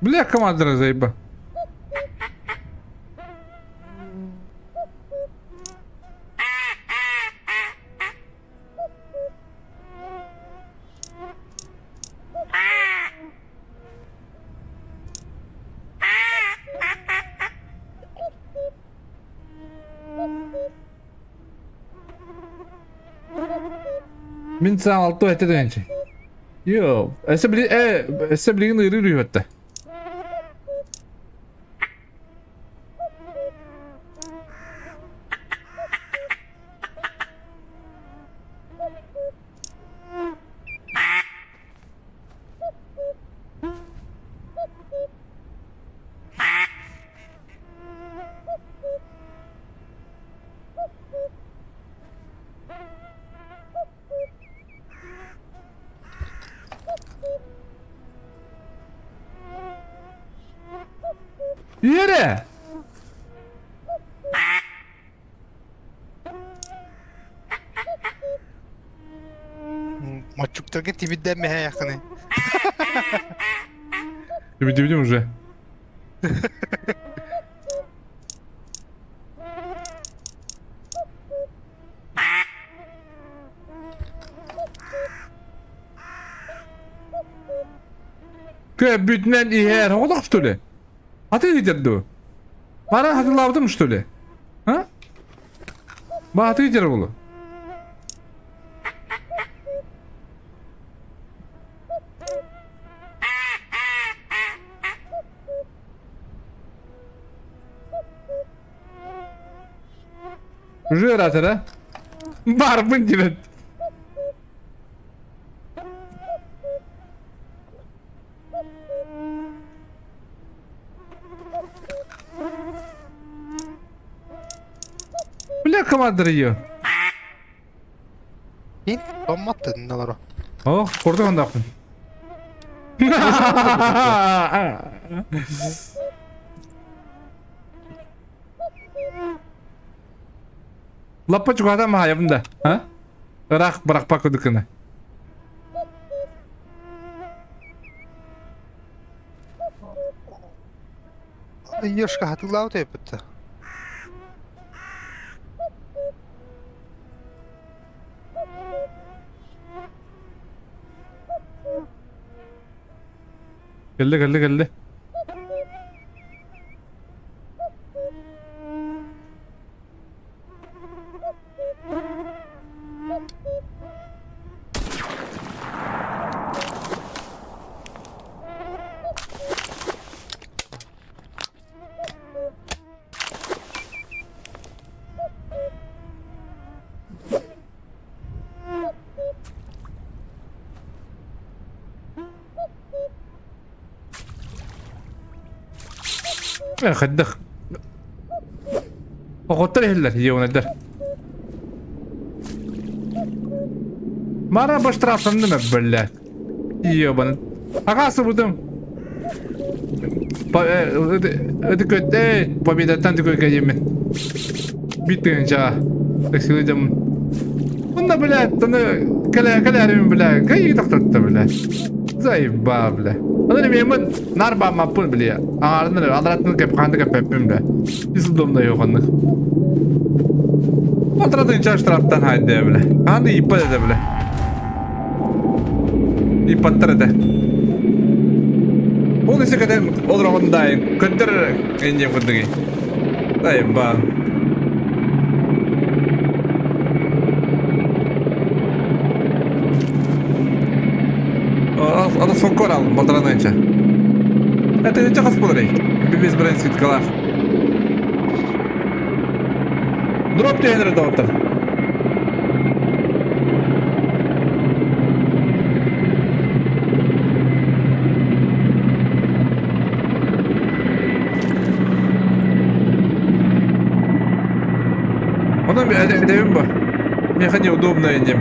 Бля, командира заеба. Мин саҥ алты этэ дэнчи. Йо, эсэ били э эсэ билигин ыырыыр үһүөттэ. Үөрэ! Мачуктарга тибиддэммэһэ якыны. Тибидибидим уже. Көбүтүнэн иһэр оҕолох что ли? Аты иһитэр дуо? Бара хатылаабытым что ли? А? Бааты иһитэр буолу. Уже ыраата да? Барбын диэбит. Бля, командир ее. Ин томматтын олоро. О, курдук ондаахпын. Лаппа чугаһатан маһайабын да, а? Ыраах бырахпа кудукына. Ёшка хатылаабыт эппитте. Кэллэ, кэллэ, кэллэ. Хайдах Оҕоттор иһиллэр, ийэунайдар. Мара баштрафтанным бля. Ебаный. Ага, субутум. Это победаттан такой кадеме. Битынча. Так сылдьам. Онно, блядь, аны кэлэ кэлээрим, бля, кайы тохтотто, бля. Заеба, бля. Аны мен нар бааммаппын, бля. Аҥаарынан аларатынан кэп хаанта кэппэппин, бля. Ис удобно йоханнык. Отратын штрафтан хайда, бля. Хааны иппат этэ, бля. Иппаттар этэ. Ол ise кэтэн олороҕун даайын. Көттөр энньиэм курдугий. Заеба. Коралл Батараныча. Это не господарей. Без брэнских калах. Дроп тренера доктор. Оно эдэбин бу. Миэхэ неудобно иним.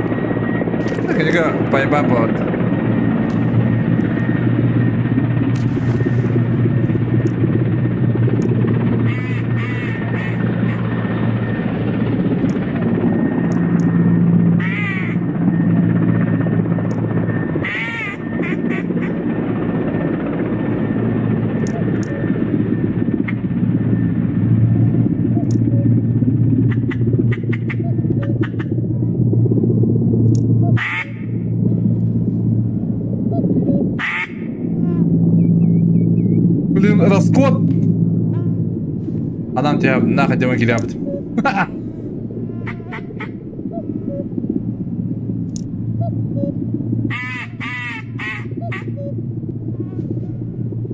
Книга пайба болады. Блин, расход. Адам тебя нахуй тема килябыт.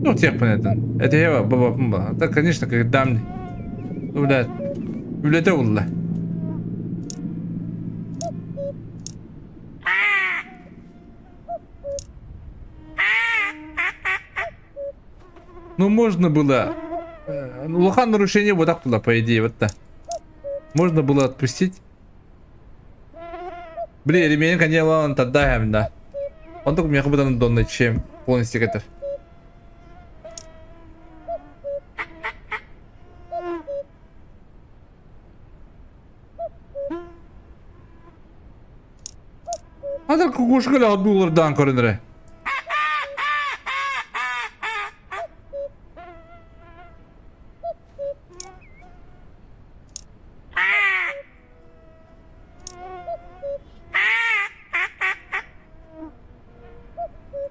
Ну, тех понятно. Это я баба баба. Это, конечно, когда мне. Блядь. Үлэтэ булла. Ну, можно было... Улахан нарушение вот так туда, по идее, вот так. Можно было отпустить. Блин, ремень, конечно, он тогда, да. Он только мне как будто донна, чем полностью это. Хатар кукушка лаҕа көрөн эрэ.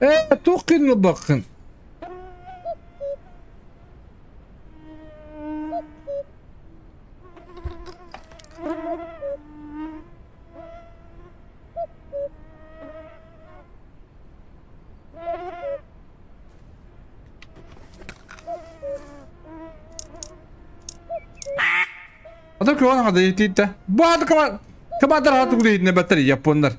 Ээ, туох гын ылбаккын? Ата көҕөн аҕада иитиитэ. Бу аата командар аата кулиитинэ баттар японнар.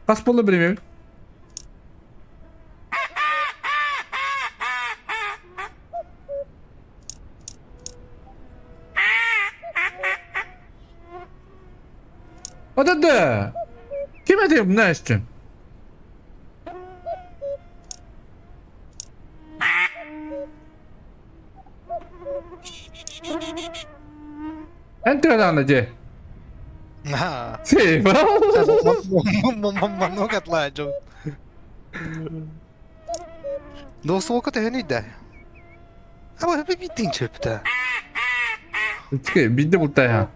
Хас буолла билимим. Ата да! Ким этим Настя? Эн төһө дьэ? Sì, Маннык атлаачым. Досуока төһөнүй да? А биттин чөптө. Биирдэ бултайha.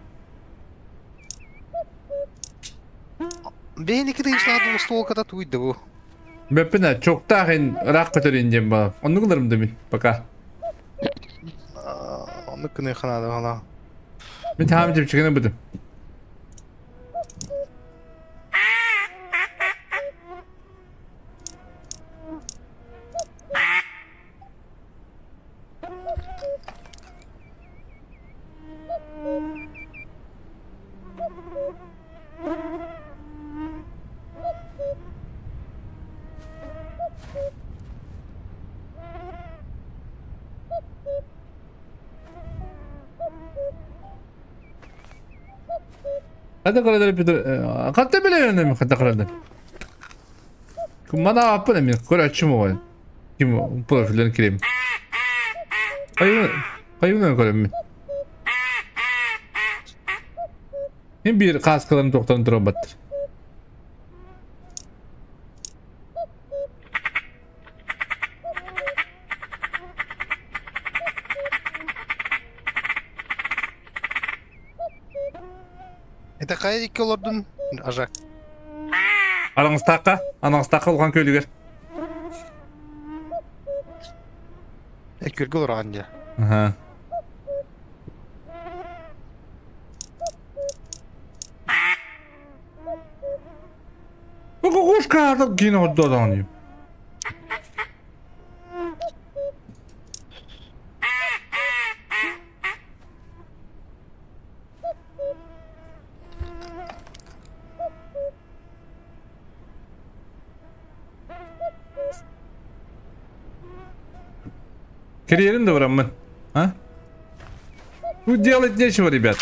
Бэйники тыынчлаа двустволката туйда бу. Бэппинэ чоктаах ыраах көтөрүн диэн баа. Оннук ыларым да мин пока. Оннук күнү ханада хана. Мин таам чэпчэкини бутум. Хата көрөдөр Петр хатта билэр хата көрөдөр. Мана аппын мен көрөчүм оҕо. Ким профилен кирем. Кайын кайын көрөм мен. Мен бир каскаларын токтон тура баттыр. Это кая икки олордун ажа. Араңыстааққа, анаңыстааққа улахан көлүгер. Эккүргө олорған дия. Аха. Кукушка аатыр киин ордоодоҕун Кириэрин да бараммын. А? Тут делать нечего, ребят.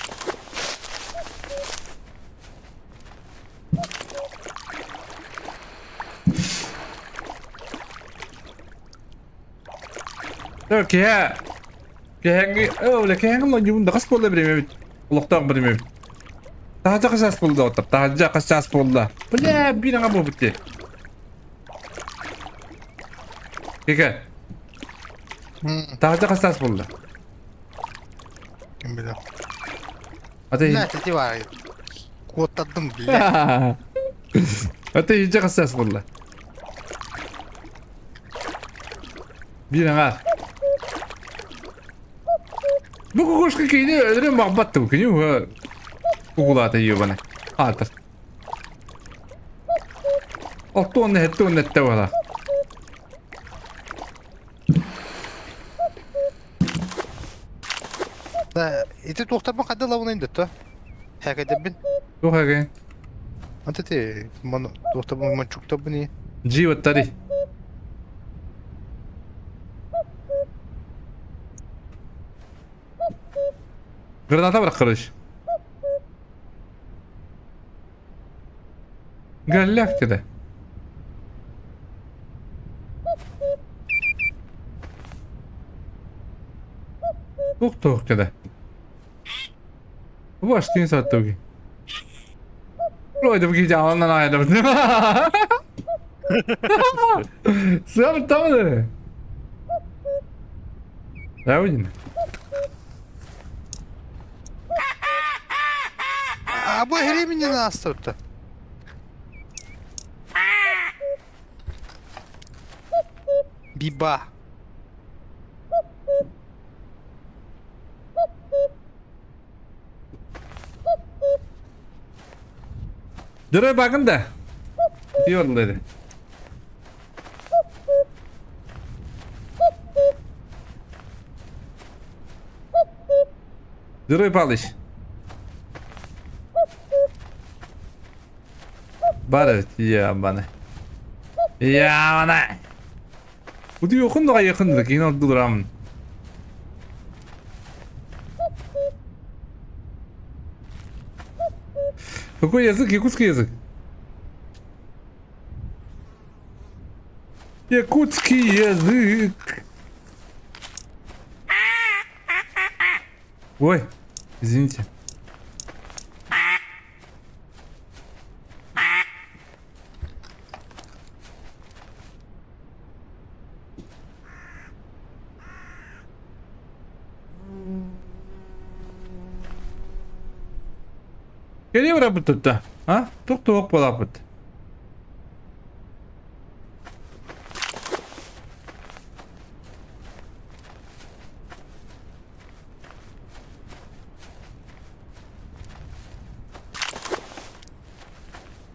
Так, киһэ. Киһэҥҥи, өлө киһэҥҥи лоньуун да хас буолла биримэбит. Олохтоох биримэбит. Таһырдьа хас чаас буолла оттор? Таһырдьа хас чаас буолла? Бля, биир аҥа буолбут дии. Кике. Таһырдьа хас чаас буолла? Ким билэр. Ата Бля, тети бар. Куоттардым, бля. Ата иһирдьэ хас чаас буолла? Биир аҥаар. Бу кукушка кини өлөрөн баҕбаттым. Кини уһа кукулаата ебана. Аатыр. Оттуон эттуон этте буола. Да, ити туохтарбын хайда лабынайын да Хэкэдэрбин. Туох эгэ? Anta ти ман туохтарбын манчуктарбын и. Джи оттари. Граната бырах короче. Галляк dedi. Туох туох dedi. Баштыын саттуги. Пройдем гидеалынан айдым. Сам там да. Давай. А бу времени на астырта. Биба. Дөрөй багын да. Diyor dedi. Дөрөй Палыч. Бар я баны. Я баны. Бу yakın da yakındır. Yine orada Какой язык? Якутский язык. Якутский язык. Ой, извините. Кэлиэ барабыт А? Тух-туох буолаппыт.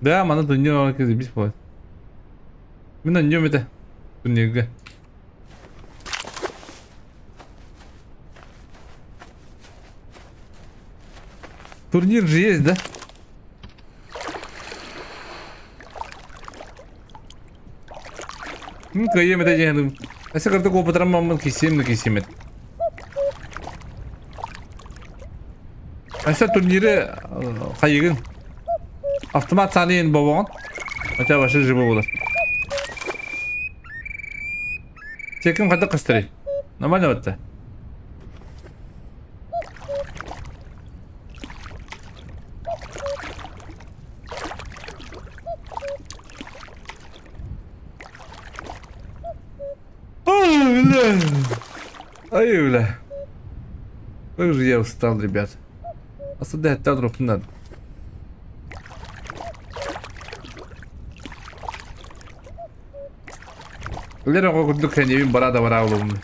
Да, маны дунья оҥорон кэлбит буолар. Мин онньуом этэ. Турнирга. Турнир же есть, да? Ну, кыайыам этэ диэн Өссө кырдык опытыран маммын кисиэм да кисиэм эт. Өссө турниры хайыгын автомат сааны бобоҕун хотя вообще живо буолар. Чеким хайдах көстөрүй? Нормально батта. Ой, бля. Ай, бля. Как же я устал, ребят. Асада это надо. Лера оҕо курдук сэниэбин бара да бара булабын.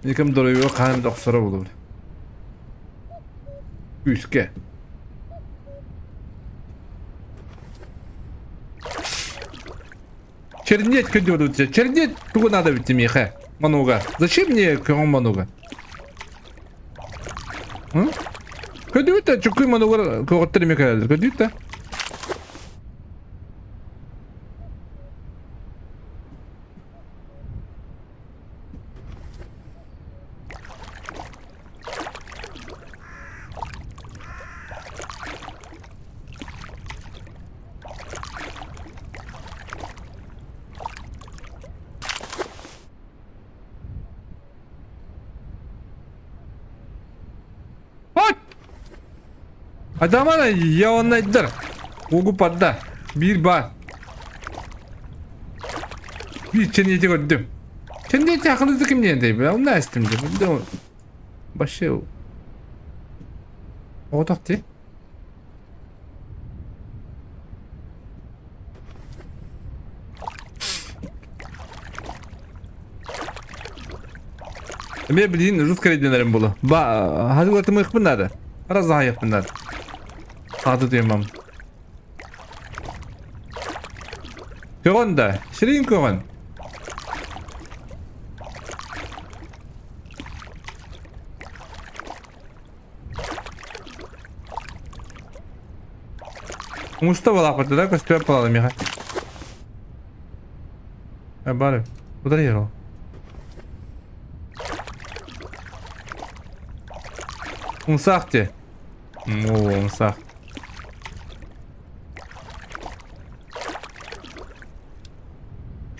Никам доруйуга хаһан да охсоро булабын. Күүскэ. Чернеть көдөрүтэ. Чернеть тугу надо ведь миэхэ? Мануга. Зачем мне көҥүл мануга? Көдүүтэ чукуй манугар көҕөттөр эмиэ кэлэллэр. Көдүүтэ. Ой! Адамана яванайдар. Угу падда. Биир баар. Биир чэнийди көрдүм. Чэнийди акылызы ким диэн дейбин. Онна эстим деп. Вообще Оҕотох дии. Эмиэ билигин жутко эрэйдэнэрим буолуо. Ба хатылатымыахпын наада. Разаһайыахпын наада. Саата тыйыммам. Көҕөн да, сирин көҕөн. Муста балааппыта да көстүбэт буолла миэхэ. Э, бары. Куда ехал? Умсах те. О, умсах.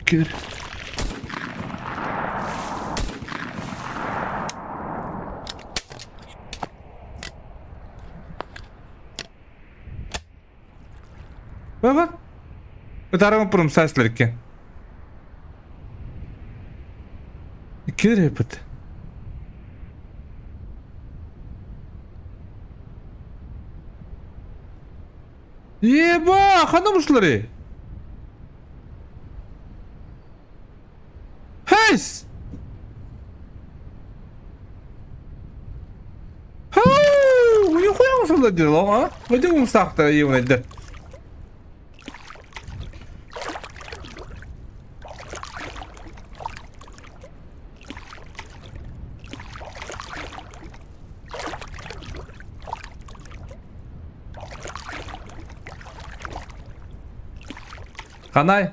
Кир. Бар. Ытарым пурум саслерке. Кирепит. Еба, ханна мушлары? Хейс! Хау! Нихуя мусорда дело, а? Где умсахта ебаный Ханай?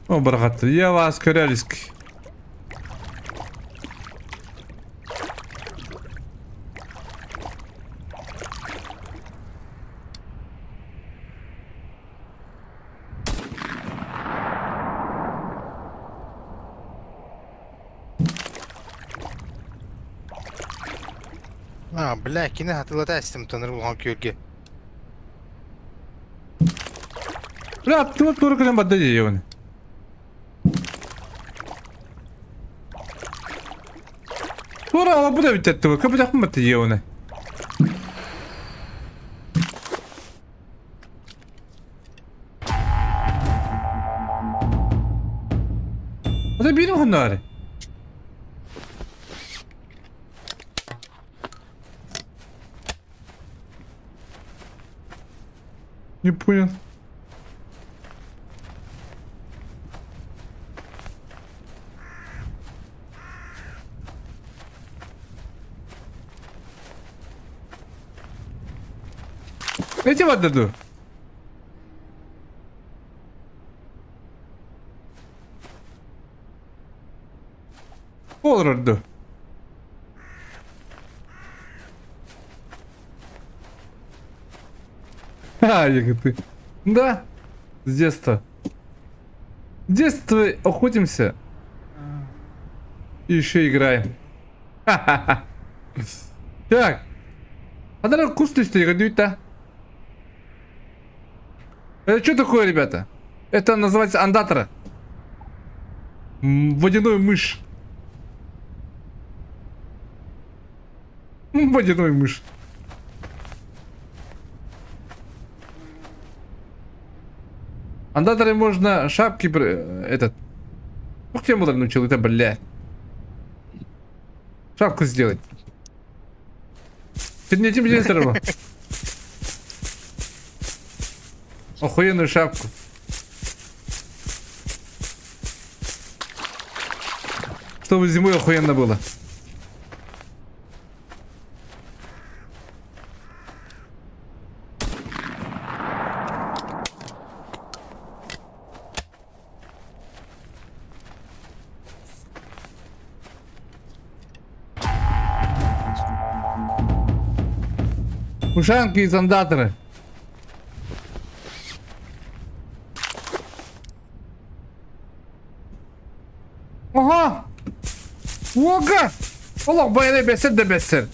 О, барахатты. Я вас көрелиск. А, бля, кини хатылата эстим тоныр улахан күөлгэ. Бля, аттыбар туора кэлэн барда дии оны. Туора алабыт эбит аттыбар, көпөтөхпүн батта дии оны. Ата биирим хонноары. Не понял. Эти барда дуу? Олорор дуу? Ха, ты. Да, с детства. С детства охотимся. И еще играем. Ха-ха-ха. Так. А кус да? Это что такое, ребята? Это называется андатра. Водяной мышь. Водяной мышь. Андаторе можно шапки этот. Ух, тем было научил, это, бля. Шапку сделать. Ты не тем делай Охуенную шапку. Чтобы зимой охуенно было. Ушанки из андаторы. Ага! Ога! Олох байрай бэсэр да бэсэр.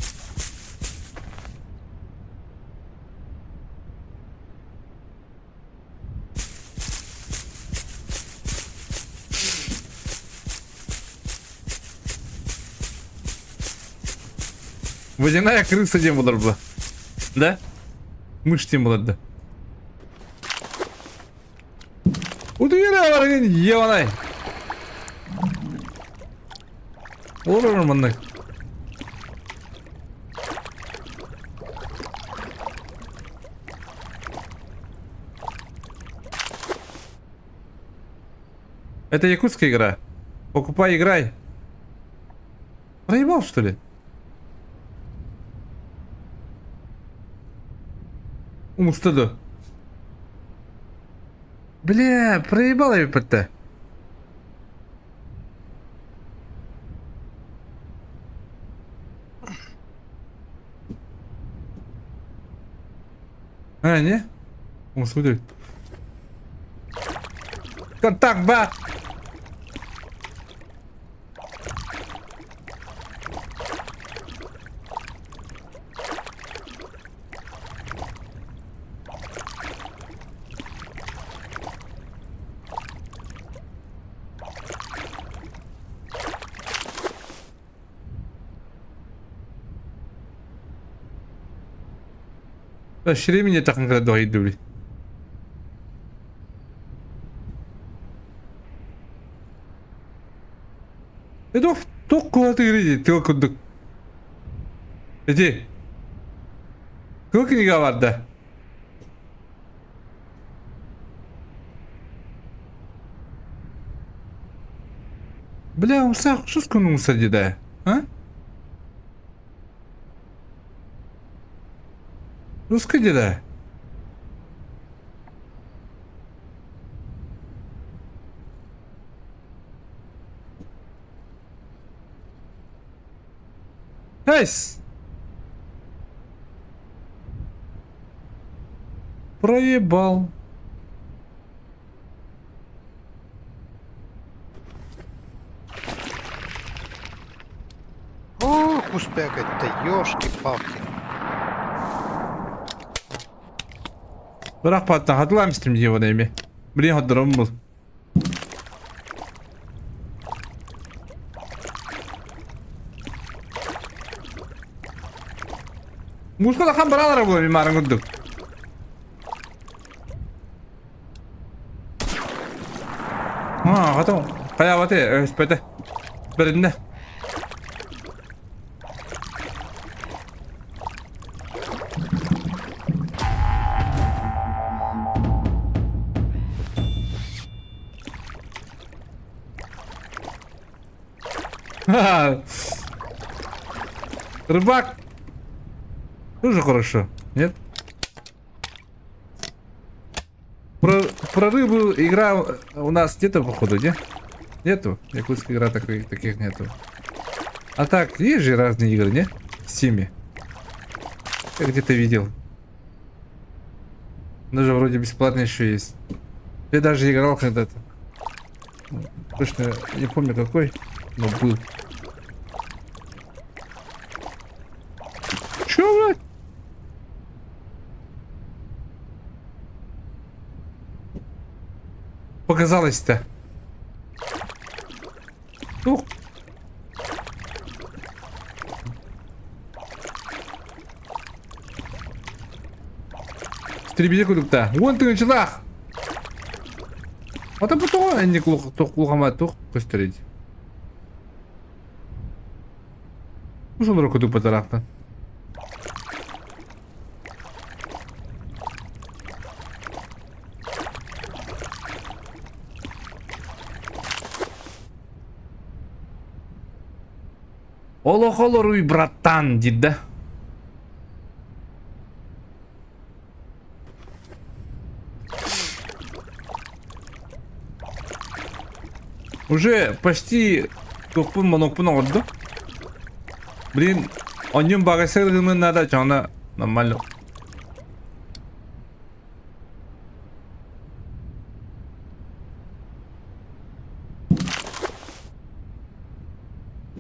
Водяная крыса диэн буолар була. Да? Мышь диэн буолар да. Утуйара барыгын ебанай. Олорор маннык. Это якутская игра. Покупай, играй. Проебал, что ли? Умуста да. Бля, проебал я ПТ. А, не? Умуста Контакт, ба! Ширемине тахын кыра дойдули. Туох туох куһатыырый дии тыал курдук. Ити кыл кинигэ барда. Бля, умсах, что скунулся деда? А? Русский деда? Найс! Проебал. Ох, успекать-то, ёшки-палки. Бырах паттан хатылаам истим дии эми. Блин, хоттором был. Муска лахан баралара була мимарын курдук. А, готов. Хайабаты, өспөтө. Беринне. Рыбак! Тоже хорошо, нет? Про, про рыбу игра у нас нету, походу, не? Нету. Якутская игра такой, таких нету. А так, есть же разные игры, не? В Стиме. Я где-то видел. Даже вроде бесплатно еще есть. Я даже играл когда-то. Точно не помню какой, но был. Чё, блядь? Показалось-то. Ух. Стребеди кудукта. Вон ты началах. Ата бу тоҕо инник улахама туох көстөр Бу солоро кутук батараахтан. Олох олоруй, братан, диир да. Уже почти туохпун монокпун оҥордум. Блин, онньум багасыр гынын надо, чоҥно нормально.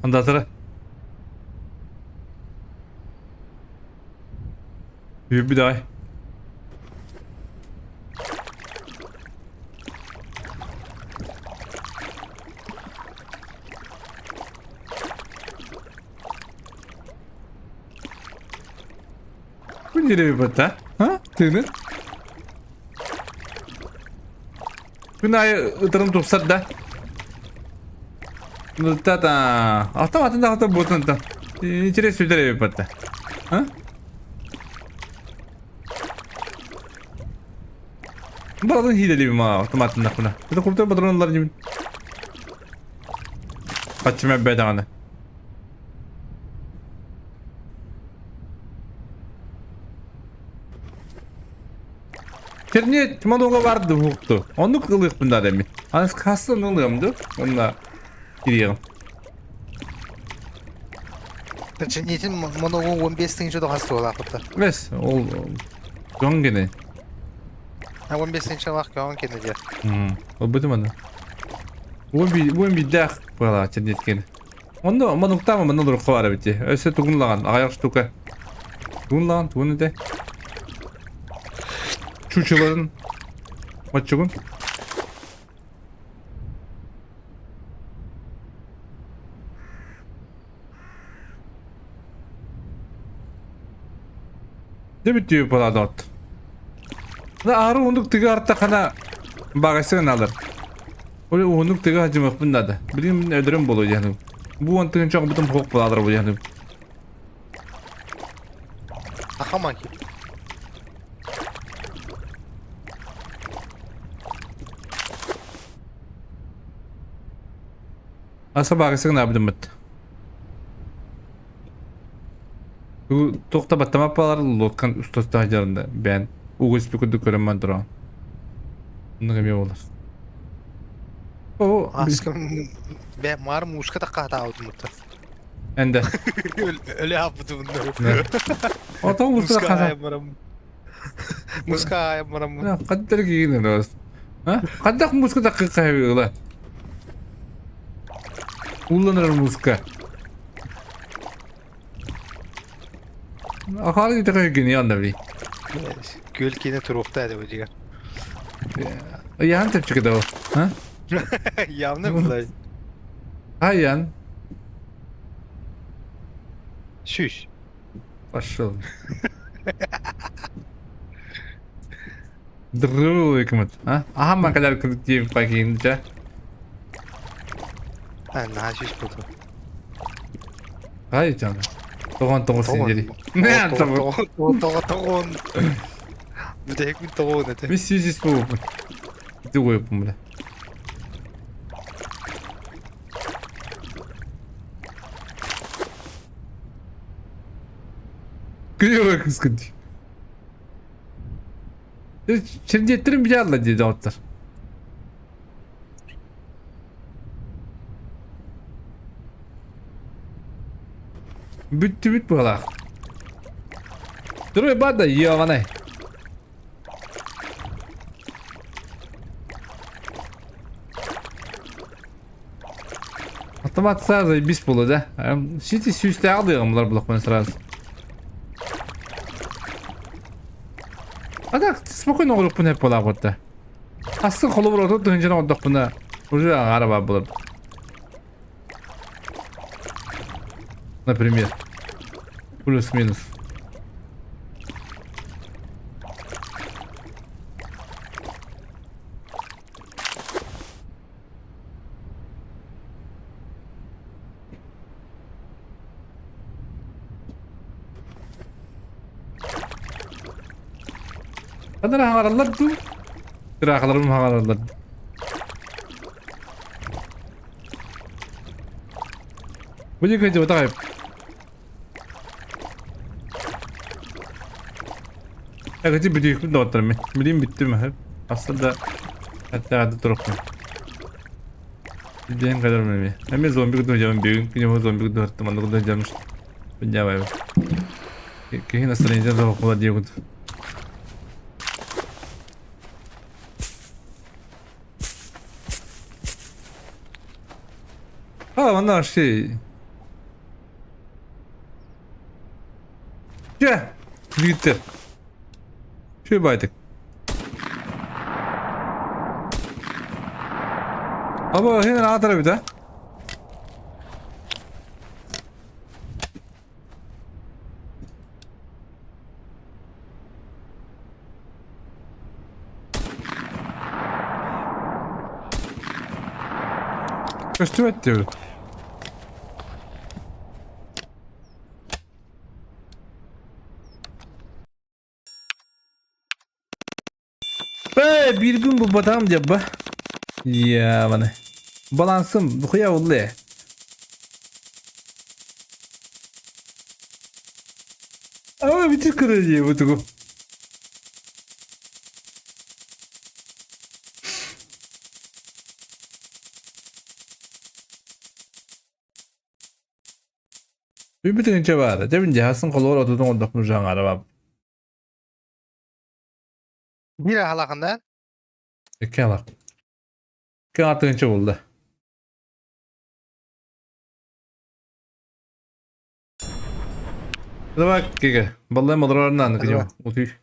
Андатыра. Bir daha. Bu nereye bir bata? Ha? Тыынын? Күн аайы ытырым тупсар да. Та-та. Автоматын да буотун та. Интерес сүтэр эбит А? Баралын хиилэлиибин маа автоматыннахпына. Это куртар патроннар дибин. Хаччым эббэ даҕаны. Тернет мануга барды уһукту. Оннук ылыахпын да дэммит. Аныс хастан ылыам ду. Онна кириэҕим. Чинитин моногу 15 тыһыынча доҕас туолаахпыттар. Бэс, ол дьон гене. 15 тыһыынчалаах көҕөн кэннэ диэр. Ылбытым аны. Уон биирдээх буолаа чернеткени. Онно мануктаама манна олорукка баар эбит дии. Өссө тугун лаган, аҕыйах штука. Тугун лаган, тугун этэ? Чучеларын маччугун. Дэ бүтүү буолаадоот. Ары уһуннук тыга артахана багайсыгын алар. Ол уһуннук тыга хадьымыахпын наада. Билигин мин өлөрөм буолуо диэхним. Бу уон тыһыынча оҕобутум суох буолаалар бу диэхним. Ахамаки. Аса багайсыгын аабытыммыт. Туох да баттамаппалар лодкан устата сылдьарында бэйэн угуспи курдук көрөн баран тураҕын. Оннук эмиэ буолар. О, Аска бэ маар мууска таккаатаабытымыттан. Энде. Өлө ааппытымынна. Ото мууска Мууска хата. аайан барам. Мууска аайан бараммын. Хаттар киин ырас. А? Хаттах мууска таккы Улланар мууска. Ахаар итэҕэй гениально бли. Күөл киинэ туруохтаа этэ бу дьиҥэр. Ыйаан чэпчэки да а? Явно былай. Айан. Сүүс. Пошел. Дрылыкмыт, а? Аха макадар кыртиев пакинча. А, наһаа сүүс буолла. Хай чана. Тоҕон тоҕус синдери. Не тоҕо. Тоҕо тоҕон. Бүтэһик мин тоҕон этэ. Мин сүүс ис буолбуппун. Ити уойуппун бля. Күлүө кыскын дии. Чирдиэттэрин билэ дии доҕоттор. Бүттүбүт быһалаах. Туруй баар да ёбаный. Автомат сразу заебись было, да? Сити сүүстээх дыаҕым булар булахпын сразу. А так, спокойно оҕорукпун эп буолаах Астын холобур 30 тыһыынчаны оҥордохпуна уже аҥаара баар буолар. Например. Плюс-минус. Ханна хаҥараллар дуу? Тыраахаларым хаҥараллар. Бу диэки дьыбатах Эгэти бүтүөхпүн доҕоттор мин. Билим бүттүм аһы. Аста да хаттаҕа турукпун. Диэн кадар меми. Эми зомби кутун дьамын бүгүн күнү зомби кутун хаттым анны кутун дьамыш. Биньябай. Киһи настроение да хола диэгут. А, манна вообще. Дьэ, Виктор. Үчүгэй баайдык. Аба, хин аатар эбит, а? Көстүбэт диэбит. Ээ, биир күн булбатаҕым дьабба. Йаабаны. Балансым духуя булла ээ. Ама бүтүр кыры дии бу тугу. Бүтүнчэ баара. Дьэ мин дьаһасын холуор отутун ордохпун жаңара бап. Биир аһалаахында. Икки алак. Икки артыгынча булда. Давай, киге. Баллай модурарынан кидем. Утуй.